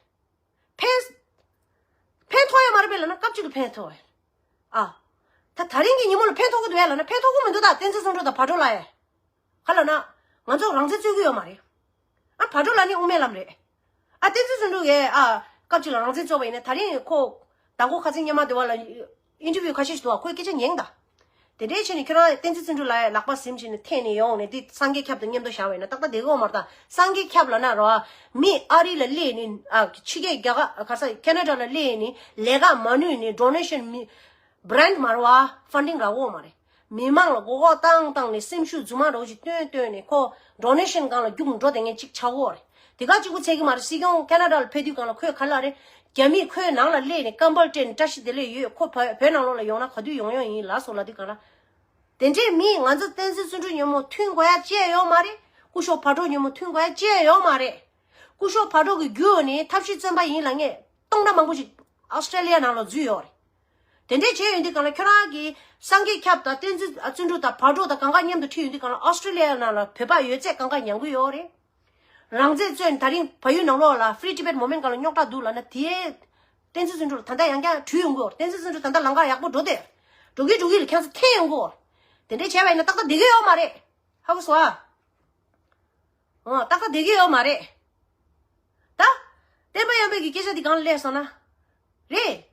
ཕན། ཕན་ཐོགས་ཡོད་མ་རེད་པས་ལབ་ན་སྐབས་གཅིག་ལ་ཕན་ཐོགས་ཡོད། ཨ། ད་ད་རིང་གི་ཉིན་མོ་ལ་ཕན་ཐོགས་ཀྱི་འདུག་ཡ་ལབ་ན་ཕན་ཐོགས་ཀྱི་མི་འདུག་ད་བསྟན་འཛིན་བརྩོན་འགྲུས་དང་བག་གྲོ་ལ་ཡ། ག་ལབ་ན། ང་ཚོ་རང་བཙན་རྩོད་ཀྱི་ཡོད་མ་རེད། ཨ་བག་གྲོ་ལ་ནི་དབུ་མའི་ལམ་རེད། ཨ་བསྟན་འཛིན་བརྩོན་འགྲུས་ཀྱིས་ཨ་སྐབས་གཅིག་ལ་རང་བཙན་རྩོད་པ་ཡིན་ན་ད་རིང་ཁོ་མདང་དགོང་ཁ་སང་སྔོན་མ་དེ་བ་ལ་ཨིན་ཊར་བིའུ་ཁ་ཤས་ཤིག་འདུག་བ་ཁོས་སྐད་ཆ་ཉན་ད། དེ་འདྲའི་ཆེད་ནས་ཁྱོད་རང་བསྟན་འཛིན་བརྩོན་འགྲུས་ལགས་ལག་པ་ཟིན་བྱས་ནས་འཐེན་ནས་ཡོང་ནས་འདི་སངས་རྒྱས་སྐྱབས་དང་མཉམ་དུ་བཞག་པ་ཡིན་ན་ཏག་ཏག་བསྡད་ཀྱི་ཡོད་མ་རེད་ད། སངས་རྒྱས་སྐྱབས་ལབ་ན་རོ། མི་ཨ་རི་ལ་སླེབས་ནས་ཨ་ཕྱི་རྒྱལ་རྒྱ་གར་ག་ས་ཁེ་ན་ཌ་ལ་སླེབས་ནས་ལས་ཀ་མ་ནུས་ནས་ཌོ་ནེ་ཤན་མི་བྷི་རེན་མ་རེད་བ་ཕན་ཌིང་རག་གི་ཡོད་མ་རེད། མི་མང་ལ་མགོ་སྐོར་བཏང་བཏང་ནས་སེམས་ཤུགས་རྫུན་མ་འདྲ་བོ་ཞིག་བཏོན་བཏོན་ནས་ཁོ་ཌོ་ནེ་ཤན་སྒང་ལ་རྒྱུག་འགྲོ་བསྡད་མཁན་གཅིག་ཆགས་ཀྱི་ཡོད་རེད། དེ་ག་གཅིག་པུ་ཚད་ཀྱི་མ་རེད། སྲིད་སྐྱོང་ཁེ་ན་ཌ་ལ་ཕེབས་དུས་སྒང་ལ་ཁོས་ག་ལབ་རེད། རྒྱ་མིས་ཁོའི་ནང་ལ་སླེབས་ནས་ཀམ་པལ་སྤྲད་ནས་བཀྲ་ཤིས་བདེ་ལེགས་ཡོད། ཁོ་བོད་བོད་ནང་ལོགས་ལ་ཡོང་ན་ག་དུས་ཡོང་ཡོང་ཡིན་ལབ་སོང་ལབ་དུས་སྒང་ལ། དེ་འདྲའི་མིས་ང་ཚོ་བསྟན་འཛིན་བརྩོན་འགྲུས་ཉོན་མོངས་མཐུན་དགོས་ཡ་ཅི་ཡང་ཡོད་མ་རེད། སྐུ་ཞབས་བག་གྲོ་ཉོན་མོངས་མཐུན་དགོས་ཡ་ཅི་ཡང་ཡོད་མ་རེད། སྐུ་ཞབས་བག་གྲོ་གི་རྒྱུ་ནི་ཐབས་ཤེས་བཙོན་པ་ཡིན་ལབ་མཁན་སྟོང་ཕྲག་མང་པོ་ཞིག་ཨོ་སི་ཀྲེ་ལི་ཡ་ནང་ལ་འཛུལ་ཡོད་རེད། དེ་འདྲས་བྱས་ཡོང་དུས་སྒང་ལ་ཁྱོད་རང་གིས་སངས་རྒྱས་ཁྱབ་དང་བསྟན་འཛིན་ཨ་བརྩོན་འགྲུས་དང་བག་གྲོ་དང་གང་ག་མཉམ་དུ་ཁྲིད་ཡོང་དུས་སྒང་ལ་ཨོ་སི་ཀྲེ་ལི་ཡ་ནང་ལ་བོད་པ་ཡོད་ཚད་གང་ག་ཉམས་ཀྱི་ཡོད་རེད། རང་བཙན་རྩོད་ནས་ད་རིང་བལ་ཡུལ་ནང་ལོགས་ལ་Free Tibet Movement་སྒང་ལ་རྙོག་དྲ་འདུག་ལབ་ན་དེ་བསྟན་འཛིན་བརྩོན་འགྲུས་ལ་ད་ལྟ་ཡང་བསྐྱར་དྲུད་ཡོང་གི་ཡོད་རེད། བསྟན་འཛིན་བརྩོན་འགྲུས་ད་ལྟ་ལམ་ཁ་ཡག་པོ་འགྲོ་བསྡད་འགྲོ་གི་འགྲོ་གི་ལ་ཁྱེད་ཚོ་འཐེན་ཡོང་གི་ཡོད་རེད། དེ་འདྲས་བྱས་པ་ཡིན་ན་ཏག་ཏག་བསྡད་ཀྱི་ཡོད་མ་རེད། ཧ་གོ་སོང་ཨ། འོ་ཏག་ཏག་བསྡད་ཀྱི་ཡོད་མ་རེད། ད། བསྟན་པ་ཡོད་པའི་གི་སྐད་ཆ་འདི་གང་ལ་སླེབས་སོང་ན། རེད།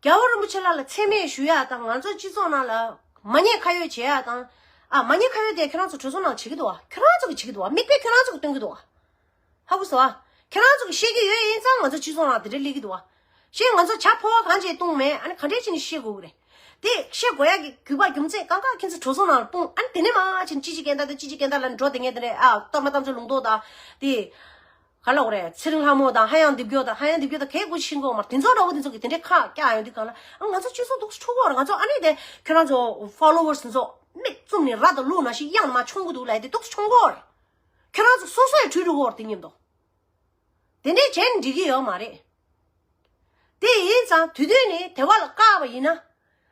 རྒྱལ་བ་རིན་པོ་ཆེ་ལགས་ལ་མཚན་སྨད་ཞུ་ཡ་དང་ང་ཚོ་སྤྱི་ཚོགས་ནང་ལ་མ་ཉེས་ཁ་གཡོགས་བྱེད་ཡ་དང་། ཨ་མ་ཉེས་ཁ་གཡོགས་དེ་ཁྱེད་རང་ཚོ་གྲོས་ཚོགས་ནང་བྱེད་ཀྱི་འདུག་བ། ཁྱེད་རང་ཚོ་གིས་བྱེད་ཀྱི་འདུག་བ། མིག་དཔེ་ཁྱེད་རང་ཚོ་གིས་སྟོན་གྱི་འདུག་བ། ཧ་གོ་སོང་ཨ། ཁྱེད་རང་ཚོ་གིས་ཤེས་ཀྱི་ཡོད་ཡིན་ཙང་ང་ཚོ་སྤྱི་ཚོགས་ནང་དེ་འདྲ་སླེབས་ཀྱི་འདུག་བ། གཞན་ང་ཚོ་བྱ་ཕོ་བ་གང་བྱས་བཏུང་མེད། ཨ་ནི་ག་འདྲས་བྱས་ནས་ཤེས་དགོས་ཀྱི་རེད། དེ་ཤེས་དགོས་ཡ་གི་རྒྱུ་བ་རྒྱུ་མཚན་གང་ག་ཁྱེད་ཚོ་གྲོས་ཚོགས་ནང་ལ་སྤུངས། ཨ་ནི་དེ་ནས་མར་ཕྱིན་ཅི་ཅི་སྐད་འདར་དང་ཅི་ཅི་སྐད་འདར་ལ་འགྲོ་དེ་ངས་དེ་ནས་ཨ་གཏོར་མ་གཏམ་བརྗོད་ལུང་རྟོགས་དང་དེ། ག་ལབ་དགོས་རེད། ཚེ་རིང་ལྷ་མོ་དང་ཧ་ཡང་རྡིབ་སྐྱོ་དང་ཧ་ཡང་རྡིབ་སྐྱོ་དང་གས་དགུ་ཤེས་གོ་མར་དེ་ཚོ་འདྲ་བོ་དེ་ཚོ་གི་དེ་འདྲའི་ཁ་བཀྱག་ཡོང་དུས་གང་ལ་ཨ་ང་ཚོ་སྤྱི་ཚོགས་འདུག་སེ་འཁྲུག་གོ་ར། ང་ཚོ་ཨ་ནི་དེ་ཁྱོད་རང་ཚོ་ཕོ་ལོ་ཝར་སི་ཚོ་མིག་བཙུམ་ནས་ར་དང་ལུག་ནང་བཞིན་གཡང་ནས་མར་མཆོང་གི་འདུག་ལབ་དེ་འདུག་སེ་མཆོང་གོ་ར། ཁྱོད་རང་ཚོ་སོ་སོ་ཡི་བྲོས་འགྲོ་གོ་ར་དེ་མཉམ་དུ། དེ་འདྲས་བྱས་ནས་འགྲིག་གི་ཡོད་མ་རེད། དེ་ཡིན་ཙང་དུས་དུས་ནས་དེ་བ་ལ་བཀག་པ་ཡིན་ན།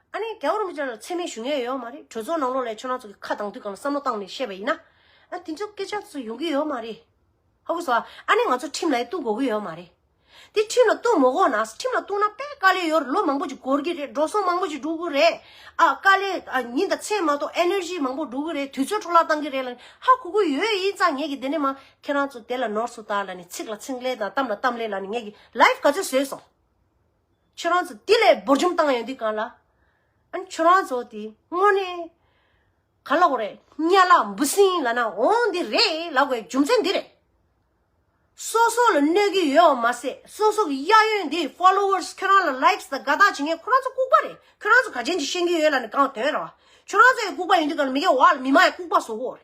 ཨ་ནི་རྒྱལ་བ་རིན་པོ་ཆེ་ལ་མཚན་སྨད་ཞུ་མཁན་ཡོད་མ་རེད། གྲོས་ཚོགས་ནང་ལོགས་ལ་ཁྱོད་རང་ཚོ་གི་ཁ་གདངས་དུས་སྒང་ལ་བསམ་བློ་བཏང་ནས་བཤད་པ་ཡིན་ན། ཨ་དེ་ཚོ་སྐད་ཆ་ཚོ་ཡོང་གི་ཡོད་མ་རེད། ཧ་གོ་སོང་ཨ། ཨ་ནི་ང་ཚོ་ཁྲིམས་ལ་གཏུག་དགོས་ཀྱི་ཡོད་མ་རེད། དེ་ཁྲིམས་ལ་གཏུག་མ་དགོས་ན་ཁྲིམས་ལ་གཏུག་ན་དཔེ་དཀའ་ལས་ཡོད་རེད། ལོ་མང་པོ་ཅིག་འགོར་གྱི་རེད། འགྲོ་སོང་མང་པོ་ཅིག་འགྲོ་གི་རེད། ཨ་དཀའ་ལས་ཨ་ཉིན་དང་མཚན་མ་གཏོགས་ཨེ་ནར་ཇི་མང་པོ་འགྲོ་གི་རེད། དུས་ཚོད་འཕྲོ་བརླག་བཏང་གི་རེད་ལབ་ནས་ཧ་གོ་གི་ཡོད་ཡིན་ཙང་ངས་ཀྱི་དེ་ནས་མ་ཁྱེད་རང་ཚོ་དེ་ལ་ནོར་སུ་ལྟ་ལབ་ནས་ཚིག་ལ་ཚིག་ལན་དང་གཏམ་ལ་གཏམ་ལན་ལབ་ནས་ངས་ཀྱི་ལའིབ་ག་ཚོད་བཟོས་སོང་། ཁྱོད་རང་ཚོ་དེ་ལས་འབོར་འཇོམས་བཏང་ཡོང་དུས་སྒང་ལ། ཨ་ནི་ཁྱོད་རང་ཚོ་དེ་དངོས་གནས་ག་ལབ་དགོས་རེད། གཉའ་ལག་འབུ་སྲིན་ལབ་ན་འོང་འདི་རེད་ལབ་དགོས་རྒྱུ་མཚན་འདི་རེད། སོ་སོ་ལ་གནོད་ཀྱི་ཡོད་མ་ཟད་སོ་སོ་གི་གཡས་གཡོན་འདི་ཕོ་ལོ་ཝར་སི་ཁྱོད་རང་ལ་ལའིག་སི་དང་དགའ་རྟགས་བྱེད་མཁན་ཁོ་རང་ཚོ་ལྐུགས་པ་རེད། ཁྱོད་རང་ཚོ་ག་ཅན་ཅིག་ཤེས་ཀྱི་ཡོད་ལབ་ནས་གང་དོན་རེད་བ། ཁྱོད་རང་ཚོ་ཡང་ལྐུགས་པ་ཡིན་དུས་སྒང་ལ་མི་སྒེར་བ་ལ་མི་མང་ཡང་ལྐུགས་པ་བཟོ་གི་ཡོད་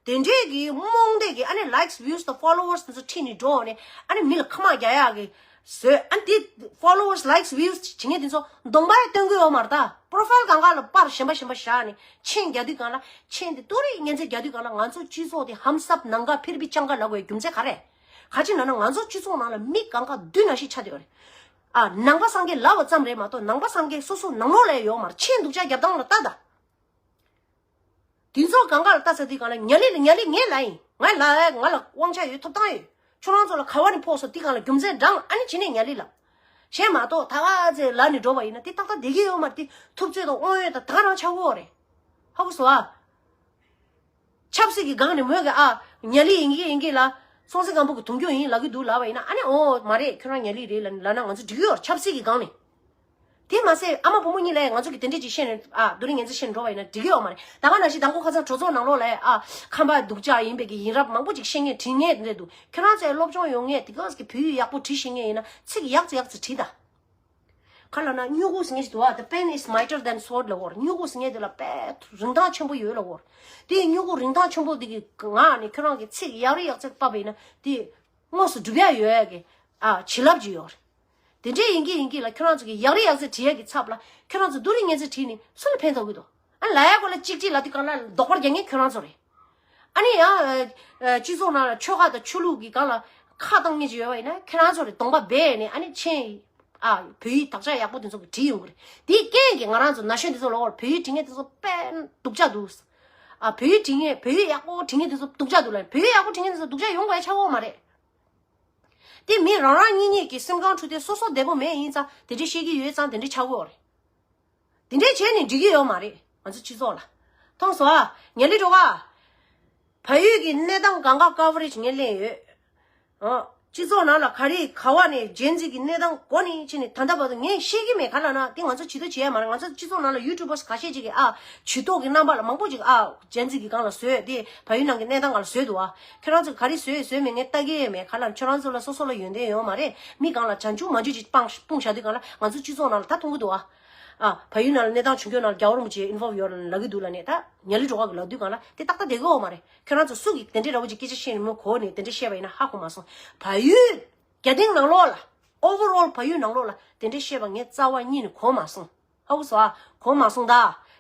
རེད། དེ་འདྲས་ཀྱི་རྨོངས་དད་ཀྱི་ཨ་ནི་ལའིག་སི་བིའུ་སི་དང་ཕོ་ལོ་ཝར་སི་དེ་ཚོ་ཁྲིད་ནས་འགྲོ་ནས་ཨ་ནི་མི་ལ་ཁ་མ་རྒྱག་ཡག་གི་བཟོས། ཨ་ནི་དེ་ཕོ་ལོ་ཝར་སི་ལའིག་སི་བིའུ་སི་བྱེད་མཁན་དེ་ཚོ་གདོང་པ་ཡང་སྟོན་གི་ཡོད་མ་རེད་ད། པོ་རོ་ཕའིལ་སྒང་ག་ལ་པར་གཞན་པ་གཞན་པ་བཞག་ནས་མཆན་རྒྱག་དུས་སྒང་ལ་མཆན་དེ་ཏོག་རིགས་ངན་ཚད་རྒྱག་དུས་སྒང་ལ་ང་ཚོ་སྤྱི་ཚོགས་དེ་ཧམ་སབ་ནང་ག་ཕིར་བི་ཅང་ག་ལབ་དགོས་རྒྱུ་མཚན་ག་རེ། ག་ཅི་ན་ན་ང་ཚོ་སྤྱི་ཚོགས་ནང་ལ་མི་གང་ག་བདུད་ནང་བཞིན་ཆགས་བསྡད་ཡོད་རེད། ཨ་ནང་པ་སངས་རྒྱས་ལབ་པ་ཙམ་རེད་མ་གཏོགས་ནང་པ་སངས་རྒྱས་སོ་སོ་ནང་ལོགས་ལ་ཡོད་མ་རེད། མཆན་སྡུག་ཅག་རྒྱབ་སྟངས་ལ་ལྟ་ད། དེ་ཚོ་གང་ག་ལ་ལྟ་ཚར་དུས་སྒང་ལ་ཉ་ལི་ལ་ཉ་ལི་ངས་ལབ་ཡིན། ང་ལ་ང་ལ་དབང་ཆ་ཡོད། ཐོབ་ཐང་ཡོད། ཁྱོད་རང་ཚོ་ལ་ག་བ་ནས་ཕོག་སོང་དེ་སྒང་ལ་རྒྱུ་མཚན་བགྲང་། ཨ་ནི་བྱས་ནས་ཉ་ལི་ལབ། གཞན་མ་གཏོགས་ད་ག་ཚོད་ལབ་ནས་འགྲོ་བ་ཡིན་ན་དེ་ཏག་ཏག་བསྡད་ཀྱི་ཡོད་མ་རེད། དེ་ཐུབ་ཚོད་དང་དབང་ཡོད་དང་ད་ག་རང་ཆགས་ཀྱི་ཡོད་རེད། ཧ་གོ་སོང་ཨ། ཆབ་སྲིད་ཀྱི་སྒང་ནས་མོས་གི་ཨ་ཉ་ལི་ཡིན་གྱི་ཡིན་གྱི་ལ་སྲོང་བཙན་སྒམ་པོ་གི་དུང་རྒྱུ་ཡིན་ལབ་ཀྱི་འདུག་ལབ་པ་ཡིན་ན། ཨ་ནི་འོ་མ་རེད། ཁྱོད་རང་ཉ་ལི་རེད་ལབ་ལབ་ན་ང་ཚོ་འགྲིག་གི་ཡོད་རེད། ཆབ་སྲིད་ཀྱི་སྒང་ནས། དེ་མ་ཟད་ཨ་མ་བུ་མོ་གཉིས་ལ་ང་ཚོ་གི་དེ་འདྲས་ཅིག་བཤད་ནས་ཨ་རྡོ་རིང་ངན་ཚད་བཤད་ནས་འགྲོ་བ་ཡིན་ན་འགྲིག་གི་ཡོད་མ་རེད། ད་ག་ནང་བཞིན་དང་པོ་ཁ་སང་གྲོས་ཚོགས་ནང་ལོགས་ལ་ཨ་ཁམས་པ་སྡུག་ཅག་ཡིན་པའི་གི་ཡིན་རབས་མང་པོ་ཅིག་བཤད་མཁན་བྲིས་མཁན་དེ་འདྲས་འདུག་ཁྱོད་རང་ཚོས་སློབ་སྦྱོང་ཡོང་མཁན་དེ་ག་གི་བོད་ཡིག་ཡག་པོ་བྲིས་ཤེས་མཁན་ཡིན་ན་ཚིག་ཡག་ཙམ་ཡག་ཙམ་བྲིས་ད། ག་ལབ་ན་སྨྱུ་གུ་ཟེར་མཁན་ཞིག་འདུག་བ། The pen is mightier than sword ལབ་ཀྱི་ཡོད་རེད། སྨྱུ་གུ་ཟེར་མཁན་དེ་ལ་དཔེ་རིན་ཐང་ཆེན་པོ་ཡོད་ལབ་ཀྱི་ཡོད་རེད། དེ་སྨྱུ་གུ་རིན་ཐང་ཆེན་པོ་དེ་གི་ངག་ནས་ཁྱོད་རང་གི་ཚིག་ཡག་རེ་ཡག་ཚད་ཕབ་པ་ཡིན་ན་དེ་དངོས་སུ་འགྲུབ་ཡ་ཡོད་ཡ་གི་ཨ་བྱིན་རླབས་ཅིག་ཡོད་རེད། དེ་འདྲས་ཡིན་གྱི་ཡིན་གྱི་ལ་ཁྱོད་རང་ཚོ་གི་ཡག་རེ་ཡག་ཚད་བྲིས་ཡ་གི་ཚབ་ལ་ཁྱོད་རང་ཚོ་རྡོ་རིང་ངན་ཚད་བྲིས་ནས་སུ་ལ་ཕན་ཐོགས་ཀྱི་འདུག་ཨ་ལ་ཡ་གོ་ལ་གཅིག་གཅིག་ལ་དེ་གང་ལ་རྡོག་པར་རྒྱག་མཁན་ཁྱོད་རང་ཚོ་རེད། ཨ་ནི་ཡང་ཨ་ཨ་སྤྱི་ཚོགས་ནང་ལ་ཆོལ་ཁ་དང་ཆོས་ལུགས་ཀྱི་སྒང་ལ་ཁ་གཏོང་མཁན་ཅིག་ཡོད་པ་ཡིན་ན་ཁྱེད་རང་ཚོ་རེད། གདོང་པ་སྦས་ནས་ཨ་ནི་མཆན་ཨ་བོད་ཡིག་དག་ཆ་ཡག་པོ་དེ་ཚོ་གི་བྲིས་ཡོང་གི་རེད། དེའི་རྐྱེན་གྱིས་ང་རང་ཚོ་ན་གཞོན་དེ་ཚོ་ལ་བོད་ཡིག་བྲིས་མཁན་དེ་ཚོ་དཔེ་སྡུག་ཅག་འདུག་ཨ་བོད་ཡིག་བྲིས་མཁན་བོད་ཡིག་ཡག་པོ་བྲིས་མཁན་དེ་ཚོ་སྡུག་ཅག་འདུག་ལ། བོད་ཡིག་ཡག་པོ་བྲིས་མཁན་དེ་ཚོ་སྡུག་ཅག་ཡོང་དགོས་ཡ་ཆགས་ཀྱི་ཡོད་མ་རེད། དེ་མི་རང་རང་ཉིད་ཉིད་ཀྱི་སེམས་ཁམས་འཁྲུག་སྟེ་སོ་སོ་བདེ་པོ་མེད་ཡིན་ཙང་དེ་འདྲས་བཤད་ཀྱི་ཡོད་ཙང་དེ་འདྲས་ཆགས་ཀྱི་ཡོད་རེད། དེ་འདྲས་བྱས་ནས་འགྲིག་གི་ཡོད་མ་རེད། ང་ཚོ་སྤྱི་ཚོགས་ལ། མཐོང་སོང་ཨ། ཉ་ལི་སྒྲོལ་དཀར། བལ་ཡུལ་གྱི་གནས་སྟངས་གང་ག་ཀ་བ་རེ་ཇི་ངས་ལེན་ཡོད། ཨ། སྤྱི་ཚོགས་ནང་ལ་ག་རེ་ག་བ་ནས་ཇེན་ཛི་གི་གནས་སྟངས་གོ་ནས་ཕྱིན་ནས་ད་ལྟ་བར་དུ་ངས་ཤེས་ཀྱི་མེད། ག་ལབ་ན་དེ་ང་ཚོ་ཇུས་གཏོགས་བྱེད་ཡ་མ་རེད། ང་ཚོ་སྤྱི་ཚོགས་ནང་ལ་ཡུ་ཊུབ་བར་སི་ཁ་ཤས་ཅིག་གིས་ཨ་ཇུས་གཏོགས་ཀྱི་རྣམ་པ་ལ་མང་པོ་ཅིག་ཨ་ཇེན་ཛི་གི་སྒང་ལ་བཟོས་དེ་བལ་ཡུལ་ནང་གི་གནས་སྟངས་སྒང་ལ་བཟོས་འདུག་ཨ། ཁྱེད་རང་ཚོས་ག་རེ་བཟོས་བཟོས་མེད་ངས་ལྟ་གི་ཡོད་མེད། ག་ལབ་ན་ཁྱོད་རང་ཚོ་ལ་སོ་སོ་ལ་ཡོན་ཏན་ཡོད་མ་རེད། མི་སྒང་ལ་བྱང་ཆུབ་མ་བྱུང་ཅིག་སྤུངས་སྤུངས་བཞག་དུས་སྒང་ལ་ང་ཚོ་སྤྱི་ཚོགས་ནང་ལ་ད་མཐོང་གི་འདུག་ཨ། ཨ། བལ་ཡུལ་ནང་ལ་གནས་སྟངས་བྱུང་རྒྱུ་ནང་ལ་རྒྱལ་བ་རིན་པོ་ཆེ་ཨིན་ཝོལ་ཡོད་ལ་ལབ་ཀྱི་འདུག་ལབ་ནས། ད་ཉ་ལི་སྒྲོལ་དཀར་གྱིས་ལབ་དུས་སྒང་ལ་དེ་ཏག་ཏག་བསྡད་ཀྱི་ཡོད་མ་རེད། ཁྱོད་རང་ཚོ་སུ་གིས་དེ་འདྲའི་འདྲ་བོ་ཅིག་སྐད་ཆ་བཤད་ནས་མོ་གོ་ནས་དེ་འདྲ་བཤད་པ་ཡིན་ན་ཧ་གོ་མ་སོང་། བལ་ཡུལ་རྒྱ་སྟེང་ནང་ལོགས་ལ། ཨོ་ཝར་ཨོལ་བལ་ཡུལ་ནང་ལོགས་ལ་དེ་འདྲའི་བཤད་པ་ངས་རྩ་བ་ཉིད་ནས་གོ་མ་སོང་། ཧ་གོ་སོང་ཨ། གོ་མ་སོང་ད།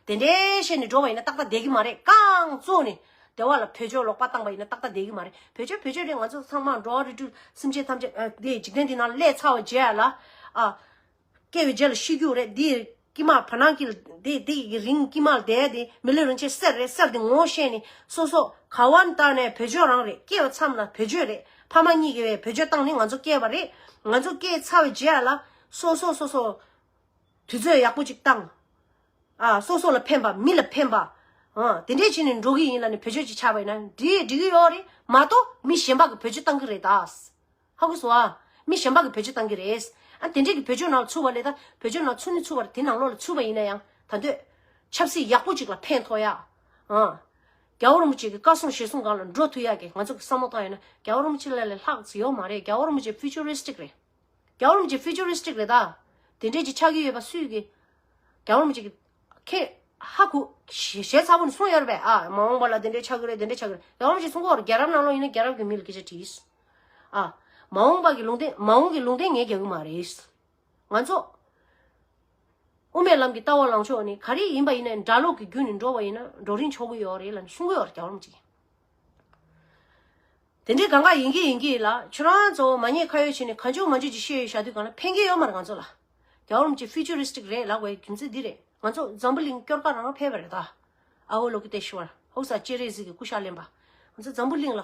དེ་འདྲའི་བཤད་ནས་འགྲོ་བ་ཡིན་ན་ཏག་ཏག་བསྡད་ཀྱི་མ་རེད། རྐང་བཙུགས་ནས་དེ་བ་ལ་བེད་སྤྱོད་ལོག་པ་བཏང་པ་ཡིན་ན་ཏག་ཏག་བསྡད་ཀྱི་མ་རེད། བེད་སྤྱོད་བེད་སྤྱོད་རེད། ང་ཚོ་ཚང་མ་འགྲོ་བ་རིགས་དྲུག་སེམས་ཅན་ཐམས་ཅད་ཨ། དེ་འཇིག་རྟེན་འདི་ནང་སླེབས་ཚར་བའི་རྗེས་ལ། ཨ། སྐྱེ་བའི་རྗེས་ལ་ཤི་རྒྱུ་རེད། འདི་དཀྱིལ་མ་བར་སྣང་གི་དེ་དེ་ཡི་རིང་དཀྱིལ་མ་བསྡད་དེ་མི་ལུས་རིན་ཆེན་གསེར་རེད། གསེར་དེ་ངོ་ཤེས་ནས་སོ་སོ་ག་བ་བཏང་ནས་བེད་སྤྱོད་རང་རེད། སྐྱེ་བ་མཚམས་ལ་བེད་སྤྱོད་རེད། ཕ་མ་གཉིས་ཀྱིས་བེད་སྤྱོད་བཏང་ནས་ང་ཚོ་སྐྱེས་པ་རེད། ང་ཚོ་སྐྱེས་ཚར་བའི་རྗེས་ལ་སོ་སོ་སོ་སོ་དུས་ཚོད་ཡག་པོ་ཅིག་བཏང་། ཨ། སོ་སོ་ལ་ཕན་པ། མི་ལ་ཕན་པ། ཨ། དེ་འདྲས་བྱས་ནས་འགྲོ་གི་ཡིན་ལབ་ནས་བེད་སྤྱོད་ཅིག་ཆགས་པ་ཡིན་ན་འགྲིག་འགྲིག་གི་ཡོད་རེད་མ་གཏོགས་མི་གཞན་པ་གིས་བེད་སྤྱོད་བཏང་གི་རེད་ད། ཧ་གོ་སོང་ཨ། མི་གཞན་པ་གིས་བེད་སྤྱོད་བཏང་གི་རེད། ཨ། དེ་འདྲས་ཀྱི་བེད་སྤྱོད་ནང་ཚུད་པ་ལས་ད་བེད་སྤྱོད་ནང་ཚུད་ནི་ཚུད་པ་རེད། དེ་ནང་ལོགས་ལ་ཚུད་པ་ཡིན་ན་ཡང་ད་འདོད་ཆབ་སྲིད་ཡག་པོ་ཅིག་ལ་ཕན་ཐོགས་ཡ། ཨ། རྒྱལ་བ་རིན་པོ་ཆེ་གི་བཀའ་གསུང་ཞལ་གསུང་སྒང་ལ་འགྲོ་ཐུབ་ཡ་གི་ང་ཚོ་གི་བསམ་བློ་བཏང་ཡོད་ན་རྒྱལ་བ་རིན་པོ་ཆེ་ལས་ལས་ལྷག་ཙམ་ཡོད་མ་རེད། རྒྱལ་བ་རིན་པོ་ཆེ་ཕིའུ་ཅར་རི་སི་ཊིག་རེད། རྒྱལ་བ་རིན་པོ་ཆེ་ཕིའུ་ཅར་རི་སི་ཊིག་རེད་ད། དེ་འདྲས་ཅིག་ཆགས་ཀྱི་ཡོད་པ་སུས་གི། རྒྱལ་བ་རིན་པོ་ཆེ་གི་ཁྱེད་ཧ་གོ་ཞེ་ཞེ་ཚ་པོ་ནས་གསུངས་ཡོད་རེད་པས། ཨ། མ་འོངས་པ་ལ་དེ་འདྲས་ཆགས་ཀྱི་རེད། དེ་འདྲས་ཆགས་ཀྱི་རེད། རྒྱལ་བ་རིན་པོ་ཆེ་གསུང་གི་ཡོད་རེད། རྒྱལ་རབས་ནང་ལོགས་ཡིན་ན་རྒྱལ་རབས་ཀྱི་མི་ལ་སྐད་ཆ་དྲིས། ཨ། མ་འོངས་པ་གི་ལུང་བསྟན་མ་འོངས་ཀྱི་ལུང་བསྟན་ངས་རྒྱག་གི་མ་རེད། ང་ཚོ་དབུ་མའི་ལམ་གྱི་ལྟ་བ་ལངས་ཕྱོགས་ནི་ག་རེ་ཡིན་པ་ཡིན་ནའི་གྲྭ་ལོག་གི་རྒྱུད་ནས་འགྲོ་བ་ཡིན་ན་འགྲོ་རིན་ཆོག་གི་ཡོད་རེད་ལབ་ནས་གསུང་གི་ཡོད་རེད། རྒྱལ་བ་རིན་པོ་ཆེ་གིས། དེ་འདྲའི་གང་ག་ཡིན་གྱི་ཡིན་གྱི་ལ་ཁྱོད་རང་ཚོ་མ་ཉེས་ཁ་གཡོགས་བྱས་ནས་གང་བྱུང་མང་བྱུང་ཅིག་བཤད་ཡོད་བཞག་དུས་གང་ལ་ཕན་གྱི་ཡོད་མ་རེད་ང་ཚོ་ལ། རྒྱལ་བ་རིན་པོ་ཆེ་ཕིའུ་ཅར་རི་སི་ཊིག་རེད་ལབ་དགོས་རྒྱུ་མཚན་འདི་རེད། ང་ཚོ་འཛམ་བུ་གླིང་སྐྱོར་ག་རང་ཕེབས་པ་རེད་ད། ཨ་ཝ་ལོ་ཀི་ཏེ་ཤི་ཝར་ཧོ་ས་ཅེ་རེ་ཟིག་གི་སྐུ་ཞབས་ལེན་པ། ང་ཚོ་འཛམ་བུ་གླིང་ལ།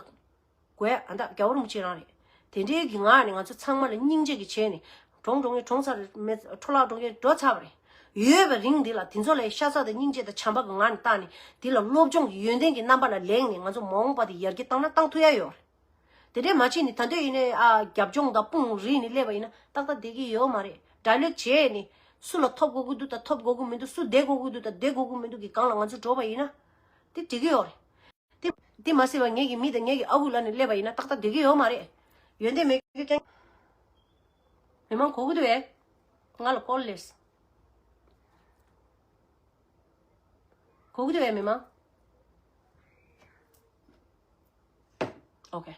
དགོས་ཨ། ད་རྒྱལ་བ་རིན་པོ་ཆེ་རང་རེད། དེ་འདྲའི་གི་ངག་ནས་ང་ཚོ་ཚང་མ་ལ་སྙིང་རྗེ་གི་བྱས་ནས་གྲོངས་འགྲོ་མཁན་གྲོངས་ཚར་རེད། མེད་འཕྲོ་བརླག་འགྲོ་མཁན་འགྲོ་ཚར་བ་རེད། ཡོད་པའི་རིང་འདི་ལ་དེ་ཚོ་ལ་ཤ་ཚ་དང་སྙིང་རྗེ་དང་བྱམས་པ་གི་ངག་ནས་བཏང་ནས་འདི་ལ་སློབ་སྦྱོང་གི་ཡོན་ཏན་གྱི་རྣམ་པ་ལ་ལེགས་ནས་ང་ཚོ་མ་འོངས་པ་དེ་ཡར་རྒྱས་བཏང་ན་བཏང་ཐུབ་ཡ་ཡོད་རེད། དེ་འདྲའི་མ་བྱས་ནས་ད་འདོད་ཡིན་ནའི་ཨ། རྒྱབ་ལྗོངས་དང་དཔུང་རིས་ནས་སླེབས་པ་ཡིན་ན་ཏག་ཏག་བསྡད་ཀྱི་ཡོད་མ་རེད། ཌའི་ལེག་བྱས་ནས་སུ་ལ་ཐོབ་དགོས་ཀྱི་འདུག་དང་ཐོབ་དགོས་ཀྱི་མི་འདུག་སུ་བསྡད་དགོས་ཀྱི་འདུག་དང་བསྡད་དགོས་ཀྱི་མི་འདུག་གི་སྒང་ལ་ང་ཚོ་འགྲོ་བ་ཡིན་ན་དེ་འགྲིག་གི་ཡོད་རེད། དེ་དེ་མ་ཟད་པ་ངེད་ཀྱི་མི་དང་ངེད་ཀྱི་ཨ་ཁུ་ལབ་ནས་སླེབས་པ་ཡིན་ན་ཏག་ཏག་བསྡད་ཀྱི་ཡོད་མ་རེད། ཡོན་ཏན་མེད་རྐྱང་། མི་མང་གོ་གི་འདུག་བས། ང་ལ་ཀོལ་སླེབས། གོ་གི་འདུག་བས་མི་མང་། ཨོ་ཁེ།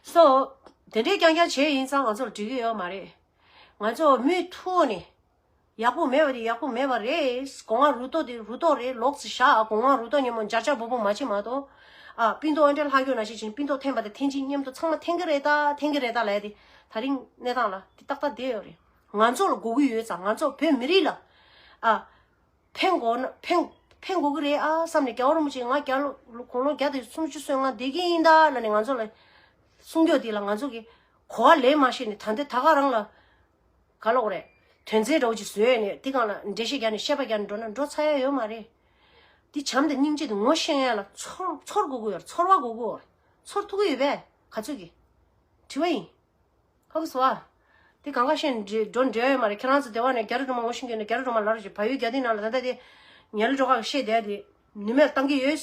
སོ། དེ་འདྲའི་རྐྱང་རྐྱང་བྱས་ཡིན་ཙང་ང་ཚོ་ལ་འགྲིག་གི་ཡོད་མ་རེད། ང་ཚོ་མུ་མཐུད་ནས། ཡག་པོ་མེད་པ་དེ་ཡག་པོ་མེད་པ་རེད། སྒོ་ང་རུ་ཏོ་དེ་རུ་ཏོ་རེད། ལོག་ཙི་བཞག་སྒོ་ང་རུ་ཏོ་ཉིན་མོ་འཇར་འཇར་བོ་བོ་མ་བྱེད་མ་གཏོགས། ཨ། པིན་ཏོ་ཨན་ཏྲེ་ལྷག་ཡོད་ན་ཤེས་ཅིང་པིན་ཏོ་འཐེན་པ་དེ་འཐེན་ཅིང་མཉམ་དུ་ཚང་མ་འཐེན་གི་རེད་ད་འཐེན་གི་རེད་ད་ལབ་ཡ་དེ་ད་རིང་གནས་སྟངས་ལ་དེ་ཏག་ཏག་བསྡད་ཡོད་རེད། ང་ཚོ་ལ་དགོས་ཀྱི་ཡོད་ཙང་ང་ཚོ་བོད་མི་རིགས་ལ། ཨ། ཕན་དགོས་ན་ཕན་ཕན་དགོས་ཀྱི་རེད་ཨ་བསམ་ནས་རྒྱལ་བ་རིན་པོ་ཆེ་ང་རྒྱལ་ལོ་དགུང་ལོ་བརྒྱ་དང་སུམ་ཅུ་སོ་ལྔ་བསྡད་ཀྱི་ཡིན་ད་ལབ་ནས་ང་ཚོ་ལ་གསུང་རྒྱུ་དེ་ལ་ང་ཚོ་གི་གོ་བ་ལེན་མ་ཤེས་ནས་ད་ལྟ་ད་ག་རང་ལ་ག་ལབ་དགོས་རེད། དོན་ཚན་འདྲ་བོ་ཅིག་བཟོས་ནས་དེ་སྒང་ལ་འགྲེལ་བཤད་རྒྱག་ནས་བཤད་པ་རྒྱག་ནས་འགྲོ་ན་འགྲོ་ཚར་ཡ་ཡོད་མ་རེད། དེ་བྱམས་དང་སྙིང་རྗེ་དེ་ངོ་ཤེས་ཡ་ལ་ཚོར་ཚོར་དགོས་ཀྱི་ཡོད་རེད། ཚོར་བ་དགོས་ཀྱི་ཡོད་རེད། ཚོར་ཐུབ་ཀྱི་ཡོད་པས་ག་ཚོད་ཀྱི་དྲི་བ་ཡིན། ཧ་གོ་སོང་ཨ། དེ་གང་ག་བཤད་འདྲི་འགྲོ་འདྲི་ཡ་ཡོད་མ་རེད། ཁྱེད་རང་ཚོ་སྡེ་བ་ནས་རྒྱ་རི་སྒྲོལ་མ་ངོ་ཤེས་མཁན་ནས་རྒྱ་རི་སྒྲོལ་མ་ལབ་རོགས་བྱེད། བལ་ཡུལ་རྒྱ་སྡེ་ནང་ལ་ད་ལྟ་དེ་ཉ་ལི་སྒྲོལ་དཀར་གྱིས་བཤད་བསྡད་དེ་ནུས་མེད་ལ་བཏང་གི་ཡོད།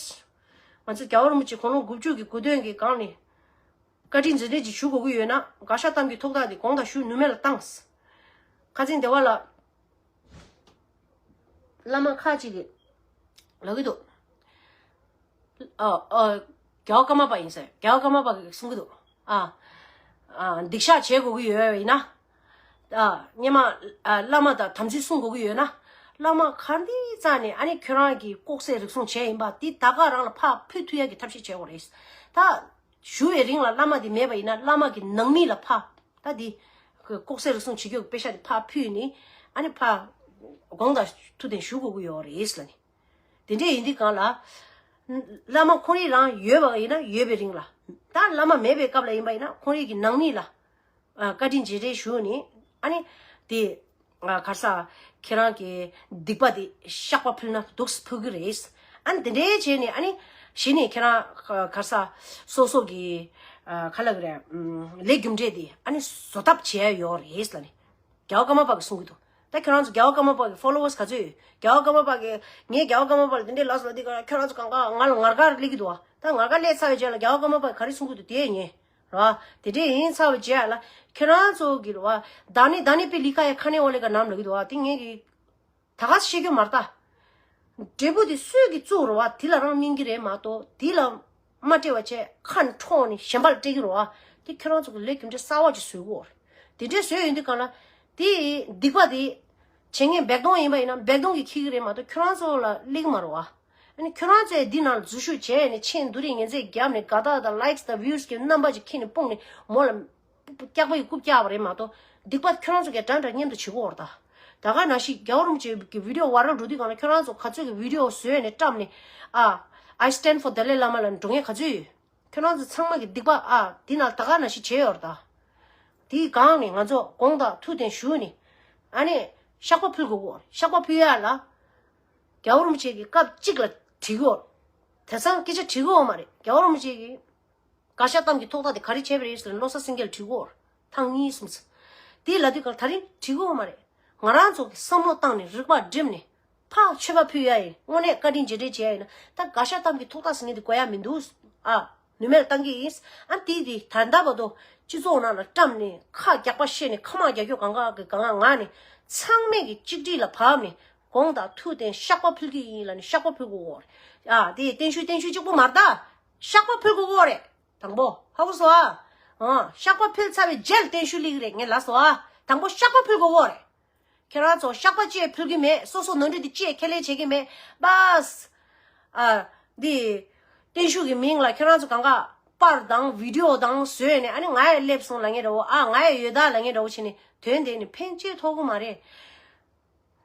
ང་ཚོ་རྒྱལ་བ་རིན་པོ་ཆེ་དགུང་ལོ་དགུ་བཅུ་གི་གོ་སྟོན་གྱི་སྒང་ནས་བཀའ་དྲིན་རྗེས་དྲན་ཅིག་ཞུ་དགོས་ཀྱི་ཡོད་ན་དགའ་ཤག་གཏམ་གྱི་ཐོག་ཐག་དེ་དགོངས་དག་ཞུ་ནུས་མེད་ལ་བཏང་། ཁ་ཚིང་སྡེ་བ་ལ། བླ་མ་ཁ་ཅིག་གིས་ལབ་ཀྱི་འདུག་ཨ། ཨ། རྒྱལ་བ་ཀརྨ་པ་ཡིན་ཟེར། རྒྱལ་བ་ཀརྨ་པ་གིས་གསུང་གི་འདུག་ཨ། ཨ། སྡིག་བཤགས་བྱེད་དགོས་ཀྱི་ཡོད་ཡིན་ན། ཨ། སྔོན་མ། ཨ། བླ་མ་དང་དམ་ཚིག་སྲུང་དགོས་ཀྱི་ཡོད་ན། བླ་མ་ག་འདི་རྩ་ནས་ཨ་ནི་ཁྱོད་རང་གིས་ལྐོག་ཟ་རུལ་སུངས་བྱས་ཡིན་པ་འདི་ད་ག་རང་ལ་ཕར་ཕུད་ཐུབ་ཡ་གི་ཐབས་ཤེས་བྱེད་དགོས་རེད། ད། བཞུགས་པའི་རིང་ལ་བླ་མ་དེ་མེད་པ་ཡིན་ན་བླ་མ་གི་ནང་མི་ལ་ཕར། ད་འདི། ལྐོག་ཟ་རུལ་སུངས་བྱེད་རྒྱུ་གི་པེ་ཤ་དེ་ཕར་ཕུད་ནས་ཨ་ནི་ཕར། དགོངས་དག་ཐུགས་བདེན་ཞུ་དགོས་ཀྱི་ཡོད་རེད་ལབ་ནས། དེ་འདྲས་ཡིན་དུས་སྒང་ལ། བླ་མ་ཁོང་རང་ཡོད་པ་ཡིན་ན་ཡོད་པའི་རིང་ལ། ད་བླ་མ་མེད་པའི་སྐབས་ལ་ཡིན་པ་ཡིན་ན་ཁོང་རང་གི་ནང་མི་ལ། ཨ། བཀའ་དྲིན་རྗེས་དྲན་ཞུ་ནས་ཨ་ནི་དེ། ཨ། ག་རེ་ཟ། ཁྱེད་རང་གི་སྡིག་པ་དེ་བཤགས་པ་ཕུལ་ན་འདུག་སེ་ཕུལ་གི་རེད། ཨ་ནི་དེ་འདྲའི་བྱས་ནས་ཨ་ནི་གཞི་ནས་ཁྱེད་རང་ག་རེ་ཟ། སོ་སོ་གི། ཨ། ག་ལབ་གི་རེད། ལས་རྒྱུ་འབྲས་དེ་ཨ་ནི་བཟོ་ཐབས་བྱས་ཡོད་རེད་ལབ་ནས། རྒྱལ་བ་ཀརྨ་པ་གིས་གསུང་གི་འདུག་ད་ཁྱོད་རང་ཚོ་རྒྱལ་བ་ཀརྨ་པ་གི་ཕོ་ལོ་ཝར་སི་ག་ཚོད་ཡོད། རྒྱལ་བ་ཀརྨ་པ་གིས་ངས་རྒྱལ་བ་ཀརྨ་པ་ལ་དེ་འདྲའི་ལབ་སོང་ལབ་དུས་ཁྱོད་རང་ཚོ་གང་ག་ང་ལ་ངར་དགའ་སླེབས་ཀྱི་འདུག་ད་ངར་དགའ་སླེབས་ཚར་བའི་རྗེས་ལ་རྒྱལ་བ་ཀརྨ་པ་གིས་ག་རེ་གསུང་གི་འདུག་དེ་ཉན། ར། དེ་འདྲས་ཡིན་ཚར་བའི་རྗེས་ལ་ཁྱོད་རང་ཚོ་གི་ར་བ། ད་ནི་ད་ནི་པི་ལི་ཁ་ཡ་ཁ་ནེ་ཝ་ལེ་ག་ནམ་ལབ་ཀྱི་འདུག་བ། དེ་ངས་གི། ད་ག་བཤད་རྒྱུ་མ་རེད་ད། འབྲས་བུ་དེ་སུས་ཀྱིས་བཙུགས་རེད་བ། དེ་ལ་རང་སྨིན་གྱི་རེད་མ་གཏོགས། དེ་ལ་མ་སྤྲད་པ་བྱས་ཁ་འཕྲོག་ནས་གཞན་པ་ལ་སྤྲད་ཀྱི་རེད་བ། དེ་ཁྱོད་རང་ཚོ་གི་ལས་རྒྱུ་འབྲས་གསར་བ་ཅིག་བཟོ་གི་ཡོད་རེད། དེ་འདྲས་བཟོས་ཡོང་དུས་གང་ལ། དེ་སྡིག་པ་དེ་བྱེད་མཁན་བེག་དོང་ཡིན་པ་ཡིན་ན་བེག་དོང་གིས་འཁྱེར་གྱི་རེད་མ་གཏོགས་ཁྱོད་རང་ཚོ་ལ་སླེབས་ཀྱི་མ་རེད་བ། ཨ་ནི་ཁྱོད་རང་ཚོས་འདི་ནང་ལ་འཛུལ་ཞུགས་བྱས་ནས་མཆན་བསྡུ་རིགས་ཉན་ཚད་བརྒྱབ་ནས་དགའ་རྟགས་དང་ལའིཀ་སི་དང་བིའུ་སི་གི་རྣམ་པ་ཅིག་ཁྱེར་ནས་སྤུངས་ནས་མོ་ལ་སྐྱག་པ་ཡི་རྐུབ་བཀྱག་པ་རེད་མ་གཏོགས། སྡིག་པ་ཁྱོད་རང་ཚོ་གས་འདྲ་འདྲ་མཉམ་དུ་བྱེད་ཀྱི་ཡོད་རེད་ད། ད་ག་ནང་བཞིན་རྒྱལ་བ་རིན་པོ་ཆེ་གི་བི་ཌི་ཡོ་ཝའི་རལ་འགྲོ་དུས་གང་ལ་ཁྱོད་རང་ཚོ་ག་ཚོད་ཀྱི་བི་ཌི་ཡོ་བཟོས་ནས་བཀྲམ་ནས། ཨ། I stand for Dalai Lama ལབ་ནས་འགྲོ་མཁན་ག་ཚོད་ཡོད། ཁྱོད་རང་ཚོ་ཚང་མ་གི་སྡིག་པ་ཨ་འདི་ནང་ད་ག་ནང་བཞིན་བྱས་ཡོད་རེད་ད། དེའི་སྒང་ནས་ང་ཚོ་དགོངས་དག་ཐུགས་བདེན་ཞུ་ནས། ཨ་ནི་བཤགས་པ་ཕུལ་དགོས་གོ། བཤགས་པ་ཕུལ་ཡ་ལ། རྒྱལ་བ་རིན་པོ་ཆེ་གིས་སྐབས་གཅིག་ལ་བྲིས་གོ། དེང་སང་སྐད་ཆ་བྲིས་གོ་མ་རེད། རྒྱལ་བ་རིན་པོ་ཆེ་གིས་དགག་བཞག་གཏམ་གྱི་ཐོག་མཐའ་དེ་ག་རེ་བྱས་པ་རེད་ཟེར་ན། བློ་གསལ་སེང་གེ་ལ་བྲིས་གོ། ཐེངས་གཉིས་གསུམ་ཙམ། དེ་ལབ་དུས་གང་ད་རིང་བྲིས་གོ་མ་རེད། ང་རང་ཚོ་གིས་བསམ་བློ་བཏང་ནས་རིག་པ་བསྒྲིམས་ནས། ཕར་མཆོད་པ་ཕུལ་ཡ་ཡིན། དངོས་གནས་བཀའ་དྲིན་རྗེས་དྲན་བྱེད་ཡ་ཡིན་ན། ད་དགག་བཞག་གཏམ་གྱི་ཐོག་མཐའ་ཟེར་མཁན་དེ་དགོས་ཡ་མི་འདུག། ཨ། ནུས་མེད་ལ་བཏང་གི་ཡིན། ཨ། དེ་དེ་ད་ལྟ་བར་དུ་སྤྱི་ཚོགས་ནང་ལ་བཀྲམ་ནས་ཁ་རྒྱག་པ་བཤད་ནས་ཁ་དམག་རྒྱག་རྒྱུ་གང་ག་གི་གང་ག་ངག་ནས་ཚང་མས་ཀྱི་གཅིག་སྒྲིལ་ལ་བབས་ནས་དགོངས་དག་ཐུགས་བདེན་བཤགས་པ་ཕུལ་གི་ཡིན་ལབ་ནས་བཤགས་པ་ཕུལ་དགོས་གོ། ཨ། དེ་བརྟན་བཞུགས་བརྟན་བཞུགས་གཅིག་པོ་མ་རེད་ད། བཤགས་པ་ཕུལ་དགོས་གོ་རེད། དང་པོ། ཧ་གོ་སོང་ཨ། ཨ། བཤགས་པ་ཕུལ་ཚར་བའི་རྗེས་ལ་བརྟན་བཞུགས་སླེབས་ཀྱི་རེད། ངས་ལབ་སོང་ཨ། དང་པོ་བཤགས་པ་ཕུལ་དགོས་གོ་རེད། ཁྱེད་རང་ཚོ་བཤགས་པ་ཅིག་ཕུལ་གྱི་མེད། སོ་སོ་ནོར་འཁྲུལ་དེ་ཅིག་ཁས་ལེན་བྱེད་ཀྱི་མེད། པཱས། ཨ། འདི། བརྟན་བཞུགས་ཀྱི་མིང་ལ་ཁྱེད་རང་ཚོ་གང་ག་པར་དང་བི་ཌི་ཡོ་དང་བཟོས་ནས། ཨ་ནི་ང་ཡང་སླེབས་སོང་ལབ་མཁན་འདྲ་བོ། ཨ། ང་ཡང་ཡོད་ད་ལབ་མཁན་འདྲ་བོ་བྱས་ནས་དོན་དེ་ནི་ཕན་ཆེ་ཐོགས་ཀྱི་མ་རེད།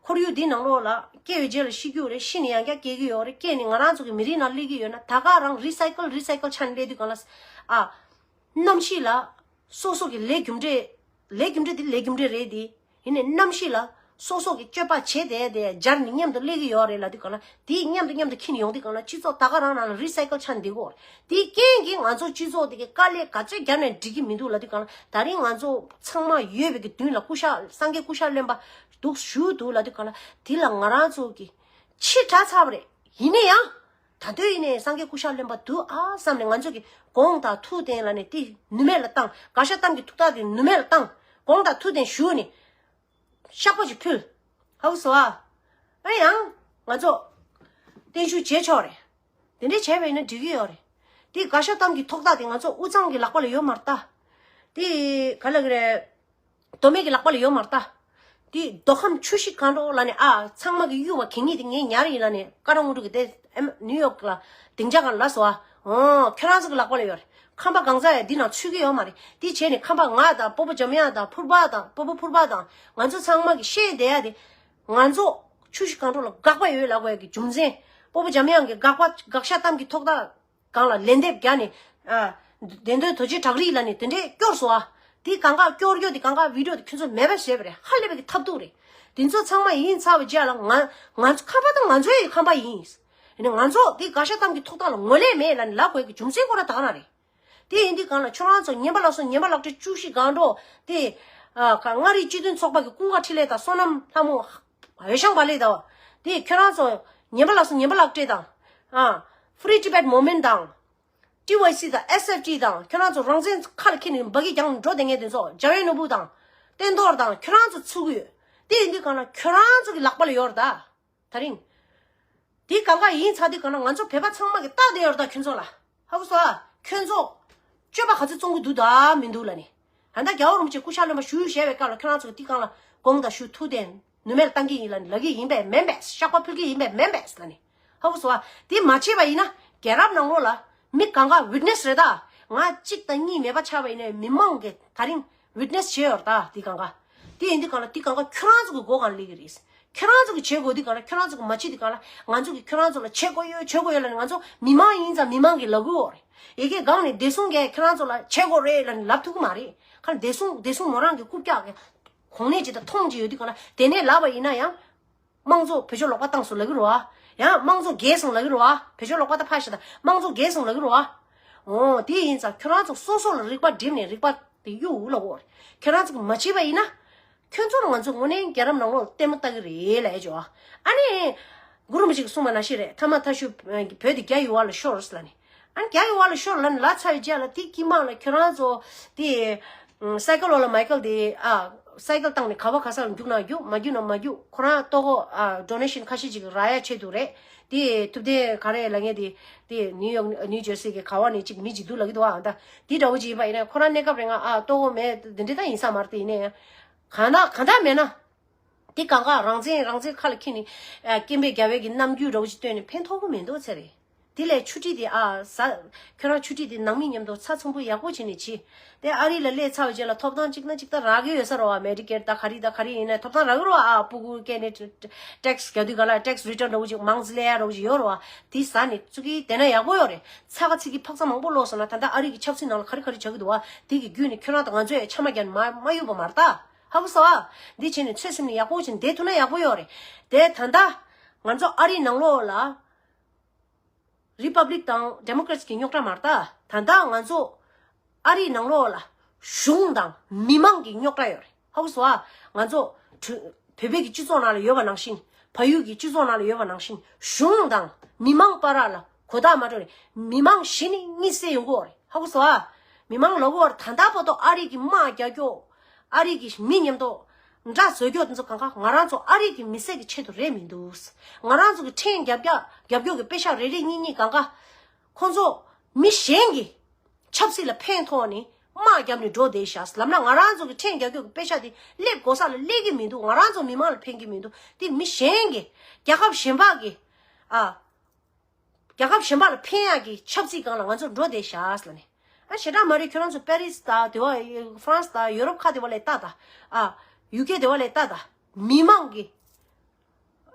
ཁོར་ཡུག་འདི་ནང་ལོགས་ལ་སྐྱེ་བའི་རྗེས་ལ་ཤི་རྒྱུ་རེད། ཤི་ནས་ཡང་བསྐྱར་སྐྱེ་གི་ཡོད་རེད། སྐྱེས་ནས་ང་རང་ཚོ་གི་མི་རིགས་ནང་སླེབས་ཀྱི་ཡོད་ན། ད་ག་རང་རི་སའི་ཀལ་རི་སའི་ཀལ་ཆགས་ནས་སླེབས་དུས་གང་ལ། ཨ། གནམ་གཤིས་ལ་སོ་སོ་གི་ལས་རྒྱུ་འབྲས། ལས་རྒྱུ་འབྲས་དེ་ལས་རྒྱུ་འབྲས་རེད་དེ། ཡིན་ནའི་གནམ་གཤིས་ལ་སོ་སོ་གི་སྤྱོད་པ་བྱས་ཏེ་དེ་སྦྱར་ནས་མཉམ་དུ་སླེབས་ཀྱི་ཡོད་རེད་ལབ་དུས་གང་ལ། དེ་མཉམ་དུ་མཉམ་དུ་འཁྱེར་ནས་ཡོང་དུས་གང་ལ། སྤྱི་ཚོགས་ད་ག་རང་ནང་ལ་རི་སའི་ཀལ་ཆགས་ནས་བསྡད་ཀྱི་ཡོད་རེད། དེའི་རྐྱེན་གྱིས་ང་ཚོ་སྤྱི་ཚོགས་དེ་གི་དཀའ་ལས་ག་ཚོད་བརྒྱབ་ནས་འགྲིག་གི་མི་འདུག་ལབ་དུས་གང་ལ། ད་རིང་ང་ཚོ་ཚང་མ་ཡོད་པའི་གི་མདུན་ལ་སྐུ་ཤ། སངས་རྒྱས་སྐུ་ཤ་རློན་པ་འདུག་བཞུགས་འདུག་ལབ་དུས་གང་ལ། དེ་ལ་ང་རང་ཚོ་གི་ཕྱི་དྲགས་ཚར་བ་རེད། ཡིན་ན་ཡང་། ད་དུང་ཡིན་ནའི་སངས་རྒྱས་སྐུ་ཤ་རློན་པ་འདུག་ཨ་བསམ་ནས། ང་ཚོ་གིས་དགོངས་དག་ཐུགས་བདེན་ལབ་ནས་དེ་ནུས་མེད་ལ་བཏང་། དགག་བཞག་གཏམ་གྱི་ཐོག་མཐའ་དེ་ནུས་མེད་ལ་བཏང་། དགོངས་དག་ཐུགས་བདེན་ཞུ་ནས་བཤགས་པ་ཅིག་ཕུལ། ཧ་གོ་སོང་ཨ། ཨ་ཡང་ང་ཚོ་བརྟན་བཞུགས་བྱེད་ཆོག་རེད། དེ་འདྲས་བྱས་པ་ཡིན་ན་འགྲིག་གི་ཡོད་རེད། དེ་དགག་བཞག་གཏམ་གྱི་ཐོག་མཐའ་དེ་ང་ཚོ་དབུས་གཙང་གི་ལག་པ་ལ་ཡོད་མ་རེད་ད། དེ་ག་ལབ་ཀྱི་རེད། མདོ་སྨད་ཀྱི་ལག་པ་ལ་ཡོད་མ་རེད་ད། དེ་མདོ་ཁམས་ཆུ་བཞི་སྒང་དྲུག་ལབ་ནས། ཨ། ཚང་མ་གི་གཡུ་བ་གད་སྙིགས་དེ་ངས་ཉར་ཡིན་ལབ་ནས། ཀ་ར་དངོས་གྲུབ་ཀྱིས་དེ་ཨེམ་ནིའུ་ཡོག་ལ་སྡིངས་ཆ་སྒང་ལ་སོང་ཨ། འོ། ཁྱོད་རང་ཚོ་གི་ལག་པ་ལ་ཡོད་རེད། ཁམས་པ་གང་ཟག་ཡང་འདི་ནང་ཚུད་ཀྱི་ཡོད་མ་རེད། དེ་བྱས་ནས་ཁམས་པ་ང་དང་སྤོ་བོ་འཇམ་དབྱངས་དང་ཕུར་པ་དང་། སྤོ་བོ་ཕུར་པ་དང་ང་ཚོ་ཚང་མ་གི་བཤད་བསྡད་ཡ་དེ། ང་ཚོ་ཆུ་བཞི་སྒང་དྲུག་ལ་དགག་པ་ཡོད་ལབ་དགོས་ཡ་གི་རྒྱུ་མཚན། སྤོ་བོ་འཇམ་དབྱངས་ཀྱི་དགག་པ། དགག་བཞག་གཏམ་གྱི་ཐོག་མཐའ་སྒང་ལ་ལན་འདེབས་བརྒྱབ་ནས། ཨ། བདེན་དོན་རྡོ་རྗེ་བྲག་རི་ལབ་ནས་དེ་འདྲས་སྐྱོར་སོང་ཨ། དེ་གང་ག་སྐྱོར་རྒྱུ་དེ་གང་ག་བི་ཌི་ཡོ་དེ་ཁྱོད་ཚོ་མེད་པ་བཟོས་པ་རེད། ཧ་ལས་པའི་གི་ཐབས་སྡུག་རེད། དེ་ཚོ་ཚང་མ་ཡིན་ཚར་བའི་རྗེས་ལ་ང་། ང་ཚོ་ཁམས་པ་དང་ང་ཚོ་ཡི་ཁམས་པ་ཡིན། ཡིན་ནའི་ང་ཚོ་དེ་དགག་བཞག་གཏམ་གྱི་ཐོག་མཐའ་ལ་ངོས་ལེན་མེད་ལབ་ནས་ལབ་དགོས་ཀྱི་རྒྱུ་མཚན་ཁོ་རང་ད་ག་རང་རེད། དེ་ཡིན་དུས་གང་ལ་ཁྱོད་རང་ཚོ་ཉན་པ་ལགས་སོ། ཉན་པ་ལགས་སོ། ཆུ་བཞི་སྒང་དྲུག་དེ། ཨ། ག་མངའ་རིས་སྤྱི་མཐུན་ཚོགས་པ་གི་ཀུན་དགའ་འཕྲིན་ལས་དང་། བསོད་ནམས་ལྷ་མོ། འོད་ཤང་བ་ལི་དང་། དེ་ཁྱོད་རང་ཚོ་ཉན་པ་ལགས་སོ། ཉན་པ་ལགས་བཀྲས་དང་། ཨ། Free Tibet Movement དང་། ཊི་ཝའི་སི་དང་། ཨེས་ཨེཕ་ཊི་དང་། ཁྱོད་རང་ཚོ་རང་བཙན་ཁ་ལ་འཁྱེར་ནས་འབག་གི་རྒྱང་འགྲོ་བསྡད་མཁན་དེ་ཚོ། འཇམ་དབྱངས་ནོར་བུ་དང་། བསྟན་རྡོར་དང་། ཁྱོད་རང་ཚོ་ཚུད་ཀྱི་ཡོད། དེ་ཡིན་དུས་གང་ལ་ཁྱོད་རང་ཚོ་གི་ལག་པ་ལ་ཡོད་རེད་ད། ད་རིང་། དེ་གང་ག་ཡིན་ཚར་དུས་གང་ལ་ང་ཚོ་བོད་པ་ཚང་མ་གི་རྟགས་དེ་ཡོད་རེད་ད་ཁྱོད་ཚོ་ལ། ཧ་གོ་སོང་ཨ། ཁྱོད་ཚོ་སྤྱོད་པ་ག་ཚོད་བཙོང་གི་འདུག་ད་མི་འདུག་ལབ་ནས། ད་ལྟ་རྒྱལ་བ་རིན་པོ་ཆེ་སྐུ་ཤ་རློན་པ་བཞུགས་བཞག་པའི་སྐབས་ལ་ཁྱོད་རང་ཚོ་གི་དེ་གང་ལ་དགོངས་དག་ཞུ། ཐུགས་བདེན། ནུས་མེད་ལ་བཏང་གི་ཡིན་ལབ་ནས་ལབ་གི་ཡིན་པས་མིན་པས། བཤགས་པ་ཕུལ་གི་ཡིན་པས་མིན་པས་ལབ་ནས། ཧ་གོ་སོང་ཨ། དེ་མ་བྱས་པ་ཡིན་ན་རྒྱལ་རབས་ནང་ལོགས་ལ་མི་གང་ག་ཝིཊ་ནེ་སི་རེད་ད། ང་གཅིག་དང་གཉིས་མེད་པ་ཆགས་པ་ཡིན་ནའི་མི་མང་གི་ད་རིང་ཝིཊ་ནེ་སི་བྱས་ཡོད་རེད་ད། དེ་གང་ག། དེ་ཡིན་དུས་གང་ལ་དེ་གང་ག་ཁྱོད་རང་ཚོ་གི་མགོ་སྒང་ལ་སླེབས་ཀྱི་རེད། ཁྱོད་རང་ཚོ་གི་བྱེད་དགོས་དུས་གང་ལ། ཁྱོད་རང་ཚོ་གི་མ་བྱེད་དུས་གང་ལ། ང་ཚོ་གི་ཁྱོད་རང་ཚོ་ལ་བྱེད་དགོས་ཡོད། བྱེད་དགོས་ཡོད་ལབ་ནས། ང་ཚོ་མི་མང་ཡིན་ཙང་མི་མང་གི་ལབ་དགོས་རེད། ཡ་གི་སྒང་ནས་བདེ་སྲུང་གིས་ཁྱོད་རང་ཚོ་ལ་བྱེད་དགོས་རེད་ལབ་ནས་ལབ་ཐུབ་ཀྱི་མ་རེད། ཁ་ལ་བདེ་སྲུང་བདེ་སྲུང་མོ་རང་གི་རྐུབ་བཀྱག་གི་གོ་གནས་ཅིག་དང་མཐོང་ཅིག་ཡོད་དུས་གང་ལ། དེ་ནས་ལབ་པ་ཡིན་ན་ཡང་། དམངས་གཙོ་བེད་སྤྱོད་ལོག་པ་བཏང་སོང་ལབ་ཀྱི་རེད་བ། ཡང་དམངས་གཙོ་རྒྱལ་སོང་ལབ་ཀྱི་རེད་བ། བེད་སྤྱོད་ལོག་པ་ད་ཕར་བཞག་ད། དམངས་གཙོ་རྒྱལ་སོང་ལབ་ཀྱི་རེད་བ། འོ། དེ་ཡིན་ཙང་ཁྱོད་རང་ཚོ་སོ་སོ་ལ་རིག་པ་བསྒྲིམས་ནས་རིག་པ་དེ་གཡུག་ལབ་དགོས་རེད། ཁྱོད་རང་ཚོ་གིས་མ་བྱས་པ་ཡིན་ན། ཁྱོད་ཚོ་ལ་ང་ཚོ་དངོས་གནས་རྒྱལ་རབས་ནང་ལོགས་ལ་ལྟད་མོ་ལྟ་གི་རེད་ལབ་ཡ་ཅིག་ཡོད་ཨ། ཨ་ནི། གུ་རུ་རིན་པོ་ཆེ་གིས་གསུངས་པ་ནང་བཞིན་རེད། ཐ་མ་ཐ་ཤུ་བོད་དེ་རྒྱ་ཡི་བར་ལ་ཤོར་ལབ་ནས། ཨ་ནི་རྒྱ་ཡི་བར་ལ་ཤོར་ལབ་ནས་ལབ་ཚར་བའི་རྗེས་ལ་དེ་དཀྱིལ་མ་ལ་ཁྱོད་རང་ཚོ་དེ། སའི་ཀལ་ལོ་ལ་མའི་ཀལ་དེ། ཨ། སའི་ཀལ་བཏང་ནས་ག་བ་ག་ས་ལ་རྒྱུག་ན་རྒྱུག་མ་རྒྱུག་ན་མ་རྒྱུག་ཁོ་རང་ལྟོ་གོས་ཨ་ཌོ་ནེ་ཤན་ཁ་ཤས་ཅིག་རག་ཡ་ཆེད་དུ་རེད། དེ་ཐུབ་བསྟན་ག་རེ་ལབ་མཁན་དེ་དེ་ནིའུ་ཡོག་ནིའུ་ཇར་སི་གི་ག་བ་ནས་ཅིག་མི་ཅིག་འདུག་ལབ་ཀྱི་འདུག་ཨ། ད་དེ་འདྲ་བོ་ཅིག་ཡིན་པ་ཡིན་ན་ཁོ་རང་གནས་སྐབས་རིང་ཨ་ལྟོ་གོས་མེད་དེ་འདྲ་ད་ཡིན་ས་མ་རེད། དེ་ཡིན་ན་ཡང་གང་ལྟར་གང་ལྟར་མེད་ན། དེ་གང་ག་རང་བཙན་རང་བཙན་ཁ་ལ་འཁྱེར་ནས་ཨ་སྐད་འབོད་རྒྱག་པའི་གི་རྣམ་འགྱུར་འདྲ་བོ་ཅིག་སྟོན་ནས་ཕན་ཐོགས་ཀྱི་མི་འདུག་ཚེ་རེད། དེ་ལས་ཆུ་ཊི་དེ་ཨ་ཟ། ཁྱོད་རང་ཆུ་ཊི་དེ་ནང་མི་མཉམ་དུ་ཚ་ཚོམ་བུ་ཡག་པོ་བྱས་ནས་བྱེད། དེ་ཨ་རི་ལ་སླེབས་ཚར་བའི་རྗེས་ལ་ཐོབ་ཐང་གཅིག་ན་གཅིག་ད་རག་གི་ཡོད་ས་རེད་བ། མེ་ཌི་ཀེར་ད་ག་རེ་ད་ག་རེ་ཡིན་ན་ཐོབ་ཐང་རག་གི་རེད་བ། ཨ་སྤུ་གུ་སྐྱེས་ནས་ཊེག་སི་རྒྱག་དུས་ག་ལ་ཊེག་སི་རི་ཊརན་འདྲ་བོ་ཅིག་མང་ཙམ་སླེབས་ཡ་འདྲ་བོ་ཅིག་ཡོད་རེད་བ། དེ་ཟ་ནས་ཚུར་གི་དེ་ན་ཡག་པོ་ཡོད་རེད། ཚ་ག་ཚིག་གི་འཕག་ཚ་མང་པོ་ལོག་སོང་ན་ད་ལྟ་ཨ་རི་གི་ཆབ་སྲིད་ནང་ལ་ག་རེ་ག་རེ་བྱ་གི་འདུག་བ། དེ་གི་བརྒྱུད་ནས་ཁྱོད་རང་དང་ང་ཚོས་ཆ་མ་རྒྱག་ནས་མ་མ་གཡུག་པ་མ་རེད་ད། ཧ་གོ་སོང་ཨ། འདི་བྱས་ནས་ཚོད་སེམས་ནས་ཡག་པོ་བྱས་ནས་བསྡད་ཐུབ་ན་ཡག་པོ་ཡོད་རེད། དེ་ད་ལྟ་ང་ཚོ་ཨ་རིའི་ནང་ལོགས་ལ་རི་པབ་ལིག་དང་ཌེ་མོ་ཀེ་རེ་ཊི་གི་རྙོག་དྲ་མ་རེད་ད། ད་ལྟ་ང་ཚོ་ཨ་རིའི་ནང་ལོགས་ལ་གཞུང་དང་མི་མང་གི་རྙོག་དྲ་ཡོད་རེད། ཧ་གོ་སོང་ཨ། ང་ཚོ་བོད་པའི་གི་སྤྱི་ཚོགས་ནང་ལ་ཡོད་པ་ནང་བཞིན། བལ་ཡུལ་གྱི་སྤྱི་ཚོགས་ནང་ལ་ཡོད་པ་ནང་བཞིན། གཞུང་དང་མི་མང་བར་ལ་གོ་བརྡ་མ་སྤྲོད་ནས་མི་མང་གཞི་ནས་གཉིད་སད་ཡོང་གི་ཡོད་རེད། ཧ་གོ་སོང་ཨ། མི་མང་ལ་གོ་བར་ད་ལྟ་བར་དུ་ཨ་རི་གི་དམག་རྒྱག་རྒྱུ། ཨ་རི་གི་མི་མཉམ་དུ་འདྲ་བཟོ་རྒྱུ་དེ་ཚོ་གང་ག་ང་རང་ཚོ་ཨ་རི་གི་མི་སེར་གྱི་ཆེད་དུ་རེད་མི་འདུག་ང་རང་ཚོ་གི་ཕྲན་རྒྱབ་རྒྱག་རྒྱབ་སྐྱོར་གྱི་པེ་ཤག་རེ་རེ་གཉིས་གཉིས་གང་ག་ཁོང་ཚོ་མི་གཞན་གྱི་ཆབ་སྲིད་ལ་ཕན་ཐོགས་ནས་དམག་བརྒྱབ་ནས་འགྲོ་བསྡད་ཤག་ལབ་ན། ང་རང་ཚོ་གི་ཕྲན་རྒྱབ་སྐྱོར་གྱི་པེ་ཤག་དེ་སླེབས་དགོས་ས་ལ་སླེབས་ཀྱི་མི་འདུག་ང་རང་ཚོ་མི་མང་ལ་ཕན་གྱི་མི་འདུག་དེ་མི་གཞན་གྱི་རྒྱལ་ཁབ་གཞན་པ་གི་ཨ། རྒྱལ་ཁབ་གཞན་པ་ལ་ཕན་ཡག་གི་ཆབ་སྲིད་སྒང་ལ་ང་ཚོ་འགྲོ་བསྡད་ཤག་ལབ་ནས། ཨ་ཞེ་དྲག་མ་རེད། ཁྱོད་རང་ཚོ་པེ་རི་སི་དང་དེ་བ་ཧྥ་རན་སི་དང་ཡོ་རོབ་ཁག་དེ་བ་ལ་ལྟ་དང་། ཨ་ཡུ་ཀེ་དེ་བ་ལ་ལྟ་དང་། མི་མང་གི་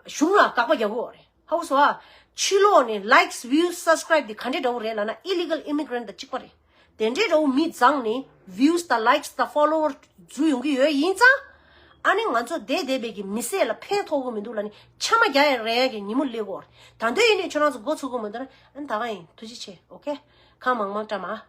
གཞུང་ལ་དགག་པ་རྒྱག་གི་ཡོད་རེད། ཧ་གོ་སོང་ཨ། ཕྱི་ལོགས་ནས་ལའིཀ་སི་བིའུ་སི་སབ་སི་ཀ་རའིབ་དེ་ག་འདྲས་འདྲ་བོ་རེད་ལབ་ན་ཨི་ལི་གལ་ཨི་མི་གྷི་རེན་ཊི་དང་གཅིག་པ་རེད། དེ་འདྲའི་འདྲ་བོ་མི་བརྫངས་ནས་བིའུ་སི་དང་ལའིཀ་སི་དང་ཕོ་ལོ་ཝར་འཛུལ་ཡོང་གི་ཡོད་ཡིན་ཙང་། ཨ་ནི་ང་ཚོ་བསྡད་བསྡད་པའི་གི་མི་སེར་ལ་ཕན་ཐོགས་གི་མི་འདུག་ལབ་ནས་ཆ་མ་རྒྱག་ཡ་རེད་གི་ཉིན་མོ་སླེབས་ཀྱི་ཡོད་རེད། ད་དུང་ཡིན་ནའི་ཁྱོད་རང་ཚོ་མགོ་ཚོས་གི་མི་འདུག་ན་ཨ་ནི་ད་ག་ཡིན། ཐུགས་རྗེ་ཆེ། ཨོ་ཁེ། ཁ་མང་མང་བཀྲ་མ།